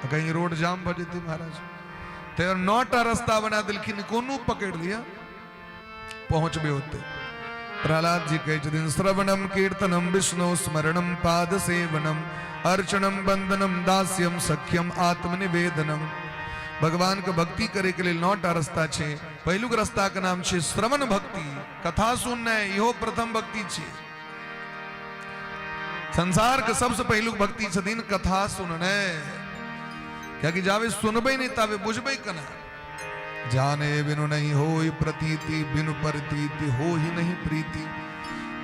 [SPEAKER 3] कहीं रोड जाम भऽ जेतै महाराज। तऽ 9टा रास्ता बना देलखिन, कोनो पकड़ि लिअ पहुँचबे ओते। प्रहलाद जी कहै छथिन, श्रवणम कीर्तनम विष्णु स्मरणम पाद सेवनम अर्चनम वंदनम दास्यम सख्यम आत्मनिवेदनम। भगवान के भक्ति करे के लिए 9टा रास्ता छै। पहिलुक रास्ता के नाम छै श्रवण भक्ति, कथा सुननाइ, इहो प्रथम भक्ति छै। संसार के सबसे पहिलुक भक्ति छथिन कथा सुननाइ, कियाकि जाबे सुनबै नहि ताबे बुझबै केना। जाने बिनु नहीं होई प्रतीति, बिनु प्रतीति हो ही नहीं प्रीति,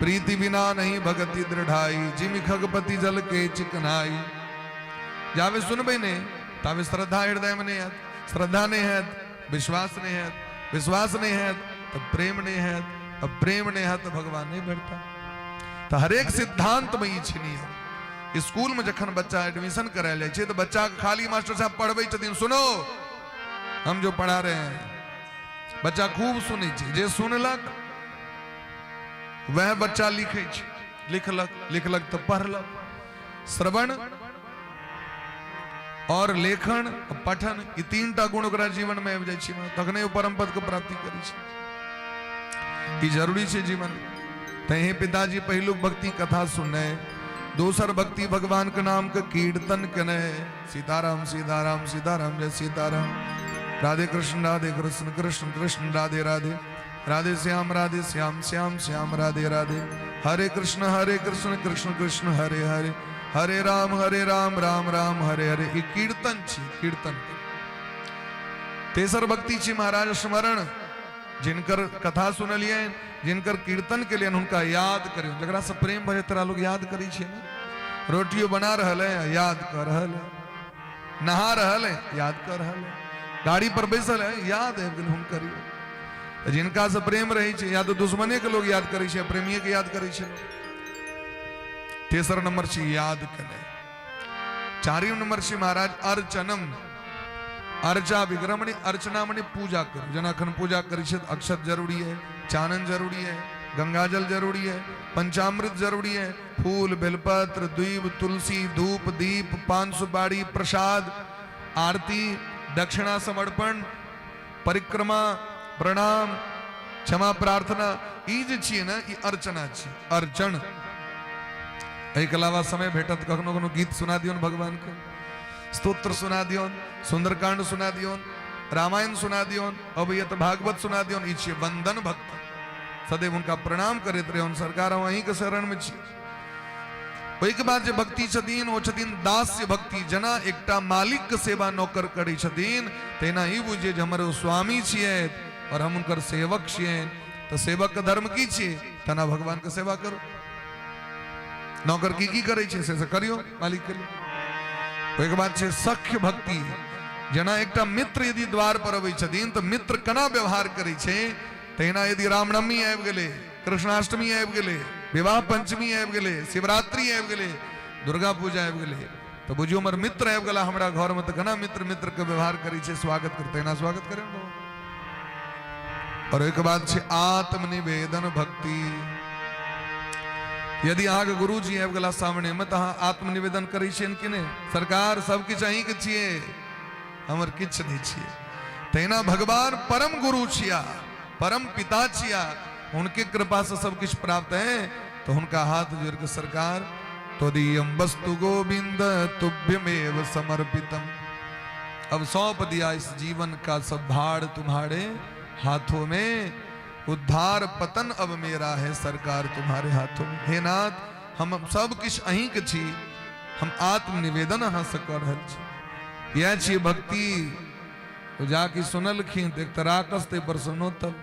[SPEAKER 3] प्रीति बिना नहीं भगति दृढ़ाई, जिमि खगपति जल के चिकनाई। जाबे सुनबै नहि ताबे श्रद्धा हृदय में नहीं आयत, श्रद्धा नहीं हैत विश्वास नहीं हैत, विश्वास नहीं हैत तो प्रेम नहीं हैत, अब प्रेम नहीं हैत तो भगवान नहीं भेटता। तो हरेक सिद्धांत में ई छै नियम। स्कूल में जखन बच्चा एडमिशन करायल जाइ छै तो बच्चा के खाली मास्टर साहब पढ़बै छथिन, सुनो हम जो पढ़ा रहे हैं, बच्चा खूब सुनै छै, जे सुनलक वह बच्चा लिखै छै, लिखलक लिखलक तऽ पढ़लक। श्रवण और लेखन पठन ई 3टा गुण ओकरा जीवन में आबि जाइ छै, तखने ओ परम पद के प्राप्ति करै छै। ई जरूरी छै जीवन। तहे पिताजी पहिलुक भक्ति कथा सुनने, दोसर भक्ति भगवान के नाम के कीर्तन केने, सीताराम सीताराम सीताराम जय सीताराम, राधे कृष्ण राधे कृष्ण कृष्ण कृष्ण राधे राधे, राधे श्याम राधे श्याम श्याम श्याम राधे राधे। हरे कृष्ण हरे कृष्ण कृष्ण कृष्ण हरे हरे, हरे राम हरे राम राम राम हरे हरे। ई कीर्तन छी, कीर्तन। तेसर भक्ति छी महाराज स्मरण। जिनकर कथा सुनलियनि, जिनकर कीर्तन केलियनि, हुनका याद करियौ। जकरा से प्रेम भऽ तोरा लोग याद करै छै ने। रोटियो बना रहल है, याद कर रहल है, नहा रहल है, याद कर रहल है, गाड़ी पर बैसल है, याद आबि गेल हुनकर। जिनका से प्रेम रहै छै, या तऽ दुश्मने के लोग याद करै छै, प्रेमिये के याद करै छै। तेसर नंबर छै याद केनाइ। चारिम नंबर छै महाराज अर्चनम। अर्चा विग्रह मने अर्चना मने पूजा करू। जेना अखन पूजा करै छै तऽ अक्षत जरूरी है, चानन जरूरी है, गंगाजल जरूरी है, पंचामृत जरूरी है, फूल, बेलपत्र, द्वीप, तुलसी, धूप, दीप, पान सुपारी, प्रसाद, आरती, दक्षिणा समर्पण, परिक्रमा, प्रणाम, क्षमा प्रार्थना, ई जे छियै ने, ई अर्चना छी, अर्चन। एहिके अलावा समय भेटत कखनो कखनो गीत सुना दियौन, भगवानके स्तोत्र सुना दियौन, सुंदरकांड सुना दियौन, रामायण सुना दियौन, अबैया तऽ भागवत सुना दियौन। ई छियै वंदन भक्त। सदैव हुनका प्रणाम करैत रहियौन, सरकार हम अहींके शरणमे छी। ओहिके बाद जे भक्ति छथिन ओ छथिन दास्य भक्ति। जेना एकटा मालिक के सेवा नौकर करै छथिन, तेना ई बुझिए जे हमर ओ स्वामी छियै और हम हुनकर सेवक छियै। तऽ सेवक के धर्म की छियै? तेना भगवान के सेवा करू। नौकर की की करै छै से करियौ मालिक के लिए। ओहिके बाद छै सख्य भक्ति। जेना एकटा मित्र यदि द्वार पर अबै छथिन तऽ मित्र केना व्यवहार करै छै, तहिना यदि रामनवमी आबि गेलै, कृष्णाष्टमी आबि गेलै, विवाह पंचमी आबि गेलै, शिवरात्रि आबि गेलै, दुर्गा पूजा आबि गेलै, तऽ बुझियौ हमर मित्र आबि गेला हमरा घरमे, तऽ केना मित्र मित्रके व्यवहार करै छै, स्वागत करै, तहिना स्वागत करै। और ओहिके बाद छै आत्मनिवेदन भक्ति। यदि अहाँके गुरुजी आबि गेला सामनेमे तऽ अहाँ आत्मनिवेदन करै छियनि कि नहि? सरकार सब किछु अहीँके छियै, हमर किछु नहि छियै। तहिना भगवान परम गुरु छिया, परम पिता छिया, हुनके कृपा से सब किछु प्राप्त है, तो हुनका हाथ जोड़ के सरकार त्वदीयम वस्तु गोविंद तुभ्यमेव समर्पितम, अब सौंप दिया इस जीवन का सब भार तुम्हारे हाथों में, उद्धार पतन अब मेरा है सरकार तुम्हारे हाथों में। हे नाथ, हम सब किछु अहीं के छी, हम आत्मनिवेदन अहाँ से कऽ रहल छी। इएह छियै भक्ति। तो जाके सुनलखिन तऽ एक तऽ राकस ताहि पर सुनो तब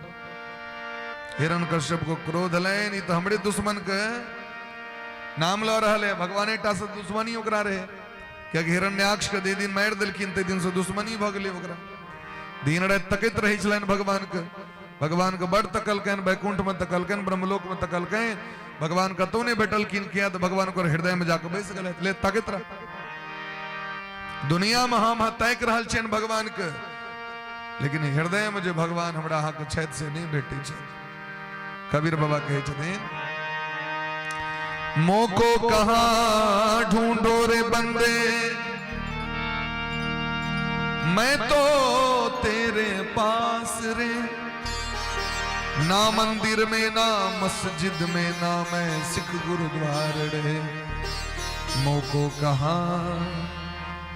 [SPEAKER 3] हिरण कश्यप को क्रोध लैन, ई तऽ हमरे दुश्मन के नाम लऽ रहल है। भगवाने टा से दुश्मनी ओकरा रहे, कियाकि हिरण्याक्ष के जे दिन मारि देलखिन ताहि दिन से दुश्मनी भऽ गेलै ओकरा। दिन राति तकैत रहै छलनि भगवान के। भगवान के बड़ तकलकनि, वैकुंठ में तकलकनि, ब्रह्मलोक में तकलकनि, भगवान कतौ नहि भेटलखिन। किया? तऽ भगवान ओकर हृदय में जाके बैस गेलै, ले तकैत रह। दुनिया में हम ताकि रहल छियनि भगवान के, लेकिन हृदय में जे भगवान हमरा अहाँके छथि से नहि भेटै छथि। कबीर बाबा कहै छथिन, मोको कहाँ ढूंढो रे बंदे, मैं तो तेरे पास रे, ना मंदिर में ना मस्जिद में ना मैं सिख गुरुद्वार रे, मोको कहाँ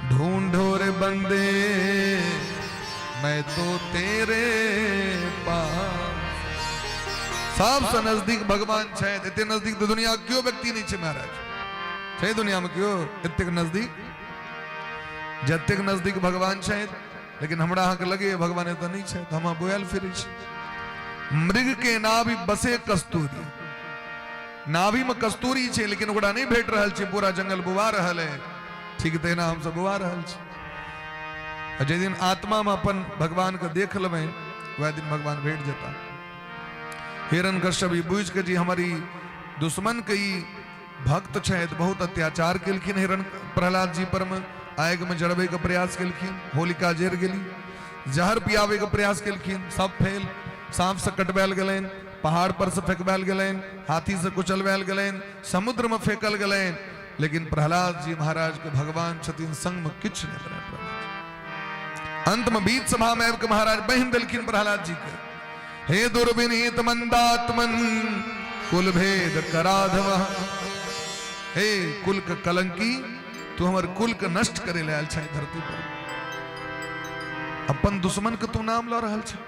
[SPEAKER 3] ढूंढो रे बंदे, मैं तो तेरे पास। सबसँ नजदीक भगवान छथि। एते नजदीक तऽ दुनिया केओ व्यक्ति नहि छै महाराज। छै दुनियामे केओ एतेक नजदीक? जतेक नजदीक भगवान छथि, लेकिन हमरा अहाँके लगैए भगवान एतऽ नहि छथि, हम बोयल फिरै छी। मृग के नाभि बसे कस्तूरी, नाभि में कस्तूरी छै लेकिन ओकरा नहि भेट रहल छै, पूरा जंगल बुआ रहल है। ठीक तहिना हमसब बुआ रहल छी। आ जाहि दिन आत्मा में अपन भगवान के देख लेबै, वएह दिन भगवान भेट जेता। हिरण कश्यप ई बुझि के जी हमर ई दुश्मन के ई भक्त छथि, बहुत अत्याचार केलखिन हिरण प्रहलाद जी पर में, आगि में जरबै के प्रयास केलखिन, होलिका जरि गेली, जहर पियाबै के प्रयास केलखिन, सब फेल, सांप से कटवायल गेलनि, पहाड़ पर से फेंकवायल गेलनि, हाथी से कुचलवायल गेलनि, समुद्र में फेंकल गेलनि, लेकिन प्रहलाद जी महाराज के भगवान छथिन संग में, किछु नहि बने प्रहलाद। अंत में बीच सभा में आबि के महाराज बहिन देलखिन प्रहलाद जी के, हे दुर्विनीत मंदात्मन कुल भेद कराधव, हे कुल के कलंकी, तू हमर कुल के नष्ट करे ले आयल छै धरती पर, अपन दुश्मन के तू नाम लऽ रहल छै।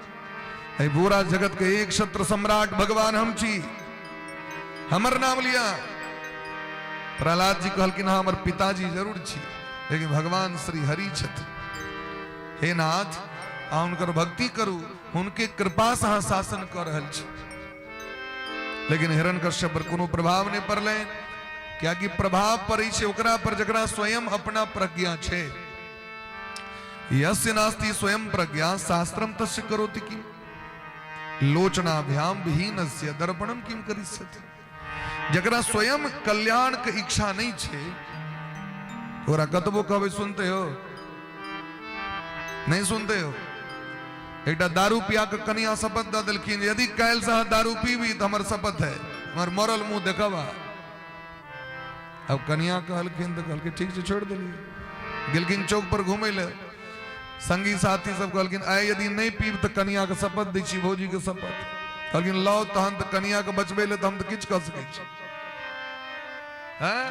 [SPEAKER 3] एहि पूरा जगत के एक छत्र सम्राट भगवान हम छी, हमर नाम लिअ। प्रहलाद जी कहलखिन हँ, हमर पिताजी जरूर छी, लेकिन भगवान श्री हरि छथिन। हे नाथ, अहाँ हुनकर भक्ति करू, हुनके कृपा से अहाँ शासन कऽ रहल छी। लेकिन हिरण्यकश्यप पर कोनो प्रभाव नहि पड़लनि, कियाकि प्रभाव पड़ै छै ओकरा पर जकरा स्वयं अपना प्रज्ञा छै। यस्य नास्ति स्वयं प्रज्ञा शास्त्रम तस्य करोति किम, लोचनाभ्याम विहीनस्य दर्पणम किम करिष्यति। जकरा स्वयं कल्याण के इच्छा नहीं छै, ओकरा कतबो कहबै सुनते हो नहीं सुनते हो। एकटा दारू पिया के कनिया शपथ दऽ देलखिन, यदि काल्हि से अहाँ दारू पीबी तऽ हमर शपथ है, हमर मरल मुंह देखब। अब कनिया कहलखिन तऽ कहलखिन ठीक छै, छोड़ि देलियै। गेलखिन चौक पर घूमै लए, संगी साथी सब कहलखिन आइ यदि नहि पीब तऽ कनिया के शपथ दै छी, भौजी के शपथ। कहलखिन लाउ तहन तऽ कनिया के बचबै लए तऽ हम तऽ किछु कऽ सकै छी। हैं?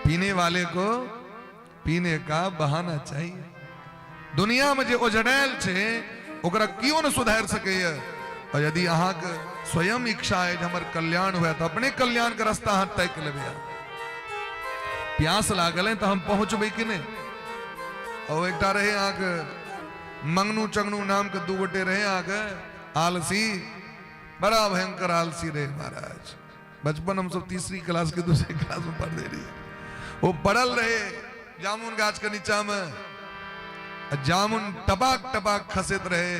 [SPEAKER 3] पीने वाले को पीने का बहाना चाहिए। दुनिया में जे ओझरायल छै ओकरा केओ ने सुधारि सकैए। और यदि अहाँके स्वयं इच्छा है जे हमर कल्याण हुए तऽ अपने कल्याण के रास्ता अहाँ तय कऽ लेबै। प्यास लागल है तऽ हम पहुँचबै कि नहि? और एकटा रहे अहाँके मंगनू चंगनू नाम के दू गोटे रहे अहाँके आलसी, बड़ा भयंकर आलसी रहे महाराज। बचपन हम सब तीसरी क्लास के दूसरे क्लास में पढ़ते रहिए। वो पड़ल रहे जामुन गाछ के नीचा में, जामुन टपाक टपाक खसैत रहे।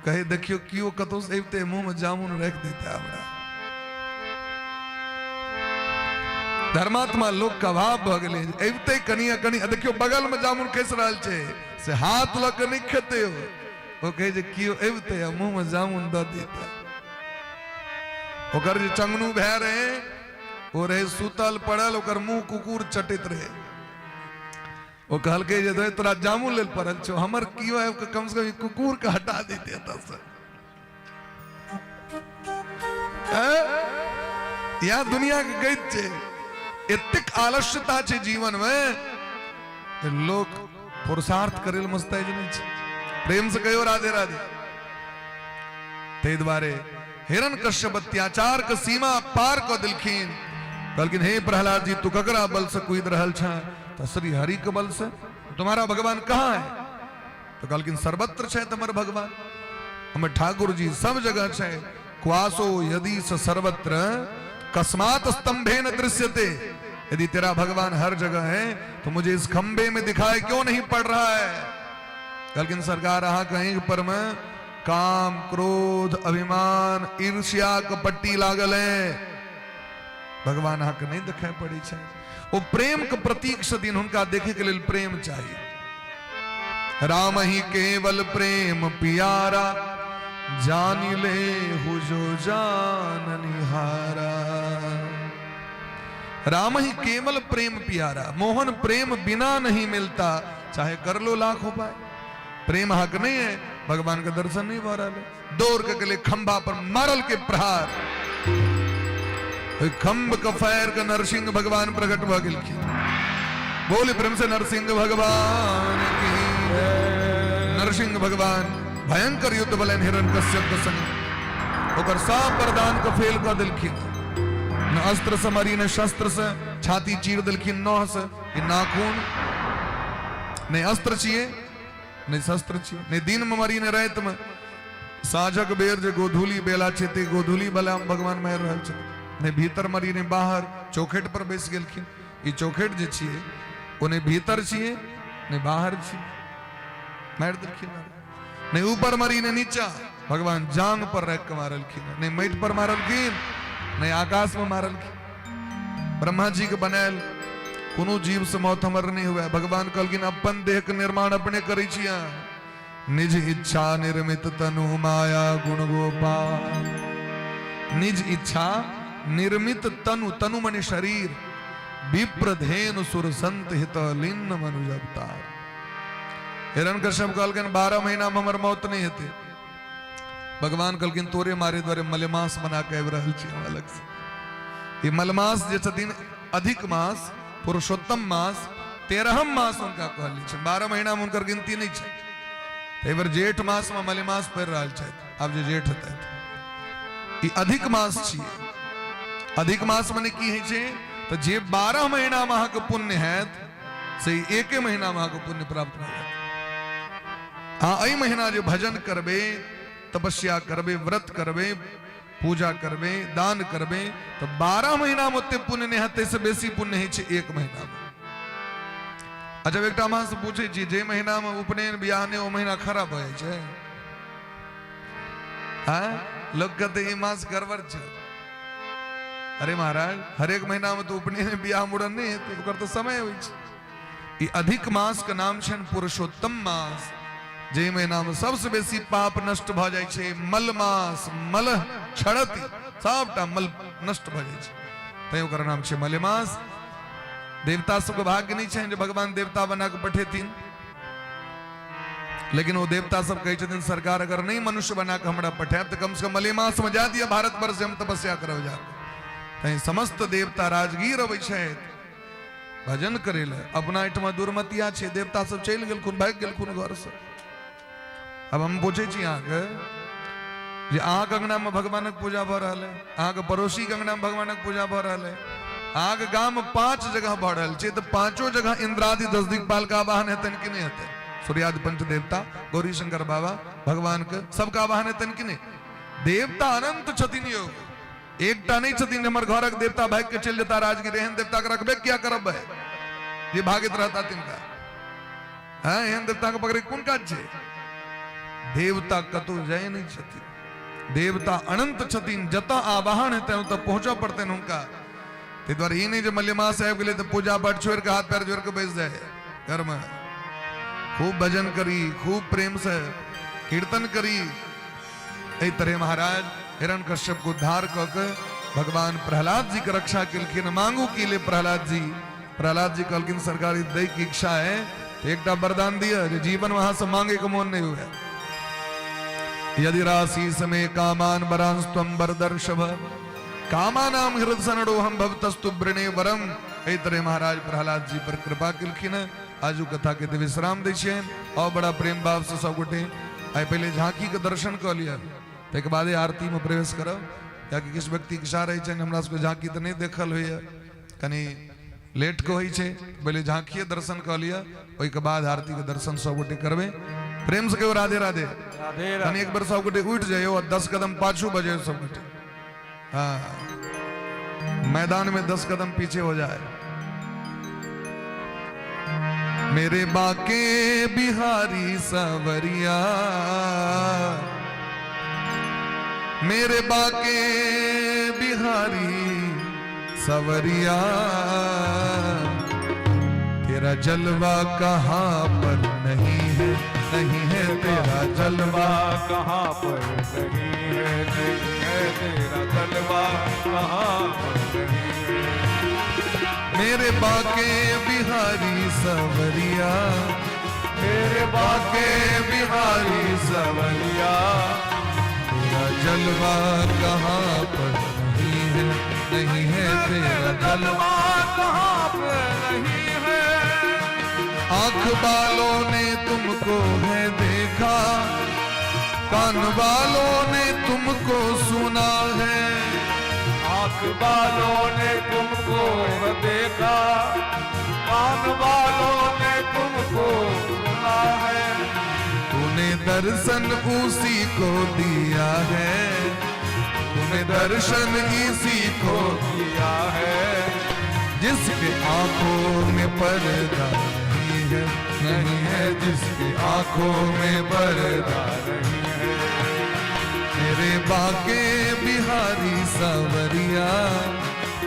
[SPEAKER 3] कहे देखियो कियो कतौ से अबिते मुंह में जामुन राखि देते। हमरा धर्मात्मा लोक के अभाव भऽ गेलै। अबिते कनि कनि देखियो बगल में जामुन खसि रहल छै, से हाथ लऽ के नहि खेतै। ओ कहै जे कियो अबिते आ मुंह में जामुन दऽ देते। ओकर जे चंगनू भाय रहे ओ रहे सुतल पड़ल, ओकर मुंह कुकुर चटैत रहे। ओ कहलकै जे तोरा जामुन लेल पड़ल छौ, हमर कियो आबि कऽ कम से कम ई कुकुर के हटा देते एतऽ से। इएह दुनिया के गति छै। एतेक आलस्यता छै जीवन में, लोक पुरुषार्थ करे लए मुस्तैद नहि छै। प्रेम से कहियो राधे राधे। ताहि दुआरे हिरण कश्यप अत्याचार के सीमा पार कऽ देलखिन। कहलखिन हे प्रहलाद जी, तू ककरा बल से कूद रहल छह? तऽ श्री हरि के बल से। तुम्हारा भगवान कहाँ है? तो कहलखिन सर्वत्र छै हमर भगवान, हमर ठाकुर जी सब जगह छै। क्वासो यदि स सर्वत्र कस्मात स्तंभे न दृश्यते। यदि तेरा भगवान हर जगह है तो मुझे इस खंबे में दिखाई क्यों नहीं पड़ रहा है? कहलखिन सरकार अहाँ कहीं पर में काम क्रोध अभिमान ईर्ष्या के पट्टी लागल है, भगवान अहाँ के नहीं दिखाई पड़े छै। वो प्रेम के प्रतीक छथिन, हुनका देखे के लेल प्रेम चाहिए। राम ही केवल प्रेम पियारा, जानी ले who जो जाननिहारा। राम ही केवल प्रेम प्यारा, मोहन प्रेम बिना नहीं मिलता, चाहे कर लो लाख उपाय। प्रेम हक नहीं है, भगवान का दर्शन नहीं भा रहा है। दौड़ के लिए खंभा पर मारल के प्रहार, खंभ के फैर के नरसिंह भगवान प्रकट भ गेलखिन। बोले प्रेम से नरसिंह भगवान की। नरसिंह भगवान भयंकर युद्ध भेलनि हिरण्यकश्यप के संग, ओकर सब वरदान के फेल कऽ देलखिन। न अस्त्र से मरी न शस्त्र से, छाती चीर देलखिन नह से, ई नाखून नहि अस्त्र छियै नहि शस्त्र छियै, नहि दिन में मरी नहि राति में। साँझक बेर जे गोधूली बेला छै ते गोधूली बेला में भगवान मारि रहल छथिन। नहि भीतर मरी नहि बाहर, चौखट पर बैस गेलखिन। ई चौखट जे छियै ओ नहि भीतर छियै नहि बाहर छियै, मारि देलखिन। नहि ऊपर मरी नहि नीचा, भगवान जांग पर राखि कऽ मारलखिन। नहि माटि पर मारलखिन नहि आकाश में मारलखिन। ब्रह्मा जी के बनायल कोनो जीव से मौत हमर नहीं हुआ। भगवान कहलखिन अपन देह के निर्माण अपने करै छी अहाँ। निज इच्छा निर्मित तनु माया गुण गोपाल। निज इच्छा निर्मित तनु, तनु मने शरीर, विप्र धेनु सुर संत हित लीन मनुज अवतार। हिरण्यकश्यप कहलखिन 12 महीना में हमर मौत नहीं हेतै। भगवान कहलखिन तोरे मारे द्वारे मलमास बना के आबि रहल छी हम अलग से। ई मलमास जे छथिन अधिक मास, पुरुषोत्तम मास, 13 मास हुनका कहल छै। 12 महीना में हुनकर गिनती नहीं छै। एहि बेर जेठ मास में मलमास पड़ि रहल छथि। आब जे जेठ हेतै ई अधिक मास छियै। अधिक मास मने की होइ छै? तऽ जे 12 महीनामे अहाँके पुण्य हैत से एके महीनामे अहाँके पुण्य प्राप्त भऽ जायत। अहाँ एहि महीना जे भजन करबै, तपस्या करबै, व्रत करबै, पूजा करबै, दान करबै, तऽ 12 महीनामे ओते पुण्य नहि हैत, ताहिसँ बेसी पुण्य होइ छै एक महीनामे। आ जब एकटा हम अहाँसँ पूछै छी, जे महीनामे उपनयन बियाह नहि, ओ महीना खराब भऽ जाइ छै? आँय, लोक कहतै ई मास गड़बड़ छै। अरे महाराज, हरेक महीनामे तऽ उपनयन बियाह मुड़न नहि हेतै, ओकर तऽ समय होइ छै। ई अधिक मास के नाम छनि पुरुषोत्तम मास, जाहि महीनामे सबसँ बेसी पाप नष्ट भऽ जाइ छै। मल मास, मल क्षरति, सबटा मल नष्ट भऽ जाइ छै, तैं ओकर नाम छै मलेमास। देवता सबके भाग्य नहि छनि जे भगवान देवता बना कऽ पठेथिन, लेकिन ओ देवता सब कहै छथिन, सरकार अगर नहि मनुष्य बना कऽ हमरा पठायब तऽ कमसँ कम मलेमास मे जा दिअ भारतवर्ष, हम तपस्या करब जा। तैं समस्त देवता राजगीर अबै छथि भजन करै लए। अपना एहिठमा दुर्मतिया छै, देवता सब चलि गेलखुन, भागि गेलखुन घरसँ। आब हम पूछै छी अहाँके जे अहाँके अंगनामे भगवानक पूजा भऽ रहल है, अहाँके पड़ोसीके अंगनामे भगवानक पूजा भऽ रहल है, अहाँके गाममे 5 जगह भऽ रहल छै, तऽ पांचो जगह इंद्रादि 10 दिक्पाल के आवाहन हेतनि कि नहि हेतनि? सूर्यादि पंच देवता, गौरी शंकर बाबा, भगवान के सबके आवाहन हेतनि कि नहि? देवता अनंत छथिन यौ, एकटा नहि छथिन जे हमर घरक देवता भागि के चलि जेता राजगीर। एहन देवता के रखबे किया करब भाई जे भागैत रहता तिनका? हँ, एहन देवता के पकड़े कोन काज छै? देवता कतौ जाय नहि छथिन, देवता अनंत छथिन, जतऽ आवाहन हेतै ओतऽ पहुँचऽ पड़तनि हुनका। ताहि दुआरे ई नहि जे मलेमास आबि गेलै तऽ पूजा पाठ छोड़ि कऽ हाथ पैर जोड़ि कऽ बैस जाय घरमे। खूब भजन करी, खूब प्रेम से कीर्तन करी। एहि तरह महाराज हिरण्यकश्यप को उद्धार कऽ के भगवान प्रहलाद जी के रक्षा केलखिन। मांगू की ले प्रहलाद जी? प्रहलाद जी कहलखिन, सरकार ई दै के इच्छा है तो एकटा वरदान दिअ जे जीवन वहां से मांगे के मोन नहीं हुए। यदि राशि समय कामान वरांस्त्वं वरदर्षभ कामानाम हृदय सनडोहम भवतस्तु वृणे वरम। एहि तरह महाराज प्रहलाद जी पर कृपा केलखिन। आजू कथा के तऽ विश्राम दै छियनि और बड़ा प्रेम भाव से सब गोटे आइ पहिले झांकी के दर्शन कऽ लिअ, ताहिके बादे आरती में प्रवेश करब, कियाकि किछु व्यक्ति इच्छा रहै छनि, हमरा सबके झांकी तऽ नहि देखल होइए, कनि लेट के होइ छै। पहिले झांकिए दर्शन कऽ लिअ, ओहिके बाद आरती के दर्शन सब गोटे करबै। प्रेम से कहियो राधे राधे।
[SPEAKER 1] राधे
[SPEAKER 3] कनि
[SPEAKER 1] राधे।
[SPEAKER 3] एक बेर सब गोटे उठि जइयौ आ 10 कदम पाछू बजैयौ सब गोटे। हाँ, मैदान में 10 कदम पीछे हो जाए। मेरे बाके बिहारी सावरिया, मेरे बाके बिहारी सवरिया, तेरा जलवा कहाँ पर नहीं है, नहीं है तेरा जलवा
[SPEAKER 1] कहाँ पर नहीं है, नहीं है तेरा जलवा कहाँ पर नहीं है।
[SPEAKER 3] मेरे बाके बिहारी सवरिया,
[SPEAKER 1] मेरे बाके बिहारी सवरिया,
[SPEAKER 3] तेरा जलवा कहाँ पर नहीं है, नहीं है तेरा जलवा
[SPEAKER 1] कहाँ पर नहीं है।
[SPEAKER 3] आंख वालों ने तुमको है देखा, कान वालों ने तुमको सुना है।
[SPEAKER 1] आंख वालों ने तुमको है देखा, कान वालों ने तुमको सुना है।
[SPEAKER 3] तूने दर्शन उसी को दिया है, तूने दर्शन इसी को
[SPEAKER 1] दिया है,
[SPEAKER 3] जिसके आंखों में पर्दा नहीं है, नहीं है जिसके आंखों में पर्दा
[SPEAKER 1] नहीं है।
[SPEAKER 3] मेरे बाके बिहारी सावरिया।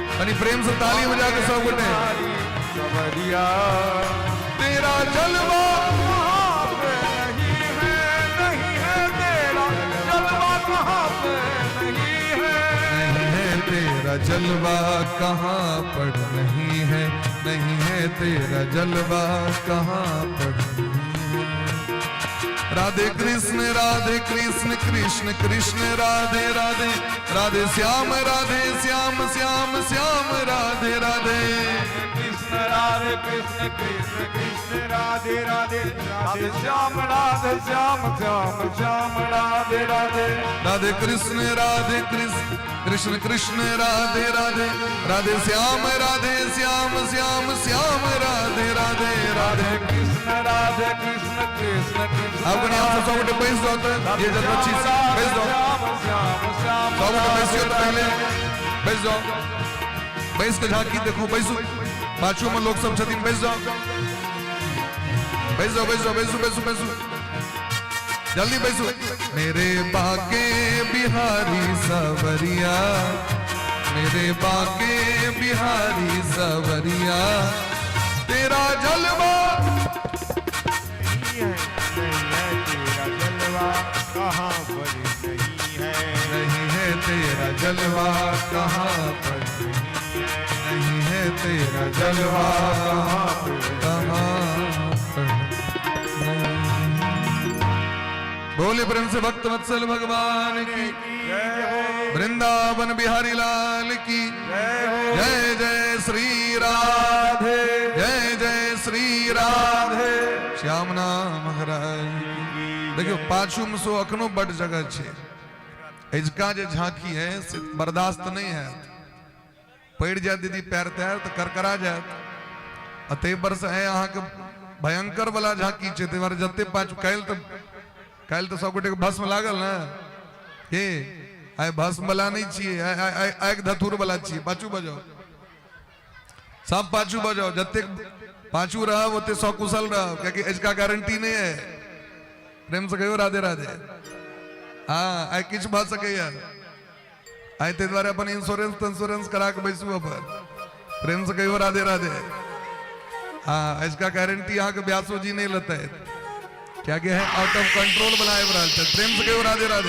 [SPEAKER 3] यानी प्रेम से ताली बजा के सब गोटे।
[SPEAKER 1] सवरिया,
[SPEAKER 3] तेरा जलवा
[SPEAKER 1] कहाँ पे नहीं है, नहीं है तेरा जलवा कहाँ पे नहीं है।
[SPEAKER 3] नहीं है तेरा जलवा कहाँ पर नहीं है, नहीं है तेरा जलवा कहाँ पर नहीं है। राधे कृष्ण कृष्ण कृष्ण राधे राधे, राधे श्याम राधे श्याम श्याम श्याम राधे राधे।
[SPEAKER 1] कृष्ण राधे कृष्ण कृष्ण कृष्ण राधे राधे, राधे श्याम राधे श्याम श्याम श्याम राधे राधे।
[SPEAKER 3] राधे कृष्ण राधे कृष्ण कृष्ण कृष्ण राधे राधे, राधे श्याम राधे श्याम श्याम श्याम राधे राधे।
[SPEAKER 1] राधे कृष्ण राधे कृष्ण कृष्ण कृष्ण।
[SPEAKER 3] आब कनि अहाँ सब गोटे बैस जाउ तऽ, जे जतऽ छी बैस जाउ।
[SPEAKER 1] श्याम श्याम श्याम।
[SPEAKER 3] सब गोटे बैसियौ तऽ पहिले बैस जाउ, बैस कऽ झाँकी देखू। बैसू, पाछू मे लोक सब छथिन, बैस जाउ, बैस जाउ, बैस जाउ, बैसू बैसू बैसू, जल्दी बैसू। मेरे बाके बिहारी सवरिया, मेरे बाके बिहारी सवरिया, तेरा जलवा
[SPEAKER 4] नहीं है, नहीं है तेरा जलवा कहाँ पर नहीं है,
[SPEAKER 3] नहीं है तेरा जलवा कहाँ पर नहीं है, तेरा जलवा कहाँ पर, कहाँ पर नहीं। बोले प्रेम से भक्त वत्सल भगवान की, वृंदावन बिहारी लाल की जय। जय श्री राधे, जय जय श्री राधे, श्याम नाम महाराज। देखियौ, पाछू मे सो अखनो बड जगह छै। एजका जे झांकी है से बर्दाश्त नहीं हैत, पड़ि जायत दीदी पैर तैर तऽ करकरा जायत। आ ताहि पर से है अहाँके भयंकर वाला झांकी छै, ताहि दुआरे जते पाछू, काल्हि तऽ सब गोटे के भस्म लागल ने। हे, आइ भस्म वाला नहि छियै, आइ आइ आगि धतूर वाला छियै। पाछू बजाउ सब, पाछू बजाउ। जतेक पाछू रहब ओते सकुशल रहब, कियाकि एजका गारंटी नहीं है। प्रेम से कहियो राधे राधे। हाँ, आइ किछु भऽ सकैया आइ, ताहि दुआरे अपन इंश्योरेंस तेंश्योरेंस करा के बैसू अपन। प्रेम से कहियो राधे राधे। हाँ, इसका गारंटी अहाँके व्यासो जी नहीं लेते, कियाकि है आउट ऑफ कंट्रोल वाला आबि रहल छै। प्रेम से कहियो राधे राधे।